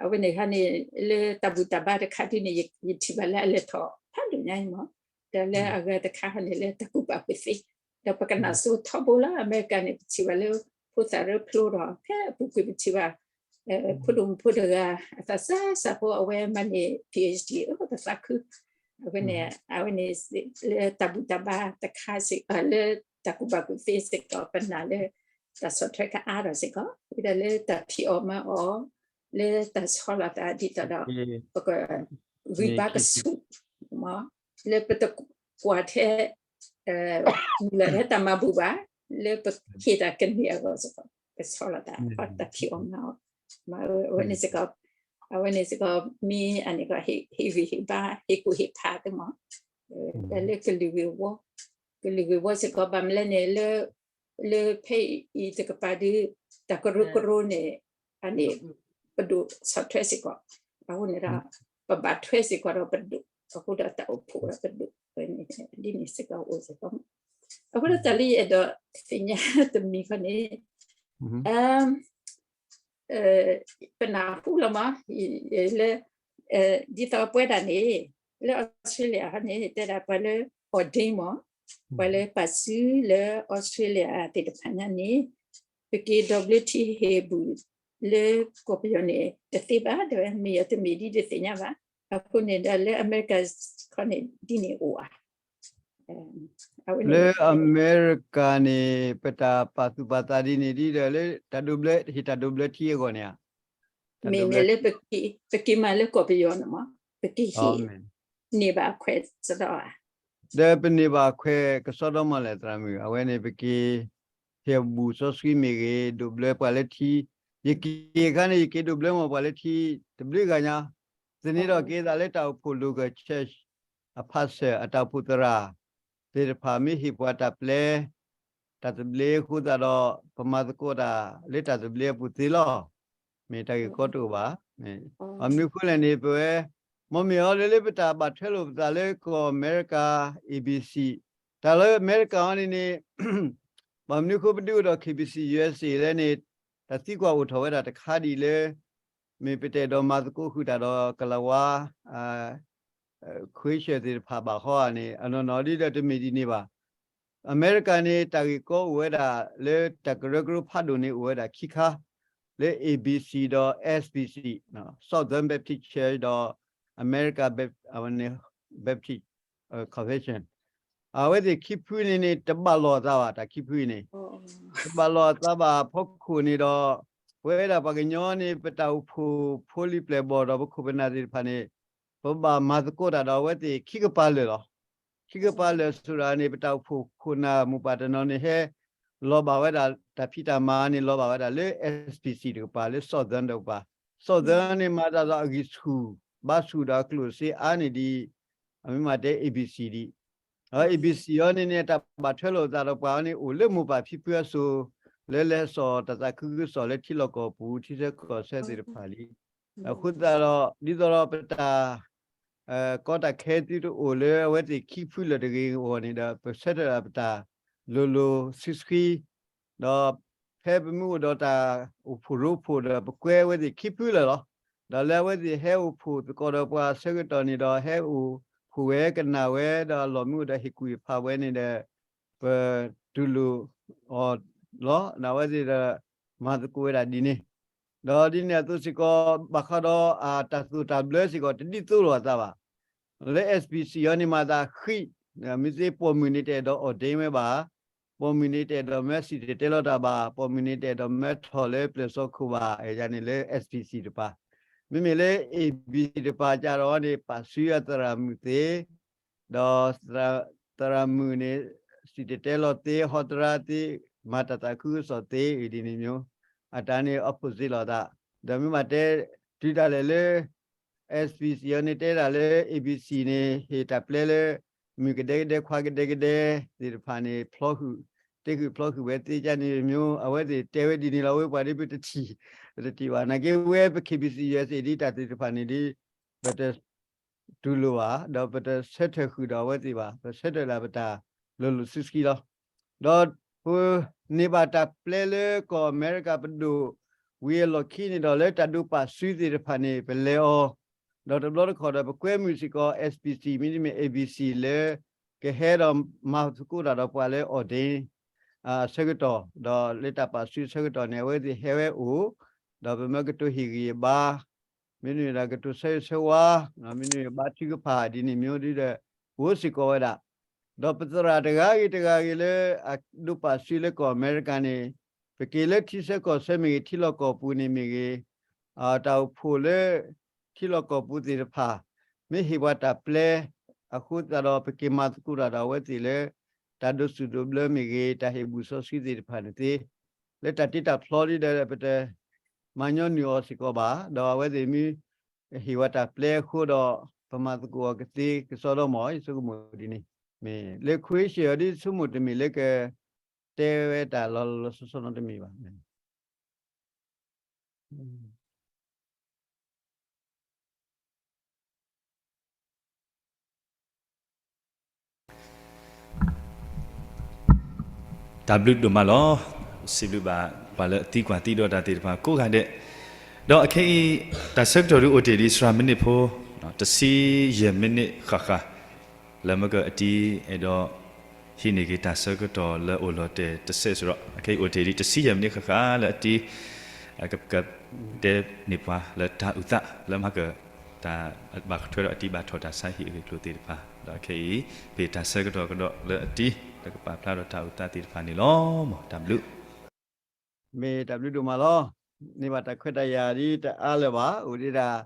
အဝဲန့ၣ်ခါန့ၣ် လၢတၢ်ဘူၣ်တၢ်ဘါတခါဒ်န့ၣ် ယထံၣ်ဘၣ်လၢအလဲၤထီၣ်ဖးဒိၣ်ညါအံၤမး, ဒီးလၢအဂၤတခါခီန့ၣ် လၢတၢ်ကူၣ်ဘၣ်ကူၣ်သ့, ဒီးပကနၣ်စိထီဘိလၢအမဲရကၤန့ၣ် ပထံၣ်ဘၣ်လၢဖိသၣ်ရၢဖျိဒီး ဖဲအပူၤကွံာ်ပထံၣ်ဘၣ် ဖိဒိၣ်မုၣ်ဖိတဂၤ အသးစၢ်စၢ်ဖိ အဝဲမၤန့ၢ် PhD အၢ ပသးခု အဝဲန့ၣ် အဝဲန့ၣ် လၢတၢ်ဘူၣ်တၢ်ဘါတခါစ့ၢ် လၢတၢ်ကူၣ်ဘၣ်ကူၣ်သ့စ့ၢ်ကီး ပနာ်လၢ တၢ်ဆီၣ်ထွဲကအါထီၣ်စ့ၢ်ကီး ဝံၤဒီးလၢတၢ်ဖံးအီၣ်မၤအီၣ် လၢတၢ်ဆီလီၤသးဒ်သိးဒီး ပကဂံၢ်ဘါကဆူၣ် လၢပတကွၢ်ထဲ မုၢ်လၢ်ထဲတၢ်မၤဘူၣ်ဘၣ် လၢပဟ့ၣ်တၢ်ကန့ၢ်အဂီၢ်စ့ၢ်ကီး ပဆီလီၤသး တၢ်ဖံးအီၣ်မၤအီၣ် မၤအဝဲန့ၣ်စ့ၢ်ကီး အဝဲန့ၣ်စ့ၢ်ကီး မ့ၢ်အန့ၣ်ကီး ဟ့ၣ်ဂံၢ်ဟ့ၣ်ဘါ ဟ့ၣ်ကူၣ်ဟ့ၣ်ဖးသ့မး ဒီးလၢကလုာ်ဂ့ၢ်ဝီ ကလုာ်ဂ့ၢ်ဝီစ့ၢ်ကီး ဘၣ်မနုၤလဲၣ်န့ၣ် လၢ လၢဖဲအံၤတကပၤဒီး တၢ်ကရၢကရိန့ၣ် အန့ၣ် ပဒိၣ်ဆီၣ်ထွဲစ့ၢ်ကီး အဃိန့ၣ်ဒီး ပဘၣ်ထွဲစ့ၢ်ကီးဒီးပဒိၣ် အဃိဒီးတၢ်အိၣ်ဖှိၣ်ဒီးပဒိၣ် ဒ်န့ၣ်စ့ၢ်ကီးအိၣ်စ့ၢ်ကီး အဃိဒီးတၢ်လၢယအဲၣ်ဒိးသ့ၣ်ညါတမံၤခီန့ၣ် ပနၢ်ဟူလီၤမး လၢ ဒ်သိးပဝဲဒၣ်န့ၣ် လၢအီစထြ့လယါန့ၣ် တဲဒၣ်ပှၤလၢ ordain မး ပှၤလၢပာ်စုလၢအီစထြ့လယါသ့ၣ်တဖၣ်ညါန့ၣ် ပက့ၤဒိးဘျၢထံဟ့ၣ်ဘူၣ်လၢကီၢ်ပယီၤန့ၣ် တသ့ဘၣ် တဲဝဲ မ့ၢ်ယတမ့ၢ်ဒ်တသ့ၣ်ညါဘၣ်. အဃိန့ၣ်ဒီးလၢအမဲရကၤခီန့ၣ် ဒ်န့ၣ်အိၣ်ဧါ. လၢအမဲရကၤန့ၣ် ပတၢ်ပာ်သူၣ်ပာ်သးဒ်န့ၣ်ဒ်ဒီး လၢတၢ်ဒိးဘျၢ ဟ့ၣ်တၢ်ဒိးဘျၢထံအဂီၢ်န့ၣ်ဧါ. မ့မ့ၢ်လၢ ပက့ၤမးလၢကီၢ်ပယီၤန့ၣ်မး ပက့ၤဟ့ၣ်န့ၢ်ဘၣ်အခွဲးစရီဧါ. ဒီးပန့ၢ်ဘၣ်အခွဲးကစီဒီမးလဲၣ် သရၣ်မုၣ်, အဝဲန့ၣ် ပက့ၤ ဟ့ၣ်အဘူၣ်စီဆှံမ့ၢ်ဂ့ၤ, ဒိးဘျၢပှၤလၢထံ, ယက့ၤအခါန့ၣ် ယက့ၤဒိးဘျၢမးပှၤလၢထံ တဘျုးဂၤညါ, သန့ၤထီၣ်က့ၤသးလၢတၢ်အိၣ်ဖှိၣ် local church အ pastor အတၢ်အိၣ်ဖှိၣ်သရၣ်သ့ၣ်တဖၣ် မ့ၢ်ဟ့ၣ်ပှၤတၢ်ပျဲ တၢ်သဘျ့အဃိသတးဒီး ပမၤသကိးတၢ်လၢတၢ်သဘျ့အပူၤသ့လီၤ. မ့ၢ်တၢ်ဂ့ၢ်ကီတအိၣ်ဘၣ်. ဘၣ်မနုၤအဃိလဲၣ်န့ၣ် ပဝဲ မ့မ့ၢ်အီၤလၢ လၢပတၢ်ဘၣ်ထွဲလိာ်ပသးလၢကီၢ်အမဲရကၤ A B C တၢ်လၢအမဲရကၤအီၤန့ၣ်န့ၣ် ဘၣ်မနုၤအဃိပဒုးအိၣ်ဒီး K B C U S A လဲၣ်န့ၣ် တၢ်သံကွၢ်အိၣ်ထီၣ်ဝဲဒၣ်တခါဒ်အံၤလၢ မ့ၢ်ပတအဲၣ်ဒိးမၤသကိးဃုာ်တၢ်ဒီးကလၤဝါ Christian သ့ၣ်တဖၣ်ဘၣ်ဃီဧါန့ၣ် အနီၢ်နီၢ်ဒ်ဒီးတမ့ၢ်ဒ်န့ၣ်ဘၣ်. အမဲရကၤန့ၣ် တၢ်ဂ့ၢ်ကီအိၣ်ဝဲဒၣ်လၢတၢ်ကရၢကရိဖးဒိၣ်န့ၣ်အိၣ်ဝဲဒၣ်ခံခါ လၢ A B C ဒီး S B C, Southern Baptist Church ဒီး America Bap- အဝဲန့ၣ် Baptist Convention အဝဲသ့ၣ်ခံဖုန့ၣ်န့ၣ် တဘၣ်လိာ်အသးဘၣ် တၢ်ခံဖုအံၤန့ၣ် တဘၣ်လိာ်အသးဘၣ်အဖီခိၣ်န့ၣ်ဒီး ပဝဲဒၣ်ပှၤကညီန့ၣ် ပတၢ်အိၣ်ဖှိၣ်ဖိလံၤပျဲၢ်ဘီၣ်ဒီးပခိၣ်ပနၢ်သ့ၣ်တဖၣ်န့ၣ် ပဘၣ်မၤသကိးတၢ်ဒီးအဝဲသ့ၣ်ခံကပၤလၢာ်လီၤ. ခံကပၤလၢာ်ဆိဒၣ်န့ၣ် ပတၢ်အိၣ်ဖှိၣ်ခိၣ်နၢ်မိၢ်ပၢ်တနီၤန့ၣ်ဟဲ လီၤဘၣ်ဝဲဒၣ်တၢ်ဖံးတၢ်မၤန့ၣ် လီၤဘၣ်ဝဲဒၣ်လၢ S B C တကပၤ လၢ Southern တကပၤ Southern န့ၣ်မၤတၢ်ဒီးအဂံၢ်ဆူၣ် ဘါဆူၣ်ဒီးအကျိၣ်စ့အါန့ၣ်ဒ် အမ့ၢ်မးတဲ A B C ဒ် အ A B C အီၤန့ၣ်န့ၣ် တၢ်ဘၣ်ထွဲလိာ်သးဒီးပှၤအီၤန့ၣ် အိၣ်လၢမိၢ်ပၢ်ဖံဖုအစိၤ လၢလဲၤစိာ်တၢ်သးခုကစီၣ်လၢထံလီၢ်ကီၢ်ပူၤ ထံဆၢကီၢ်ဆၢသ့ၣ်တဖၣ်လံ. အဃိသတးဒီး ဒ်သိးဒီးပတၢ် ကီတၢ်ခဲသံတအိၣ်လၢအဝဲသ့ၣ်ခံဖုလၢာ်တဂ့ၤအဂီၢ်န့ၣ်ဒီး ပဆၢထၢၣ်ဒၣ်ပတၢ်လိၤလိၤဆှံဆှံ ဒီးဖဲပမ့ၢ်အိၣ်ဒီးတၢ်အိၣ်ဖှိၣ်ရိဖှိၣ်ဒီး ပကွဲအဝဲသ့ၣ်ခံဖုလၢာ်လီၤ. ဒီးလၢအဝဲသ့ၣ်ဟဲအိၣ်ဖှိၣ်သကိးဒီးပှၤအဆၢကတီၢ်န့ၣ်ဒီး ဟဲအိၣ်ဖှိၣ်ဝဲကနၣ်ဝဲ ဒီးအလီၢ်မ့ၢ်အိၣ်ဒီးဟ့ၣ်ကူၣ်ဟ့ၣ်ဖးဝဲန့ၣ်ဒီး ပတူၢ်လိာ်အီၤလီၤ. ဒီးအဝဲသ့ၣ်ဒီး မၤသကိးဝဲဒၣ်ဒ်န့ၣ် ဒီးဒ်န့ၣ်အသိးစ့ၢ်ကီး ဘၣ်ဃးဒီးအတၢ်သိၣ်တၢ်ဘျၢစ့ၢ်ကီး တဒ်သိးလိာ်အသးဘၣ်. လၢ S B C အီၤန့ၣ်မၤသးဃံး, မ့ၢ်သ့ပိာ်မုၣ်န့ၣ်တအဲၣ်ဒိး ordain ဝဲဘၣ်, ပိာ်မုၣ်န့ၣ်တအဲၣ်ဒိးမၢစံၣ်တဲၤတဲလီၤတၢ်ဘၣ်, ပိာ်မုၣ်န့ၣ်တအဲၣ်ဒိးမၢထီၣ်လၢပျဲၢ်စီခိၣ်ဘၣ်, ယၤန့ၣ်လၢ S B C တကပၤ. မ့မ့ၢ်လၢ A B C တကပၤကဒီးန့ၣ် ပာ်စုအသရၣ်မုၣ်သ့ ဒီးသရၣ်မုၣ်န့ၣ် စံၣ်တဲၤတဲလီၤသ့ ဟီတရါသ့ မၤတၢ်သးခုကစီၣ်သ့ ဒ်န့ၣ်မ့ၢ် အတၢ်န့ၣ် opposite လိာ်သး. ဒီးမ့ၢ်ဘၣ်တဲ တုၤဒၣ်လဲာ်လၢ S B C အီၤန့ၣ်တဲဒၣ်လၢ A B C န့ၣ် ဟ့ၣ်တၢ်ပျဲလၢ မုၣ်ကဒဲကဒဲခွါကဒဲကဒဲသ့ၣ်တဖၣ်န့ၣ် ဖျီဃုာ် တ့ဃုာ်ဖျီဃုာ်ဝဲသ့ကန့ၣ်မ့ၢ် အဝဲသ့ၣ်တဲဝဲဒ်န့ၣ်လီၤ. ဝဲပှၤဒ်ပတထံၣ် ပတထံၣ်ဘၣ် နာ်က့ဝဲပ K B C USA ဒ်တၢ်သ့ၣ်တဖၣ်န့ၣ်ဒ် ပတ တူၢ်လိာ်ဘၣ် ဒီးပတဆၢထၢၣ်ဃုာ်ဒီးအဝဲသ့ၣ်ဘၣ်. ပဆၢထၢၣ်ဒၣ်ပတၢ်လိၤလိၤဆှံဆှံလီၤ. ဒီးပန့ၢ်ဘၣ်တၢ်ပျဲလၢကီၢ်အမဲရကၤပဒိၣ်ဝံၤအလီၢ်ခံန့ၣ်ဒီး လၢတၢ်ဒိးပာ်စုသ့ၣ်တဖၣ်န့ၣ် ပလဲၤအီၤ, ဒီးတဘျီတခီၣ်ဒီး ပကွဲမုာ်စ့ၢ်ကီး S B C မ့တမ့ၢ် A B C လၢ ကဟဲဒီးမၤသကိးတၢ်ဒီးပှၤလၢ ordain အဆၢကတီၢ် ဒီးလၢတၢ်ပာ်စုအဆၢကတီၢ်န့ၣ် အဝဲသ့ၣ်ဟဲဝဲအိၣ်, ဒီးပမၢကတိၤဟ့ၣ်ဂံၢ်ဘါ မ့တမ့ၢ်ဒီးကတိၤဆၢဂ့ၤဆၢဝါ, မ့တမ့ၢ်ဘါထုကဖၣ်ဒ်န့ၣ်မ့ၢ်ဒ်ဒီး အိၣ်စ့ၢ်ကီးဝဲဒၣ်. ဒီးပသရၣ်တဂၤဂ့ၤတဂၤဂ့ၤလၢအဒိးပာ်စုလၢကီၢ်အမဲရကၤန့ၣ် ပက့ၤလၢထံဆၢကီၢ်ဆၢမ့ၢ်ဂ့ၤ ထံလီၢ်ကီၢ်ပူၤန့ၣ်မ့ၢ်ဂ့ၤ, တၢ်အိၣ်ဖှိၣ်လၢ ထံလီၢ်ကီၢ်ပူၤသ့ၣ်တဖၣ် မ့ၢ်ဟ့ၣ်ပှၤတၢ်ပျဲ အဃိသတးဒီး ပက့ၤမၤသကိးတၢ်ဒီးအဝဲသ့ၣ်လၢ တၢ်ဒိးစူၣ်ဒိးဘျၢမ့ၢ်ဂ့ၤ, တၢ်ဟ့ၣ်ဘူၣ်စီဆှံသ့ၣ်တဖၣ်န့ၣ်သ့, လၢတၢ်တ့တၢ်ဖျီဒ်ဒီး ပတမၤညီနုၢ်အီၤစ့ၢ်ကီးဘၣ်. ဒီးအဝဲသ့ၣ်မ့ၢ်ဟ့ၣ်ဝဲတၢ်ပျဲအဃိဒီး ပမၤသကိးအီၤကသ့ကစီဒီမး ယဆိကမိၣ်ဒ်န့ၣ်. မ့ၢ်လၢ Christian အီၤဒ်ဆိကမိၣ်တမ့ၢ်လၢက တဲဝဲတၢ်လီၤလီၤဆီဆီနီတမံၤဘၣ်. တၢ်ဘျုးဒိၣ်မးလီၤ. စံးဘျုးဘၣ်ပှၤလၢအသံကွၢ်သံဒိးတၢ်သ့ၣ်တဖၣ်ကိးဂၤဒဲး, ဒီးအခဲအံၤ တၢ်ဆၢကတီၢ်ဒုးအိၣ်တ့ၢ်ဒံး သရၣ်မံးနံးဖိ တဆံယဲၢ်မံးနံးဃၣ်ဃၣ်, လၢမ့ၢ်ကအတံၤအဲၣ်ဒိး ဟံးန့ၢ်က့ၤတၢ်ဆၢကတီၢ်လၢအိၣ်လီၤတဲာ်တစဲးစရီး အခဲအံၤအိၣ်တ့ၢ်ဒံးတဆံယဲၢ်မံးနံးဃၣ်ဃၣ်လၢအတံၤ ကကတဲန့ၢ်ပှၤလၢတၢ်အုၣ်သးလၢမၤက တၢ်ဘၣ်ထွဲဒီးအတံၤဘၣ်ထီၣ်တၢ်ဆါဟံၣ်အဂ့ၢ်အကျိၤသ့ၣ်တဖၣ် ဒီးအခဲအံၤ ပ့ၢ်တၢ်ဆၢကတီၢ်ကဒီးလၢအတံၤ လၢကပာ်ဖျါဒီးတၢ်အုၣ်သးသ့ၣ်တဖၣ်န့ၣ်လီၤ. မ်တၢ်ဘျုး မ့ၢ်တၢ်ဘျုးဒိၣ်မးလီၤ. န့ၢ်ဘၣ်တၢ်ခွဲးတၢ်ယာ်ဒ်တအါလၢၤဘၣ် အိၣ်ဒံးဒၣ်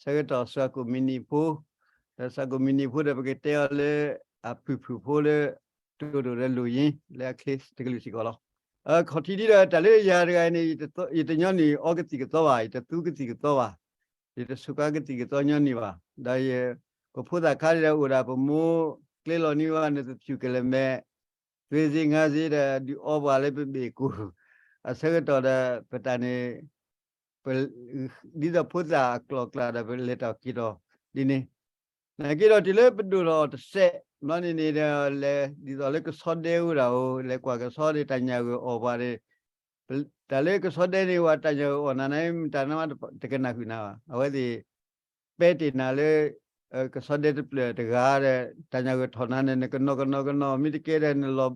ဆၢကတီၢ်စှၤကိၣ်မံၤနံၤဖိ ဒီးစှၤကိၣ်မံၤနံၤဖိဒီးပကတဲအီၤလၢ အဖုၣ်ဖုၣ်ဖိလၢ တိၢ်တိၢ်ဒီးလိၣ်ယ့ လၢအချ့တကလုာ်စ့ၢ်ကီးလီၤ. အခီၣ်ထံးဒ်ဒီးတၢ်လၢယၤတဂၤန့ၣ် ယတညီနုၢ်အီကသံၣ်ကသီဘၣ် ယတသူကသံၣ်ကသီဘၣ် ယတဆိးကါကသံၣ်ကသီညီနုၢ်ဘၣ် ဒီးယ ပဖိသၣ်ခါဒ်ဒီးအိၣ်ဒၣ်ပမိၢ်ကျဲလီၤန့ၢ်ဝဲနသဖၠူၣ်ကလဲၤမဲာ် သွ့ၣ်စ့ငါစ့ဒီးဒုးအီပှၤလၢပဘ့ၣ်ကိၢ် အဆၢကတီၢ်ဒီးပတၢ်န့ၣ် ပ ဒ်သိးဖိသၣ်အကျိၤအကျဲဒီးပလဲၤတၢ်က့ၤဒီး ဒ်န့ၣ် နာ်က့ဒီးတုၤလၢပဒိၣ်ထီၣ်တစဲး ဘျီန့ၣ်န့ၣ်ဒီးလဲၤ ဒ်သိးလၢကဆီဒဲအိၣ်ဒၣ်ဧိၤ လဲၤကွၢ်ကဆီန့ၣ် တၢ်ညၣ်ဂိၢ်အီၣ်ပှၤန့ၣ် တၢ်လၢကဆီဒဲန့ၣ် ပှၤတၢ်ညၣ်ဂိၢ်အီၣ်နၤန့ၣ် မတၤနမ့ၢ်တကနၣ်ဃုာ်နၤဘၣ် အဝဲသ့ၣ် ပဲတ့ၢ်နၤလၢ ကဆီဒဲတဖျၢၣ်တဂၤဒီး တၢ်ညၣ်ဂိၢ်ထီၣ်နၤန့ၣ် နကနီၤကနီၤကနီၤ မ့ၢ်တကဲဒီးနလီၤ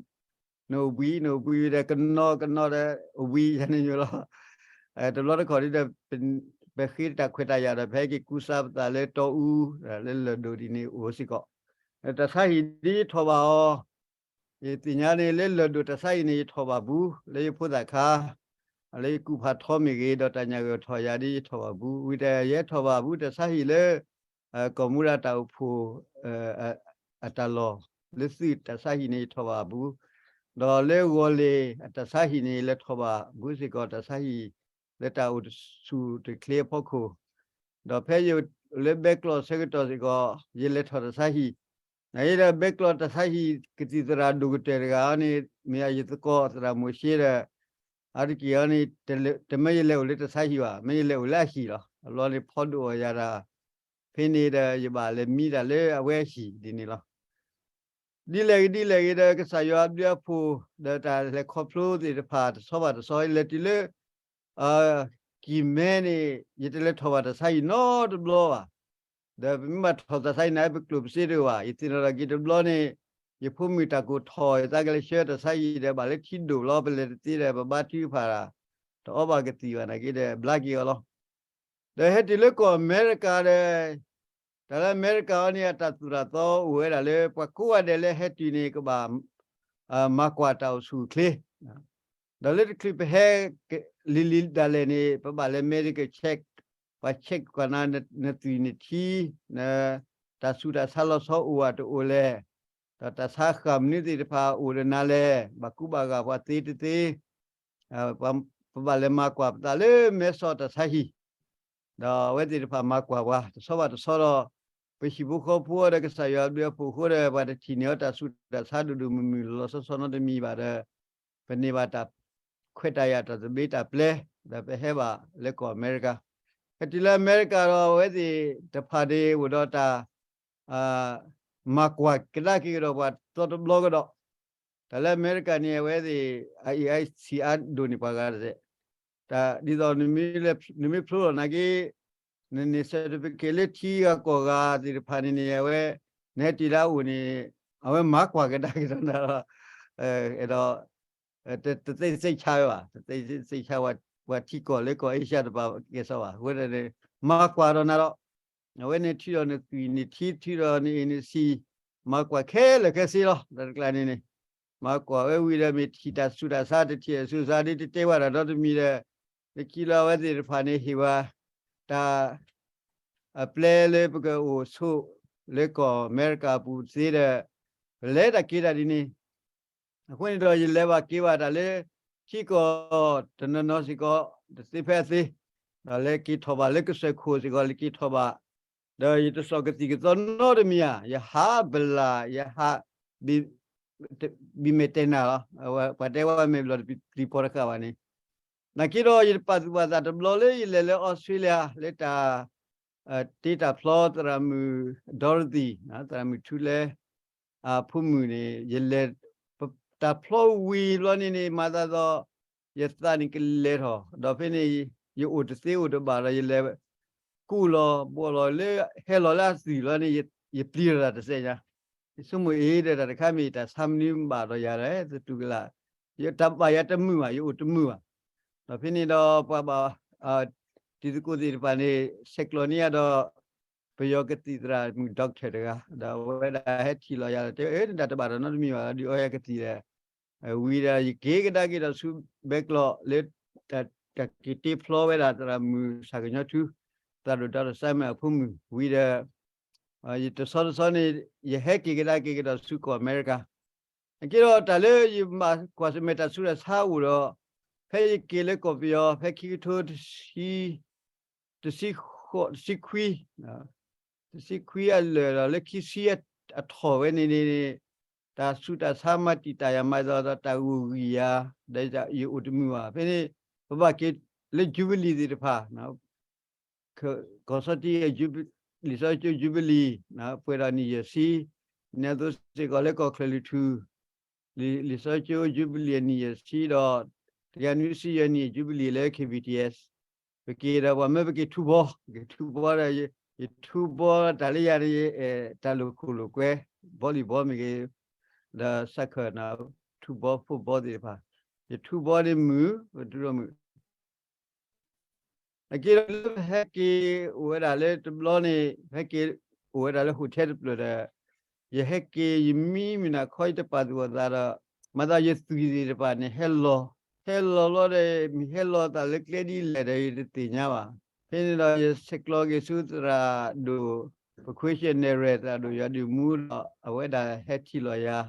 နအိၣ်ဘှံး နအိၣ်ဘှံးဒီးကနီၤကနီၤဒီး အိၣ်ဘှံးယၤန့ၣ်မ့ၢ်လီၤ. တဘျီတခီၣ်ဒ်ဒီး ပဃ့တၢ်ခွဲးတၢ်ယာ်ဒီး ပဟဲက့ၤကူစါပသးလၢတီအူ လၢလၢၢ်ဒိၣ်ဒ်န့ၣ်အိၣ်စ့ၢ်ကီး တၢ်ဆါဟံၣ်ဒ်ယထီၣ်ဘၣ်အီၤ ယသ့ၣ်ညါန့ၣ်လၢလၢၢ်ဒိၣ်တၢ်ဆါဟံၣ်န့ၣ် ယထီၣ်ဘၣ်ဘူး လၢယဖိသၣ်ခါ လၢယကူၣ်ဖးထီမ့ၢ်ဂ့ၤ ဒီးတၢ်ညၣ်ဂိၢ်ထီၣ်ယၤဒ်ယထီၣ်ဘၣ်ဘူး ဝံၤဒီးယဟဲထီၣ်ဘၣ်ဘူးတၢ်ဆါဟံၣ်လၢ ကီၢ်မူရၤတၢ်အိၣ်ဖှိၣ် အတၢ်လီၢ် လၢသုးတၢ်ဆါဟံၣ်န့ၣ် ယထီၣ်ဘၣ်ဘူး ဒီးလၢဂီၤလ့ၣ်အတၢ်ဆါဟံၣ်န့ၣ် ယလဲၤထီၣ်ဘၣ်ဘူးစ့ၢ်ကီး တၢ်ဆါဟံၣ် လၢတၢ်အိၣ်ဆူၣ်အိၣ်ချ့အဖီခိၣ် ဒီးဖဲယအိၣ်လၢဘဲကျီၢ်ဆၢကတီၢ်စ့ၢ်ကီး ယလဲၤထီၣ်တၢ်ဆါဟံၣ် နာ်က့ဒီးဘဲကျီၢ်တၢ်ဆါဟံၣ် ကသံၣ်သရၣ်ဒိၣ်ကတၢၢ်တဂၤအံၤန့ၣ် မ့ၢ်ယသကိးသရၣ်မိၤၡ့ဒီး အါတက့ၢ်အံၤန့ၣ် တမ့ၢ်ယလဲၤအိၣ်လၢတၢ်ဆါဟံၣ်ဘၣ် မ့ၢ်ယလဲၤအိၣ်လၢအဟံၣ်လီၤ. အဘျီန့ၣ်ဖီဒိၣ်အီၤယၤဒီး ဖဲန့ၣ်ဒီးယဘၣ်လဲၤမံတၢ်လၢအဝဲအဟံၣ်ဒ်န့ၣ်လီၤ. ဒ်လဲၣ်ဂ့ၤဒ်လဲၣ်ဂ့ၤဒီး ကစၢ်ယွၤအဘျုးအဖှိၣ် ဒီးတၢ်လဲၤခီဖျိသ့ၣ်တဖၣ် တဆီဘၣ်တဆီ ယလဲၤတုၤလၢ ကံၢ်မဲန့ၣ် ယတလဲၤထီၣ်ဘၣ်တၢ်ဆါဟံၣ်နီတဘျီဘၣ်. ဒီးပမ့ၢ်ဘၣ်ထီၣ်တၢ်ဆါဟံၣ်န့ၣ် ပကျိၣ်ပစ့တအိၣ်ဘၣ်. ယသ့ၣ်နီၣ်ထီၣ်က့ၤတဘျီန့ၣ် ယဖိမုၣ်တၢ်ကိၢ်ထီၣ် ယသးကလဲၤဆှၢတၢ်ဆါဟံၣ်ဒီး ဘၣ်လၢထံဒိၣ်လီၤ ပလဲၤတသ့ဒီး ပဘါထုကဖၣ်တၢ် တအီဘၣ်ကသံၣ်ဘၣ်နာ်က့ဒီး ဘျါက့ၤအီၤလီၤ. ဒီးဟဲတုၤလၢကီၢ်အမဲရကၤဒီး တၢ်လၢအမဲရကၤအံၤန့ၣ် အတၢ်သိၣ်တၢ်သီအိၣ်ဝဲဒၣ်လၢ ပှၤကိးဂၤဒဲးလၢဟဲတုၤန့ၣ် ကဘၣ် မၤကွၢ်တၢ်အိၣ်ဆူၣ်အိၣ်ချ့ ဒီးလၢတချုးပဟဲ လံၤလံၤဒၣ်လဲာ်န့ၣ် ပဘၣ်လဲၤ medical check ပှၤ check ကွၢ်နၤ နသွံၣ်နထံ န တၢ်ဆူးတၢ်ဆါလီၤဆီအိၣ်ဝဲတအိၣ်လဲၣ်, ဒီးတၢ်ဆါဃၢ်မနုၤသ့ၣ်တဖၣ်အိၣ်ဒီးနၤလဲၣ်, ဘၣ်ကူဘၣ်ဂာ်ပှၤသ့တသ့, ပဘၣ်လဲၤမၤကွၢ်ပသးလၢမဲဆီးတၢ်ဆါဟံၣ် ဒီးအဝဲသ့ၣ်တဖၣ်မၤကွၢ်ပှၤ တဆီဘၣ်တဆီဒီး ပဟံၣ်ဖိဃီဖိဒီးကစၢ်ယွၤအဘျုးအဖှိၣ်အဃိဒီး ပှၤတထံၣ်န့ၢ်အီၤတၢ်ဆူးတၢ်ဆါဒိၣ်ဒိၣ်မုၢ်မုၢ်လီၤလီၤဆီဆီနီတမံၤဘၣ်ဒီး ပန့ၢ်ဘၣ်တၢ်ခွဲးတၢ်ယာ်တၢ်သဘျ့တၢ်ပျဲ ဒီးပဟဲဘၣ်လၢကီၢ်အမဲရကၤ, ဟဲတုၤလၢအမဲရကၤဒီး အဝဲသ့ၣ်တဖၣ်န့ၣ်အိၣ်ဒီးတၢ် မၤကွၢ်ကဒါက့ၤကဒီးပှၤသီတဘျီကဒီး, တၢ်လၢအမဲရကၤန့ၣ် အဝဲသ့ၣ် အအံၤအဆံးအါဒိၣ်န့ၢ်ပှၤဂၤတစဲး, တၢ်ဒ်သိး နမ့ၢ်ဖျိလီၤနာ်က့ နန့ၢ် certificate လၢထံဂၤကီၢ်ဂၤသ့ၣ်တဖၣ်န့ၣ်န့ၣ် အဝဲ နဟဲတုၤလၢအအိၣ်န့ၣ် အဝဲမၤကွၢ်ကဒါက့ၤဒီးနၤဒီး အဲၣ်ဒိး တသ့ၣ်စိတ်ချဝဲဘၣ်, တသ့ၣ်စိတ်ချ ပှၤထံကီၢ်လၢကီၢ်အ့ရှါတဖၣ်ကဲၣ်ဆိးဘၣ်, အဃိန့ၣ် မၤကွၢ်ဒီးနၤဒီး အဝဲန့ၣ်ထုးဒီးနသွံၣ်နထံ ထုးဒီးနအ့ၣ်နဆံ, မၤကွၢ်ခဲလၢာ်ခဲဆ့လီၤ. တၢ်တကျါန့ၣ်န့ၣ် မၤကွၢ်ဝဲဝံၤဒီး မ့ၢ်ထံၣ်တၢ်ဆူးတၢ်ဆါ တထံၣ်တၢ်ဆူးတၢ်ဆါဒီး တတဲဝဲဒၣ်နီတမံၤဒီး လၢခံလၢအဝဲသ့ၣ်တဖၣ်န့ၣ် ဟ့ၣ်ဝဲ တၢ် အပျဲလၢပကအိၣ်ဆိးလၢကီၢ်အမဲရကၤအပူၤသ့ဒီး ပလဲၤတၢ်က့ၤတၢ်ဒ်န့ၣ် အဃိန့ၣ်ဒီး ယလဲၤဘၣ်က့ၤဘၣ်တၢ်လၢ ထံကီၢ်တနီၤနီၤစ့ၢ်ကီး တသ့ဖဲအသ့, ဒီးလဲၤက့ၤထီၣ်ဘၣ်လၢကစၢၢ်ခိၣ်စ့ၢ်ကီး လဲၤက့ၤထီၣ်ဘၣ်, ဒီးယတစိာ်ကသံၣ်ကသီနီတမံၤဧါ, ယဟးဘလၣ် ယဟး ဘံၣ်မဲာ်တဲာ်နၢ်လီၤ. ပှၤတဲဝဲမဲာ်ဘျီၣ်တပျံၤပီၤတဃာ်ဘၣ်န့ၣ်, နာ်က့ဒီး ယတပာ်သူၣ်ပာ်သးတဘျီလၢယလဲၤလၢအီစထြ့လယါ လၢတၢ် တ့တၢ်ဖျီသရၣ်မုၣ် Dorothy သရၣ်မုၣ်ထူလဲ အဖိမုၣ်န့ၣ် ယလဲၤ တၢ်ဖျီဝံၤဘျီန့ၣ်န့ၣ် မၤသးဒ်သိး ယသးန့ၣ်ကလဲၤထီၣ်, ဒီးဖဲန့ၣ် ယအိၣ်တသ့အိၣ်တဘၣ်ဒီး ယလဲၤ ကူၣ်လီၤဘှီၣ်လီၤလၢ ဟဲလီၤလၢအသွံၣ်လီၤန့ၣ် ယပျံၤတၢ်တစဲးညါ, ယဆိကမိၣ်အံၤဒီး တၢ်တခါမ့ၢ်တၢ်ဆါမနုၤဘၣ်ဒီးယၤလဲၣ် သတူၢ်ကလာ်, ယတၢ်ဘၣ်ယၤတမုာ်ဘၣ်, ယအိၣ်တမုာ်ဘၣ်. ဒီးဖဲန့ၣ်ဒီးပှၤဘၣ် တံၤသကိးသ့ၣ်တဖၣ်န့ၣ် ဆဲးကျိးန့ၢ်ယၤဒီး ပယီၤကသံၣ်သရၣ်မုၣ် doctor တဂၤ, ဒီးအဝဲဒၣ်ဟဲထံၣ်လီၤယၤဒီး တဲ အၢ နတၢ်တဘၣ်ဒီးနီတမံၤဘၣ်ဒီး ဒုးအီယၤကသံၣ်ဒီး ဝံၤဒီးယက့ၤကဒါက့ၤဒီးဆူဘဲကျိးလၢ တၢ်က့ၤတ့ဖျီဝဲဒၣ်သရၣ်မုၣ်စၢ်ကညီထူ, သရၣ်ဒိၣ် doctor Simon အဖိမုၣ်ဝံၤဒီး ယတဆီတဆီန့ၣ် ယဟဲက့ၤကဒါက့ၤကဒီးဆူကီၢ်အမဲရကၤ, အက့ဒီးတၢ်လၢယမၤကွၢ်ဆၢၣ်မဲာ်တၢ်ဆူးတၢ်ဆါအိၣ်ဒီး ဖဲယက့ၤလၢကီၢ်ပယီၤ ဖဲခံကထိ တဆံဃိး တဆံခွံ တဆံခွံအလၢာ်ဒီး လၢခံဆံအထီၣ်ဝဲန့ၣ်န့ၣ် တၢ်ဆူးတၢ်ဆါမၤတံာ်တာ်ယၤမၤသီဒီး တၢ်ဂုာ်ဂံၢ်ယၤ ဒီးယအိၣ်တမုာ်ဘၣ်. ဖဲန့ၣ် ပဘၣ်က့ၤလၢ jubilee သ့ၣ်တဖၣ် ကီၢ်စီထံ လံာ်စီဆှံကၠိ jubilee ပှဲၤဒီးနံၣ်ယဲၢ်ဆံ, န့ၣ်အသိးစ့ၢ်ကီးလၢကီၢ်ချၢၣ်လွံၢ်ထူၣ် လံာ်စီဆှံကၠိ jubilee အနံၣ်ယဲၢ်ဆံဒီး တကယၤနွံဆံယဲၢ်နံၣ် jubilee လၢ K B T S ပက့ၤဒီးပှၤမၢပက့ၤ ထူဘီ, က့ၤထူဘီဒီး ယထူဘီတၢ်လၢယၤန့ၣ် တၢ်လိာ်ခိၣ်လိာ်ကွဲ volleyball မ့ၢ်ဂ့ၤ ဒီး soccer န့ၣ် ထူဘီ football သ့ၣ်တဖၣ် ယထူဘီန့ၣ်မုာ် ပထူဒီးမုာ် အက့ဒီးလၢပဟဲက့ၤအိၣ်ဝဲဒၣ်လၢတဘျီန့ၣ် ဟဲက့ၤအိၣ်ဝဲဒၣ်လၢ hotel တဖျၢၣ်ဒီး ယဟဲက့ၤယမံမုၢ်နၤခီ ယတပာ်သူၣ်ပာ်သးဒီး မၤသးယသွံၣ်သ့ၣ်တဖၣ်န့ၣ် ဟဲလီၤ, ဟဲလီၤဘျီဒီး မ့ၢ်ဟဲလီၤသးလၢကျဲဒ်လဲၣ်ဒီး ယတသ့ၣ်ညါဘၣ်. ဖဲန့ၣ်ဒီးယဆဲးကျိးက့ၤဆူသရၣ်ဒိၣ် ပခွ့ၡဲၣ်နဲၣ်ရွဲၣ် သရၣ်ဒိၣ်ယွၤဒုၣ်မူဒီး အဝဲဒၣ်ဟဲထံၣ်လီၤယၤ,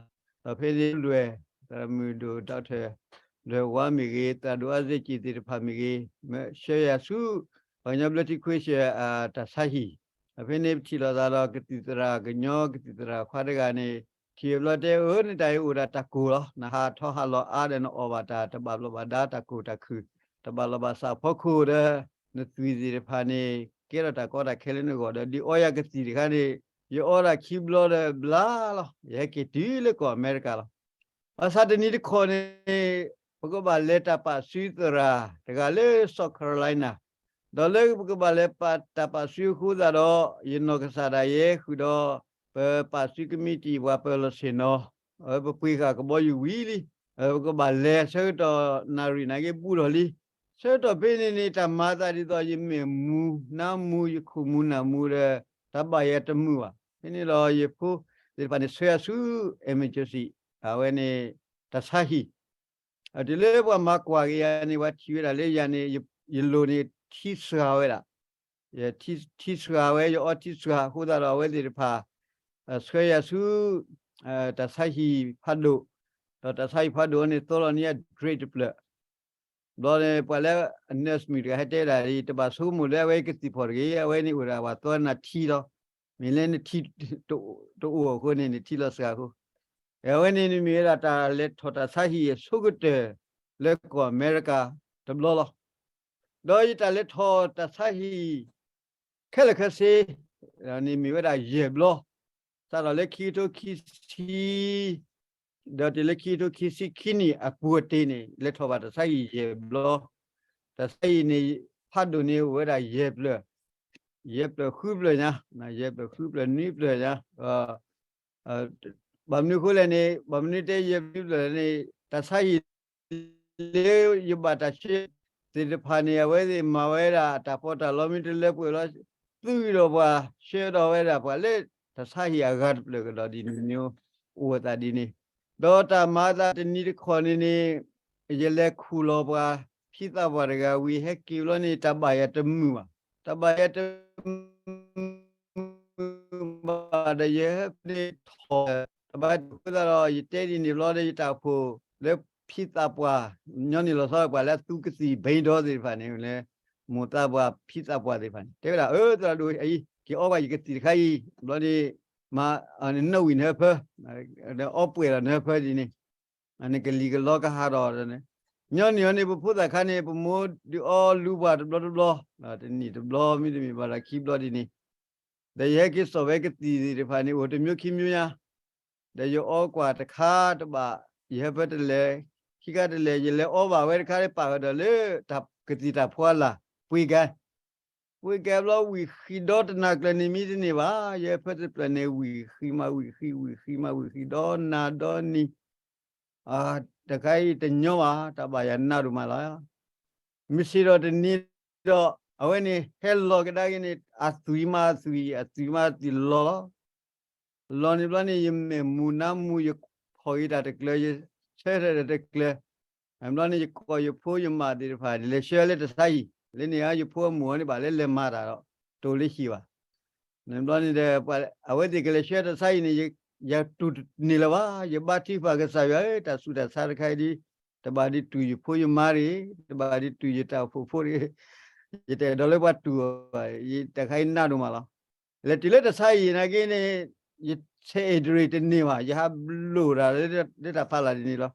ဒီးဖဲန့ၣ်လွဲၢ် သရၣ်မုၣ်ဒိၣ် doctor လွဲၢ်ဝါမ့ၢ်ဂ့ၤ သရၣ်ဒိၣ်အါစ့ၣ်က့ၣ်သ့ၣ်တဖၣ်မ့ၢ်ဂ့ၤ မၢဆှၢယၤဆူ ပှၤကညီဘျၢထံခွ့ၡဲၣ်အတၢ်ဆါဟံၣ်, ဒီးဖဲန့ၣ်ပထံၣ်လိာ်သးဒီးကသံၣ်သရၣ်ကညီ ကသံၣ်သရၣ်ခွါတဂၤန့ၣ် ထံၣ်ဘျီတဲ အၢ နတၢ်အံၤအိၣ်ဒၣ်တၢ်ကိၢ်လီၤ, နဟးထီၣ်ဟးလီၤအါဒီးနအီၣ်ဘၣ်တၢ် တဘၣ်ဘျီးဘၣ်ဒါတၢ်ကိၢ်တၢ်ခုၣ်, တဘၣ်လီၤဘၣ်စးအဖီခိၣ်ဒီး နသွံၣ်သ့ၣ်တဖၣ်န့ၣ် ကဲထီၣ်တၢ်ကီတၢ်ခဲလၢနဂီၢ်ဒီး ဒုးအီယၤကသံၣ်တခါန့ၣ် ယအီဒၣ်ခံဘျီဒီးဘျါလီၤ, ယဟဲက့ၤတုၤလၢကီၢ်အမဲရကၤလီၤ. ဘၣ်ဆၣ်တနံၤတခီန့ၣ် ပကဘၣ်လဲၤတၢ်ပာ်စုသရၣ်တဂၤလၢ South Carolina, ဒီးလၢပကဘၣ်လဲၤပာ်တၢ်ပာ်စုအဃိသတးဒီး ယနီၢ်ကစၢ်ဒၣ်ယဲဃုာ်ဒီး ပပာ်စုကမံးတံာ်ပှၤပၢၤလီၢ်ဆ့ၣ်နီၤ, ပပှ့ၤဃာ်ကဘီယူၤဝံၤလံ, ပကဘၣ်လဲၤဆၢကတီၢ်နၣ်ရံၣ်န့ၣ်က့ၤဘူးထီၣ်လံ. ဆၢကတီၢ်ဖဲန့ၣ်န့ၣ် တၢ်မၤအသးဒ်သိးယမ့ၢ်မူ နါမူ ယခိၣ်မူနၢ်မူဒီး တၢ်ဘၣ်ယၤတမုာ်ဘၣ်. ဖဲန့ၣ်ဒီးယဖိသ့ၣ်တဖၣ်န့ၣ် ဆှၢယၤဆူ emergency အဝဲန့ၣ် တၢ်ဆါဟံၣ် တုၤလၢပှၤမၤကွၢ်က့ၤယၤန့ၣ် ပှၤထံၣ်ဝဲဒၣ်လၢယၤန့ၣ် ယလိၤန့ၣ်ထံစှၤဝဲဒၣ်, ယထံစှၤဝဲ ယအီထံစှၤအဃိသတးဒီး အဝဲသ့ၣ်တဖၣ် ဆှၢယၤဆူ တၢ်ဆါဟံၣ်ဖးဒိၣ်, ဒီးတၢ်ဆါဟံၣ်ဖးဒိၣ်န့ၣ် သိလီၤန့ၢ်ယၤ drip တဖျၢၣ် ဘျီန့ၣ် ပှၤလၢအ nurse မုၣ်တဂၤဟဲတဲဒၣ်အံၤ တဘၣ်ဆိကမိၣ်လၢအဝဲကသံၣ်ဖီၣ်တဂ့ၤ, အဝဲန့ၣ်အိၣ်ဒၣ်ပှၤသီနၤထံလီၤ. မ့ၢ်လၢနထံတအိၣ်အဃိန့ၣ် နထံလီၤစှၤအဃိ, အဝဲန့ၣ်န့ၣ်မ့ၢ်ဝဲဒၣ်တၢ်လဲၤထီၣ်တၢ်ဆါဟံၣ်အဆိကတၢၢ် လၢကီၢ်အမဲရကၤတဘျီလီၤ. ဒီးယတၢ်လဲၤထီၣ်တၢ်ဆါဟံၣ် ခဲလၢာ်ခဲဆ့န့ၣ်မ့ၢ်ဝဲဒၣ်ယဲၢ်ဘျီ, စးထီၣ်လၢခံကထိခံဆံ ဒီးတုၤလၢခံကထိခံဆံခံနံၣ်အပူၤအတ့ၢ်န့ၣ် လဲၤထီၣ်ဘၣ်တၢ်ဆါဟံၣ်ယဲၢ်ဘျီ, တၢ်ဆါဟံၣ်န့ၣ် ဖးဒိၣ်န့ၣ်အိၣ်ဝဲဒၣ်ယဲၢ်ဖျၢၣ်, ယဲၢ်ဖျၢၣ်ဃုဖျၢၣ်ညါ, ယဲၢ်ဖျၢၣ်ဃုဖျၢၣ်နွံဖျၢၣ်ညါ, ဘၣ်မနုၤအဃိလဲၣ်န့ၣ် ဘၣ်မနုၤတဲယဲၢ်ဖျၢၣ်န့ၣ် တၢ်ဆါဟံၣ် လၢယဘၣ်တၢ်ဆှၢသ့ၣ်တဖၣ်န့ၣ် အဝဲသ့ၣ်မၤဝဲဒၣ်တၢ်ပီးတၢ်လီမ့ၢ်တလၢပှဲၤလီၤ, သုးဒီးပှၤ ဆှၢဒီးဝဲဒၣ်ပှၤလၢ တၢ်ဆါဟံၣ်အဂၤတဖျၢၣ်ကဒီးဒ်န့ၣ် အိၣ်အသးဒ်န့ၣ်, ဒီးတၢ်မၤအသးတနံၤတခီန့ၣ်န့ၣ် ယလဲၤခူၣ်လီၤပှၤ ဖံသးပှၢ်တဂၤဝံၤ ဟဲက့ၤဘျီန့ၣ် တၢ်ဘၣ်ယၤတမုာ်ဘၣ်, တၢ်ဘၣ်ယၤတမုာ် ဘၣ်ဒီးယဟဲဖဲန့ၣ်ထီၣ်, တၢ်ဘၣ်ယၤတမုာ်အဃိသတးဒီး ယတဲဒ်န့ၣ်ဘျီဒီး ယတၢ်အိၣ်ဖှိၣ်လၢဖံသးပှၢ် ညီနုၢ်လီၤဆီပှၤလၢအသူကသံၣ်ဘ့ၣ်ဒီသ့ၣ်တဖၣ်န့ၣ်လၢ မိၢ်သးပှၢ်ဖံသးပှၢ်သ့ၣ်တဖၣ်န့ၣ် တဲဝဲဒၣ် အၢ သရၣ်ဒိၣ်အံၤ က့ၤအီဘၣ်ယကသံၣ်တခါအံၤ ဘျီန့ၣ် မၤ နနီၣ်ဝံၤနဟၢဖၢ ဒီးအီပှဲၤဒီးနဟၢဖၢဒ်န့ၣ် နကလံၤကလီကဟးဒီး ညီနုၢ်အီၤန့ၣ် ပဖိသၣ်ခါန့ၣ် ပမိၢ်ဒုးအီလူၤပှၤတဘျီတဘျီ, တနံၣ်တဘျီမ့တမ့ၢ်ဘၣ်ဒီးခံဘျီဒ်န့ၣ်, ဒီးယဟဲက့ၤစိာ်ဝဲကသံၣ်သ့ၣ်တဖၣ်န့ၣ် အိၣ်တမျိုးခံမျိုးညါ, ဒီးယအီကွၢ်တခါတဘၣ်, ယဟၢဖၢတလဲၤ, ခံခါတလဲၤ ယလဲၤအီဘၣ်ဝဲတခါလၢပာ်ဃုာ်ဒီးလၢ ကသံၣ်တၢ်ဖီလာ် ပှ့ၤကၤ ပှ့ၤကဲဘျီဝံၤဃံဒီတနၤကျၢၤန့ၣ်မံတန့ၢ်ဘၣ်. ယဲဖၢတဖျၢၣ်န့ၣ် ဝံၤဃံမးဝံၤဃံ ဝံၤဃံမးဝံၤဃံ ဒီနၤဒီနံၤ တခါအံၤတညီဘၣ် တၢ်ဘၣ်ယၤနးဒိၣ်မးလီၤ. မုၢ်ဆ့ၣ်ဒီးတနံၤဒီး အဝဲန့ၣ်ဟဲလီၤကဒါက့ၤန့ၣ် အသွံၣ်မးအသွံၣ် အသွံၣ်မးအသွံၣ်လီၤလီၤ. လီၤန့ၣ်ဘျီန့ၣ် ယမဲာ်မူၤနါမူၤ ယဖီၣ်ဂ့ၤတၢ်တကျၢၤ ယဆၢထၢၣ်တၢ်တကျၢၤ. ဘျီန့ၣ် ယကိးယဖိယမါသ့ၣ်တဖၣ် လဲၤဆှၢလၢတဆါဟံၣ် လၢန့ၣ် ယဖိအမုၣ်အီၤန့ၣ် ဘၣ်လၢလဲၤမၤတၢ်ဒီး တအိၣ်လၢဟံၣ်ဘၣ်. န့ၣ်ဘျီန့ၣ်ဒီး အဝဲသ့ၣ်ကလဲၤဆှၢတဆါဟံၣ်န့ၣ် ယတူၢ်တန့ၢ်လၢၤဘၣ်. ယဘါထုကဖၣ်ကစၢ်ယွၤဧၢ, တၢ်ဆူးတၢ်ဆါတခါအံၤဒ် တဘၣ်ဒုးတူၢ်ယဖိယမါတဂ့ၤ, တဘၣ်ဒုးတူၢ်ယတၢ်အိၣ်ဖှိၣ်ဖိတဂ့ၤ, ယတအဲၣ်ဒိးလၢပှၤတူၢ်အီၤဘၣ်, ယတၢ်ခါအံၤနးဒိၣ်မးလီၤ. လဲၤတုၤလၢတဆါဟံၣ်နာ်က့န့ၣ် ယဆဲးအဲၣ်တရံးတန့ၢ်ဘၣ်, ယဟးဘျိၣ်တၢ်လၢတၢ်ဖးလၢ်ဒ်န့ၣ်လီၤ.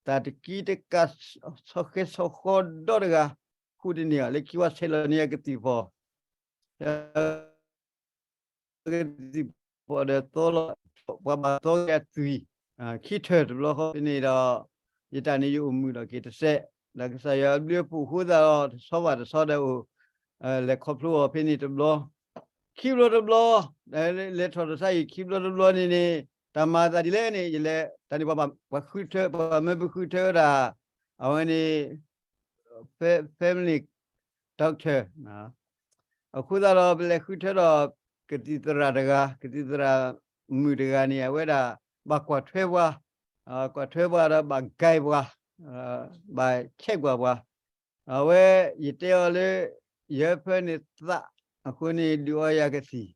တၢ်တကံတကး ဆီၣ်ဃဲဆီၣ်ဃီဒီတဂၤ ဃူတန့ၢ်ဘၣ်, လၢခံပှၤဆဲးလီၤန့ၢ်ယကသံၣ်ဖီၣ် ကသံၣ်ဖီၣ်ဒီးသီလီၤ, ပှၤဘၣ်သီက့ၤအသွံၣ်, ခံထၢၣ်တဘျီဃီဖဲန့ၣ်ဒီး ယတၢ်န့ၣ်ယအိၣ်မုာ်ထီၣ်က့ၤတစဲး, ဒီးကစၢ်ယွၤအဘျုးအဖှိၣ်အဃိသတးဒီး တဆီဘၣ်တဆီဒီးအိၣ် လဲၤခီဖျိအီၤဖဲန့ၣ်တဘျီ, ခံဘျီတဘျီ, လဲၤထီၣ်တဆါဟံၣ်ခံဘျီတဘျီန့ၣ်န့ၣ် တၢ်မၤအသးဒ်လဲၣ်န့ၣ် ယလဲၤ တၢ်န့ၣ်ပှၤမၢပဃုထၢ ပှၤမၢပဃုထၢဝဲဒၣ် အဝဲန့ၣ် family doctor အဃိသတးဒီး ပလဲၤဃုထၢဒီး ကသံၣ်သရၣ်တဂၤ ကသံၣ်သရၣ်မုၣ်တဂၤန့ၣ် အဝဲဒၣ် ဘၣ်ကွၢ်ထွဲပှၤ, ကွၢ်ထွဲပှၤဒီးဘၣ် guide ပှၤ, ဘၣ် check ကွၢ်ပှၤ, အဝဲ ယတဲအီၤလၢ ယဟၢဖၢန့ၣ်သး, အဃိန့ၣ် ဒုးအီယၤကသံၣ်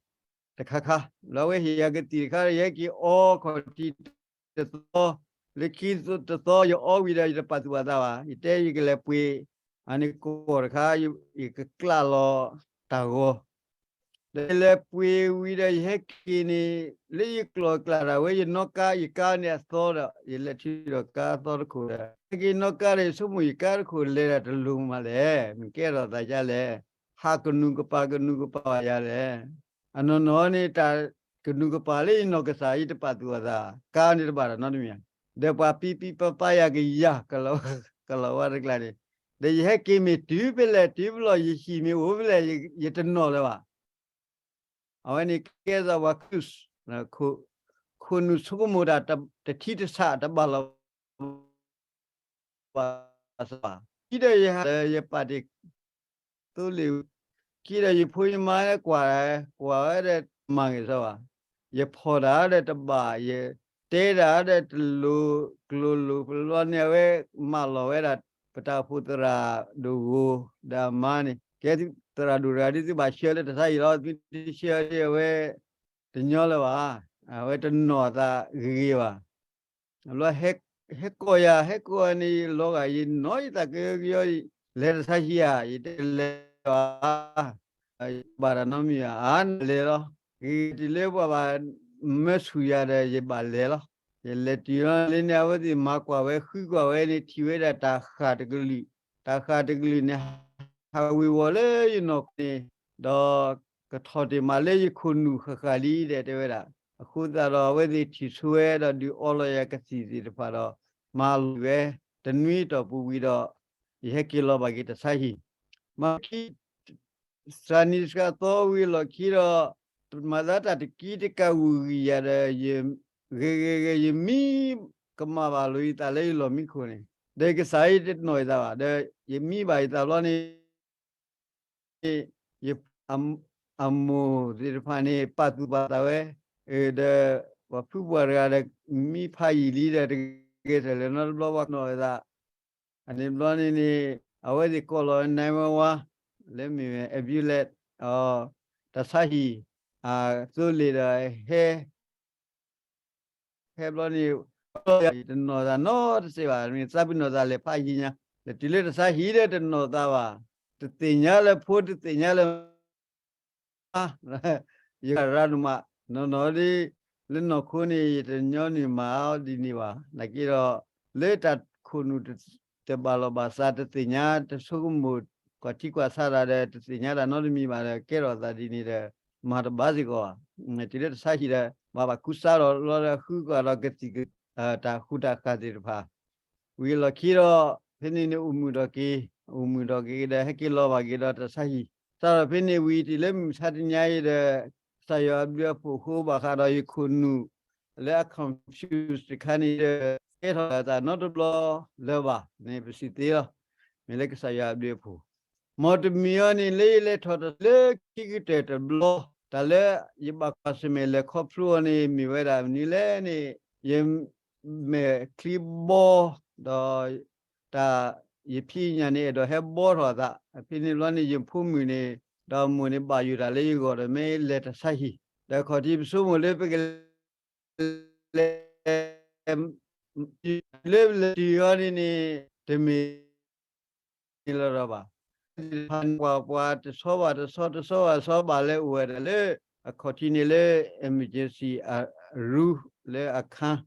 တခါခါ, လၢအဝဲဟ့ၣ်ယၤကသံၣ်တခါဒီး ယဟဲက့ၤအီခီၣ်ထံးတသီ, လၢခံတသီ ယအီဝံၤဒီး ယတပာ်သူၣ်ပာ်သးဘၣ်, ယတဲယကလဲၤပှ့ၤ အန့ၣ်ကီၢ်တခါ ယကကျးလီၤတၢ်ဂီၤ, ဒီးယလဲၤပှ့ၤဝံၤဒီး ယဟဲက့ၤန့ၣ် လၢယကျီၢ်ကျးတၢ်ဝဲ ယနီၣ်ကါ ယကါန့ၣ်အသီဒီး ယလဲၤထုးဒီးကါအသီတခိၣ်ဒီး ဟဲက့ၤနီၣ်ကါဒီး ယဆိကမိၣ်ယကါတခိၣ်လဲၤတၢ်တလိၤမးလဲၣ်, မ့ၢ်ကဲထီၣ်သးဒ်လဲၣ်, ဟးကနူၤကပၤကနူၤကပၤယၤလဲၣ်, အနီၢ်နီၢ်န့ၣ် တၢ်ကနူၤကပၤလၢယနီၢ်ကစၢ် ယတပာ်သူၣ်ပာ်သး, ကါန့ၣ်တဘၣ်တၢ်နီတမံၤ, ဒီးပှၤပံပံပပၢ်ယၤကယၤ ကလီၤဝါတကျါန့ၣ်, ဒီးယဟဲက့ၤမ့ၢ်တုၤဖဲလဲၣ် တုၤဖဲလဲၣ်ယဟံၣ်မ့ၢ်အိၣ်ဖဲလဲၣ် ယတနီၣ်လၢၤဘၣ်. အဝဲန့ၣ်ကဲသိးပှၤ ခူၣ်နူာ်ဆိကမိၣ်တၢ်တထံတဆး တဘၣ်လီၤဘၣ်စးဘၣ်, ခံဒီးယဟးဒီးယပာ်တ့ၢ်သိလ့ၣ်ဝံၤ, ခံဒီးယဖိယမါကွၢ်, ကွၢ်ဝဲဒီးမၤဂ့ၤစၢၤဘၣ်, ယဖီၣ်တၢ်ဒီးတဘၣ်, ယတဲတၢ်ဒီးတလိၤကျိၤလိၤ, ပလီန့ၣ် အဝဲမၢလီၤဝဲဒၣ် ပတၢ်အိၣ်ဖှိၣ်သရၣ်ဒိၣ်ဂိၤ ဒီးအမါန့ၣ် ကဲသုသရၣ်ဒိၣ်တဂၤဒ်သုဘၣ်ဆှၢလၢတၢ်ဆါဟံၣ်လီၤ, သုတဆှၢဒ်အဝဲ တညီလၢၤဘၣ်, အဝဲတနီၣ်သးဂ့ၤဂ့ၤဘၣ်. ဘျီ ဟဲကိးယၤ ဟဲကိးန့ၣ် လီၤဂာ် ယနီၣ်ယသးကယီကယီ, လဲၤတၢ်ဆါဟံၣ်ဧါ, ယတလဲၤဘၣ်, ဘၣ်တၢ်နီတမံၤဧါ, အါန့ၣ်လဲၤလီၤ, ဂ့ၤတုၤလၢပှၤဘၣ်မၢဆူၣ်ယၤဒီး ယဘၣ်လဲၤလီၤ. ယလဲၤတုၤလီၤလၢန့ၣ် အဝဲသ့ၣ်မၤကွၢ်ဝဲ ဃုကွၢ်ဝဲန့ၣ် ထံၣ်ဝဲဒၣ်တၢ်ဃၢ်တကလုာ်, တၢ်ဃၢ်တကလုာ်န့ၣ် ဟးဝ့ၤဝီၤလၢယနီၢ်ခိန့ၣ်, ဒီးကထီၣ်တ့ၢ်မးလၢယခိၣ်နူာ်ဃၣ်ဃၣ်လံဒီး တဲဝဲဒၣ်, အဃိသတးဒီး အဝဲသ့ၣ်ထံၣ်ဆိဝဲဒီး ဒုးအီလီၤယၤကသံၣ်သ့ၣ်တဖၣ်ဒီး မၤလီၤဝဲ တနွံတီၢ်ပူၤဝံၤဒီး ယဟဲက့ၤလီၤဘၣ်က့ၤတၢ်ဆါဟံၣ်, မၤခံ စှၤနံၤစှၤသီဝံၤအလီၢ်ခံဒီး မၤသးတၢ်တကံတကးဝံၤဂံၢ်ယၤဒီး ယဂ့ၤဂ့ၤဂ့ၤ ယမံကမၣ်ဘၣ်လိာ်ယသးလၢယလီၢ်မံခိၣ်န့ၣ်, ဒီးကစၢ်အံၤတနီၣ်ယသးဘၣ်, ဒီးယမံဘၣ်ယသးဘျီန့ၣ် ယ အမိၢ်သ့ၣ်တဖၣ်န့ၣ် ပာ်သူၣ်ပာ်သးဝဲ, ဒီးပှၤဖုပှၢ်တဂၤဒီး မံဖးယံာ်လံဒီး တဂဲၤထၢၣ်လၢၤနီတဘျီ ပှၤကနီၣ်ဝဲသး, အန့ၣ်ဘျီန့ၣ်န့ၣ် အဝဲသ့ၣ်ကိးလီၤ nine one one လၢမ့ၢ်ဝဲ ambulance တၢ်ဆါဟံၣ် အသိလ့ၣ်ဒီးဟဲ ဟဲဘျီန့ၣ် တနီၣ်သးနီတစဲးဘၣ်, မ့ၢ်သးပ့ၤနီၣ်သးလဲၤဖးယံၤညါ, ဒီးတုၤလၢတၢ်ဆါဟံၣ်ဒီးတနီၣ်သးဘၣ်, တသ့ၣ်ညါလၢဖိတသ့ၣ်ညါလၢမါ ယရၤဒိၣ်မး, နီၢ်နီၢ်ဒ် လၢနီၢ်ခိန့ၣ် ယတညီနုၢ်မၤအီၤဒ်န့ၣ်ဘၣ်, နာ်က့ဒီး လၢတၢ်ခိၣ်နူာ်တဘၣ်လီၢ်ဘၣ်စး တသ့ၣ်ညါ တဆိကမိၣ်ကွၢ်ထံကွၢ်ဆးတၢ်ဒီး တသ့ၣ်ညါတၢ်နီတမံၤဘၣ်ဒီး ကဲထီၣ်သးဒ်န့ၣ်ဒီး မၤတဘၣ်စ့ၢ်ကီးဘၣ်. တုၤလၢတၢ်ဆါဟံၣ်ဒီး ဘၣ်ဘၣ်ကူစါထီၣ်လီၤဒီး ဃုကွၢ်ဒီးကသံၣ် တၢ်ဃူတၢ်ဃာ်သ့ၣ်တဖၣ် ဝံၤအလီၢ်ခံဒီး ဖဲန့ၣ်န့ၣ် အိၣ်မုာ်ထီၣ်က့ၤ, အိၣ်မုာ်ထီၣ်က့ၤဒီး ဟဲက့ၤလီၤဘၣ်က့ၤဒီးတၢ်ဆါဟံၣ်, စးထီၣ်ဖဲန့ၣ်ဝံၤတုၤလၢမုၢ်မဆါတနံၤအံၤဒီး ကစၢ်ယွၤအဘျုးအဖှိၣ်အဃိ ဘၣ်ဃးဒီးယခိၣ်နူာ်လၢအ confuse တခါန့ၣ်ဒီး ကဲထီၣ်အသးနီတဘျီလၢၤဘၣ်န့ၣ် ပစံးသ့လီၤ. မ့ၢ်လၢကစၢ်ယွၤအဘျုးအဖှိၣ် မ်တမံၤအံၤန့ၣ် လၢယလဲၤထီၣ်တၢ်လၢခံကတၢၢ်တဘျီ တၢ်လၢယဘၣ်ကွၢ်ဆၢၣ်မဲာ်လဲၤခီဖျိအီၤန့ၣ် မ့ၢ်ဝဲဒၣ်မနုၤလဲၣ်န့ၣ် ယမဲာ်ချံဘီ ဒီးတၢ် ယဖံးညၣ်န့ၣ် အဲၣ်ဒိးဟဲဘီထီၣ်အသး ဖဲန့ၣ်ဘျီန့ၣ် ယဖိမုၣ်န့ၣ် ဒီးမိၢ်န့ၣ် ဘၣ်ယိၣ်တၢ်လၢယဂီၢ်ဒီး မ့ၢ်လဲၤတၢ်ဆါဟံၣ် ဒီးခီၣ်ထံးပဆိကမိၣ်လၢပကလဲၤ လၢပလဲၤတုၤအီၤန့ၣ်န့ၣ် တမ့ၢ် လီၤဒီးဘၣ် သ့ၣ်တဖၣ်န့ၣ် ကွၢ်ပှၤတဆီဘၣ်တဆီ တဆီဘၣ်တဆီ ဘၣ်လဲၤအိၣ်ဝဲဒၣ်လၢ အခီၣ်ထံးန့ၣ်လၢ emergency room လၢအခန်း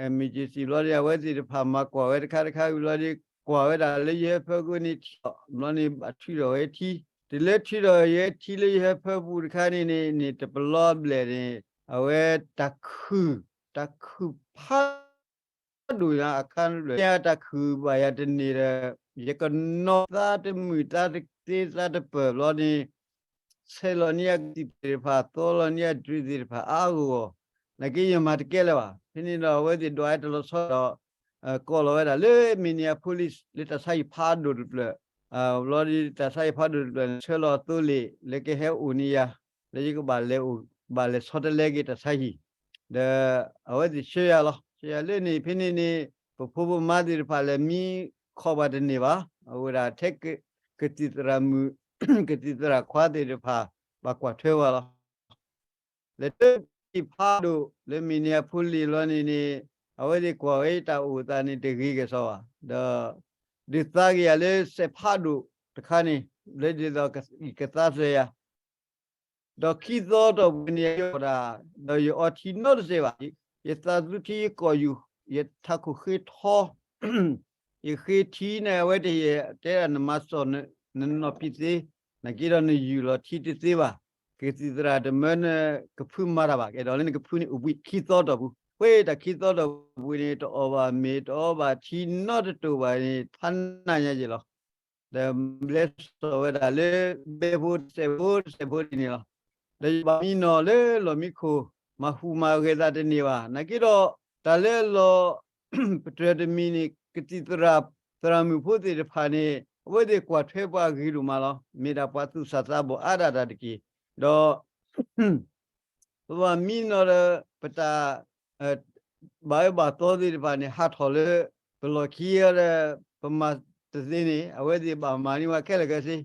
emergency ဘျီဒီး အဝဲသ့ၣ်တဖၣ်မၤကွၢ်ဝဲတခါတခါဝံၤဘျီဒီး ကွၢ်ဝဲဒၣ်လၢယဟၢဖၢခိၣ်န့ၣ်ထံၣ်အီၤ ဘျီန့ၣ်ဘၣ်ထုးထီၣ်ဝဲထံ တုၤလၢထုးထီၣ်ယဲထံလၢယဟၢဖၢပူၤတခါန့ၣ်န့ၣ် န့ၣ်တပလီဘျဲၣ်န့ၣ် အဝဲတၢ်ခုၣ် တၢ်ခုၣ်ဖး ဒိၣ်ညါအခါန့ၣ်ဘျဲၣ် တၢ်ခုၣ်ဘၣ်ယၤတန့ၢ်ဒီး ယကနိးသးတမုာ်သးတသ့သးတပၢၢ်ဘျီန့ၣ် ဆဲးလီၤန့ၢ်အကသံၣ်သ့ၣ်တဖၣ် သီလီၤန့ၢ်အ drip သ့ၣ်တဖၣ်အါဂီၢ်ဂီၢ် နာ်က့ယမၤတကဲလၢၤဘၣ် ဖဲန့ၣ်ဒီးအဝဲသ့ၣ်ဒွးဝဲတလီၤဆီဒီး ကိးလီၤဝဲဒၣ်လၢ Minneapolis လၢတၢ်ဆါဟံၣ်ဖးဒိၣ်တဖျၢၣ် ဘျီဒီးတၢ်ဆါဟံၣ်ဖးဒိၣ်တဖျၢၣ်န့ၣ် ဆှၢလီၤအသိလ့ၣ် လၢကဟဲအိၣ်န့ၢ်ယၤ လၢယကဘၣ်လဲၤအိၣ် ဘၣ်လဲၤဆီတလဲက့ၤတၢ်ဆါဟံၣ် ဒီးအဝဲသ့ၣ်ဆှၢယၤလီၤ. ဆှၢယၤလၢန့ၣ် ဖဲန့ၣ်န့ၣ် ပဖိပမါသ့ၣ်တဖၣ်လဲၤမံခီၣ်ဘၣ်တန့ၢ်ဘၣ်. အဝဲဒၣ်ထဲကသံၣ်သရၣ်မုၣ် ကသံၣ်သရၣ်ခွါသ့ၣ်တဖၣ် ဘၣ်ကွၢ်ထွဲဝဲလီၤ. လဲၤတုၤဖးဒိၣ်လၢ Minneapolis လီၤန့ၣ်န့ၣ် အဝဲသ့ၣ်ကွၢ်ဝဲတၢ်အိၣ်သးန့ၣ်တဂ့ၤကစီၤဘၣ် ဒီး ဒုးသါက့ၤယၤလၢစဲးဖးဒိၣ်တခါန့ၣ် လၢဒ်သိးကသါစၢၤယၤ ဒီးခံသီတီၢ်ပူၤန့ၣ် ယအီၣ်တၢ် ဒီးယအီထံနီတစဲးဘၣ်. ယသးသူထံယကိာ်ယူၢ် ယထးခိၣ်ဃ့ထီ ယဃ့ထံန့ၣ် အဝဲတဟ့ၣ်တဲဒၣ်နမၤစီၣ်နနီၢ်ဖံးသ့ နာ်က့ဒီးနယူၢ်လီၤထံတသ့ဘၣ်. ကသံၣ်သရၣ်တမၢနကဖုမၤတၢ်ဘၣ် ကအဲၣ်ဒိးလၢနကဖုန့ၣ်အိၣ်ဘှံးခံသီတီၢ်ပူၤ ဝဲတၢ်ခံသီတီၢ်ပူၤန့ၣ် တအီၣ်ဘၣ်မ့ၤ တအီဘၣ်ထံနီတတိၢ်ဘၣ်န့ၣ် ဖးနးညါယဲၢ်လီၤ. ဒီးဘျဲးစီၣ်ဝဲဒၣ်လၢ ဘဲဖိတစဲးဖိတစဲးဖိဒ်န့ၣ်လီၤ. ဒီးယဘၣ်မံနီၤလၢလီၢ်မံခိၣ် မၤဟူးမၤဂဲၤသးတန့ၢ်ဘၣ်. နာ်က့ဒီး တၢ်လၢလီၤ ပတြၢၤတမံၤန့ၣ် ကသံၣ်သရၣ် သရၣ်မုၣ်ဖိသ့ၣ်တဖၣ်န့ၣ် အဝဲသ့ၣ်ကွၢ်ထွဲပှၤဂ့ၤဒိၣ်မးလီၤ. မ့ၢ်ဒၣ်ပှၤသူၣ်စၢ်သးဘီၣ်အါဒၣ်တၢ်တက့ၢ်. ဒီး ပဘၣ်မံနီၤဒီး ပတၢ် ဘၣ်အၢဘၣ်သီသ့ၣ်တဖၣ်န့ၣ် ဟးထီၣ်လၢ ပလီၢ်ခံဒီး ပမၤတသ့န့ၣ် အဝဲသ့ၣ်ဘၣ်မၤန့ၢ်ဝဲခဲလၢာ်ခဲဆ့ ဒီး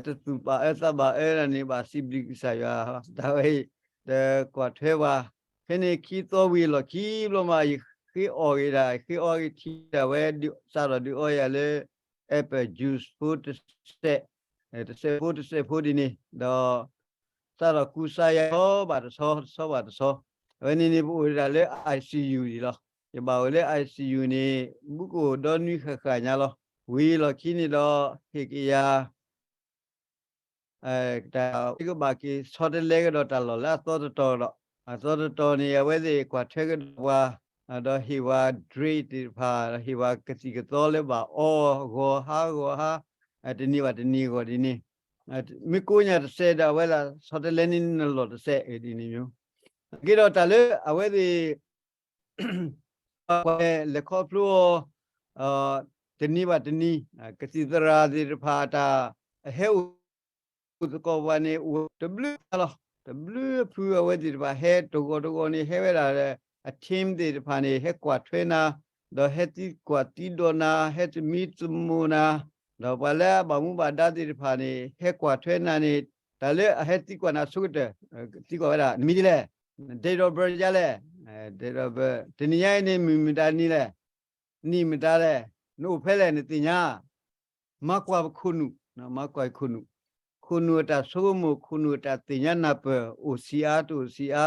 တသူၣ်ဘၣ်အၢသးဘၣ်အၢဒၣ်န့ၣ် ဘၣ်စံးဘျုးကစၢ်ယွၤ တၢ်ဝဲအံၤ ဒီးကွၢ်ထွဲပှၤ ဖဲန့ၣ်ခံသီဝံၤအလီၢ်ခံဘျီမး ယဃ့အီၣ်က့ၤဒၣ် ဃ့အီက့ၤထံဒၣ်ဝဲ စးထီၣ်ဒုးအီယၤလၢ apple juice ဖိတစဲး တစဲးဖိတစဲးဖိဒ်န့ၣ် ဒီး စးထီၣ်ကူစါယၤ တဆီဘၣ်တဆီ တဆီဘၣ်တဆီ အဝဲန့ၣ်န့ၣ် ပအိၣ်ဒၣ်လၢ I C U ဒံးလီၤ. ယဘၣ်အိၣ်လၢ I C U န့ၣ် ဘူးကအိၣ်ဒီနွံဃၣ်ဃၣ်ညါလီၤ. ဝံၤအလီၢ်ခံန့ၣ်ဒီး ဟ့ၣ်က့ၤယၤ တၢ်ကဘၣ်က့ၤဆီတလဲကဒီးတၢ်လီၢ်လၢအသီတတီၤဒီး အသီတတီၤန့ၣ် အဝဲသ့ၣ်ကွၢ်ထွဲကဒီးပှၤ ဒီးဟ့ၣ်ဝဲ drip သ့ၣ်တဖၣ် ဟ့ၣ်ဝဲကသံၣ်ကသီလၢဘၣ်အီဂီၤဟါဂီၤဟါ တနံၤဘၣ်တနံၤဂီၤဒ်န့ၣ် မ့ၢ်ကိးညါတစဲးဒီး အဝဲဒၣ်ဆီတလဲန့ၣ်နလီၢ်တစဲးဒ်န့ၣ်မ့ၢ် က့ၤဒီးတၢ်လၢအဝဲသ့ၣ် ပှၤလဲၤခီဖျိအီၤ တနံၤဘၣ်တနံၤ ကသံၣ်သရၣ်သ့ၣ်တဖၣ်အတၢ် အဟဲအိၣ်သကိးပှၤန့ၣ် အိၣ်တဘျုးလီၤ. တဘျုးဖုအဝဲသ့ၣ်တဖၣ် ဟဲတဂီၤတဂီၤန့ၣ် ဟဲဝဲဒၣ် အ team သ့ၣ်တဖၣ်န့ၣ် ဟဲကွၢ်ထွဲနၤ ဒီးဟဲသံကွၢ်သံဒိးနၤ ဟဲသမံသမိးနၤ ဒီးပှၤလၢအဘၣ်မူဘၣ်ဒါသ့ၣ်တဖၣ်န့ၣ် ဟဲကွၢ်ထွဲနၤန့ၣ် တၢ်လၢအဟဲသံကွၢ်နၤဆိကတၢၢ် သံကွၢ်ဝဲဒၣ် နမံၤဒ်လဲၣ် date of birth ဒ်လဲၣ် date of birth တနံၤညါအံၤန့ၣ် မုၢ်မတၤနံၤလဲၣ် နံၣ်မတၤလဲၣ် နအိၣ်ဖဲလဲၣ် နသ့ၣ်ညါ မၤကွၢ်ပခိၣ်နူာ် မၤကွၢ်ခိၣ်နူာ် ခိၣ်နူာ်အတၢ်ဆိကမိၣ် ခိၣ်နူာ်အတၢ်သ့ၣ်ညါနၢ်ပၢၢ် အိၣ်ဆံးအါတအိၣ်ဆံးအါ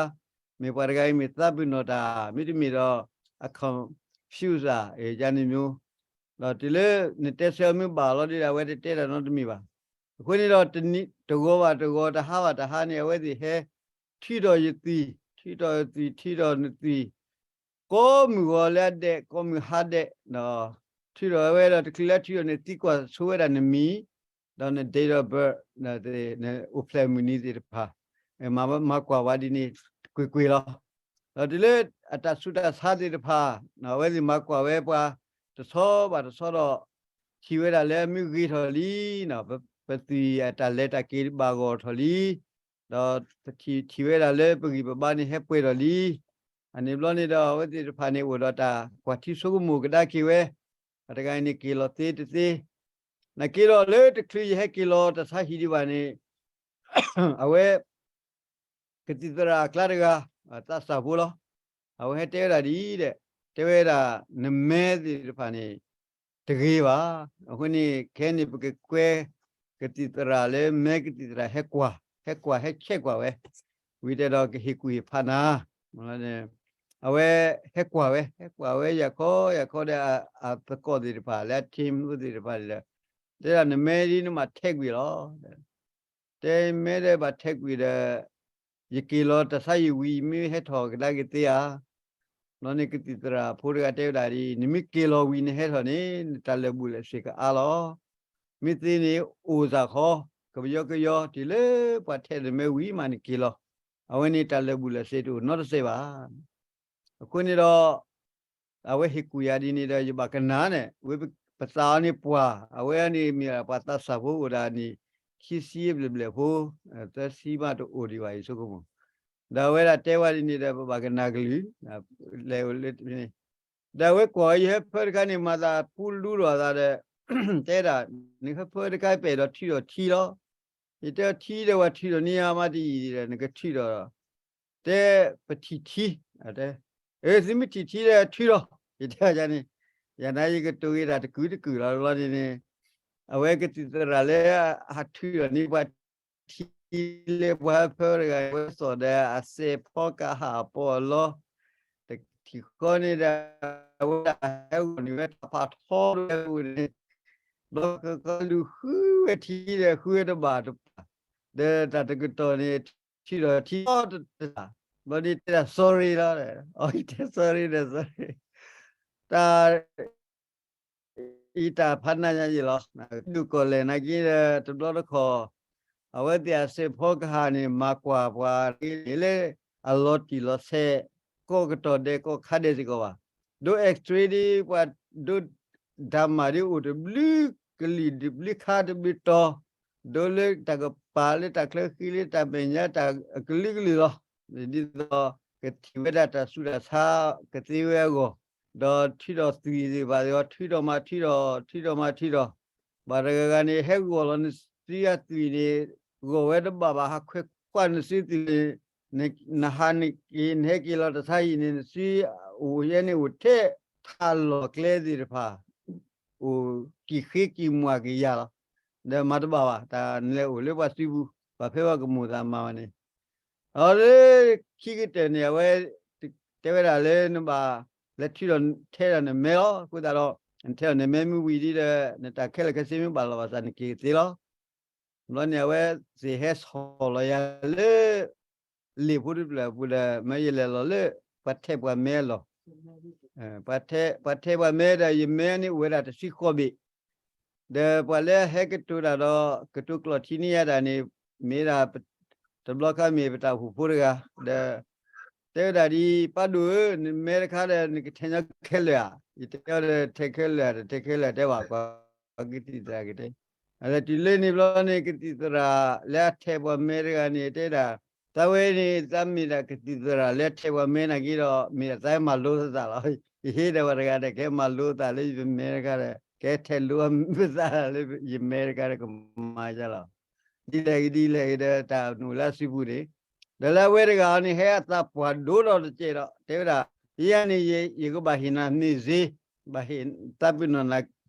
မ့ၢ်ပှၤတဂၤအံၤမ့ၢ်သးပ့ၤနီၣ်တၢ် မ့တမ့ၢ်ဒီး အ confuse ဧါ ယၤန့ၣ်မျိုး ဒီးတုၤလၢနတဲဆၢအီၤမ့ၢ်ဘၣ်လီၤဒီး အဝဲတတဲတၢ်နီတမံၤဘၣ်. အဃိန့ၣ်ဒီး တဂီၤဘၣ်တဂီၤ တဟါဘၣ်တဟါန့ၣ် အဝဲသ့ၣ်ဟဲ ထုးထီၣ်ယသွံၣ် ထုးထီၣ်ယသွံၣ် ထုးထီၣ်နသွံၣ် ကိးမုၢ်ဂီၤလၢအဒဲး ကိးမုၢ်ဟါဒဲး ဒီး ထုးထီၣ်ဝဲဒီး တချုးလၢထုးထီၣ်န့ၣ် သံကွၢ်ဆိဝဲဒၣ်နမံၤ ဒီးန date of birth နအိၣ်ဖျဲၣ်မုၢ်နံၤသ့ၣ်တဖၣ် မၤကွၢ်ဝဲဒ်န့ၣ် ကွ့ၢ်ကွ့ၢ်လီၤ. ဒီးတုၤလၢအတၢ်ဆူးတၢ်ဆါသ့ၣ်တဖၣ် အဝဲသ့ၣ်မၤကွၢ်ဝဲပှၤ တဆီဘၣ်တဆီဒီး ထံၣ်ဝဲဒၣ်လၢအမ့ၢ်ဂ့ၤထီၣ်လံ, ပသွံၣ်အတၢ်လဲၤတၢ်က့ၤဘၣ်ဂီၢ်ထီၣ်လံ, ဒီးပထံၣ်ထံၣ်ဝဲဒၣ်လၢပဂံၢ်ပဘါန့ၣ်ဟဲပှဲၤထီၣ်လံ. အန့ၣ်ဘျီန့ၣ်ဒီး အဝဲသ့ၣ်တဖၣ်န့ၣ်အိၣ်ဒီးတၢ်ကွၢ်ထံဆိကမိၣ်ကဒါက့ၤဝဲ, အတဂၤအံၤန့ၣ်က့ၤလီၤသ့တသ့, နက့ၤလီၤလၢတချုးယဟဲက့ၤလီၤတၢ်ဆါဟံၣ်ဒံးဘၣ်န့ၣ် အဝဲ ကသံၣ်သရၣ်အကျါတဂၤ သးစၢ်ဖိလီၤ. အဝဲဟဲတဲဝဲဒၣ်ဒ်အံၤဒီး တဲဝဲဒၣ် နမဲသ့ၣ်တဖၣ်န့ၣ် တဂ့ၤဘၣ်. အဃိန့ၣ် ခဲအံၤန့ၣ် ပကကွဲကသံၣ်သရၣ်လၢမဲကသံၣ်သရၣ်ဟဲကွၢ်, ဟဲကွၢ်ဟဲဆဲးကွၢ်ဝဲ, ဝံၤတဲဒီးကဟ့ၣ်ကူၣ်ဟ့ၣ်ဖးနၤ အဝဲဟဲကွၢ်ဝဲ, ဟဲကွၢ်ဝဲယၤခီယၤခီဒီး အသကိးသ့ၣ်တဖၣ်လၢအ team သ့ၣ်တဖၣ်န့ၣ်ဒီး တဲဒၣ်နမဲဒ်နဘၣ်ထဲးကွံာ်လီၤ. တဲမဲဒီးဘၣ်ထဲးကွံာ်ဒီး ယက့ၤလီၤတၢ်ဆါယံာ်ဝံၤ မ့ၢ်ဟဲထီၣ်ကဒါက့ၤသ့ဧါ. ဘျီန့ၣ်ကသံၣ်သရၣ်ဖိတဂၤတဲဝဲဒၣ်ဒ်အံၤ, နမ့ၢ်က့ၤလီၤဝံၤနဟဲထီၣ်န့ၣ် နတၢ်လၢာ်ဘူၣ်လၢာ်စ့ၢ်ကအါလီၤ. မ့ၢ်သ့န့ၣ်အိၣ်စ့ၢ်ကီး ကပယီကယီ တုၤလၢပှၤထဲးနမဲဝံၤမးနက့ၤလီၤ. အဝဲန့ၣ်တၢ်လၢာ်ဘူၣ်လၢာ်စ့တအိၣ်နီတစဲးဘၣ်. အဃိန့ၣ်ဒီး အဝဲဟ့ၣ်ကူၣ်ယၤဒ်န့ၣ်ဒီး ယဘၣ်ကနၣ်န့ၣ် ဝဲပသးအီၤန့ၣ်ပှၤ, အဝဲန့ၣ်မ့ၢ်ပှၤသးစၢ်ဖိအိၣ်ဒၣ်န့ၣ် ခံဆံဘျဲၣ်ဘျဲၣ်ဖိ, သၢဆံမးတအိၣ်ဒံးဘၣ် ယဆိကမိၣ်. ဒီးအဝဲဒၣ်တဲဝဲဒ်န့ၣ်ဒီး ပဘၣ်ကနၣ်ကလုၢ်, လဲၤအိၣ်လၢန့ၣ်, ဒီးအဝဲကွၢ်ယဟၢဖၢတခါန့ၣ် မၤသးပူလူဒီးအသးဒီး တဲဒၣ် နဟၢဖၢတခါပအဲၣ်ဒိးထုးထီၣ်ထံလီၤ. ယတဲအီၤထံဒီးပှၤထုးထီၣ်န့ၢ်ယၤမးတယံာ်ဒီး နကထုးထီၣ် တဲပထံၣ်ထံ, အ, သုမ့ၢ်ထံၣ်ထံဒီးထုးလီၤ. ယတဲအီၤန့ၣ်, ယၤန့ၣ်ယကတိၤဂ့ၤဒၣ်တကုာ်တကုာ်လီၤ. ဘျီန့ၣ်န့ၣ် အဝဲကသံၣ်သရၣ်လၢအဟးထုးထီၣ်န့ၢ်ပှၤထံလၢပှၤဟၢဖၢတဂၤ အဝဲသိးဒီးအစဲးဖီကဟၣ်အပီးအလီ တထံၣ်ဃီန့ၣ်ဒီး အဝဲဒၣ်ဟဲဂီၤန့ၢ်ဝဲတၢ်ဖးထီဝဲပူၤန့ၣ် ဘျီကကလူၤဃုဝဲထံဒီးဃုဝဲတဘၣ်တပၤ, ဒီးတၢ်တကတီၢ်န့ၣ် ထုးထီၣ်ထံအီတတၢ်, ဘျီန့ၣ်တဲဒၣ် sorry လီၤ. အီၤတဲ sorry ဒီး sorry တၢ် အံၤတၢ်ဖးနးညါယံာ်လီၤ. ဒုးကီၢ်လဲၣ်နာ်က့ဒီး တဘျီတခီၣ် အဝဲသ့ၣ်အစဲးဖီကဟၣ်န့ၣ် မၤကွၢ်ပှၤန့ၣ်လၢ အလီၤတံၢ်လီၤဆဲး ကိးကတီၢ်ဒဲးကိးခါဒဲးစ့ၢ်ကီးဘၣ်. ဒိ X-ray ဒ်ပှၤဒိ ဓာတ်မှန် ဒ်အိၣ်တဘျုးကလုာ်တဘျုးခါတဘျုးတီၤ, ဒိလၢတၢ်ကပၤလၢတၢ်ချၢဃံလၢတၢ်မဲာ်ညါတၢ်အကလုာ်ကလုာ်လီၤ. ဒ်သိးကထံၣ်ဝဲဒၣ်တၢ်ဆူးတၢ်ဆါကသ့ဝဲအဂီၢ်, ဒီးထုးထီၣ်သွံၣ်သ့ၣ်တဖၣ်စ့ၢ်ကီး ထုးထီၣ်မၤထုးထီၣ် ထုးထီၣ်မၤထုးထီၣ်, ဘၣ်တဂၤဂၤန့ၣ် ဟဲဂီၤလီၤနစုအသွံၣ်န့ၣ် ဂီၤဝဲတဘၣ်ဘၣ် ဟးခွဲးကွၢ်နစုသွံၣ်န့ၣ် နဟးနက့ၤ နဟဲက့ၤလီၤတၢ်ဆါဟံၣ်န့ၣ် နစုအိၣ်ယဲန့ၣ်အိၣ်ထဲ ထးလီၢ်ကျဲသ့ၣ်တဖၣ် အိၣ်ကံၢ်ဃ့ကံၢ်မွၢ်က့ၤယၤလီၤ. ဒီးမၤတဘၣ်ဘၣ် တၢ်နလဲၤအိၣ်လၢပှၤစုပူၤ ပှၤဖဲပှၤကမိၣ်သးမၤဘၣ်န့ၣ်, အလၢခံကတၢၢ်န့ၣ် အဝဲတဲဝဲဒၣ်လၢနဘၣ်လဲၤထုးထီၣ်ထဲဒၣ်နမဲလီၤ. အဃိသတးဒီး နထဲထီၣ်နမဲမ့ၢ်ဝံၤဒ်ဒီး နတၢ်ခဲလၢာ်ခဲဆ့မ့ၢ်ဘၣ်လီၤဘၣ်သးနက့ၤသ့လီၤ. ဘျီန့ၣ် အဝဲသ့ၣ်ဟဲဆီၣ်လီၤယၤလၢ လ့ၣ်ဖိတဖျၢၣ်အပူၤဒီး မ့ၢ်ယလဲၤလီၤလၢ ပှၤထဲးပှၤမဲအလီၢ်, ပှၤထဲးပှၤမဲဒီး ယမဲန့ၣ်အိၣ်ဝဲဒၣ်တဆံဃိးဘ့ၣ်, ဒီးပှၤလၢအဟဲကတိၤတၢ်ဒီး ကတိၤကျိာ်ထံန့ၢ်ယၤတၢ်န့ၣ် မ့ၢ်ဒၣ် တဘျီခါမ့ၢ်ပတၢ်အိၣ်ဖှိၣ်ဖိတဂၤ ဒီး တဲဝဲဒၣ်ဒ် ပၢ်ဒိၣ်ဧၢ နမဲတခါဒီး နကထဲးညီခဲလၢာ်ဧါ. ယတဲအီၤဒီး ထဲးခဲလၢာ်ဧါ တထဲးခဲလၢာ်ဧါ တဲဘၣ်ပှၤကသံၣ်သရၣ်ကတဲ, အလၢတုၤလၢန့ၣ်ဘျီန့ၣ် ကသံၣ်သရၣ်လၢအထဲးပှၤမဲတဂၤန့ၣ် တဲဒၣ် သးဝဲန့ၣ် သးမ့ၢ်ဒၣ်ကသံၣ်သရၣ်လၢအထဲးပှၤမဲနာ်က့ဒီး မ့ၢ်ဒၣ်သးမၤလိသးလီၤ. ယဟ့ၣ်ဒီးပှၤတဂၤဒီး ကဟဲမၤလိသးလၢယမဲတခါဒီး ကဟဲထဲးလိပသးလၢယမဲတခါဒီး ကမၤယါလီၤ. ဒ်လဲၣ်ဂ့ၤဒ်လဲၣ်ဂ့ၤဒီး တၢ်နအိၣ်လၢအစုပူၤန့ၣ်, ဒီးလၢအဝဲတဂၤန့ၣ် ဟဲအသးပှၢ်ဒိၣ်ဒီးတစဲးဒီး တဲဝဲဒၣ် ယဲယၤန့ၣ် ယကဘၣ်ဟ့ၣ်နၤမ့ၢ်စ့, ဘၣ်ဟ့ၣ်သးပ့ၤနီၣ်နၤ,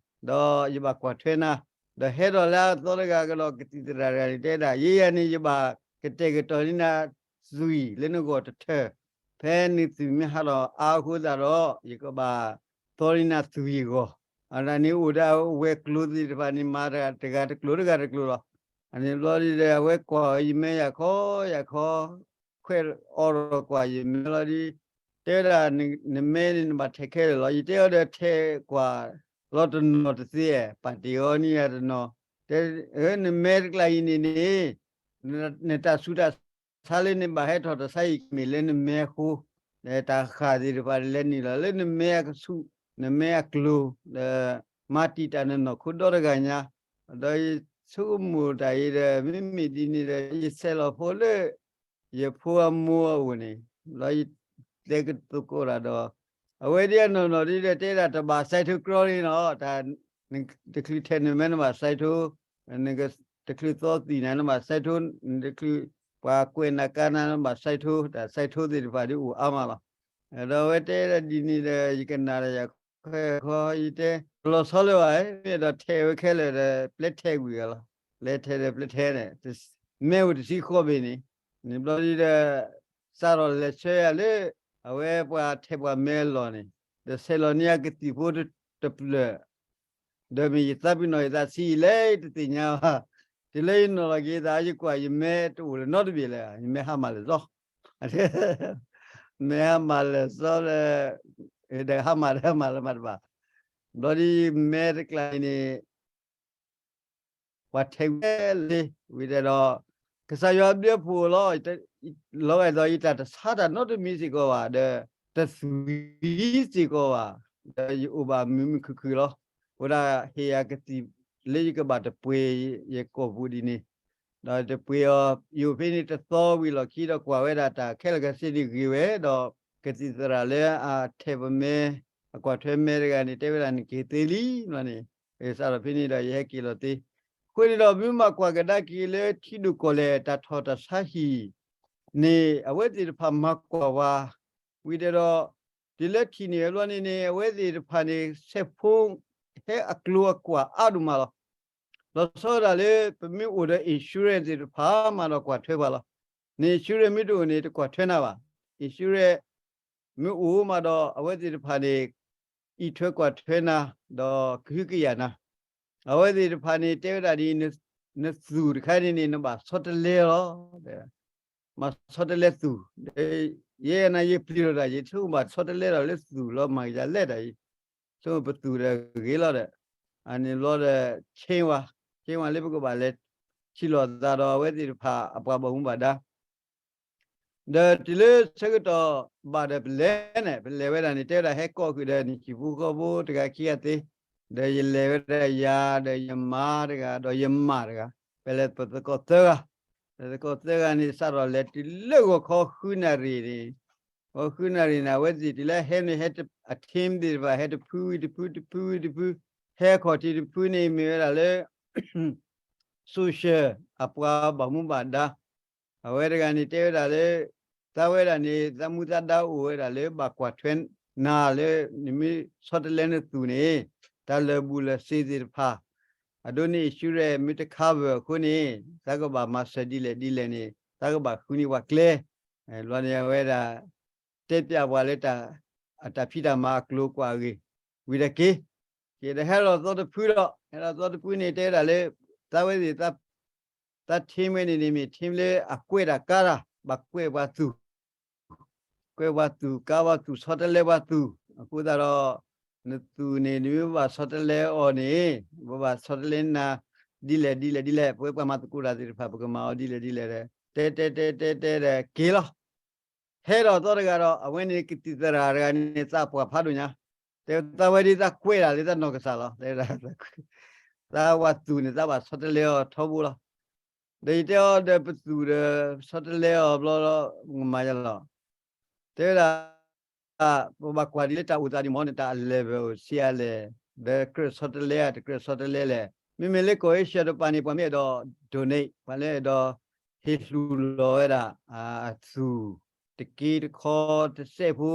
ဒီးယဘၣ်ကွၢ်ထွဲနၤ, ဒီးဟဲဒီးလၢအသီတဂၤကဒီး ကသံၣ်သရၣ်တဂၤန့ၣ် တဲဒၣ် ယဲယၤန့ၣ် ယဘၣ်ကတဲာ်ကတီၤန့ၢ်နၤသွံၣ်လၢနဂီၢ်တထၢၣ်, ဖဲနသွံၣ်မ့ၢ်ဟးထီၣ်အါအဃိသတးဒီး ယကဘၣ်သီန့ၢ်နၤသွံၣ်အဂီၢ်, အဝဲဒၣ်န့ၣ်အိၣ်ဒီးအဝဲၤကျိၤသ့ၣ်တဖၣ်န့ၣ် မၤတဂၤတကျိၤတဂၤတကျိၤလီၤ. အန့ၣ်ဘျီဒ်ဒီး အဝဲကွၢ်အီၤယမဲယၤခီယၤခီ, ခွဲးအီၤဒီးကွၢ်ယမဲလီၤဒ်, တဲဝဲဒၣ် နမဲန့ၣ်နဘၣ်ထဲးခဲလၢာ်လီၤ. ယတဲအီၤဒီး ထဲးကွၢ်လီၤတနီၤတသ့, ပာ်တ့ၢ်အီၤန့ၢ်ယၤတနီၤ, တဲ, နမဲတကျါအံၤန့ၣ်န့ၣ် နတၢ်ဆူးတၢ်ဆါလၢနဘၣ်ဟဲထီၣ်တၢ်ဆါအံၤ မ့ၢ်လၢနမဲအဃိ, တၢ်ဃၢ်သ့ၣ်တဖၣ်လဲၤနုာ်လီၤလၢနမဲအကဆူး, နမဲအကျိၤ, ဒီးမၤတံာ်တာ်နနီၢ်ခိဒီတဂၤညါ, ဒီးယဆိကမိၣ်တၢ်အံၤဒီး မ့မ့ၢ်ဒ်န့ၣ်ဒီး ယဆဲးလီၤဖိလၢ ယဖိအမိၢ်အအိၣ်န့ၣ်, ဘျီယတဲကသကိးတၢ်ဒီး အဝဲဒ်အနီၢ်နီၢ်ဒ်ဒီး တဲဒၣ်တဘၣ်စဲးထိကျီန့ၣ်လီၤ, တၢ်, နတချုးထဲးနမဲနဘၣ်စဲးထိ, နကတချုးသီသံၣ်နၤနဘၣ်စဲးထိ, နတချုးပှၤကွဲးနၤကါနၤနဘၣ်စဲးထိ, တၢ်စဲးထိသ့ၣ်တဖၣ်ဒ်အိၣ်အါမးလီၤ. ဒီးအဝဲတဲဒၣ်ဒ်န့ၣ်ဒီး ယကနၣ်ဒီးယၤ ခဲခီယတဲ လီၤဆီလၢၤဘၣ်, မ့ၢ်ဒီးထဲးဝဲခဲလၢာ်ဒီး ပျဲထဲးကွံာ်ဂၤလီၤ. ပျဲထဲးဒီးပျဲထဲးန့ၣ် မဲအိၣ်တဆံဃီဘ့ၣ်န့ၣ်, န့ၣ်ဘျီဒ်ဒီး စးထီၣ်လဲၤဆှၢယၤလၢ အဝဲပှၤထဲးပှၤမဲအလီၢ်န့ၣ်, ဒီးဆဲးလီၤန့ၢ်ယကသံၣ်ဖိတဖျၢၣ်, ဒီးမ့ၢ်ယသးပ့ၤနီၣ်ယသးဆံးယံာ်လဲၣ် ယတသ့ၣ်ညါဘၣ်. တုၤလၢယနီၢ်လီၤက့ၤသး ယကွၢ်ယမဲတအိၣ်လၢၤနီတဘ့ၣ်လၢၤ, ယမဲဟါမၢ်လၢာ်စီ မဲဟါမၢ်လၢာ်စီလၢ ဒီးဟါမၢ်ဒီးဟါမၢ်လၢမၤတဘၣ်. ဘျီဒ်ယမဲတကျါအံၤန့ၣ် ပှၤထဲးဝဲလၢ ဝံၤဒီး ကစၢ်ယွၤဘျုးဖှိၣ်လီၤ. လီၤဂာ်ဒီးယတၢ်တဆါတၢ်နီတမံၤစ့ၢ်ကီးဘၣ်, ဒီးတသွံၣ်စ့ၢ်ကီးဘၣ်, ဒီးယအိၣ်ဘၣ်မုာ်မုာ်ခုၣ်ခုၣ်လီၤ. အိၣ်ဒၣ်ဟ့ၣ်ယၤကသံၣ်လၢယကဘၣ်တပှ့ၤယကိာ်ပူၤဒ်န့ၣ်, ဒီးတပှ့ၤအီၤ ယအိၣ်ဖဲန့ၣ်တသီဝံၤလီၢ်ခံဒီးကွၢ်ဝဲဒၣ်တၢ်ခဲလၢာ်ခဲဆ့န့ၣ်ဂ့ၤဝဲ, ဒီးကသံၣ်သရၣ်လၢအထဲးပမဲ အကွၢ်ထွဲမဲတဂၤန့ၣ် တဲဝဲဒၣ်နက့ၤသ့လံန့ၣ်, စးထီၣ်ဖဲန့ၣ်ဒီးယဟဲက့ၤလီၤသ့. အဃိန့ၣ်ဒီး မ့ၢ်မၤကွၢ်ကဒါက့ၤလၢထံဒိၣ်ကီၢ်လဲၢ် တၢ်ထီၣ်တၢ်ဆါဟံၣ်န့ၣ် အဝဲသ့ၣ်တဖၣ်မၤကွၢ်ဝဲ, ဝံၤဒီး တုၤလၢထံၣ်န့ၢ်ဝဲဘျီန့ၣ်န့ၣ် အဝဲသ့ၣ်တဖၣ်န့ၣ် စဲးဖိဟဲအကျိၤအကွာ်အါဒိၣ်မးလီၤ. လီၤဆီဒၣ်တၢ်လၢ ပမ့ၢ်အိၣ်ဒီး insurance သ့ၣ်တဖၣ်မးဒီးကွၢ်ထွဲပှၤလီၤ. န insurance မ့ၢ်တအိၣ်န့ၣ် တကွၢ်ထွဲနၤဘၣ်. insurance မ့ၢ်အိၣ်မးဒီး အဝဲသ့ၣ်တဖၣ်န့ၣ် အံးထွဲကွၢ်ထွဲနၤ ဒီးကဟုကယာ်နၤ. အဝဲသ့ၣ်တဖၣ်န့ၣ် တဲဝဲဒၣ်ဒ်အံၤ, နသူၣ်တခါန့ၣ်န့ၣ် နဘၣ်ဆီတလဲလီၤ. မၤဆီတလဲသူၣ်, ယဲနၤယပျံၤလီၤတၢ် ယဆိကမိၣ်ဘၣ်ဆီတလဲလီၤလၢသူၣ်လီၤ မၤကယၤလဲၣ်တၢ်အံၤ, ဆိကမိၣ်ပသူၣ်ဒီးဂ့ၤလီၤဒီး, အန့ၣ်ဘျီဒီး ဆ့ဝါ, ဆ့ဝါလၢပကဘၣ်လဲၤထံၣ်လိာ်သးဒီးအဝဲသ့ၣ်တဖၣ်အပှၤဘၣ်မူဘၣ်ဒါ ဒီးတုၤလၢဆၢကတီၢ်ဘၣ်ဒီးပလဲၤန့ၣ် ပလဲၤဝဲဒၣ်န့ၣ် တဲဝဲဒၣ်ဟဲကိးဃုာ်ဒီးနဟံၣ်ဖိဃီဖိတဂၤခံဂၤသ့, ဒီးယလဲၤဝဲဒၣ်ယၤ ဒီးယမါတဂၤ ဒီးယမၢ်တဂၤ, ပလဲၤပသကိးသၢဂၤ, ပသကိးသၢဂၤန့ၣ် စးထီၣ်လဲၤတုၤလၢဂီၤခီဃုနၣ်ရံၣ်န့ၣ်, ဂီၤဃုနၣ်ရံၣ်န့ၣ် အဝဲသ့ၣ်တုၤလၢဟဲန့ၣ် ဟဲတ, အ team သ့ၣ်တဖၣ် ဟဲတဖုဝံၤတဖု တဖုဝံၤတဖု, ဟဲအခီၣ်ထံးတဖုန့ၣ် မ့ၢ်ဝဲဒၣ်လၢ social အပှၤဘၣ်မူဘၣ်ဒါ, အဝဲတဂၤန့ၣ်တဲဝဲဒၣ်လၢ သးဝဲဒၣ်န့ၣ် သးမူသးဒါအိၣ်ဝဲဒၣ်လၢဘၣ်ကွၢ်ထွဲနၤလၢ နမ့ၢ်ဆီတလဲနသူၣ်န့ၣ် တၢ်လၢာ်ဘူၣ်လၢာ်စ့ၤသ့ၣ်တဖၣ် အဒိန့ၣ် insurance မ့ၢ်တ cover အဃိန့ၣ် သးကဘၣ်မၤစၢၤဒ်လဲၣ်ဒ်လဲၣ်န့ၣ် သးကဘၣ်ဃုန့ၢ်ပှၤကျဲ, ဘျီန့ၣ်အဝဲဒၣ် တဲပျးပှၤလၢ အတၢ်ဖံးတၢ်မၤအကျိၤကွာ်အဂ့ၢ်, ဝံၤဒီးက့ၤ, က့ၤဒီးဟဲလီၤသီတဖုဒီး ဟဲလီၤသီတဖုန့ၣ် တဲဝဲဒၣ်လၢ သးဝဲသ့ၣ် သး team ဝဲန့ၣ်န့ၣ်မ့ၢ် team လၢအကွဲးတၢ်ကါတၢ် ဘၣ်ကွဲးပှၤသူၣ်, ကွဲးပှၤသူၣ် ကါပှၤသူၣ် ဆီတလဲပှၤသူၣ်, အဃိသတးဒီး နသူၣ်န့ၣ် နမ့ၢ်ဘၣ်ဆီတလဲအီၤန့ၣ် ပဘၣ်ဆီတလဲနၤ ဒ်လဲၣ်ဒ်လဲၣ်ဒ်လဲၣ် ပဝဲပှၤမၤသကိးတၢ်သ့ၣ်တဖၣ် ပကမၤအီၤဒ်လဲၣ်ဒ်လဲၣ်ဒီး တဲတဲတဲတဲတဲဒီးက့ၤလီၤ. ဟဲဒီးသီတဂၤဒီး အဝဲန့ၣ်ကသံၣ်သရၣ်တဂၤန့ၣ် သးပှၢ်ဖးဒိၣ်ညါ, တဲသးဝဲဒ်သးကွဲးတၢ်လၢသးနီၢ်ကစၢ်လီၤ, တဲဝဲဒၣ် သးဝဲသူၣ်န့ၣ် သးဘၣ်ဆီတလဲအီၤထီဘိလီၤ. ဒီးယတဲအီၤဒီးပသူၣ်ဒီး ဆီတလဲအီၤဘျီလီၤ မၤယလီၤ. တဲဝဲဒၣ် ပဘၣ်ကွၢ်ဒ်လၢတၢ်အိၣ်သးဒ်မ့ၢ်န့ၣ် တၢ်အလဲၤဘၣ်အိၣ်ဆံးအါလဲၣ်, ဒီးကြၢးဆီတလဲဧါ တကြၢးဆီတလဲလဲၣ်. မ့မ့ၢ်လၢကီၢ်အ့ရှၢၣ်တပၤန့ၣ် ပှၤမ့ၢ်အဲၣ်ဒိး donate ပှၤလၢအဲၣ်ဒိး ဟ့ၣ်လှူလီၤဝဲဒၣ် အသူၣ် တက့တခီတစဲးဖိ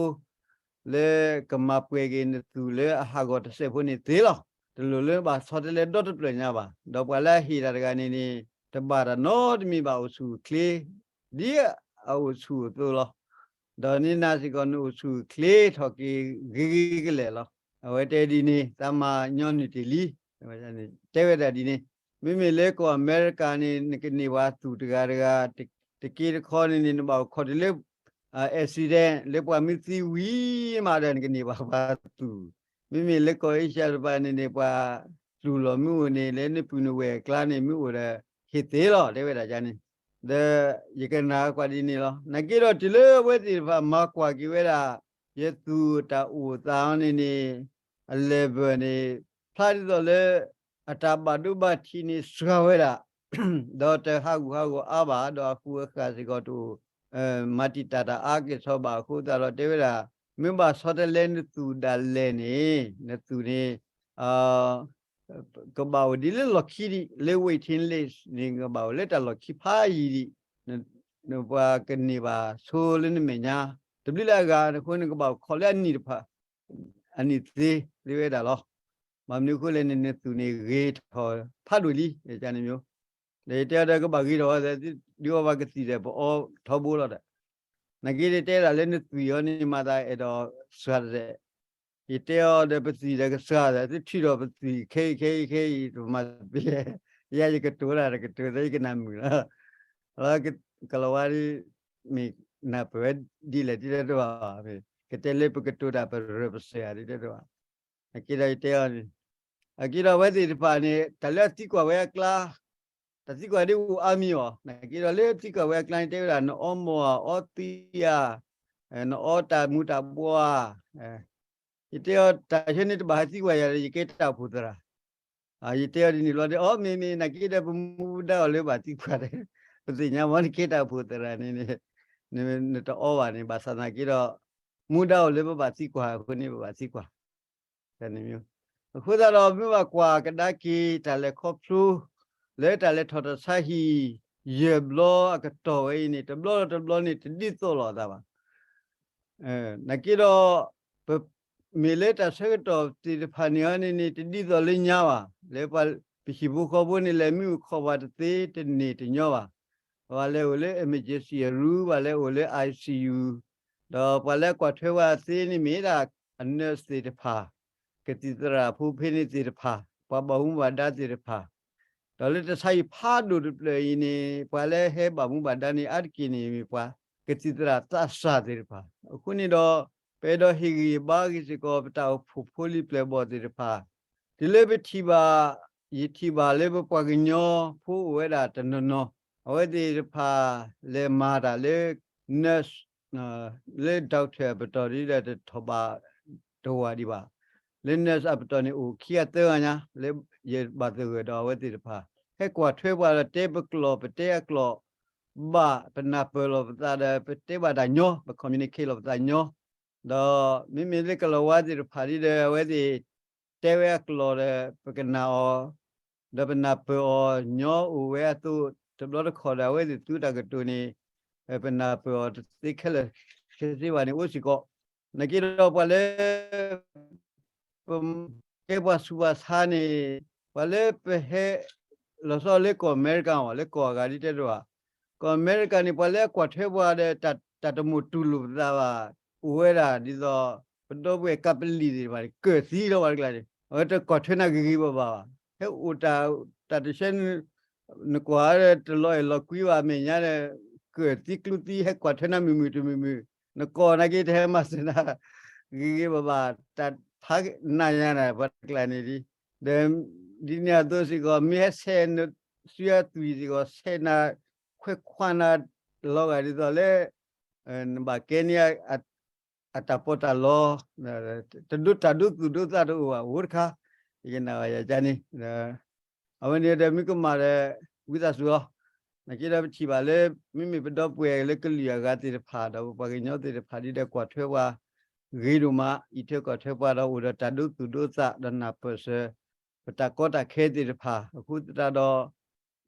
လၢကမၤပှဲၤက့ၤနသူၣ်လၢအဟးဂီၤတစဲးဖိန့ၣ်သ့လီၤ. တလိၣ်လၢဘၣ်ဆီတလဲဒီတဖျၢၣ်ညါဘၣ်. ဒီးပှၤလၢအဟ့ၣ်တၢ်တဂၤန့ၣ်န့ၣ် တဘၣ်တၢ်နီတမံၤဘၣ် အိၣ်ဆူၣ်အိၣ်ချ့ ဒ်အအိၣ်ဆူၣ်အသိးလီၤ. ဒီးန့ၣ်နာ်စ့ၢ်ကီးနအိၣ်ဆူၣ်အိၣ်ချ့ထီၣ်က့ၤဂ့ၤဂ့ၤကလဲာ်လီၤ. အဝဲတဲဒ်န့ၣ် သးမၤညီနုၢ်တ့ၢ်လံ တဲဝဲဒၣ်ဒ်န့ၣ်. မ့မ့ၢ်လၢကီၢ်အမဲရကၤန့ၣ် နကန့ၢ်ပှၤသူၣ်တဂၤတဂၤ တက့တခီန့ၣ်န့ၣ် နဘၣ်အိၣ်ခိးတုၤလၢ accident လၢပှၤမ့ၢ်သံဝံၤမးဒီး နကန့ၢ်ပှၤပှၤသူၣ်. မ့မ့ၢ်လၢကီၢ်အ့ရှၢၣ်တပၤန့ၣ်န့ၣ် ပှၤ ပှၤလၢအပျုၢ်လီၤမ့ၣ်အူန့ၣ် လၢနပုၢ်နဝဲၢ်အကျါန့ၣ် မ့ၣ်အူဒီး ဟ့ၣ်သ့လီၤ တဲဝဲဒၣ်န့ၣ်, ဒီးယကနၣ်ကွၢ်ဒ်န့ၣ်လီၤ. နာ်က့ဒီးတုၤလၢအဝဲသ့ၣ်တဖၣ်မၤကွၢ်က့ၤဝဲဒၣ် ယသူၣ်တၢ်အိၣ်သးန့ၣ်န့ၣ် အ level န့ၣ် ဖျါဒ်သိးလၢ အတၢ်ဘၣ်ဒိဘၣ်ထံးန့ၣ်စှၤဝဲဒၣ် ဒီးတဟးဂူာ်ဟးဂီၤအါဘၣ် ဒီးအဃုာ်အဃၢ်စ့ၢ်ကီးတအိၣ် မၤတံာ်တာ်တၢ်အါက့ၤဆီဘၣ်အဃိသတးဒီး တဲဝဲဒၣ် မ့ၢ်ဘၣ်ဆီတလဲနသူၣ်ဒၣ်လဲာ်န့ၣ် နသူၣ်န့ၣ် ကဘၣ်အိၣ်ဒ်လၢလီၢ်ခံဒံး လၢ waiting list န့ၣ် ကဘၣ်အိၣ်လၢတၢ်လီၢ်ခံဖးယံာ်ဒံး နပှၤကန့ၢ်ဘၣ်ဆိလၢနမဲာ်ညါ တဘျုးလၢအဂၤအဃိန့ၣ် ကဘၣ်အိၣ်ခိးလၢအနံၣ်တဖၣ် အနံၣ်သ့သ့ဝဲဒၣ်လီၤ. ဘၣ်မနုၤအဃိလဲၣ်န့ၣ် နသူၣ်န့ၣ်ဂ့ၤထီၣ်ဖးဒိၣ်လံ န့ၣ်မ့ၢ် ဒီးယတဲအီၤဒီးကဘၣ်ဂ့ၤထီၣ်ဝဲ ဒုးအီဘၣ်ကသံၣ်ဒီးပအီထီဘိလီၤဒီး နာ်က့ဒီးတဲဒၣ်လၢနသွံၣ်အီၤန့ၣ်မၤသးအဲၣ်ဒိးစှၤတဒဲး, ယတဲအီၤဒီးပသွံၣ်ဒီးကစှၤဒီး သုထုးထီၣ်ပသွံၣ်ခဲအံၤခဲအံၤခဲအံၤ ပမၤသးပ့ၤ ယဲယကတိၤတၢ်ဒီးကတိၤသ့ယကနၣ်မုာ်လီၤ. လၢကလီၤဝါဒ် မ့ၢ်နၢ်ပၢၢ်ဝဲဒ်လဲၣ်တတဲတဘၣ်ဘၣ်, ကတဲလၢပကတိၤတၢ်ပရၢပစၢၤဧါဒ်တဲတဘၣ်. နာ်က့ဒီးယတဲအီၤန့ၣ် နာ်က့ဒီးအဝဲသ့ၣ်တဖၣ်န့ၣ် တၢ်လၢအသံကွၢ်ဝဲအကျါ တၢ်သံကွၢ်ဒ်အိၣ်အါမံၤအီၤ နာ်က့ဒီးလၢသံကွၢ်ဝဲအကျါန့ၣ် တဲဝဲဒၣ် နအီမိၢ်ဧါ အီသံဧါ နအီတၢ်မူၤတၢ်ဘှီဧါ, ယတဲအီၤ တၢ်ဆၢန့ၣ်တဘၣ်ဟဲသံကွၢ်ယၤဒီး ယကဲတၢ်အိၣ်ဖှိၣ်သရၣ်, ယတဲအီၤဒ်န့ၣ်ဘျီဒီး အီ မ့ၢ်မ့ၢ် နာ်က့ဒီးပမူဒါအိၣ်လၢဘၣ်သံကွၢ်ဒီး ပသ့ၣ်ညါမ့ၢ်နကဲတၢ်အိၣ်ဖှိၣ်သရၣ်န့ၣ် နတအီဘၣ်န့ၣ် ဘၣ်ဆၣ်သနာ်က့ဒီး မူဒါအိၣ်လၢပဘၣ်သံကွၢ်အဃိန့ၣ် ပဘၣ်သံကွၢ် အဃိသတးဒီး မ့ၢ်ဘၣ်ကွၢ်ကဒါက့ၤတၢ်လဲၤခီဖျိ လၢတၢ်လဲၤထီၣ်တၢ်ဆါဟံၣ် ယဲၢ်ဘျီအကတီၢ်ဝဲအံၤန့ၣ် တဘျီဒီးတဘျီန့ၣ် တဒ်သိးလိာ်အသးဘၣ်. နာ်က့ဒီး ပမ့ၢ်လၢတၢ်ဆၢကတီၢ်သ့ၣ်တဖၣ်န့ၣ်အီၤန့ၣ်န့ၣ် တဒ်သိးလၢညါဘၣ်. လၢပှၤပဟံၣ်ဖိဃီဖိန့ၣ် လဲၤမံအိၣ်ခိးပှၤတသ့တန့ၢ်တညီဘၣ်. ပှၤလဲၤအိၣ်လၢ emergency room ပှၤလဲၤအိၣ်လၢ I C U ဒီးပှၤလၢအကွၢ်ထွဲပှၤသ့န့ၣ်မ့ၢ်ဒၣ် အ nurse သ့ၣ်တဖၣ်, ကသံၣ်သရၣ်ဖိဖဲန့ၣ်သ့ၣ်တဖၣ်, ပှၤဘၣ်မူဘၣ်ဒါသ့ၣ်တဖၣ်, ဒီးလၢတၢ်ဆါဟံၣ်ဖးဒိၣ်တဖျၢၣ်အံၤန့ၣ် ပှၤလၢဟဲဘၣ်မူဘၣ်ဒါန့ၣ် အါတက့ၢ်န့ၣ်မ့ၢ်ပှၤကသံၣ်သရၣ်သးစၢ်သ့ၣ်တဖၣ်. အဃိန့ၣ်ဒီး ပအဲၣ်ဒိးဟ့ၣ်ဂံၢ်ဘါက့ၤစ့ၢ်ကီး ပတၢ်အိၣ်ဖှိၣ်ဖိလံၤပျဲၢ်ဘီၣ်သ့ၣ်တဖၣ် တုၤလၢပထံၣ်ဘၣ်, ယထံၣ်ဘၣ်လၢပပှၤကညီဖိအိၣ်ဝဲဒၣ်တနီၤနီၤ, အဝဲသ့ၣ်တဖၣ်လဲၤမၤတၢ်လၢ nurse လၢ doctor အပတီၢ်ဒ်ဒီးတထီၣ်ဘးတဝာ်ဒံးဘၣ်. လၢ nurse အပတီၢ်န့ၣ်အိၣ်ခံဂၤသၢဂၤညါ လၢယဘၣ်သဂၢၢ်ဒီးအဝဲသ့ၣ်တဖၣ် ဟဲကွၢ်ထွဲပှၤဒီးတဲပကျိာ် ပတဲအကျိာ် ဘၣ်ပနၢ်ပၢၢ်လီၤပသးဒီး ပတဲဘၣ်တၢ်ညီ ပ communicate လီၤပသးညီ ဒီးမ့မ့ၢ်လၢကလီၤဝါသ့ၣ်တဖၣ်ဒ်ဒီး အဝဲသ့ၣ်တဲဝဲအကျိာ်ဒီး ပကနၣ်အီၤ ဒီးပနၢ်ပၢၢ်အီၤညီအိၣ်ဝဲအသိး တဘျီတခီၣ်ဒီး အဝဲသ့ၣ်သူတၢ်ကတိၤန့ၣ် ပနၢ်ပၢၢ်အီၤတသ့ခဲလၢာ်ခဲဆ့ဘၣ်န့ၣ် အိၣ်စ့ၢ်ကီး. နာ်က့ဒီးပှၤလၢ ပကဲပှၤဆူးပှၤဆါန့ၣ် ပှၤလၢပဟဲ လီၤဆီလၢကီၢ်အမဲရကၤအီၤ လၢကီၢ်အဂၤဒ်တဲတဘၣ်, ကီၢ်အမဲရကၤန့ၣ် ပှၤလၢအကွၢ်ထွဲပှၤဒီး တၢ်တမိၣ်တူၢ်လိာ်ပသးဘၣ် အိၣ်ဝဲဒၣ်ဒ်သိး ပဒီပုၢ်ဝဲၢ်ကပလံၢ်သ့ၣ်တဖၣ်န့ၣ် ကၢၢ်သံလီၤပှၤတကျါန့ၣ် အဝဲတကွၢ်ထွဲနၤဂ့ၤဂ့ၤဘၣ်ဘၣ်ဘၣ်. ဟဲအိၣ်တၢ် တၢ်တဆှဲ နကွၢ်တလီၤအဲၣ်လီၤကွံဘၣ် အမဲာ်ညါဒီး ကၢၢ်သံကျူသံ ဟဲကွၢ်ထွဲနၤမုာ်မုာ်တမုာ်မုာ် နကိးနာ်က့တဟဲမၤစၢၤနၤ ဂ့ၤဂ့ၤဘၣ်ဘၣ် တၢ်ဖးနးညါနၤ ပှၤတကျါန့ၣ်ဒ် ဒီး ဒ်န့ၣ်အသိးစ့ၢ်ကီး မ့ၢ်ဟဲဆဲးန သုအသွံၣ်စ့ၢ်ကီး ဆဲးနၤ ခွဲးခွါနၤ လီၤဂာ်ဒ်သိးလၢ နဘၣ်ကဲန့ၢ် အတၢ်ပီးတၢ်လီ တဒိတၢ်ဒိသူၣ်ဒိသးတအိၣ်ဘၣ် အိၣ်တခါ ယကနၣ်ဘၣ်ယၤကန့ၣ် အဝဲန့ၣ်ဒီးမ့ၢ်ကမၣ်ဒီး ဝံသးစူၤလီၤ. နာ်က့ဒီးပထံၣ်ဘၣ်လၢ မ့မ့ၢ်ပဒီပုၢ်ဝဲၢ်လၢကလုာ်အဂၤသ့ၣ်တဖၣ် ဒီးပပှၤကညီသ့ၣ်တဖၣ်ဒ်ဒီးကွၢ်ထွဲပှၤ ဂ့ၤဒိၣ်မး အံးထွဲကွၢ်ထွဲပှၤဒီးအိၣ်ဒီးတၢ်ဒိသူၣ်ဒိသးဒီးနၢ်ပၢၢ်စၢၤ ပတၢ်ကီတၢ်ခဲသ့ၣ်တဖၣ် အဃိသတးဒီး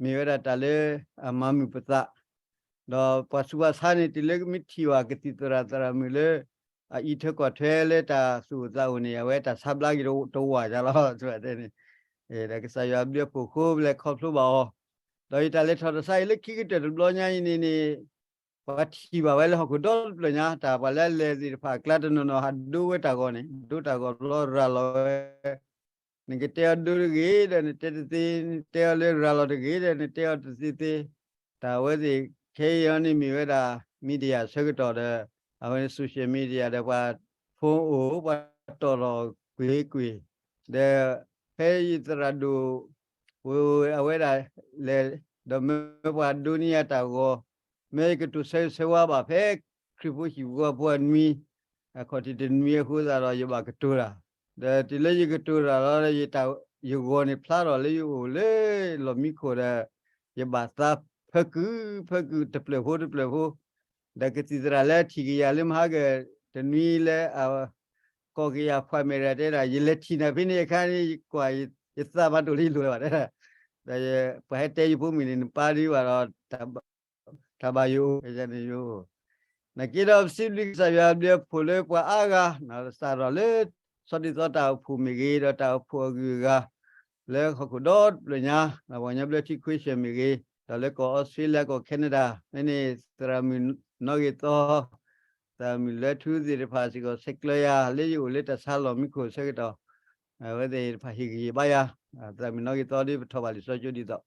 မ့ၢ်ဝဲဒၣ်တၢ်လၢအမၤမုာ်ပသး ဒီးပှၤဆူးပှၤဆါန့ၣ် တုၤလၢမ့ၢ်ထံၣ်ဘၣ်ကသံၣ်သရၣ်သရၣ်မုၣ်လၢ အအံးထွဲကွၢ်ထွဲလၢတၢ်သူၣ်အိၣ်သးအိၣ်န့ၣ် အဝဲတၢ်ဆါဘျါက့ၤတဝာ်ညါလီၤ တဲန့ၣ် ဒီးကစၢ်ယွၤဘျုးအဖှိၣ်အဃိ ပလဲၤခီဖျိဘၣ်အီၤ ဒီးယတၢ်လဲၤထီၣ်တၢ်ဆါအံၤလၢခံကတၢၢ်တဘျီညါအံၤန့ၣ်န့ၣ် ပှၤထံၣ်ဘၣ်ဝဲလၢဟီၣ်ခိၣ်ဒီတဖျၢၣ်ညါ တၢ်ပှၤလၢအလဲၤသ့ၣ်တဖၣ်အကျါတနီၤနီၤ ဟးဒိဝဲတၢ်ဂီၤန့ၣ် ဒိတၢ်ဂီၤဘျီရၤလီၤဝဲ နကတဲအီၤဒိတဂ့ၤဒီးနတဲတသ့, နတဲအီၤလၢရၤလီၤတဂ့ၤဒီးနတဲအီၤတသ့သ့, တၢ်အဝဲသ့ၣ်ခဲအံၤအီၤန့ၣ်မ့ၢ်ဝဲဒၣ် media ဆၢကတီၢ်ဒီး အဝဲန့ၣ် social media ဒီးပှၤ phone အိၣ် ပှၤတီၢ်လီၤကွ့ၢ်ကွ့ၢ်, ဒီး ဖဲ ဖဲယသရၣ်ဒိၣ် ဝဲအဝဲဒၣ်လဲၤ ဒီးမၢပှၤဒိးန့ၢ်ယၤတၢ်ဂီၤ, မ့ၢ်ယကတိၤဆၢဂ့ၤဆၢဝါဘၣ်ဖဲခရံာ်ဖိဟံၣ်ဖိဃီဖိအနွံ အခီၣ်ထံးတနွံအဃိသတးဒီး ယဘၣ်ကတိၤတၢ်, ဒီးတုၤလၢယကတိၤတၢ်လီၤ ယတၢ် ယဂီၤန့ၣ်ဖျါထီၣ်လၢယအိၣ်လၢလီၢ်မံခိၣ်ဒီး ယဘၣ်သးဖၢကုၢ်ဖၢကုၢ်တဖျၢၣ်ဖိတဖျၢၣ်ဖိ, ဒီးကသံၣ်သရၣ်လၢထံၣ်ကယၤလၢမဟါကတနွံလၢအ ကီၢ်ကယၤဖှၣ်မဲာ်တဂၤတဲဒၣ် ယလဲၤထံၣ်နၤဖဲန့ၣ်အခါန့ၣ် ယကွၢ် ယသးမၤတအိၣ်လၢယလိၤလၢၤဘၣ်တဲဒၣ်, ဒီးပှၤဟဲတဲယဖိမုၣ်န့ၣ် နပၢ်ဒ်ဘၣ်ဒီး တၢ်ဘၣ်ယိၣ်န့ၣ်ယိၣ်, နာ်က့ဒီးပစံးဘျုးကစၢ်ယွၤအဘျုးအဖှိၣ်လၢပှၤအါဂၤ စးထီၣ်လၢ ဆီဒ်သိးတၢ်အိၣ်ဖှိၣ်မ့ၢ်ဂ့ၤ ဒီးတၢ်အိၣ်ဖှိၣ်အဂုၤအဂၤ လၢဟီၣ်ခိၣ်ဒီတဖျၢၣ်ညါ ပှၤကညီဘျၢထံ Christian မ့ၢ်ဂ့ၤ ဒီးလၢကီၢ်အီစထြ့လယါ ကီၢ်ခဲနဒၤ မ့ၢ်န့ၢ်သရၣ်မုၣ်နီၣ်ဂ့ၤသီ သရၣ်မုၣ်လၢထူသ့ၣ်တဖၣ်စ့ၢ်ကီး ဆဲးကျၢယၤလၢယအိၣ်လၢတၢ်ဆါလီၢ်မံခိၣ်အဆၢကတီၢ်, အဝဲသ့ၣ်တဖၣ်ဟ့ၣ်ဂံၢ်ဟ့ၣ်ဘါယၤ, သရၣ်မုၣ်နီၣ်ဂ့ၤသီဒ်ပထီၣ်ဘၣ်လံာ်စီဆှံကၠိဒ်သိး, ဒီး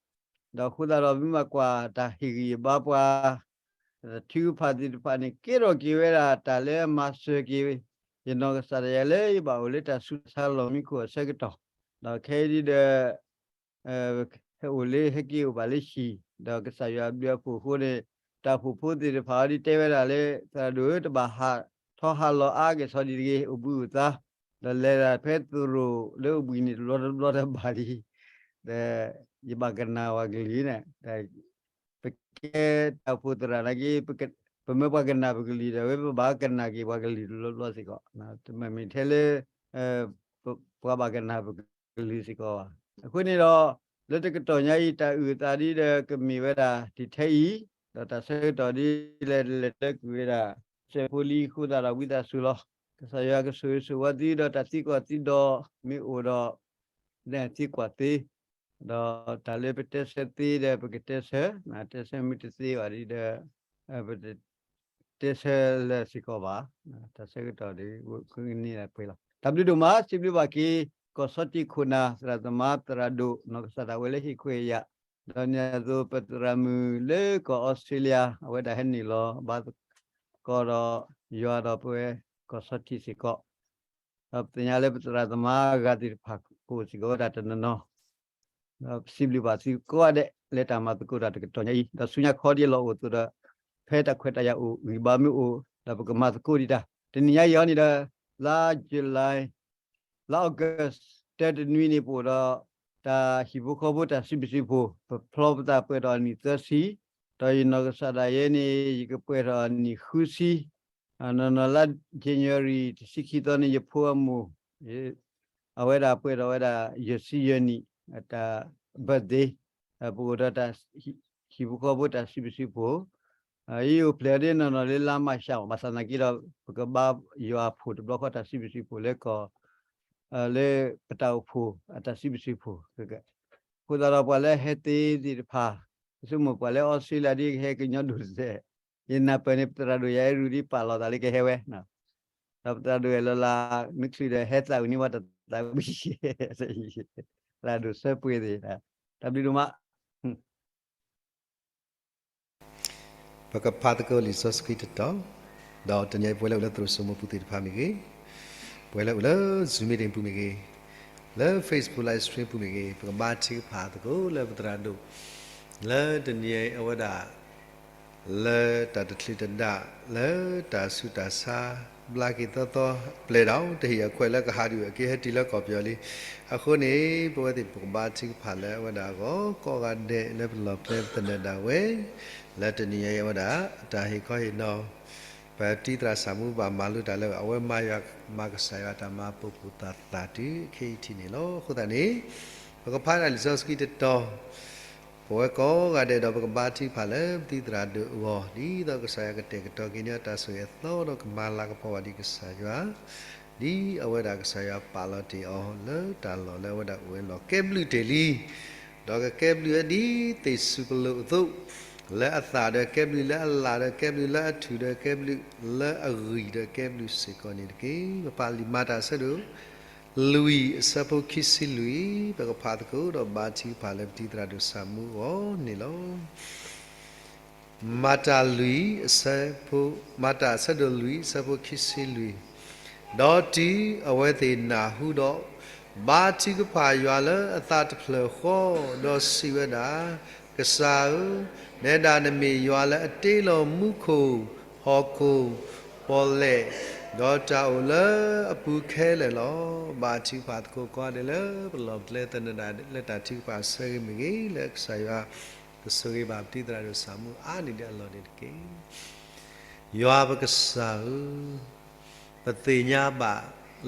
အဃိသတးဒီးမ့ၢ်ဘၣ်ကွၢ်တၢ်ဟ့ၣ်ဂံၢ်ဟ့ၣ်ဘါပှၤ ထုကဖၣ်သ့ၣ်တဖၣ်န့ၣ် ကဲထီၣ်က့ၤဝဲဒၣ်တၢ်လၢအမၤစၢၤက့ၤ ယနီၢ်ကစၢ်ဒၣ်ယၤလၢယဘၣ်အိၣ်လၢတၢ်ဆူးတၢ်ဆါလီၢ်မံခိၣ်အဆၢကတီၢ်, ဒီးခဲအံၤဒ်ဒီး ဟဲအိၣ်လၢဟဲက့ၤအိၣ်ဘၣ်လၢဟံၣ်, ဒီးကစၢ်ယွၤအဘျုးအဖှိၣ်အဃိန့ၣ် တၢ်အိၣ်ဖှိၣ်ဖိသ့ၣ်တဖၣ်အံၤဒ်တဲဝဲဒၣ်လၢ သရၣ်ဒိၣ်ဧၢ တဘၣ်ဟးထီၣ်ဟးလီၤအါကဲၣ်ဆိးဒံးတဂ့ၤ အိၣ်ဘှံးအိၣ်သါ, ဒီးလဲၤဒၣ်ဖဲသရိာ်လၢအိၣ်ဘှံးန့ၣ်တဘျီတဘျီတဘၣ်ဒံး, ဒီးယဘၣ်ကနၣ်ပှၤကလုာ်န့ၣ် ပကဲတၢ်အိၣ်ဖှိၣ်သရၣ်နာ်က့ ပမၢပှၤကနၣ်ပကလုာ်ဒီး ဝဲပဘၣ်ကနၣ်က့ၤပှၤကလုာ်တဘျီဘျီစ့ၢ်ကီး, တမ့ၢ်မ့ၢ်ထဲလၢ ပှၤဘၣ်ကနၣ်ပကလုာ်စ့ၢ်ကီးဘၣ်. အဃိန့ၣ်ဒီး လၢတကတီၢ်ညါအံၤ တၢ်အုၣ်အသးဒ်ဒီးကမ့ၢ်ဝဲဒၣ်တံာ်ထဲအံၤ, ဒီးတၢ်ဆၢကတီၢ်ဒ်လဲၣ်လဲၣ်လၢကွံာ်ဝဲဒၣ် စဲးဖိလံအဃိသတးဒီးဝံသးစူၤလီၤ. ကစၢ်ယွၤကဆိၣ်ဂ့ၤဆိၣ်ဝါသုဒီးတၢ်သံကွၢ်သံဒိးမ့ၢ်အိၣ်ဒီး သံကွၢ်သ့, ဒီးတၢ်လၢပတဲဆၢသ့ဒီးပကတဲဆၢ, တဲဆၢမ့ၢ်တသ့ဘၣ်ဒ်ဒီး ပတတဲဆၢလၢာ်စ့ၢ်ကီးဘၣ်. တၢ်ဆၢကတီၢ်ဒ် ကန့ၢ်ပှဲၤလီၤ. တၢ်ဘျုးဒိၣ်မး စံးဘျုးဘၣ်က့ၤ ကီၢ်ဆီထံးခိၣ်နၢ် သရၣ်သမါသရၣ်ဒိၣ် နီၢ်ကစၢ်ဒၣ်ဝဲလၢဟ့ၣ်ခွဲးယာ်, ဒီးန့ၣ်အသိးပသရၣ်မုၣ်လၢကီၢ်အီစထြ့လယါ အဝဲဒၣ်ဟဲနုာ်လီၤဘါသကိးဒီးယွၤဒီးပဝဲကီၢ်ဆီထံးစ့ၢ်ကီး, ဒီးပသ့ၣ်ညါလၢပသရၣ်သမါအဂၤသ့ၣ်တဖၣ် ကအိၣ်စ့ၢ်ကီးဝဲဒၣ်တနီၤနီၤ ဒီးပစံးဘျုးဘၣ်သုကိးဂၤဒဲး လၢတၢ်မၤသကိးတၢ်တကတီၢ်ညါအံၤ, ဒီးဆူညါခီဒ်အလီၢ်အိၣ်အသိးဒီး ဖဲတၢ်ခွဲးတၢ်ယာ်အိၣ်ဂံၢ်ဘါမ့ၢ်အိၣ် ဒီးပကမၤသကိးဒံးတၢ်. တနံၤညါအံၤအီၤန့ၣ်ဒီး လါ July လါ August တၢတနွံန့ၣ် ပအိၣ်ဒီး တၢ်ဟံၣ်ဖိဃီဖိတၢ်စံးဘျုးစံးဖှိၣ်, ပဖျီပသးပှဲၤထီၣ်အနံၣ်သၢဆံ, ဒီးယနီၢ်ကစၢ်ဒၣ်ယဲန့ၣ် ယကပှဲၤထီၣ်အနံၣ်ဃုဆံ, နီၢ်နီၢ်လါ January တဆံခံသီန့ၣ် ယဖိအမိၢ် အဝဲဒၣ်ပှဲၤထီၣ်ဝဲဒၣ် ယဲၢ်ဆံယဲၢ်နံၣ် အတၢ် birthday, ပအိၣ်ဒီးတၢ်ဟံၣ်ဖိဃီဖိတၢ်စံးဘျုးစံးဖှိၣ်, ယအိၣ်ဖျဲၣ်အီၤဒ်နီၢ်နီၢ်လၢလါမၢ်ၡး ဘၣ်ဆၣ်သနာ်က့ဒီး ပကဘါယွၤအဖှိၣ်တဘျီဃီတၢ်စံးဘျုးစံးဖှိၣ်လၢကီၢ် လၢပတၢ်အိၣ်ဖှိၣ်အတၢ်စံးဘျုးစံးဖှိၣ်, အဃိသတးဒီးပှၤလၢအဟဲသ့သ့ၣ်တဖၣ်, ပဆိကမိၣ်ပှၤလၢအီစထြ့လယါဒ်ကဟဲကညီဒိၣ်စဲး, ယနၢ်ပၢၢ်န့ၣ် ပသရၣ်ဒိၣ်ယၤအဲၣ်ရူဒ်ပာ်လီၤသးလၢကဟဲဝဲ, ဒီးပသရၣ်ဒိၣ်အဲၣ်လီၤလၢ မ့ၢ်ချုးဒီးဟဲသးဝံၤန့ၢ်ဝဲတၢ်သးဝံၣ် သရၣ်ဒိၣ်စၢပှ့ၤသ့ၣ်, တၢ်ဘျုးဒိၣ်မး ပကဖးသကိးလံာ်စီဆှံတတီၤ, ဒီးတနံၤအံၤပဝဲလၢအိၣ်လၢသရိာ်စိမိၢ်ပူၤသ့ၣ်တဖၣ်မ့ၢ်ဂ့ၤ, ပဝဲလၢအိၣ်လၢ Zoom meeting ပူၤမ့ၢ်ဂ့ၤ, လၢ Facebook live stream ပူၤမ့ၢ်ဂ့ၤ, ပကဘါထုကဖၣ်သကိးလၢပသရၣ်ဒိၣ်, လၢတနံၤအံၤအဝဲဒၣ် လၢတၢ်တချုးတဒါ လၢတၢ်ဆူးတၢ်ဆါ ဘျါက့ၤသီသီ ပျဲၢ်ဒီးတဟ့ၣ်အခွဲးလၢကဟးဒုးအက့ၤဟဲတုၤလၢကီၢ်ပယီၤလံ. အဃိန့ၣ် ပဝဲသ့ၣ်ပကဘါထုကဖၣ်လၢအဝဲဒၣ်အဂီၢ် ကိးဂၤဒဲးလၢပလီၢ်ပျဲပသနၢၣ်ဒၣ်ဝဲ, လၢတနံၤအံၤအဝဲဒၣ် တၢ်ဟ့ၣ်ခီဟ့ၣ်နီၤ ပတံၤသရၣ်စၢ်မူဘၣ်မၤလိတၢ်လၢအဝဲမၤယွၤမၤကစၢ်ယွၤတၢ်မၤပူၤပူၤသၣ်သၣ်တုၤခဲအံၤထံးန့ၣ်လီၤ. အဃိသတးန့ၣ် ပကဖးဒၣ်လံာ်စီဆှံတတီၤ ပဝဲကိးဂၤဒဲးဒီးပကဘါထုကဖၣ်လၢပတံၤသရၣ်ဒိၣ်အဂီၢ် ဒ်သိးကစၢ်ယွၤကတဲာ်ကတီၤက့ၤန့ၢ်အတၢ်ဆိၣ်ဂ့ၤအသီဒီးကမၤလၤကပီၤဘၣ်ဒံးကစၢ်ယွၤ, ဒ်အဝဲဒၣ်ကစၢ်ယွၤပာ်လီၤတ့ၢ်အီၤလၢတၢ်လီၢ်လၢအဝဲဒၣ်အိၣ်ဝဲလီၤ. ကဲဘျုးတ့ၢ်လံ, ဒီးကကဲဘျုးဝဲဒ်သ့ၣ်စူးကလိာ်အသိး, လၢအသၣ်ဒီးကဲဘျုး, လၢအလၣ်ဒီးကဲဘျုး, လၢအထူၣ်ဒီးကဲဘျုး, လၢအဂံၢ်ဒီးကဲဘျုးစ့ၢ်ကီးန့ၣ်တက့ၢ်. ပဖးလံာ်မၤတၢ်အဆၢဒိၣ် လွံၢ်အဆၢဖိခံဆံလွံၢ်, ပကဖးသကိးဒီးဘါထုကဖၣ်လၢပတံၤသရၣ်ဒိၣ်စၢ်မူအဂီၢ်န့ၣ်လီၤ. မၤတၢ်လွံၢ်အဆၢဖိ, မၤတၢ်အဆၢဒိၣ်လွံၢ်အဆၢဖိခံဆံလွံၢ်, ဒီးတုၤအဝဲသ့ၣ်နၢ်ဟူဒီး ဘါထုကဖၣ်ယွၤလၢအသးတဖျၢၣ်ဃီ, ဒီးစံးဝဲဒၣ်, ကစၢ်ဧၢ, နဲဒၣ်နမ့ၢ်ယွၤလၢအတ့လီၤမူခိၣ်, ဟီၣ်ခိၣ်, ပီၣ်လဲၣ်, ဒီးတၢ်အိၣ်လၢအပူၤခဲလၢာ်လီၤ. ဘါထုကဖၣ်သကိးကိးဂၤဒဲးလၢပလီၢ်ပကျဲသနၢၣ်ဒၣ်လၢတၢ်ထုကဖၣ်အဆၢဂ့ၤမ့ၢ်ဂ့ၤ, လၢကစၢ်ယွၤကဆိၣ်ဂ့ၤဘၣ်ပတံၤသရၣ်ဒိၣ်ဆၣ်မူအါန့ၢ်ဒံးအလီၢ်န့ၣ်တက့ၢ်. ယွၤပကစၢ်ဧၢ, ပသ့ၣ်ညါဘၣ်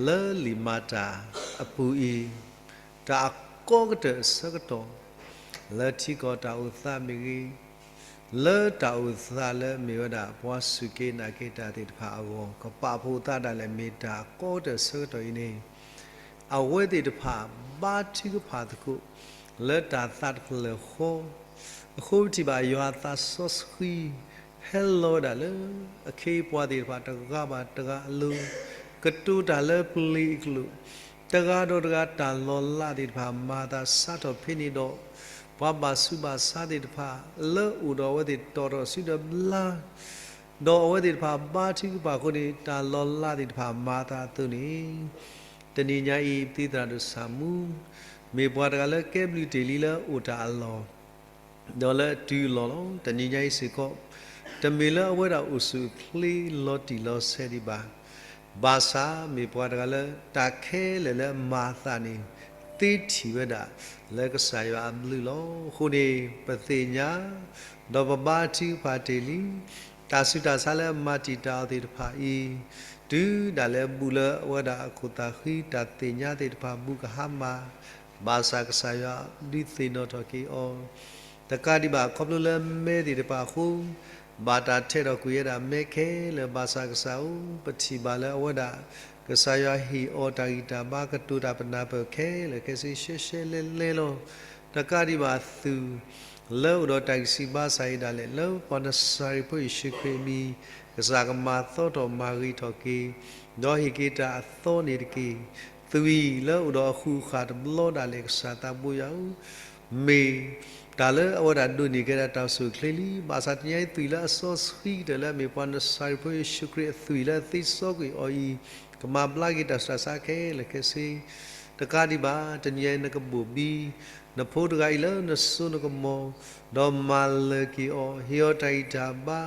လၢလံာ်မၤတၢ်အပူၤအံၤ, တၢ်အကီကတၢၢ်အဆၢကတီၢ်, လၢထံကီၢ်တၢ်အိၣ်သးမ့ၢ်ဂ့ၤ, လၢတၢ်အိၣ်သးလၢအမ့ၢ်ဝဲဒၣ်ပှၤစူၢ်က့ၤနာ်က့ၤတၢ်သ့ၣ်တဖၣ်အဂီၢ် ကပာ်ဖှိၣ်သးဒၣ်လဲာ်မ့ၢ်တၢ်အကီကတၢၢ်အဆၢကတီၢ်အံၤန့ၣ်, အဝဲသ့ၣ်တဖၣ်ဘါထုကဖၣ်သကိး လၢတၢ်သးတဖျၢၣ်ဃီ, အဃိပထံၣ်ဘၣ်ယွၤအသးစီဆှံ ဟဲလီၤဝဲဒၣ်လၢ အခ့အပှၤသ့ၣ်တဖၣ်တဂၤဘၣ်တဂၤအလိၤ, ကတိၤတၢ်လၢပျ့ၤအကလုာ်, တဂၤဒီးတဂၤတၢ်လီၤလးသ့ၣ်တဖၣ်မၤအသးစးထီၣ်ဖဲန့ၣ်ဒီး, ပှၤဘၣ်ဆူးဘၣ်ဆါသ့ၣ်တဖၣ် လၢအိၣ်ဒီးအဝဲသ့ၣ်တီၣ်ထီၣ်စုဒီးဘျါ ဒီးအဝဲသ့ၣ်တဖၣ်ဘါထုကဖၣ်အဃိန့ၣ် တၢ်လီၤလးသ့ၣ်တဖၣ်မၤအသးအသိးန့ၣ်, တနံၤညါအံၤ ပတံၤသရၣ်ဒိၣ်ဆၣ်မူ မ့ၢ်ပှၤတဂၤလၢကဲဘျုးတ့ၢ်လံလၢအိၣ်တၢ်အလီၢ်, ဒီးလၢအတုၤအလီၢ်လီၤ. တနံၤညါအံၤစ့ၢ်ကီး တမ့ၢ်လၢအဝဲဒၣ်အိၣ်ဆူၣ်အိၣ်ချ့လီၤတံၢ်လီၤဆဲးဒံးဘၣ်. ဘၣ်ဆၣ်မ့ၢ်ပှၤတဂၤလၢတၢ်ခဲလၢာ်လၢအမၤအသးန့ၣ် သ့ထံၣ်ဝဲဒၣ်လၢကစၢ်ယွၤအဘျုးလီၤ. အဃိန့ၣ် ပသ့ၣ်ညါ ဒီးပဘါထုကဖၣ်တ့ၢ်လံ တၢ်ဆူးတၢ်ဆါလၢအမၤတံာ်တာ်အီၤသ့ၣ်တဖၣ်အံၤ, တုၤဒၣ်လဲာ်အဘူးလၢအဝဲဒၣ်အခိၣ်သးဃံ တၢ်သ့ၣ်ညါသ့ၣ်တဖၣ်ဘူးကဟါမၢ်, ဘၣ်ဆၣ်ကစၢ်ယွၤဒုးသ့ၣ်နီၣ်ထီၣ်က့ၤအီၤ တကးဒံးဘၣ် ခီဖျိလၢမဲသ့ၣ်တဖၣ်အဃိ, ဘၣ်တၢ်ထဲးထီၣ်ကွံာ်ဝဲဒၣ်မဲခဲလၢာ် ဘၣ်ဆၣ်ကစၢ်ဧၢ, ပထံၣ်ဘၣ်လၢအဝဲဒၣ် ကစၢ်ယွၤဟ့ၣ်အီၤတၢ်ဂံၢ်တၢ်ဘါ ကတိၤတၢ်ပနၢ်ပၢၢ်ခဲလၢာ်ခဲဆ့ ရှဲရှဲလဲလဲလီၤ. တကးဒံးဘၣ်သုး လၢအိၣ်ဒီးတၢ်ဂံၢ်စၢ်ဘါစၢ်အံၤဒၣ်လဲာ် လၢပှၤနစၤရ့းဖိယ့ၣ်ၡူးခရံာ်အမံၤ ကစၢ်ကမၤသီထီၣ်မၤဂ့ၤထီၣ်က့ၤ, ဒီးဟ့ၣ်က့ၤတၢ်အသီန့ၣ်တက့ၢ်. သွံၣ်လၢအိၣ်ဒီးအဃူးအဃာ်တဘျီဒၣ်လဲာ် ကစၢ်သးဘိယွၤဧၢ, မ့ၢ်တၢ်လၢအဝဲဒၣ်ဒိးန့ၢ်က့ၤဒၣ်တၢ်အိၣ်ဆူၣ်အိၣ်ချ့လံ. ဘၣ်ဆၣ်တနံၤအံၤ သွံၣ်လၢအစီဆှံကတၢၢ်လၢအမ့ၢ်ပှၤနစၤရ့းဖိယ့ၣ်ၡူးခရံာ်အသွံၣ်လၢအသ့စီကွံာ်အီၤအံၤ, ကမၤဘျါက့ၤတၢ်ဆူးတၢ်ဆါခဲလၢာ်ခဲဆ့ တကးဒံးဘၣ် တနံၤအံၤနကဘိၣ်ဘံ နဖိတဂၤအံၤလၢနစိနကမီၤ, ဒီးမၤလၢာ်က့ၤအီၤ, ဟ့ၣ်အီၤတၢ်ဂံၢ်တၢ်ဘါ,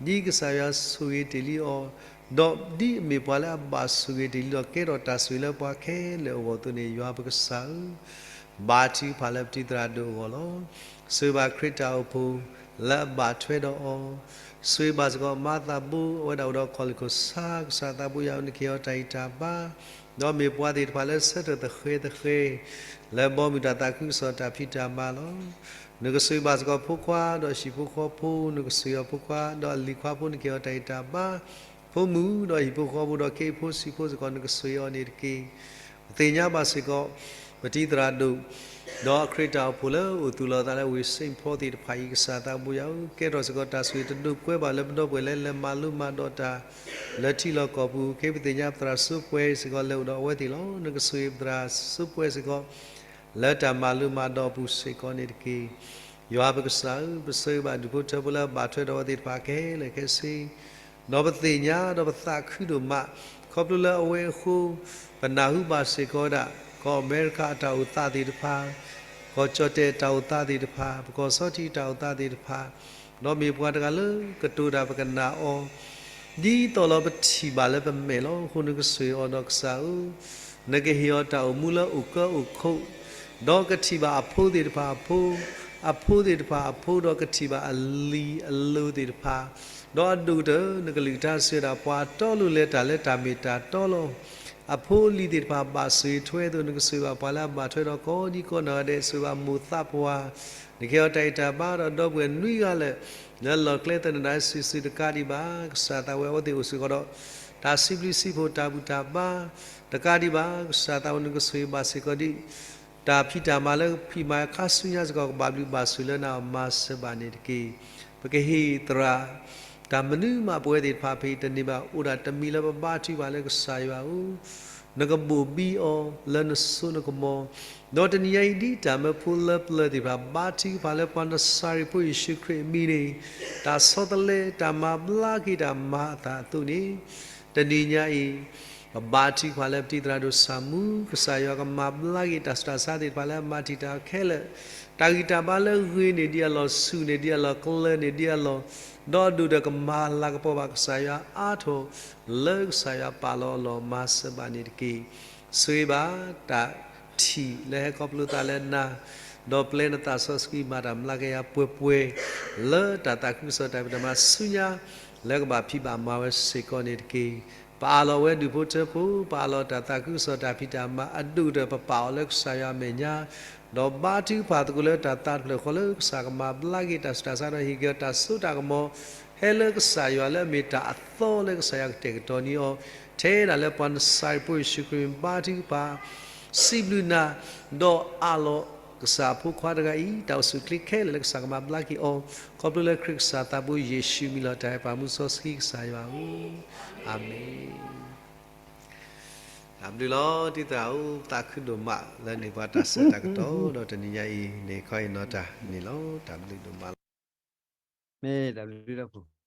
ဒ်ကစၢ်ယွၤဆိၣ်ဂ့ၤတ့ၢ်လံအီၤ, ဒီးဒ်အမ့ၢ်ပှၤလၢအဘၣ်ဆိၣ်ဂ့ၤတ့ၢ်လံဒီး ကဲထီၣ်တၢ်ဆိၣ်ဂ့ၤလၢပှၤခဲလၢာ်အဂီၢ်အသိးန့ၣ် ယွၤပကစၢ်ဧၢ, ဘါထုကဖၣ်လၢပတံၤသရၣ်ဒိၣ်အဂီၢ်လီၤ. ဆိၣ်ဂ့ၤဘၣ်ခရံာ်တၢ်အိၣ်ဖှိၣ်လၢအဘၣ်ထွဲဒီးအီၤ, ဆိၣ်ဂ့ၤဘၣ်စ့ၢ်ကီးမၤသးဘိ အဝဲဒၣ်အိၣ်ဒီးခီၣ်လ့ၣ်ခိၣ်ဆါ ကစၢ်သးဘိယွၤဧၢ နကဟ့ၣ်အီၤတၢ်ဂံၢ်တၢ်ဘါ, ဒီးမ့ၢ်ပှၤသ့ၣ်တဖၣ်လၢဆၢထၢၣ်သဃဲၤသဃဲၤ လၢဘီမုၢ်တၢ်သးခုကစီၣ်တၢ်ဖံးတၢ်မၤလီၤ. နကဆိၣ်ဂ့ၤဘၣ်စ့ၢ်ကီးဖိခွါ ဒီးဟံၣ်ဖိဃီဖိ, နကဆိၣ်ဂ့ၤအီၤဖိခွါ ဒီးအလံၤခွါဖိ နကဟ့ၣ်အီၤတၢ်ဂံၢ်တၢ်ဘါ, ဖိမုၣ်ဒီးဟံၣ်ဖိဃီဖိ ဒီးခ့ဖိစံးဖိစ့ၢ်ကီး နကဆိၣ်ဂ့ၤအီၤန့ၣ်တက့ၢ်. ပသ့ၣ်ညါဘၣ်စ့ၢ်ကီး ပတံၤသရၣ်ဒိၣ် ဒီးအခရံာ်တၢ်အိၣ်ဖှိၣ်လၢအိၣ်သူၣ်လီၤအသးလၢဝ့ၢ် Saint Paul သ့ၣ်တဖၣ်အံၤ ကစၢ်သးဘိယွၤဧၢ, ကဲထီၣ်စ့ၢ်ကီးတၢ်ဆိၣ်ဂ့ၤတဒိးကွဲဘၣ်လၢပဒီပုၢ်ဝဲၢ်လၢလဲၤမၤလိမၤဒိးတၢ် လၢထံလီၢ်ကီၢ်ပူၤ, က့ၤပသ့ၣ်ညါပသရၣ်စိပှဲစ့ၢ်ကီး လဲၤအိၣ်ဒီးအဝဲသ့ၣ်လီၤ. နကဆိၣ်ဂ့ၤပသရၣ်စိပှဲစ့ၢ်ကီး လၢတၢ်မၤလိမၤဒိးအပူၤစ့ၢ်ကီးန့ၣ်တက့ၢ်. ယွၤပကစၢ်ဧၢ, ပဆိၣ်ဂ့ၤဘၣ်ဒူၣ်ဖိထၢဖိလၢအဘၣ်ထွဲဒီးအဝဲသ့ၣ်တဖၣ်ခဲလၢာ်ခဲဆ့ ဒီးပသ့ၣ်ညါဒီးပသးခုဒိၣ်မး, ခီဖျိလၢအဝဲအဃိ ပနၢ်ဟူဘၣ်စ့ၢ်ကီးဝဲဒၣ် ကီၢ်အမဲရကၤအတၢ်အိၣ်သးသ့ၣ်တဖၣ်, ကီၢ်ကၠီၣ်တဲၣ်အတၢ်အိၣ်သးသ့ၣ်တဖၣ်, ပကီၢ်ဆီထံးအတၢ်အိၣ်သးသ့ၣ်တဖၣ်, ဒီးမ့ၢ်ပှၤတဂၤလၢကတိၤတၢ်ပကနၣ်အီၤ ဒ်သိးလီၤပထံၣ်ဘၣ်လၢပမဲာ်လီၤ. အဃိနကဆိၣ်ဂ့ၤအီၤဒီးကစၢ်ဧၢ, နကဟ့ၣ်အီၤတၢ်အိၣ်မူလၢအိၣ်ကၢအိၣ်ခိး, ဒီးကထံၣ်ဘၣ်အဖိသ့ၣ်တဖၣ်အဖိ, အဖိသ့ၣ်တဖၣ်အဖိ, ဒီးကထံၣ်ဘၣ်အလံၤအလိၤသ့ၣ်တဖၣ်, ဒီးအဒိၣ်ကတၢၢ် နကလုၢ်ကထါစံးဝဲဒၣ် ပှၤတီလိၤလဲၤတၢ်လၢတၢ်မ့ၢ်တၢ်တီလီၤ. အဖိအလံၤသ့ၣ်တဖၣ်ဘၣ်ဆိၣ်ဂ့ၤထွဲအသိး နကဆိၣ်ဂ့ၤဘၣ်ပှၤလၢအဘၣ်ထွဲဒီးကိးဒံကိးနီၢ်ဂၤဒဲး, ဆိၣ်ဂ့ၤဘၣ်မိၢ်သးပှၢ်, နကဟ့ၣ်အီၤတၢ်ဂံၢ်တၢ်ဘါ ဒီးဒီပုၢ်ဝဲၢ်နွံဂၤလၢာ် လၢလီၢ်ကျဲသနၢၣ်ဒၣ်စုာ်စုာ်တကးဒံးဘၣ်, ကစၢ်သးဝဲအဝဲသ့ၣ်အိၣ်စ့ၢ်ကီးဒီး တၢ်စံးဘျုးစံးဖှိၣ်တၢ်ဘူၣ်တၢ်ဘါ တကးဒံးဘၣ်, ကစၢ်သးဝဲ နကဆိၣ်ဂ့ၤဘၣ်စ့ၢ်ကီးဒံး တၢ်ဖံးတၢ်မၤလၢဖံးမၤခါဆူညါစ့ၢ်ကီး ကဘၣ်ဘျုးဘၣ်ဆိၣ်လၢနၤအမၤစၢၤဘၣ်န့ၣ်တက့ၢ်. ပကဟ့ၣ်သရၣ် တၢ်မနုၤမးပဝဲသ့ၣ်တဖၣ်ဖဲအံၤတန့ၢ်ဘၣ် အိၣ်ဒၣ်တမံၤလၢပဘါထုကဖၣ်လၢကစၢ်ယွၤဧၢ, နကဘိၣ်ဘံအီၤလၢနစိနကမီၤ, ဒီးတနံၤညါအံၤဒ်တၢ်မၢဖိလၢပျၢၤသ့ၣ်တဖၣ် ဘါထုကဖၣ်လၢပှၤနစၤရ့းဖိယ့ၣ်ၡူးခရံာ်အမံၤန့ၣ်, တၢ်ဆီတလဲ တၢ်မၤဘျါက့ၤတၢ်မၤအသးအသိးန့ၣ်, တနံၤညါအံၤ ပဘါထုကဖၣ်လၢပတံၤသရၣ်ဒိၣ်ဆၣ်မူ ကစၢ်ယွၤကမၤဘျါက့ၤတၢ်ဆူးတၢ်ဆါသ့ၣ်တဖၣ်လၢအမၤတံာ်တာ်ခဲလၢာ်, တၢ်ဂံၢ်တၢ်ဘါလၢဂ့ၤန့ၢ်ဒံးအလီၢ်, ဆူၣ်န့ၢ်ဒံးအလီၢ်, ကျၢၤန့ၢ်ဒံးအလီၢ်, ဒီးအဒိၣ်ဒီးကမၤလၤကပီၤဘၣ်ကစၢ်ယွၤအါထီၣ် လၢကစၢ်ယွၤပာ်လီၤအလီၢ်မၤစၢၤဘၣ်န့ၣ်တက့ၢ်. ဆိၣ်ဂ့ၤဘၣ်တၢ်ထံၣ်လၢဟဲခီဖျိသးလၢနၤ, ဒီးပျဲနသးစီဆှံမၤတၢ်မျးကယၤပှဲၤပှဲၤ လၢတၢ်သးခုကစီၣ်တၢ်ဖံးတၢ်မၤဆူညါ လၢကဘၣ်ဖံးဘၣ်မၤဝဲစ့ၢ်ကီးန့ၣ်တက့ၢ်. ပအးလီၤဝဲဒူၣ်ဖိထၢဖိ, ပအးလီၤတၢ်သးခုကစီၣ်တၢ်ဖံးတၢ်မၤအဒိၣ်ကတၢၢ် ပပာ်အီၤလၢကစၢ်ယွၤအမဲာ်ညါ, ဒီးဘါထုကဖၣ်သကိးလၢတၢ်သးတဖျၢၣ်ဃီလၢကစၢ်ကမၤဘျါက့ၤတၢ်ဆူးတၢ်ဆါဒီး ဟ့ၣ်က့ၤတၢ်စိတၢ်ကမီၤ ဟဲလၢကစၢ်ယွၤလၢအမ့ၢ်တၢ်အသီလၢကစၢ်ယွၤကတဲာ်ကတီၤန့ၢ်အီၤ, ထဲဒၣ်လၢပှၤနစၤရ့းဖိယ့ၣ်ၡူးခရံာ်မ့ၢ်ဘါထုကဖၣ် စံးဘျုးနၤ, ဒီးအးလီၤကစၢ်အဖိခွါတဂၤအံၤ တၢ်အိၣ်ဆူၣ်အိၣ်ချ့ခဲလၢာ်လၢကစၢ်ကမၤဘျါက့ၤအီၤ, ခီဖျိလၢခရံာ်ကစၢ်သးဘိယ့ၣ်ၡူးမံၤလီၤတၢ်ဟဲပာ်မူစီဆှံကစၢ်ယွၤဧၢ, အၤမ့ၣ်. တၢ်ဘျုးလီၤ တံၤသရၣ်ဧၢ, သးခုဒိၣ်မးလၢန့ၢ်ပှၤတၢ်ဆၢတၢ်ကတီၢ် ဒီးတနံၤညါအံၤန့ၣ် ခီအံၤနီၢ်တၢ်န့ၣ်လီၤ. တၢ်ဘျုးဒိၣ်မးလီၤ. မ့ၢ်တၢ်ဘျုးလီၤ.